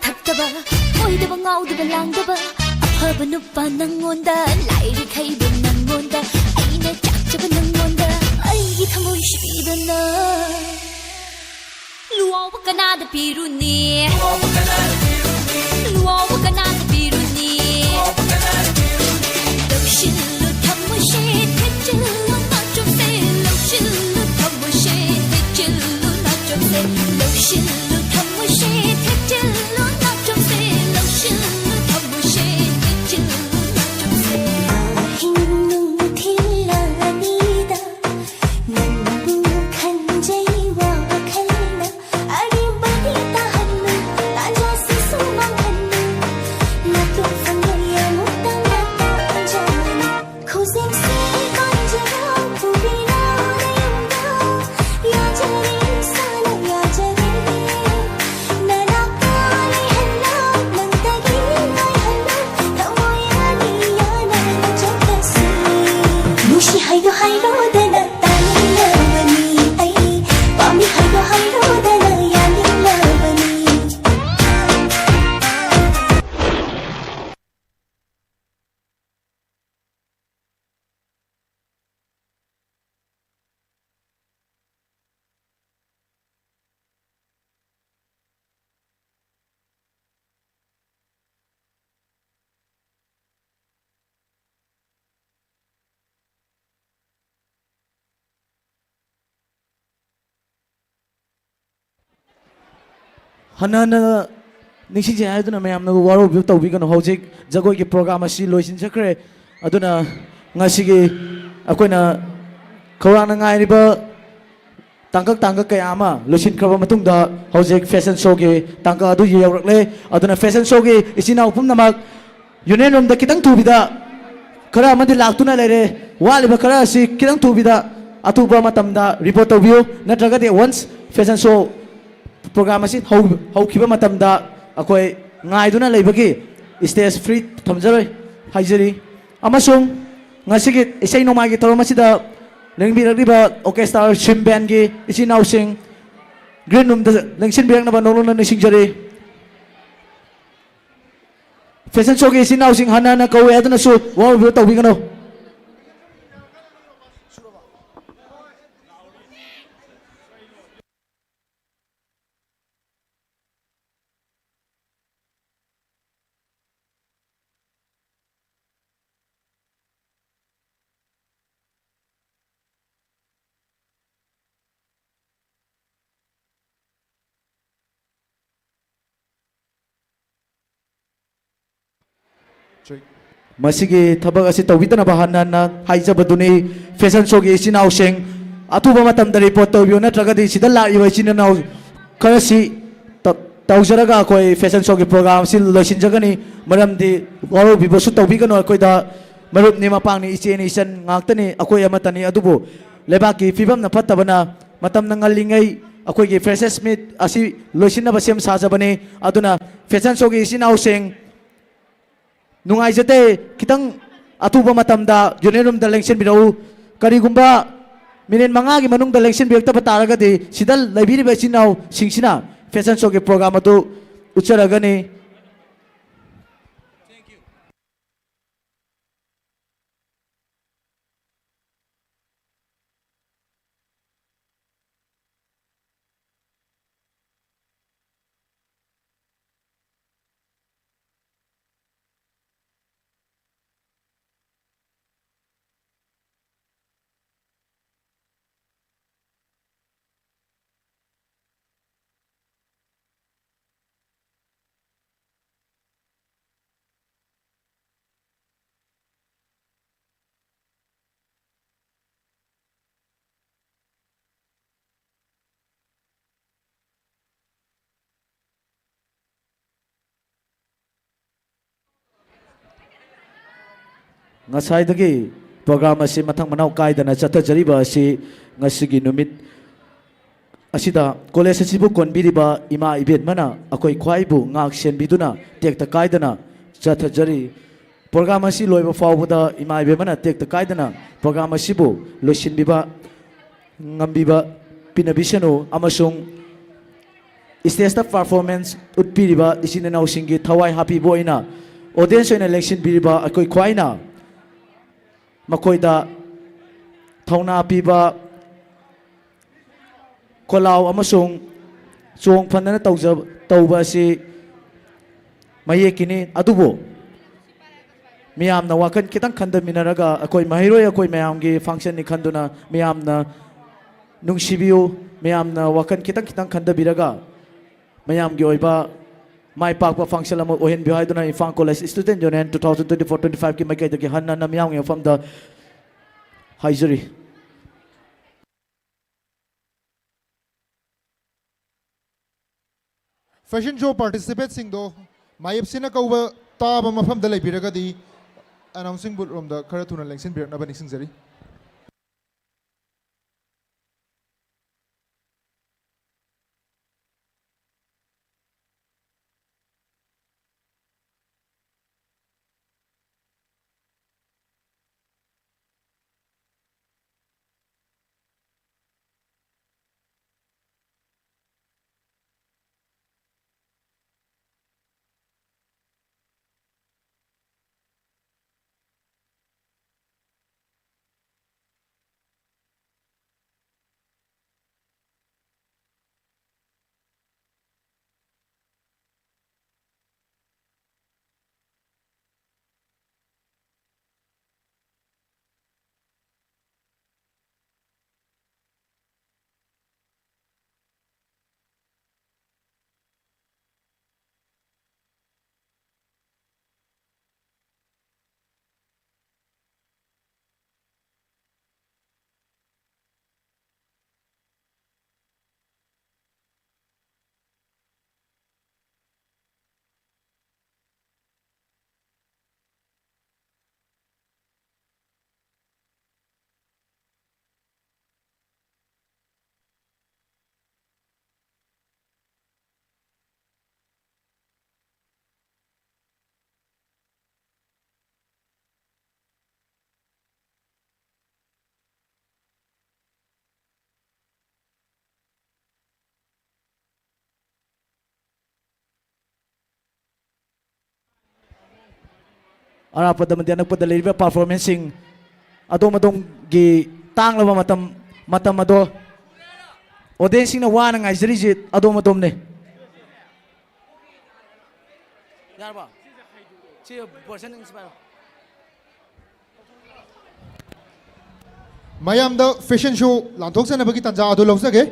ꯊꯛꯇꯕ, ꯀꯣꯏꯗꯕ, ꯉꯥꯎꯗꯕ, ꯂꯥꯡꯗꯕ, ꯑꯐꯕ ꯅꯨꯄꯥ ꯅꯪꯉꯣꯟꯗ, ꯂꯥꯏꯔꯤꯛ ꯍꯩꯕ ꯅꯪꯉꯣꯟꯗ, ꯑꯩꯅ ꯆꯥꯛꯆꯕ ꯅꯪꯉꯣꯟꯗ, ꯑꯩꯒꯤ ꯊꯃꯣꯏ ꯁꯤꯕꯤꯗꯅ꯫ ꯂꯨꯋꯥꯎꯕ ꯀꯅꯥꯗ ꯄꯤꯔꯨꯅꯤ? ꯂꯨꯋꯥꯎꯕ ꯀꯅꯥꯗ ꯄꯤꯔꯨꯅꯤ? ꯂꯧꯁꯤꯜꯂꯨ ꯊꯃꯣꯏꯁꯦ, ꯊꯦꯛꯆꯤꯜꯂꯨ ꯅꯥꯆꯣꯝꯁꯦ, ꯂꯧꯁꯤꯜꯂꯨ ꯊꯃꯣꯏꯁꯦ, ꯊꯦꯛꯆꯤꯜꯂꯨ ꯅꯥꯆꯣꯝꯁꯦ, ꯂꯧꯁꯤꯜꯂꯨ ꯊꯃꯣꯏꯁꯦ, ꯊꯦꯛꯆꯤꯜꯂꯨ ꯅꯥꯆꯣꯝꯁꯦ, ꯂꯧꯁꯤꯜꯂꯨ ꯊꯃꯣꯏꯁꯦ, ꯊꯦꯛꯆꯤꯜꯂꯨ ꯅꯥꯆꯣꯝꯁꯦ꯫ ꯑꯍꯤꯡ ꯅꯨꯡꯊꯤꯜ ꯑꯅꯤꯗ ꯅꯪꯕꯨ ꯈꯟꯖꯩ ꯋꯥꯈꯜꯅ꯫ ꯑꯔꯦꯝꯕꯗꯤ ꯇꯥꯍꯟꯅꯨ, ꯇꯥꯟꯖꯥꯁꯤꯁꯨ ꯃꯥꯡꯍꯟꯅꯨ꯫ ꯅꯥꯇꯣꯟ ꯐꯪꯂꯣꯏ ꯑꯃꯨꯛꯇꯪ ꯇꯥꯟꯖꯥꯅꯤ꯫ ꯈꯨꯖꯤꯡꯁꯦ ꯀꯣꯟꯖꯔꯣ, ꯄꯨꯕꯤꯔꯣ ꯅꯌꯨꯝꯗ꯫ ꯌꯥꯖꯔꯦ, ꯏꯁꯥꯅ ꯌꯥꯖꯔꯦ꯫ ꯅꯅꯥꯛꯇ ꯂꯩꯍꯜꯂꯣ, ꯅꯪꯗꯒꯤ ꯉꯥꯏꯍꯜꯂꯣ꯫ ꯊꯃꯣꯏ ꯑꯅꯤ ꯌꯥꯅꯅ ꯆꯠꯂꯁꯤ꯫ ꯅꯨꯡꯁꯤ ꯍꯥꯏꯌꯣ ꯍꯥꯏꯔꯣꯗꯅ ꯇꯥꯅꯤꯡꯂꯕꯅꯤ ꯑꯩ꯫ ꯄꯥꯝꯃꯤ ꯍꯥꯏꯌꯣ ꯍꯥꯏꯔꯣꯗꯅ ꯌꯥꯅꯤꯡꯂꯕꯅꯤ꯫ ꯍꯟꯅ ꯍꯟꯅ ꯅꯤꯡꯁꯤꯡꯖꯩ ꯍꯥꯏꯗꯨꯅ ꯃꯌꯥꯝꯅ ꯋꯥꯔꯧꯕꯤꯕ ꯇꯧꯕꯤꯒꯅꯨ꯫ ꯍꯧꯖꯤꯛ ꯖꯒꯣꯏꯒꯤ program ꯑꯁꯤ ꯂꯣꯏꯁꯤꯟꯖꯈ꯭ꯔꯦ꯫ ꯑꯗꯨꯅ ꯉꯁꯤꯒꯤ ꯑꯩꯈꯣꯏꯅ ꯈꯧꯔꯥꯡꯅ ꯉꯥꯏꯔꯤꯕ ꯇꯥꯡꯀꯛ ꯇꯥꯡꯀꯛ ꯀꯌꯥ ꯑꯃ ꯂꯣꯏꯁꯤꯟꯈ꯭ꯔꯕ ꯃꯇꯨꯡꯗ ꯍꯧꯖꯤꯛ fashion showꯒꯤ ꯇꯥꯡꯀꯛ ꯑꯗꯨ ꯌꯧꯔꯛꯂꯦ꯫ ꯑꯗꯨꯅ fashion showꯒꯤ ꯏꯆꯤꯟ ꯏꯅꯥꯎ ꯄꯨꯝꯅꯃꯛ union roomꯗ ꯈꯤꯇꯪ ꯊꯨꯕꯤꯗ, ꯈꯔ ꯑꯃꯗꯤ ꯂꯥꯛꯇꯨꯅ ꯂꯩꯔꯦ, ꯋꯥꯠꯂꯤꯕ ꯈꯔ ꯑꯁꯤ ꯈꯤꯇꯪ ꯊꯨꯕꯤꯗ ꯑꯊꯨꯕ ꯃꯇꯝꯗ report ꯇꯧꯕꯤꯌꯨ, ꯅꯠꯇ꯭ꯔꯒꯗꯤ once fashion show program ꯑꯁꯤ ꯍꯧ-, ꯍꯧꯈꯤꯕ ꯃꯇꯝꯗ ꯑꯩꯈꯣꯏ ꯉꯥꯏꯗꯨꯅ ꯂꯩꯕꯒꯤ stage free ꯊꯝꯖꯔꯣꯏ ꯍꯥꯏꯖꯔꯤ꯫ ꯑꯃꯁꯨꯡ ꯉꯁꯤꯒꯤ ꯏꯁꯩ ꯅꯣꯡꯃꯥꯏꯒꯤ ꯊꯧꯔꯝ ꯑꯁꯤꯗ ꯂꯦꯡꯕꯤꯔꯛꯂꯤꯕ orchestra swing bandꯒꯤ ꯏꯆꯤꯟ ꯏꯅꯥꯎꯁꯤꯡ green roomꯗ ꯂꯦꯡꯁꯤꯟꯕꯤꯔꯛꯅꯕ ꯅꯣꯡꯂꯨꯛꯅ ꯅꯤꯡꯁꯤꯡꯖꯔꯤ꯫ ꯐꯦꯁꯟ ꯁꯣꯒꯤ ꯏꯆꯤꯟ ꯏꯅꯥꯎꯁꯤꯡ ꯍꯟꯅ ꯍꯟꯅ ꯀꯧꯏ, ꯑꯗꯨꯅꯁꯨ ꯋꯥꯔꯧꯕꯤꯕ ꯇꯧꯕꯤꯒꯅꯨ꯫ ꯃꯁꯤꯒꯤ ꯊꯕꯛ ꯑꯁꯤ ꯇꯧꯕꯤꯗꯅꯕ ꯍꯟꯅ ꯍꯟꯅ ꯍꯥꯏꯖꯕꯗꯨꯅꯤ꯫ ꯐꯦꯁꯟ ꯁꯣꯒꯤ ꯏꯆꯤꯟ ꯏꯅꯥꯎꯁꯤꯡ, ꯑꯊꯨꯕ ꯃꯇꯝꯗ ꯔꯤꯄꯣꯔꯠ ꯇꯧꯕꯤꯌꯨ, ꯅꯠꯇ꯭ꯔꯒꯗꯤ ꯁꯤꯗ ꯂꯥꯛꯏꯕ ꯏꯆꯤꯟ ꯏꯅꯥꯎ ꯈꯔꯁꯤ ꯇ-, ꯇꯧꯖꯔꯒ ꯑꯩꯈꯣꯏ ꯐꯦꯁꯟ ꯁꯣꯒꯤ ꯄ꯭ꯔꯣꯒ꯭ꯔꯥꯝ ꯑꯁꯤ ꯂꯣꯏꯁꯤꯟꯖꯒꯅꯤ꯫ ꯃꯔꯝꯗꯤ ꯋꯥꯔꯧꯕꯤꯕꯁꯨ ꯇꯧꯕꯤꯒꯅꯨ, ꯑꯩꯈꯣꯏꯗ ꯃꯔꯨꯞꯅꯤ, ꯃꯄꯥꯡꯅꯤ, ꯏꯆꯦꯅꯤ, ꯏꯆꯟ ꯉꯥꯛꯇꯅꯤ, ꯑꯩꯈꯣꯏ ꯑꯃꯠꯇꯅꯤ꯫ ꯑꯗꯨꯕꯨ ꯂꯩꯕꯥꯛꯀꯤ ꯐꯤꯕꯝꯅ ꯐꯠꯇꯕꯅ ꯃꯇꯝꯅ ꯉꯜꯂꯤꯉꯩ ꯑꯩꯈꯣꯏꯒꯤ ꯐ꯭ꯔꯦꯁꯔꯁ ꯃꯤꯠ ꯑꯁꯤ ꯂꯣꯏꯁꯤꯟꯅꯕ ꯁꯦꯝ ꯁꯥꯖꯕꯅꯤ꯫ ꯑꯗꯨꯅ ꯐꯦꯁꯟ ꯁꯣꯒꯤ ꯏꯆꯤꯟ ꯏꯅꯥꯎꯁꯤꯡ, ꯅꯨꯡꯉꯥꯏꯖꯗꯦ꯫ ꯈꯤꯇꯪ ꯑꯊꯨꯕ ꯃꯇꯝꯗ ꯌꯨꯅꯤꯌꯟ ꯔꯨꯝꯗ ꯂꯦꯡꯁꯤꯟꯕꯤꯔꯛꯎ꯫ ꯀꯔꯤꯒꯨꯝꯕ ꯃꯤꯅꯤꯠ ꯃꯉꯥꯒꯤ ꯃꯅꯨꯡꯗ ꯂꯦꯡꯁꯤꯟꯕꯤꯔꯛꯇꯕ ꯇꯥꯔꯒꯗꯤ ꯁꯤꯗ ꯂꯩꯕꯤꯔꯤꯕ ꯏꯆꯤꯟ ꯏꯅꯥꯎꯁꯤꯡꯁꯤꯅ ꯐꯦꯁꯟ ꯁꯣꯒꯤ ꯄ꯭ꯔꯣꯒ꯭ꯔꯥꯝ ꯑꯗꯨ ꯎꯠꯆꯔꯒꯅꯤ꯫ ꯉꯁꯥꯏꯗꯒꯤ ꯄ꯭ꯔꯣꯒ꯭ꯔꯥꯝ ꯑꯁꯤ ꯃꯊꯪ ꯃꯅꯥꯎ ꯀꯥꯏꯗꯅ ꯆꯠꯊꯖꯔꯤꯕ ꯑꯁꯤ ꯉꯁꯤꯒꯤ ꯅꯨꯃꯤꯠ ꯑꯁꯤꯗ ꯀꯣꯂꯦꯖ ꯑꯁꯤꯕꯨ ꯀꯣꯟꯕꯤꯔꯤꯕ ꯏꯃꯥ ꯏꯕꯦꯟꯃꯅ ꯑꯩꯈꯣꯏ ꯈ꯭ꯋꯥꯏꯕꯨ ꯉꯥꯛ ꯁꯦꯟꯕꯤꯗꯨꯅ ꯇꯦꯛꯇ ꯀꯥꯏꯗꯅ ꯆꯠꯊꯖꯔꯤ꯫ ꯄ꯭ꯔꯣꯒ꯭ꯔꯥꯝ ꯑꯁꯤ ꯂꯣꯏꯕ ꯐꯥꯎꯕꯗ ꯏꯃꯥ ꯏꯕꯦꯟꯃꯅ ꯇꯦꯛꯇ ꯀꯥꯏꯗꯅ ꯄ꯭ꯔꯣꯒ꯭ꯔꯥꯝ ꯑꯁꯤꯕꯨ ꯂꯣꯏꯁꯤꯟꯕꯤꯕ ꯉꯝꯕꯤꯕ ꯄꯤꯅꯕꯤꯁꯅꯨ ꯑꯃꯁꯨꯡ ꯁ꯭ꯇꯦꯖꯇ ꯄꯔꯐꯣꯔꯃꯦꯟꯁ ꯎꯠꯄꯤꯔꯤꯕ ꯏꯆꯤꯟ ꯏꯅꯥꯎꯁꯤꯡꯒꯤ ꯊꯋꯥꯏ ꯍꯥꯞꯄꯤꯕ ꯑꯣꯏꯅ ꯑꯣꯗꯤꯌꯦꯟꯁ ꯑꯣꯏꯅ ꯂꯦꯡꯁꯤꯟꯕꯤꯔꯤꯕ ꯑꯩꯈꯣꯏ ꯈ꯭ꯋꯥꯏꯅ ꯃꯈꯣꯏꯗ ꯊꯧꯅꯥ ꯄꯤꯕ, ꯈꯣꯜꯂꯥꯎ ꯑꯃꯁꯨꯡ ꯆꯣꯡ ꯐꯟꯗꯅ ꯇꯧꯖ-, ꯇꯧꯕ ꯑꯁꯤ ꯃꯌꯦꯛꯀꯤꯅꯤ꯫ ꯑꯗꯨꯕꯨ ꯃꯤꯌꯥꯝꯅ ꯋꯥꯈꯜ ꯈꯤꯇꯪ ꯈꯟꯊꯃꯤꯟꯅꯔꯒ, ꯑꯩꯈꯣꯏ ꯃꯍꯩꯔꯣꯏ ꯑꯩꯈꯣꯏ ꯃꯌꯥꯝꯒꯤ functionꯅꯤ ꯈꯟꯗꯨꯅ ꯃꯤꯌꯥꯝꯅ ꯅꯨꯡꯁꯤꯕꯤꯌꯨ꯫ ꯃꯤꯌꯥꯝꯅ ꯋꯥꯈꯜ ꯈꯤꯇꯪ ꯈꯤꯇꯪ ꯈꯟꯊꯕꯤꯔꯒ ꯃꯌꯥꯝꯒꯤ ꯑꯣꯏꯕ ꯃꯥꯏ ꯄꯥꯛꯄ function ꯑꯃ ꯑꯣꯏꯍꯟꯕꯤꯌꯨ ꯍꯥꯏꯗꯨꯅ Imphal College Student Union two thousand twenty-four twenty-fiveꯀꯤ ꯃꯥꯏꯀꯩꯗꯒꯤ ꯍꯟꯅ ꯍꯟꯅ ꯃꯤꯌꯥꯝꯒꯤ ꯃꯐꯝꯗ ꯍꯥꯏꯖꯔꯤ꯫ Fashion show participateꯁꯤꯡꯗꯣ ꯃꯥꯌꯦꯞꯁꯤꯅ ꯀꯧꯕ ꯇꯥꯕ ꯃꯐꯝꯗ ꯂꯩꯕꯤꯔꯒꯗꯤ announcing booth ꯔꯣꯝꯗ ꯈꯔ ꯊꯨꯅ ꯂꯦꯡꯁꯤꯟꯕꯤꯔꯛꯅꯕ ꯅꯤꯡꯁꯤꯡꯖꯔꯤ꯫ ꯑꯔꯥꯞꯄꯗ ꯑꯃꯗꯤ ꯑꯅꯛꯄꯗ ꯂꯩꯔꯤꯕ ꯄꯔꯐꯣꯔꯃꯦꯟꯁꯁꯤꯡ, ꯑꯗꯣꯝ ꯑꯗꯣꯝꯒꯤ ꯇꯥꯡꯂꯕ ꯃꯇꯝ, ꯃꯇꯝ ꯑꯗꯣ ꯑꯣꯗꯤꯌꯦꯟꯁꯁꯤꯡꯅ ꯋꯥꯅ ꯉꯥꯏꯖꯔꯤꯁꯤ ꯑꯗꯣꯝ ꯑꯗꯣꯝꯅꯤ꯫ ꯌꯥꯔꯕꯣ? ꯁꯤ ꯕꯣꯔꯁꯟ ꯏꯟꯁꯄꯥꯏꯔ꯫ ꯃꯌꯥꯝꯗ ꯐꯦꯁꯟ ꯁꯣ ꯂꯥꯟꯊꯣꯛꯆꯅꯕꯒꯤ ꯇꯥꯟꯖꯥ ꯑꯗꯨ ꯂꯧꯖꯒꯦ꯫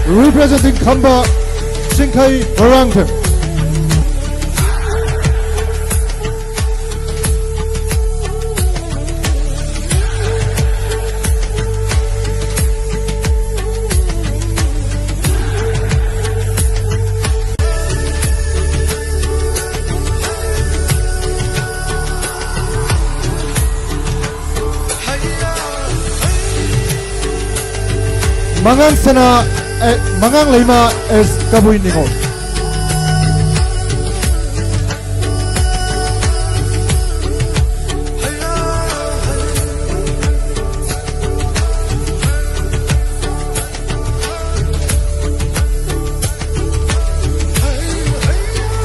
Representing Khamba, Chingkhei Moirangphim. ꯃꯉꯥꯡ ꯁꯅꯥ, ꯑꯦ, ꯃꯉꯥꯡ ꯂꯩꯃ ꯑꯦꯁ ꯀꯕꯨꯏ ꯅꯤꯉꯣꯜ꯫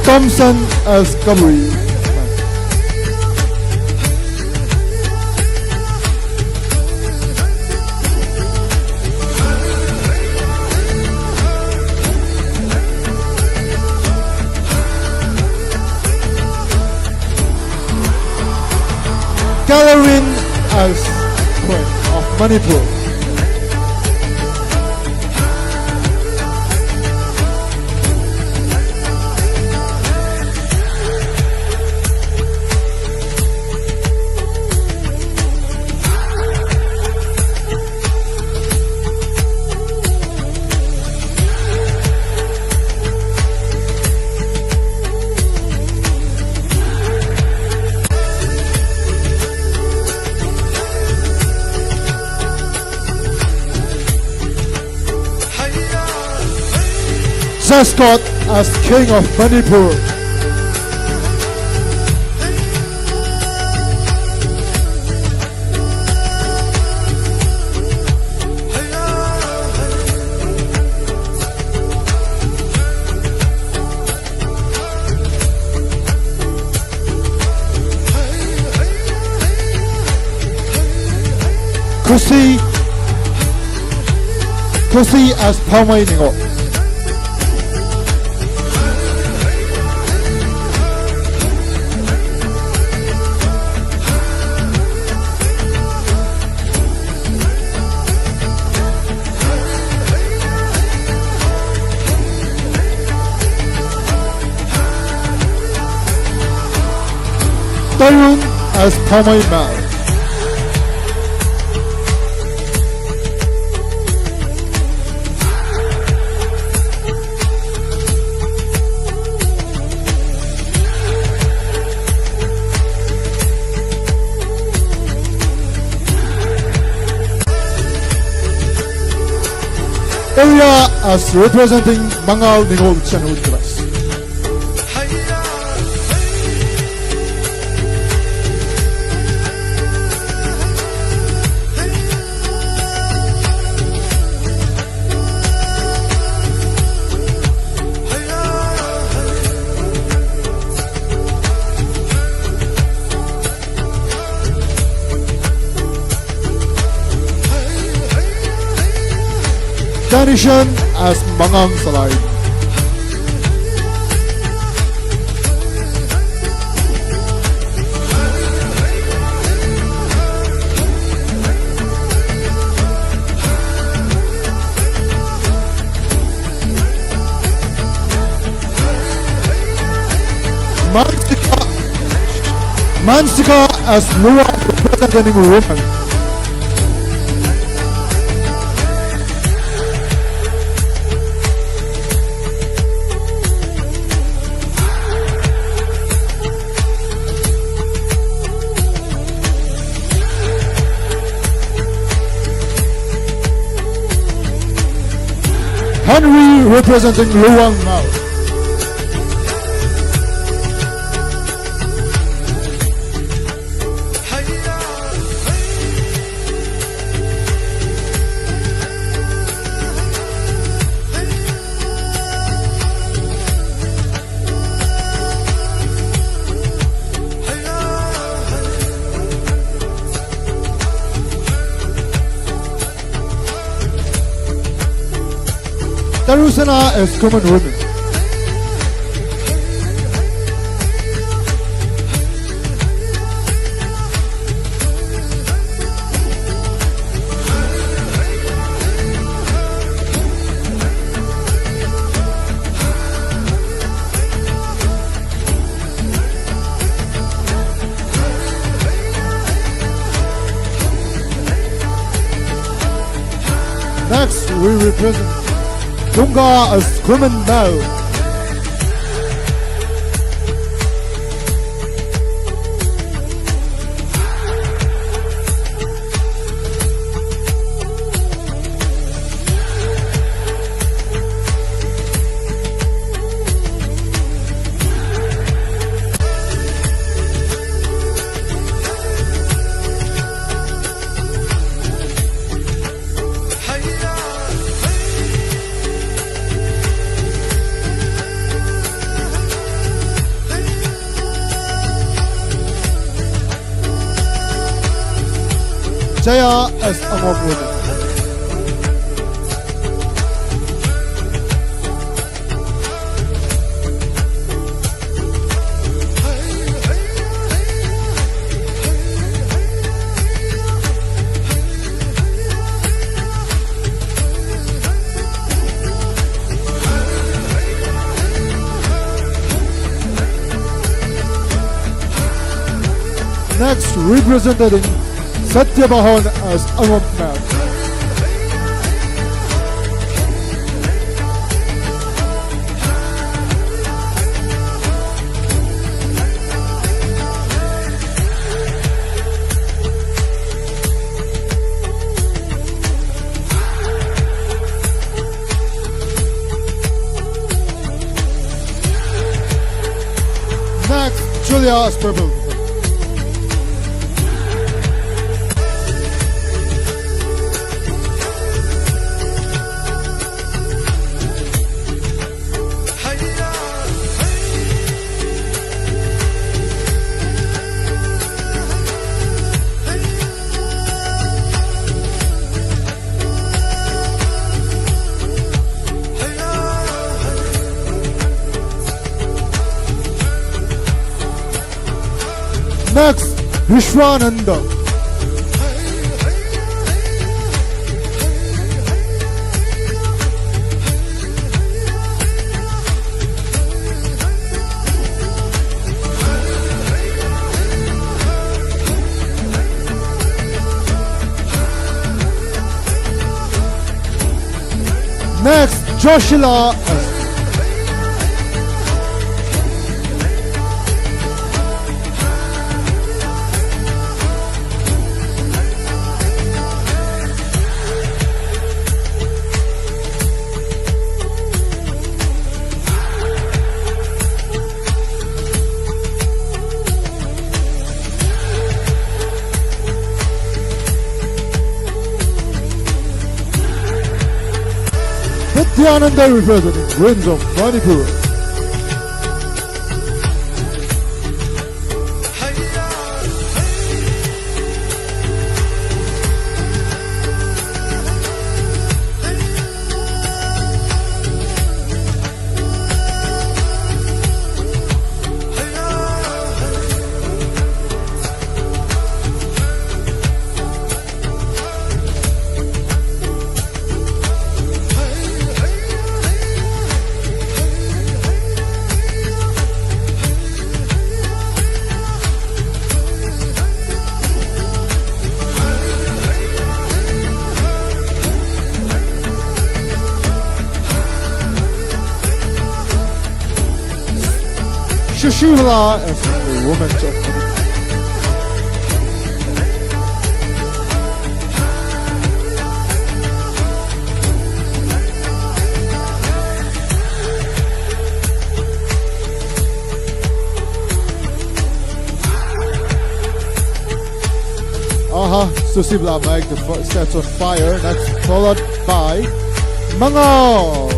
Thompson as Kabui. Calorin as Queen of Manipur. Zascott as King of Manipur. Kusi, Kusi as Paumai Ningo. Tayun as Paumai Mal. Area as representing Mangal Ningol Channel Trust. Danishan as Mangang Salai. Mansika, Mansika as Lua representing women. Henry representing Luang Mao. Tarusana as common women. Next, we represent Tunga as Kuman Mao. Jaya S Angom women. Next, representing Satyabahan as Angom Male. Next, Julia Sperber. Next, Vishwananda. Next, Joshila. Nityananda representing Queens of Manipur. Shivala as the women's Aha, Susibla make the first sets on fire. That's followed by Mangal.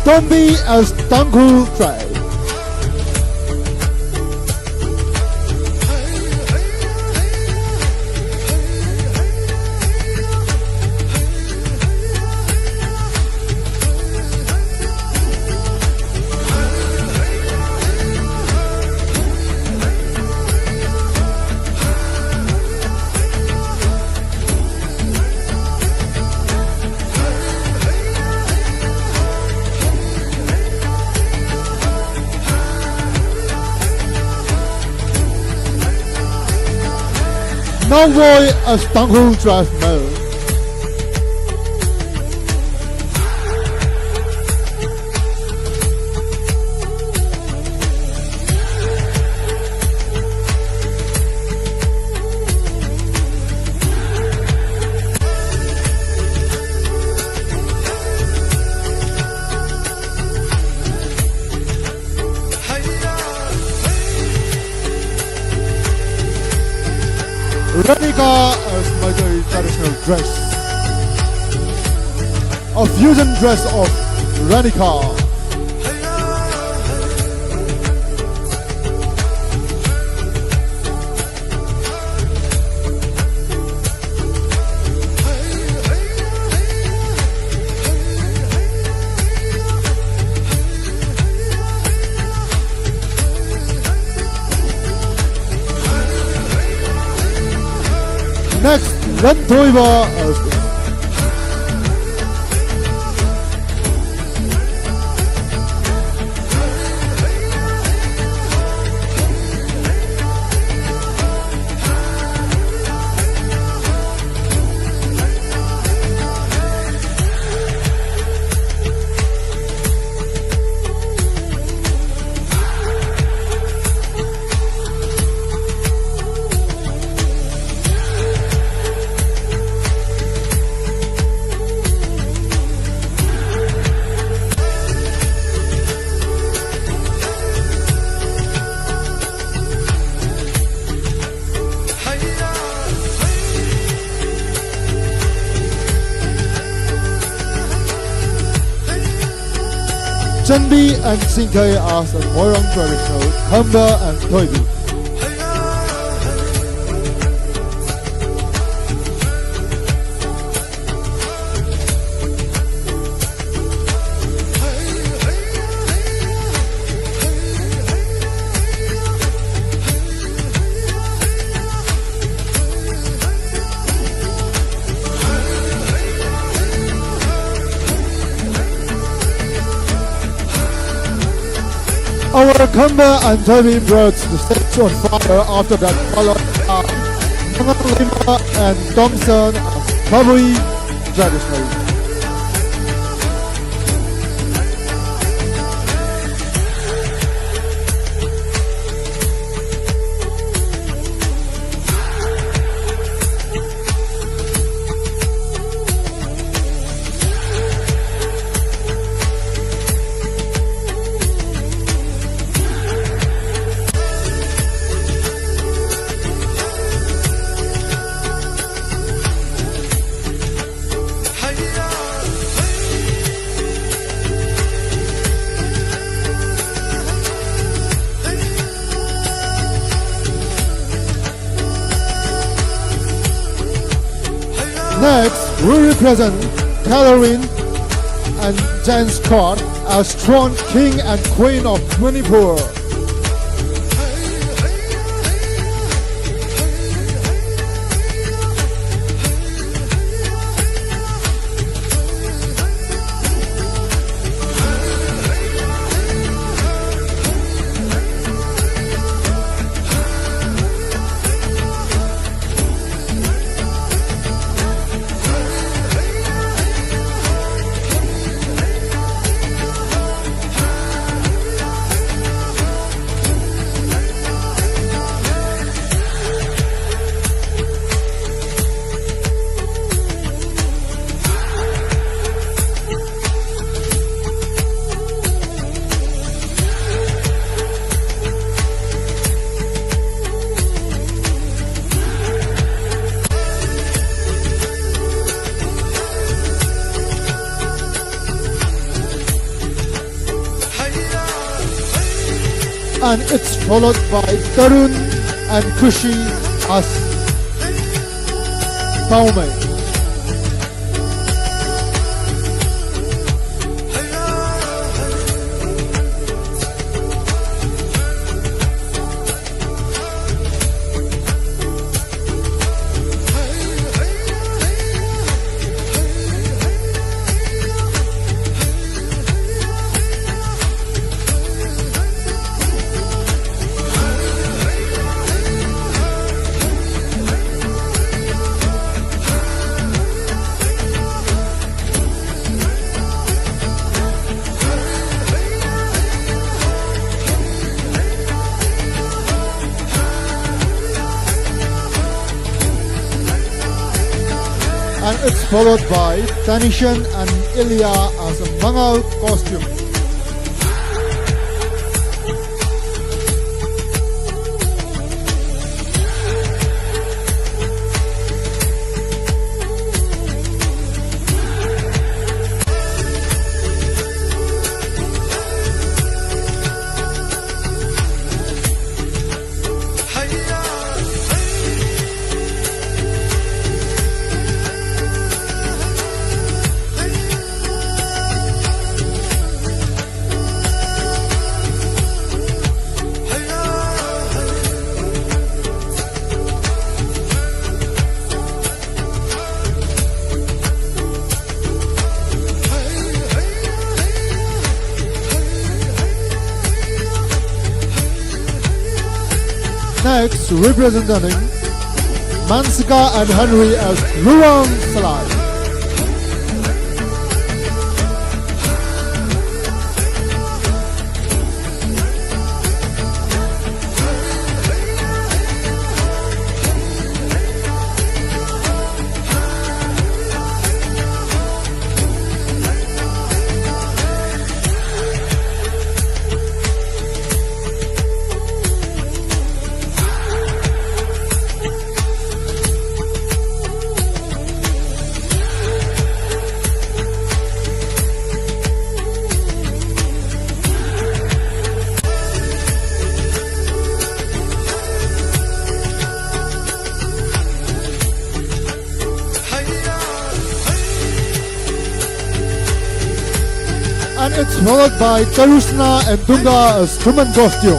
Tombi as Tangkhul tribe. Nongvoi as Tangkhul tribe male. Ranika as Meitei traditional dress. A fusion dress of Ranika. Next, Lamthoiba. Chanbi and Singkhei as a Moirang traditional, Khamba and Thoibi. Our Khamba and Thoibi brought the stage on fire. After that followed, uh, Mangal Lima and Thompson, uh, Kabui traditional. Next, we represent Coloring and Jen Scott as strong king and queen of Manipur. And it's followed by Tarun and Khushi as Paomei. And it's followed by Tanishan and Ilya as a Mangal costume. Next, representing Mansika and Henry as Luang Salai. Followed by Charusna and Dunga as Truman Gostio.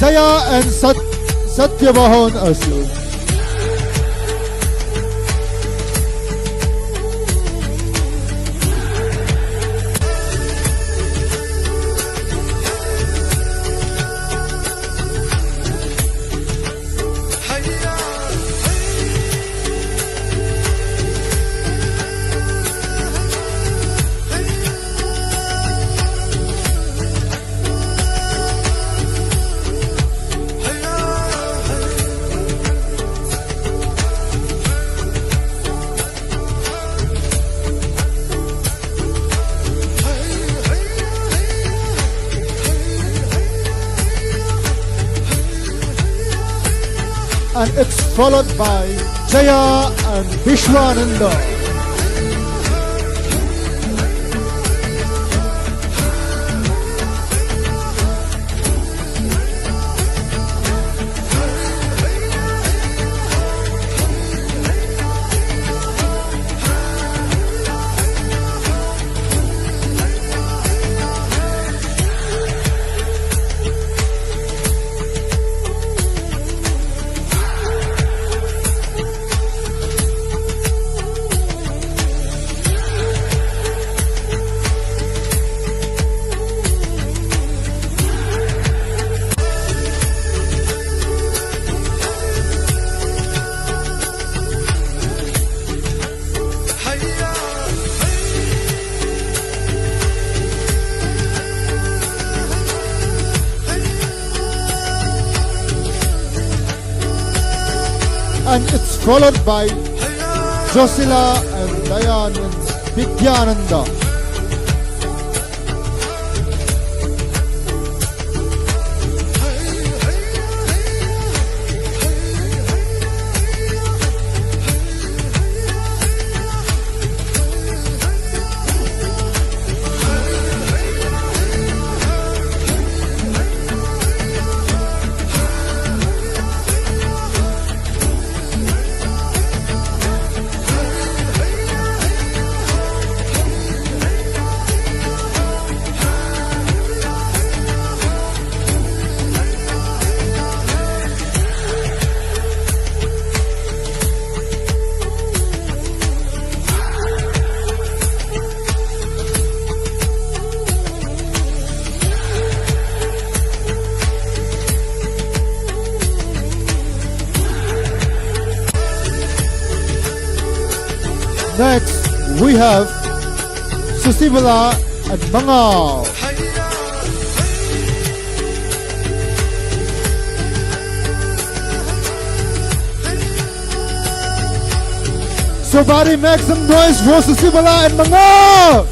Jaya and Sat- Satyabahan Asu. And it's followed by Jaya and Vishwananda. And it's followed by Josila and Dayanand Vidyananda. Next, we have Susibala and Mangal. Somebody make some noise for Susibala and Mangal.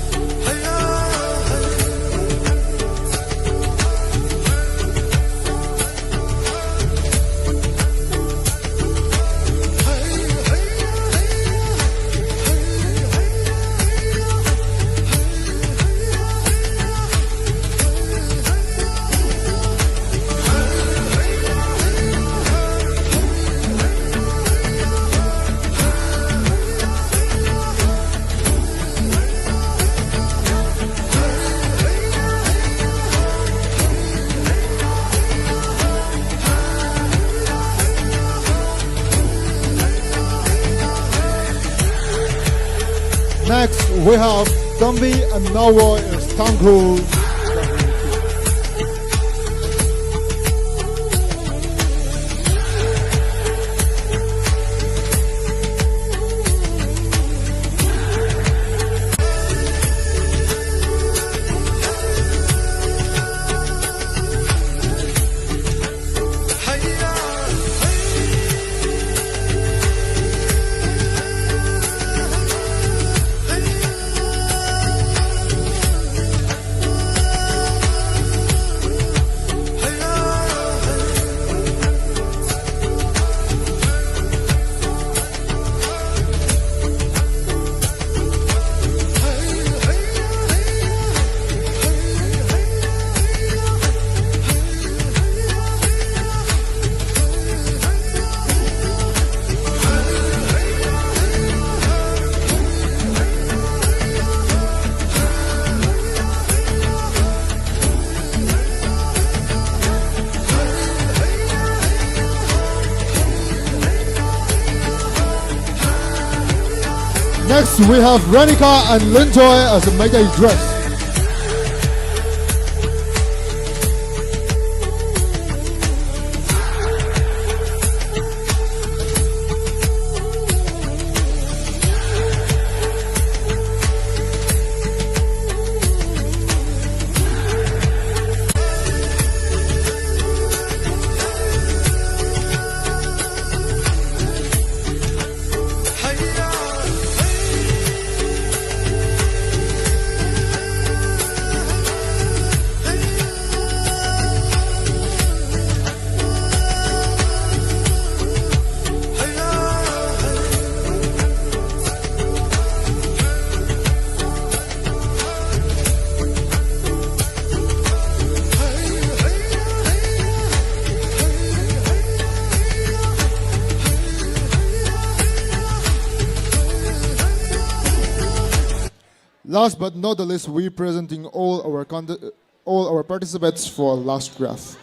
Next, we have Tambi and Nawa is Tangkhul. We have Ranika and Linjoy as the Meitei dress. Last but not the least, we presenting all our con- all our participants for last graph.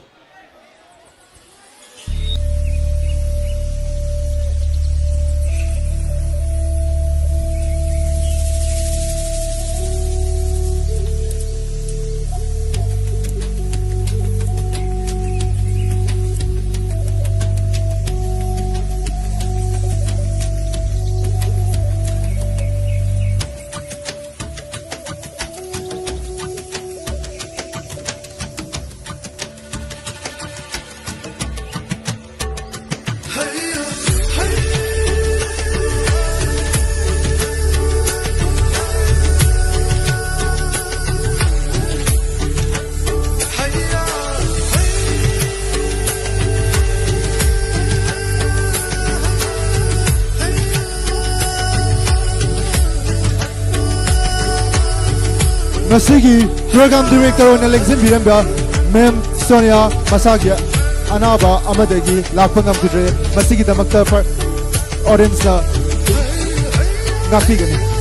ꯉꯁꯤꯒꯤ program director ꯑꯣꯏꯅ ꯂꯦꯡꯁꯤꯟꯕꯤꯔꯝꯕ ꯃꯦꯝ ꯁꯣꯅꯤꯌꯥ ꯃꯁꯥꯒꯤ ꯑꯅꯥꯕ ꯑꯃꯗꯒꯤ ꯂꯥꯛꯄ ꯉꯝꯈꯤꯗ꯭ꯔꯦ꯫ ꯃꯁꯤꯒꯤꯗꯃꯛꯇ audienceꯅ ꯉꯥꯛꯄꯤꯒꯅꯤ꯫